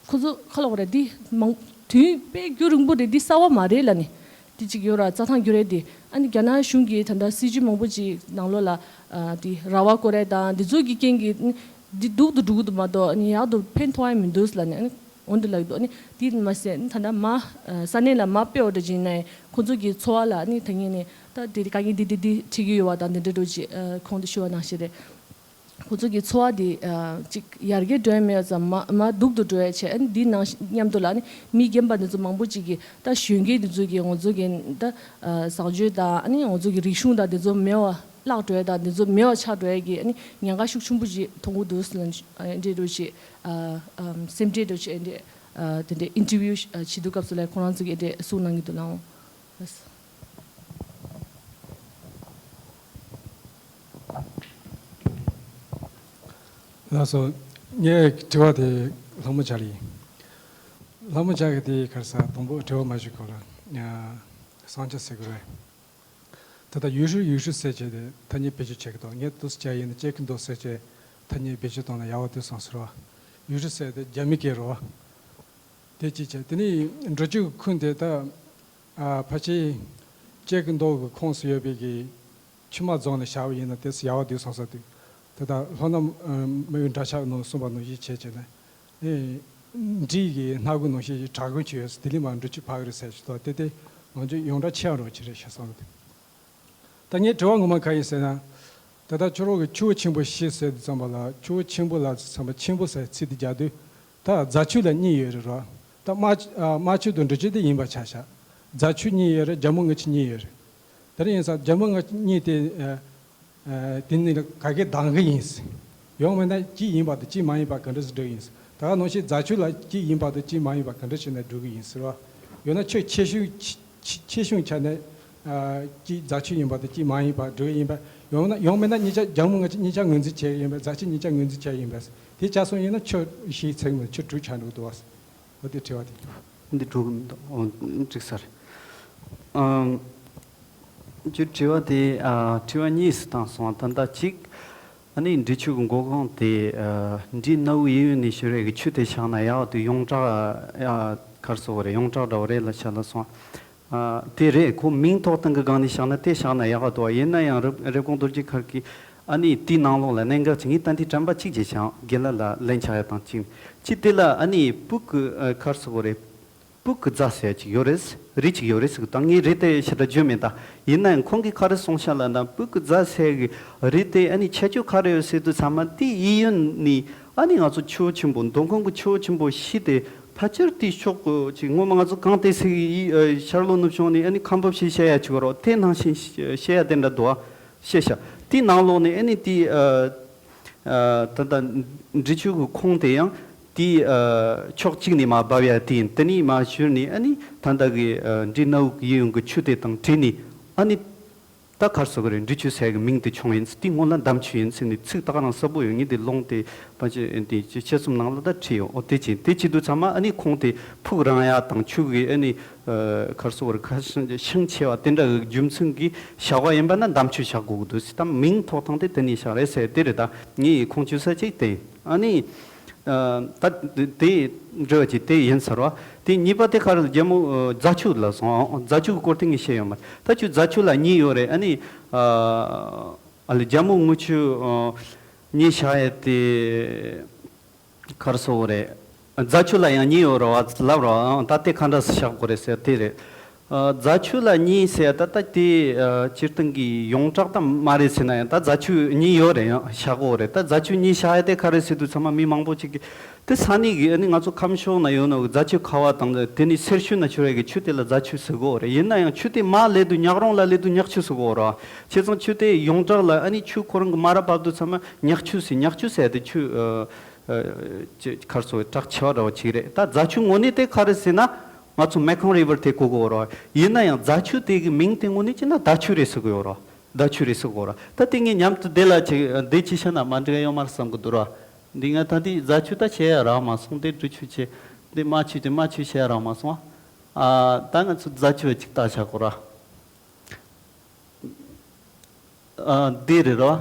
ཁོ་ཚོ་ག་ལབ་དགོས་རེད་འདི་མང་དུས་དཔེ་རྒྱུན་རིང་པོ་རེད་འདི་གསར་བ་མ་རེད་ལབ་ནས་འདི་གཅིག་ཡོད་ར་རྩྭ་ཐང་བསྒྱུར་ཡ་འདི་ཨ་ནི་རྒྱ་ནག་གཞུང་གིས་ད་ལྟ་སྲིད་ཇུས་མང་པོ་ཅིག་ནང་ལོགས་ལ་ཨ་འདི་ར་བ་བསྐོར་ཡ་དང་འདི་ཚོ་གི་རྐྱེན་གྱིས་འདི་སྡུག་ཏུ་འགྲོ་གི་འདུག་མ་གཏོགས་ཨ་ནི་ཡག་ཏུ་ཕན་ཐོགས་ཡ་མི་འདུག་ལབ་ནས་ཨ་ནི། འོན་ཏེ་ལབ་འདུག་ཨ་ནི་དེ་མ་ཟད་ད་ལྟ་མ་ས་གནས་ལ་མ་དཔེ་བ་འདྲ་ཅིག་ནས་ཁོང་ཚོ་གི་འཚོ་བ་ལ་ཨ་ནི་ད་ངས་ནས་ད་དེ་དཀའ་ངལ་འདི་འདི་འདི་འཕྲད་ཀྱི་ཡོད་པ་དང་འདི་འདྲ་འདྲ་ཅིག་གོང་དུ་ཞུ་བ་ནང་བཞིན་རེད། ཁོང་ཚོ་གི་འཚོ་བ་འདི་ཅིག་ཡར་རྒྱས་འགྲོ་ཡ་མེད་པ་ཙམ་མ་མ་སྡུག་ཏུ་འགྲོ་ཡ་བྱས་ཨ་ནི་འདི་ནང་མཉམ་དུ་ལ་ཨ་ནི་མི་རྒན་པ་འདི་ཚོ་མང་པོ་ཅིག་གིས་ད་གཞོན་སྐྱེས་འདི་ཚོ་གིས་ང་ཚོ་གི་ད་བཟང་སྤྱོད་དང་ཨ་ནི་ང་ཚོ་གི་རིག་གཞུང་དང་འདི་ཚོ་མེད་པ་བརླག་འགྲོ་ཡ་དང་འདི་ཚོ་མེད་པ་ཆགས་འགྲོ་ཡ་གི་ཨ་ནི་ཉེན་ཁ་ཤུགས་ཆེན་པོ་ཅིག་མཐོང་གི་འདུག་ཟེར་ན་འདྲ་འདྲ་ཅིག་ཨ་ཨམ་སེམས་ཁྲལ་འདྲ་བྱས་འདྲ་ཨ་དེ་འདྲ་ཨིན་ཊར་བིའུ་བྱེད་དུས་སྐབས་སུ་ལ་ཁོ་རང་ཚོ་གིས་འདྲ་གསུངས་གནང་གི་འདུག་ལགས། ལགས་སོ། ངའི་དྲི་བ་དེ་ལྷ་མོ་བྱ་ལ་ཡིན། ལྷ་མོ་བྱ་གི་དེ་ག་རེ་ཟེར་དང་པོ་དྲི་བ་མ་ཞུས་གོང་ལ་ཨ་གསང་ཆ་ཟེར་དགོས་རེད། ད་ལྟ་ཡུས་ཧྲུའུ་ཡུས་ཧྲུའུ་ཟེར་བྱས་ཏེ་ཐ་སྙད་བེད་སྤྱོད་བྱེད་ཀྱི་འདུག་ངས་འདུག་སེ་བྱས་ཡིན་ན་སྐྱེ་གི་འདུག་ཟེར་བྱས་ཐ་སྙད་བེད་སྤྱོད་བཏང་ན་ཡག་པོ་འདུག་བསམ་ཟེར་བ། ཡུས་ཧྲུའུ་ཟེར་དེ་རྒྱ་མི་སྐད་རེད་བ། དེ་གཅིག་བྱས་དེ་ནས་འབྲི་རྒྱུ་ཁུངས་དེ་ད་ཨ་ཕལ་ཆེར་སྐྱེ་གི་འདུག་གི་ཁོངས་སུ་ཡོད་པའི་གི་ཆུ་དམག་རྫོང་ནས་བཞག་པ་ཡིན་ན་དེ་ཡག་པོ་འདུག་བསམ་ས་འདུག་དེ་ད་ལྷོ་ནམ་ཨ་མི་འོས་འདྲ་ཆགས་ནང་གསུངས་པ་ནང་བཞིན་བྱས་བྱས་ནས། ཨེ། འབྲི་གི་སྣ་ཁུག་ནང་བཞིན་གྲགས་འགུལ་ཅིག་ཡོད་ཟེར་དེ་ལས་མར་འབྲི་ཆུ་ཕར་གི་རེད་ཟེར་ཞིག་ཏོ་དེ་དེ་ང་ཚོས་ཡོངས་གྲགས་ཆེ་བ་རོགས་ཅིག་རེད་ཤག་བསམ་གི་འདུག་ད་ངའི་དྲི་བ་ངོ་མ་ག་ཡིན་ཟེར་ན། ད་ལྟ་ཁྱོད་རང་གི་ཆུ་བོ་ཆེན་པོ་བཞི་ཟེར་དུས་ཙམ་པ་ལ་ཆུ་བོ་ཆེན་པོ་ལ་ཙམ་པ་ཆེན་པོ་ཟེར་ཚིག་དེ་རྒྱག་དུས་ད་རྫ་ཆུ་ལ་གཉིས་ཡོད་རེད་རོ། ད་རྨ་ཆུ་ཨ་རྨ་ཆུ་དང་འབྲི་ཆུ་དེ་ཡིན་པ་ཆགས་ཤག་རྫ་ཆུ་གཉིས་ཡོད་རེད། རྒྱལ་མོ་རྔ་ཆུ་གཉིས་ཡོད་རེད། དེ་འདྲ་ཡིན་ཙང་རྒྱལ་མོ་རྔ་ཆུ་གཉིས་དེ་ཨ། དེ་ནི་ག་གེ་འདང་གི་ཡིན། ཡང་མིན་ན་གཅིག་ཡིན་པ་དང་གཅིག་མ་ཡིན་པ་ག་འདྲ་ཞིག་འགྲོ་གི་ཡིན། ད་ག་ནང་བཞིན་རྫ་ཆུ་ལ་གཅིག་ཡིན་པ་དང་གཅིག་མ་ཡིན་པ་ག་འདྲ་ཞིག་ནས་འགྲོ་གི་ཡིན་ཟེར་བ། ཡང་ན་ཆེ་ཆེ་ཤོས་ཆེ་ཆེ་ཆུང་ཆ་ནས་ཨ་གཅིག་རྫ་ཆུ་ཡིན་པ་དང་གཅིག་མ་ཡིན་པ་འགྲོ་གི་ཡིན་པ། ཡང་ན་ཡང་མིན་ན་གཉིས་ཆ་རྒྱལ་མོ་རྔ་ཆུ་གཉིས་ཆ་ངོས་འཛིན་བྱེད་ཀྱི་ཡིན་པ། རྫ་ཆུ་གཉིས་ཆ་ངོས་འཛིན་བྱེད་ཀྱི་ཡིན་པ། དེ་བྱས་སོང་ཡིན་ན་ཆུ་བཞི་ཚིག་མ་ཆུ་དྲུག་ཆགས་འགྲོ་གི་འདུག་བ། འོ་དེ་དྲི་བ་དེ། འདི་འགྲོ་གི་མི་འདུག་འོ་འགྲིག་ས་རེད། ཨམ། ཁྱོད་དྲི་བ་དེ་ཨ་དྲི་བ་གཉིས་སུ་བཏང་སོང་། ད་ལྟ་གཅིག་ཨ་ནི་འབྲི་ཆུ་གི་འགོ་ཁུངས་དེ་ཨ་འབྲི་གནའ་བོའི་གཡས་གཡོན་ནས་བྱུང་བའི་གི་ཆུ་དེ་བཞག་ན་ཡག་དུས་ཡོངས་གྲགས་ཨ་ག་རེ་ཟེར་དགོས་རེད། ཡོངས་གྲགས་འདྲ་བོ་རེད་ལབ་བྱས་ལབ་སོང་། ཨ་དེ་རེད། ཁོ་མིང་ཐོགས་སྟངས་གི་སྒང་ནས་བཞག་ན་དེ་བཞག་ན་ཡག་ག་འདུག་ཡིན་ན་ཡང་རེབ་རེབ་གོང་རྡོ་རྗེ་མཁར་གྱི་ཨ་ནི་དེའི་ནང་ལོགས་ལ་གནད་འགག་ཅིག་ངས་ད་ལྟའི་དྲན་པ་གཅིག་བྱས་ཀྱང་རྒན་ལགས་ལ་ལན་ཆགས་ཡ་དང་གཅིག་གཅིག་དེ་ལ་ཨ་ནི་སྤུ་གུ་ཨ་ག་རེ་ཟེར་དགོས་རེད། སྤུ་གུ་རྫ་ཟེར་ཡ་ཅིག་ཡོད་རེད། རི་ཅིག་ཡོད་རེད་ཟེར་གི་ད་ངས་རི་དེ་ཞེ་དྲག་བརྗོད་མེད་ད། ཡིན་ན་ཡང་ཁོང་གིས་ག་རེ་གསུངས་ཤག་ལབ་ན་སྤུ་གུ་རྫ་ཟེར་གི་རི་དེ་ཨ་ནི་ཁྱད་ཆོས་ག་རེ་ཡོད་ཟེར་དུས་ཚང་མ་དེ་གཡས་གཡོན་ནས་ ཨ་ནི་ང་ཚོ་ཆུ་བོ་ཆེན་པོ་མདོ་ཁམས་ཀྱི་ཆུ་བོ་ཆེན་པོ་བཞི་དེ་ཕལ་ཆེར་དེའི་ཕྱོགས་ཀྱི་ཅིག་ངོ་མ་ང་ཚོ་གངས་ཏི་སེ་གི་ཡི་ཨ་ཤར་ལྷོ་ནུབ་བྱུང་ནས་ཨ་ནི་ཁམས་ཕབ་ཞེས་བཤད་ཡ་ཅིག་ཡོད་རེད། དེ་ནང་བཞིན་བཤད་ཡ་དེ་འདྲ་འདུག་བ། བཤད་ཤག་དེའི་ནང་ལོགས་ནས་ཨ་ནི་དེའི་ཨ་ཨ་ད་ལྟ་འབྲི་ཆུ་གི་ཁོངས་དེ་ཡང་དེའི་ཨ་ཕྱོགས་གཅིག་ནས་མར་འབབ་ཡ་དེ་ཡིན། དེ་ནས་མར་བཞུར་ནས་ཨ་ནི་ད་ལྟ་གི་ཨ་འབྲི་སྣ་བུག་གཡས་གཡོན་གྱི་ཆུ་དེ་དང་འདྲེས་ནས་ཨ་ནི། ད་ག་རེ་ཟེར་དགོས་རེད། འབྲི་ཆུ་ཟེར་གི་མིང་དེ་བྱུང་ཡིན། དེ་སྔོན་ལ་འདམ་ཆུ་ཡིན་ཟེར་ནས་ཚིག་ད་ག་རང་གསལ་པོ་ཡོད། ངས་དེ་ལུང་དེ་ཕལ་ཆེར་དེ་དཔྱད་རྩོམ་ནང་ལ་ད་བྲིས་ཡོད། འོ་དེ་བྱས་དེ་བྱེད་དུས་ཚང་མ་ཨ་ནི་ཁོངས་དེ་ཕུག་རིང་ཡ་དང་ཆུ་གི་ཨ་ནི་ཨ་ག་རེ་ཟེར་དགོས་རེད། ཁ་ཤིང་ཤིང་ཆེ་བ་དེ་འདྲ་གི་རྒྱུ་མཚན་གྱིས་བཞག་པ་ཡིན་པ་ན་འདམ་ཆུ་བཞག་དགོས་ཀྱི་འདུག་ཟེར། ད་མིང་ཐོགས་སྟངས་དེ་དེ་ནས་བཞག་རེད་ཟེར་དེ་རེད། ད་ངས་ཁུངས་བཅོལ་ས་གཅིག་དེ་ཡིན། ཨ་ནི། ཨ་ད་དེ་འདྲ་བ་ཅིག་དེ་ཡིན་ཟེར་བ། དེ་གཉིས་པ་དེ་ག་རེ་རྒྱ་མོ་ཨ་རྫ་ཆུ་ལ་སོང་། རྫ་ཆུ་གི་སྐོར་དེ་ངས་བཤད་ཡོད་མ་རེད། ད་ཁྱོད་རྫ་ཆུ་ལ་གཉིས་ཡོད་རེད། ཨ་ནི་ཨ་ཨ་ལེ་རྒྱ་མོ་རྔུལ་ཆུ་ཨ་གཉིས་བཞག་ཡས་དེ་ག་རེ་ཟེར་དགོས་རེད། རྫ་ཆུ་ལ་ཡང་གཉིས་ཡོད་རེད་བ་ལབ་རོགས། ཨ་ད་དེ་ག་འདྲ་སེ་བཞག་དགོས་རེད་ཟེར་དེ་རེད། ཨ་རྫ་ཆུ་ལ་གཉིས་ཟེར་ད་ལྟ་དེ་ཨ་སྤྱིར་བཏང་གི་ཡོངས་གྲགས་ད་མ་རེད་ཟེར་ན་ཡང་ད་རྫ་ཆུ་གཉིས་ཡོད་རེད། ཡང་བཞག་གོ་རེད། ད་རྫ་ཆུ་གཉིས་བཞག་ཡ་དེ་ག་རེ་ཟེར་དུས་ཚང་མ་མི་མང་པོ་ཅིག་གིས་དེ་ས་གནས་ཀྱི་ཨ་ནི་ང་ཚོ་ཁམས་ཕྱོགས་ན་ཡོད་ནོ་རྫ་ཆུ་ཁ་བ་དང་དེ་ནི་སེར་ཤུལ་ན་ཆུ་རེད་གི་ཆུ་དེ་ལ་རྫ་ཆུ་ཟེར་གོ་རེད། ཡིན་ན་ཡང་ཆུ་དེ་མར་སླེབས་དུས་ཉག་རོང་ལ་སླེབས་དུས་ཉག་ཆུ་ཟེར་གོ་རེད། བྱས་ཙང་ཆུ་དེ་ཡོངས་གྲགས་ལ་ཨ་ནི་ཆུ་ཁོ་རང་གི་མར་ར་བབས་དུས་ཚང་མ་ཉག་ཆུ་ཟེར། ཉག་ཆུ་ཟེར་དེ་ཆུ་ཨ། ཨ་ཅེ་ག་རེ་ཟེར་དགོས་རེད། བྲག་ཆེ་བ་འདྲ་བ་ཅིག་རེད། ད་རྫ་ཆུ་དངོས་གནས་དེ་ག་རེ་ཟེར་ན་ང་ཚོ་མེ་ཁོང་རི་ཝར་དེ་གོ་གི་ཡོད་རེད། ཡིན་ན་ཡང་རྫ་ཆུ་དེ་གི་མིང་དེ་དངོས་གནས་བྱས་ན་མདའ་ཆུ་རེད་ཟེར་གི་ཡོད་རེད། མདའ་ཆུ་རེད་ཟེར་གི་ཡོད་རེད། ད་དེ་ངས་མཉམ་དུ་དེ་ལ་ཅིག་འདི་ཅིག་བཤད་ན་མ་འགྲིག་ཡོད་མ་རེད་བསམ་གི་འདུག་ར། འདི་ང་ད་འདི་རྫ་ཆུ་ད་བཤད་ཡ་རག་མ་སོང་། དེ་འབྲི་ཆུ་བྱས། འདི་རྨ་ཆུ་དེ་རྨ་ཆུ་བཤད་ཡ་རག་མ་སོང་ཨ། ད་ང་ཚོ་རྫ་ཆུ་བ་ཅིག་ལྟ་བྱ་གོ་ར། ཨ་འདི་རེད་རོ།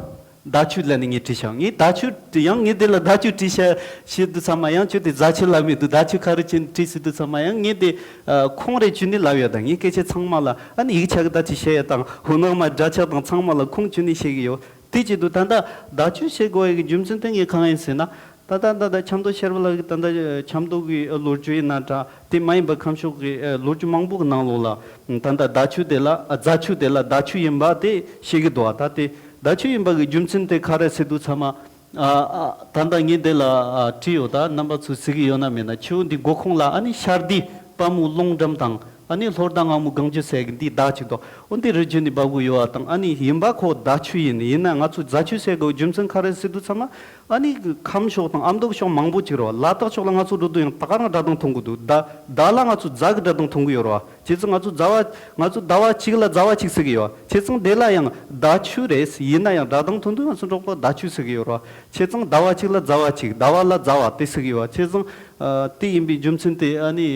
མདའ་ཆུ་ལ་ནི་ངས་བྲིས་ཤག་ངས་མདའ་ཆུ་ཡང་ངས་འདི་ལ་མདའ་ཆུ་བྲིས་ཤག་ཞེས་དུས་ཚང་མ་ཡང་ཁྱོད་དེ་རྫ་ཆུ་ལ་མི་འདུག་མདའ་ཆུ་ག་རེ་ཅན་བྲིས་ཟེར་དུས་ཚང་མ་ཡང་ངས་དེ་ཨ་ཁོང་རེ་ཅུ་ནི་ལབ་ཡོད། ད་ངས་སྐད་ཆ་ཚང་མ་ལ་ཨ་ནི་ཡིག་ཆ་གི་ད་ཅི་བཤད་ཡ་དང་ཧོ་ནག་མ་འདྲ་ཆགས་དང་ཚང་མ་ལ་ཁོང་ཅུ་ནི་བཤད་གི་ཡོད། དེ་བྱེད་དུས་ད་ལྟ་མདའ་ཆུ་བཤད་དགོས་ཡ་གི་རྒྱུ་མཚན་དེ་ངས་གང་ཡིན་ཟེར་ན། ད་ལྟ་ད་ལྟ་ཆབ་མདོ་ཤེར་བ་ལགས་ཀྱི་ད་ལྟ་ཆབ་མདོ་གི་ལོ་རྒྱུས་ཡིན་ན་འདྲ། དེ་མ་ཡིན་པ་ཁམས་ཕྱོགས་ཀྱི་ལོ་རྒྱུས་མང་པོ་གི་ནང་ལོགས་ལ་ད་ལྟ་མདའ་ཆུ་དེ་ལ་རྫ་ཆུ་དེ་ལ་མདའ་ཆུ་ཡིན་པ་དེ་བཤད་ཀྱི་འདུག་ད་དེ་མདའ་ཆུ་ཡིན་པ་གི་རྒྱུ་མཚན་དེ་ག་རེ་ཟེར་དུས་ཚང་མ་ཨ་ཨ་ད་ལྟ་ངས་འདི་ལ་ཨ་བྲིས་ཡོད། ད་རྣམ་པ་ཚོས་གཟིགས་ཀྱི་ཡོད་ན་མེད་ན། ཆུ་འདི་མགོ་ཁུངས་ལ་ཨ་ནི་ཤར་དུས་དཔལ་མོ་ཀློང་འགྲམ་དང་། ཨ་ནི་ལྷོར་ད་སྔ་མོ་སྒང་ཆུ་ཟེར་གི་འདི་བདག་ཅིག་ཏོ། འོ་འདི་རི་རྒྱུད་ནི་འབབ་གི་ཡོད་པ་དང་། ཨ་ནི་ཡིན་པ་ཁོ་མདའ་ཆུ་ཡིན། ཡིན་ན་ང་ཚོ་རྫ་ཆུ་ཟེར་གི་རྒྱུ་མཚན་ག་རེ་ཟེར་དུས་ཚང་མ་ཨ་ནི་ཁམས་ཕྱོགས་དང་ཨ་མདོ་ཕྱོགས་མང་པོ་ཅིག་རེད་བ། ལ་དྭགས་ཕྱོགས་ལ་ང་ཚོ་འགྲོ་དུས་ཡང་ད་ག་རང་སྒྲ་གདངས་མཐོང་གི་འདུག་མདའ་མདའ་ལ་ང་ཚོ་རྫ་གི་སྒྲ་གདངས་མཐོང་གི་ཡོད་རེད་བ། བྱས་ཙང་ང་ཚོ་རྫ་བ་ང་ཚོ་ཟླ་བ་གཅིག་ལ་རྫ་བ་གཅིག་ཟེར་གི་ཡོད་བ། བྱས་ཙང་དེ་ལ་ཡང་མདའ་ཆུ་རེད། ཡིན་ན་ཡང་སྒྲ་གདངས་མཐོང་དུས་ང་ཚོ་འབྲོག་པ་མདའ་ཆུ་ཟེར་གི་ཡོད་རེད་བ། བྱས་ཙང་ཟླ་བ་གཅིག་ལ་རྫ་བ་གཅིག་ཟླ་བ་ལ་ཟླ་བ་དེ་ཟེར་གི་ཡོད་བ། བྱས་ཙང་ཨ་དེ་ཡིན་པའི་རྒྱུ་མཚན་དེ་ཨ་ནི།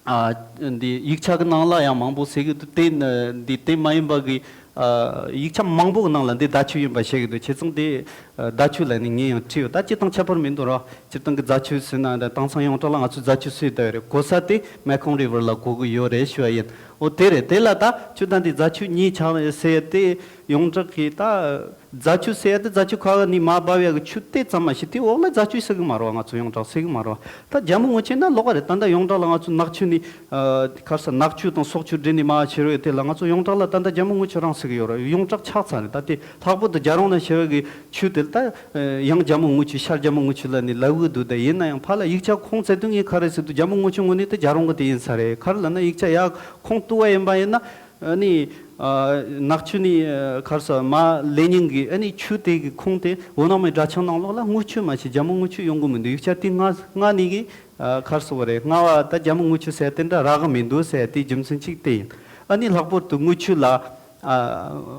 ཨ་འདི་ཡིག་ཆ་གི་ནང་ལ་ཡང་མང་པོ་ཟེར་གི་འདུག་དེ་ནི་འདི་དེ་མ་ཡིན་པ་གི་ཨ་ཡིག་ཆ་མང་པོ་གི་ནང་ལ་འདི་མདའ་ཆུ་ཡིན་པ་བཤད་གི་འདུག་བྱས་ཙང་དེ་ཨ་མདའ་ཆུ་ལ་ནི་ངས་ཡང་བྲིས་ཡོད། ད་སྤྱིར་བཏང་ཁྱད་པར་མི་འདུག་ར། སྤྱིར་བཏང་གི་རྫ་ཆུ་ཟེར་ན་ད་དེང་སང་ཡོངས་གྲགས་ལ་ང་ཚོས་རྫ་ཆུ་ཟེར་བསྡད་ཡོད་རེད། གོ་ས་དེ་མེ་ཁོང་རི་ཝར་ལ་གོ་གི་ཡོད་རེད་ཞུ་བ་ཡིན། འོ་དེ་རེད། དེ་ལ་ད་ཆུ་ད་འདི་རྫ་ཆུ་གཉིས་ཆགས་ཟེར་དེ་ཡོངས་གྲགས་གི་ད། རྫ་ཆུ་ཟེར་ཡ་དེ་རྫ་ཆུ་ཁ་བ་ནས་མར་འབབ་ཡ་གི་ཆུ་དེ་ཙམ་མ་ཞིག་དེའི་འོག་ལ་རྫ་ཆུ་ཟེར་གི་མ་རེད་བ། ང་ཚོ་ཡོངས་གྲགས་ཟེར་གི་མ་རེད་བ། ད་རྒྱ་མོ་རྔུལ་ཆུ་ན་ལོགས་ཀ་རེད། ད་ལྟ་ཡོངས་གྲགས་ལ་ང་ཚོ་ནག་ཆུ་ནས་ཨ་ག་རེ་ཟེར་ནག་ཆུ་དང་སོག་ཆུ་འདྲེས་ནས་མར་ཕྱིར་ཡོད་དེ་ལ་ང་ཚོ་ཡོངས་གྲགས་ལ་ད་ལྟ་རྒྱ་མོ་རྔུལ་ཆུ་རང་ཟེར་གི་ཡོད་རེད། ཡོངས་གྲགས་ཆགས་ཚར་རེད། ད་དེ་ལྷག་པར་དུ་རྒྱ་རོང་ན་ཕྱིར་ཡོད་གི་ཆུ་དེ་ད་ཡང་རྒྱ་མོ་རྔུལ་ཆུ་ཤར་རྒྱ་མོ་རྔུལ་ཆུ་ལ་ནི་ལབ་གི་འདུག་ད་ཡིན་ན་ཡང་ཕར་ལ་ཡིག་ཆ་ཁུངས་བཙལ་དུས་ངས་ག་རེ་ཟེར་དུས་རྒྱ་མོ་རྔུལ་ཆུ་དངོས་གནས་དེ་རྒྱ་རོང་གི་དེ་ཡིན་ས་རེད། ག་རེ་ལབ་ན་ཡིག་ཆ་ཡག་ཁུངས་གཏུག་པ་ཡིན་པ་ཡིན་ན། ཨ་ནི་ཨ་ནག་ཆུ་ནི་ཨ་ག་རེ་ཟེར་མར་ལེ་ཉིང་གི་ཨ་ནི་ཆུ་དེ་གི་ཁོངས་དེ་འོ་ན་མའི་སྦྲ་ཆང་ནང་ལོགས་ལ་རྔུལ་ཆུ་མ་ཞིག་རྒྱ་མོ་རྔུལ་ཆུ་ཡོང་གི་མི་འདུག་ཡིག་ཆ་དེ་སྔ་སྔ་ནས་གི་ཨ་ག་རེ་ཟེར་བ་རེད། སྔ་བ་ད་རྒྱ་མོ་རྔུལ་ཆུ་ཟེར་དེ་འདྲ་རག་གི་མི་འདུག་ཟེར་དེའི་རྒྱུ་མཚན་གཅིག་དེ་ཡིན། ཨ་ནི་ལྷག་པར་དུ་རྔུལ་ཆུ་ལ་ཨ་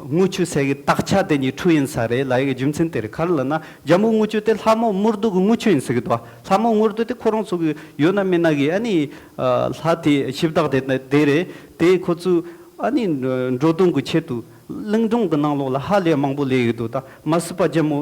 རྔུལ་ཆུ་ཟེར་གི་དག་ཆ་དེ་ཉིད་འཁྲུལ་ཡིན་ས་རེད་ལབ་ཡ་གི་རྒྱུ་མཚན་དེ་རེད། ག་རེ་ལབ་ན་རྒྱ་མོ་རྔུལ་ཆུ་དེ་ལྷ་མོ་དམུ་རྡོ་གི་རྔུལ་ཆུ་ཡིན་ཟེར་གི་འདུག་ལྷ་མོ་དམུ་རྡོ་དེ་ཁོ་རང་ཚོ་གི་ཡོད་ན་མེད་ན་གི་ཨ་ནི་ཨ་ལྷ་དེ་ཞབས་བཏགས་དེ་དེ་རེད། དེ་ཁོ་ཚོས། ཨ་ནི་འགྲོ་དོན་གྱི་ཆེད་དུ་གླིང་སྒྲུང་གི་ནང་ལོགས་ལ་ཧ་ལས་མང་པོ་ལས་ཡོད་འདུག་ད་མ་སྲིད་པ་རྒྱ་མོ་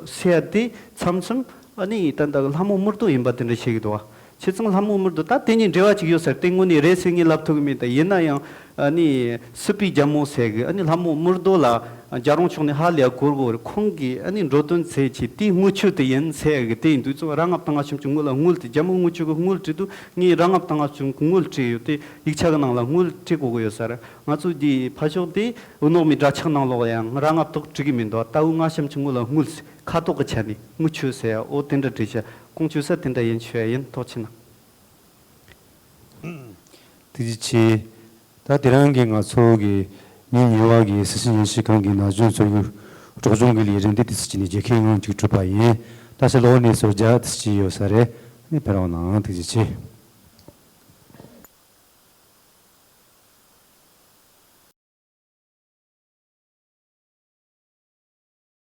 ཟེར་ཡ་དེ་མཚམས་མཚམས་ཨ་ནི་ད་ལྟ་ལྷ་མོ་དམུ་རྡོ་ཡིན་པ་དེ་འདྲ་བཤད་ཀྱི་འདུག་བ། བྱས་ཙང་ལྷ་མོ་དམུ་རྡོ་ད་དེ་གཉིས་འབྲེལ་བ་ཅིག་ཡོད་ཟེར་དེ་དངོས་གནས་རེད་ཟེར་ངས་ལབ་ཐུབ་ཀྱི་མེད། ད་ཡིན་ན་ཡང་ཨ་ནི་སྲིད་པའི་རྒྱ་མོ་ཟེར་གི་ཨ་ནི་ལྷ་མོ་དམུ་རྡོ་ལ་ རྒྱལ་རོང་ཕྱོགས་ནས་ཧ་ལས་གོ་གོ་རེད། ཁོང་གིས་ཨ་ནི་འགྲོ་དོན་ཚེ་ཆེ་དེའི་དངུལ་ཆུ་དེ་ཡིན་ཚེ་གི་དེ་ཡིན་དུས་ཚོད་ར་ལྔ་བརྒྱ་ལྔ་བཅུ་ང་གཅིག་དངུལ་ལ་དངུལ་དེ་རྒྱ་མོ་དངུལ་ཆུ་གི་དངུལ་བྲིས་དུས་ངས་ར་ལྔ་བརྒྱ་ལྔ་བཅུ་ང་གཅིག་དངུལ་བྲིས་ཡོད་དེ་ཡིག་ཆ་གི་ནང་ལ་དངུལ་བྲིས་གོ་གི་ཡོད་ས་རེད། ང་ཚོ་འདི་ཕ་ཤོག་དེ་འུ་ནོག་མི་འདྲ་ཆགས་ནང་ལོག་ཡང་ར་ལྔ་བརྒྱ་བྲིས་གི་མི་འདུག་ད་འུ་ལྔ་བརྒྱ་ང་གཅིག་དངུལ་ལ་དངུལ་ཁ་ཐོག་གི་ཆ་ནས་དངུལ་ཆུ་ཟེར་ཡ་འོ་དེ་འདྲ་བྲིས་ཤག་ཁོང་ཆུ་ས་དེ་འདྲ་ཡིན་ཆོས་ཡིན་ཐོག་ཕྱིན་ན། ཐུགས་རྗེ་ཆེ། ད་དེ་རིང་གི་ང་ཚོ་གི་ཉིན་གཉིས་པ་གི་སྲིད་སྤྱི་ཉན་ཞིབ་ཁང་གི་ན་གཞོན་ཚོགས་ཡུལ་སྲོག་སྦྱོང་གི་ལས་རིམ་འདི་དུས་ཚོད་ནས་རྒྱལ་ཁའི་ངང་མཇུག་གྲུབ་པ་ཡིན། ད་ཆ་ལོག་ནས་སོ་བརྒྱ་དུས་ཚོད་ཡོད་ས་རེད། ནི་ཕེབས་རོགས་གནང་། ཐུགས་རྗེ་ཆེ།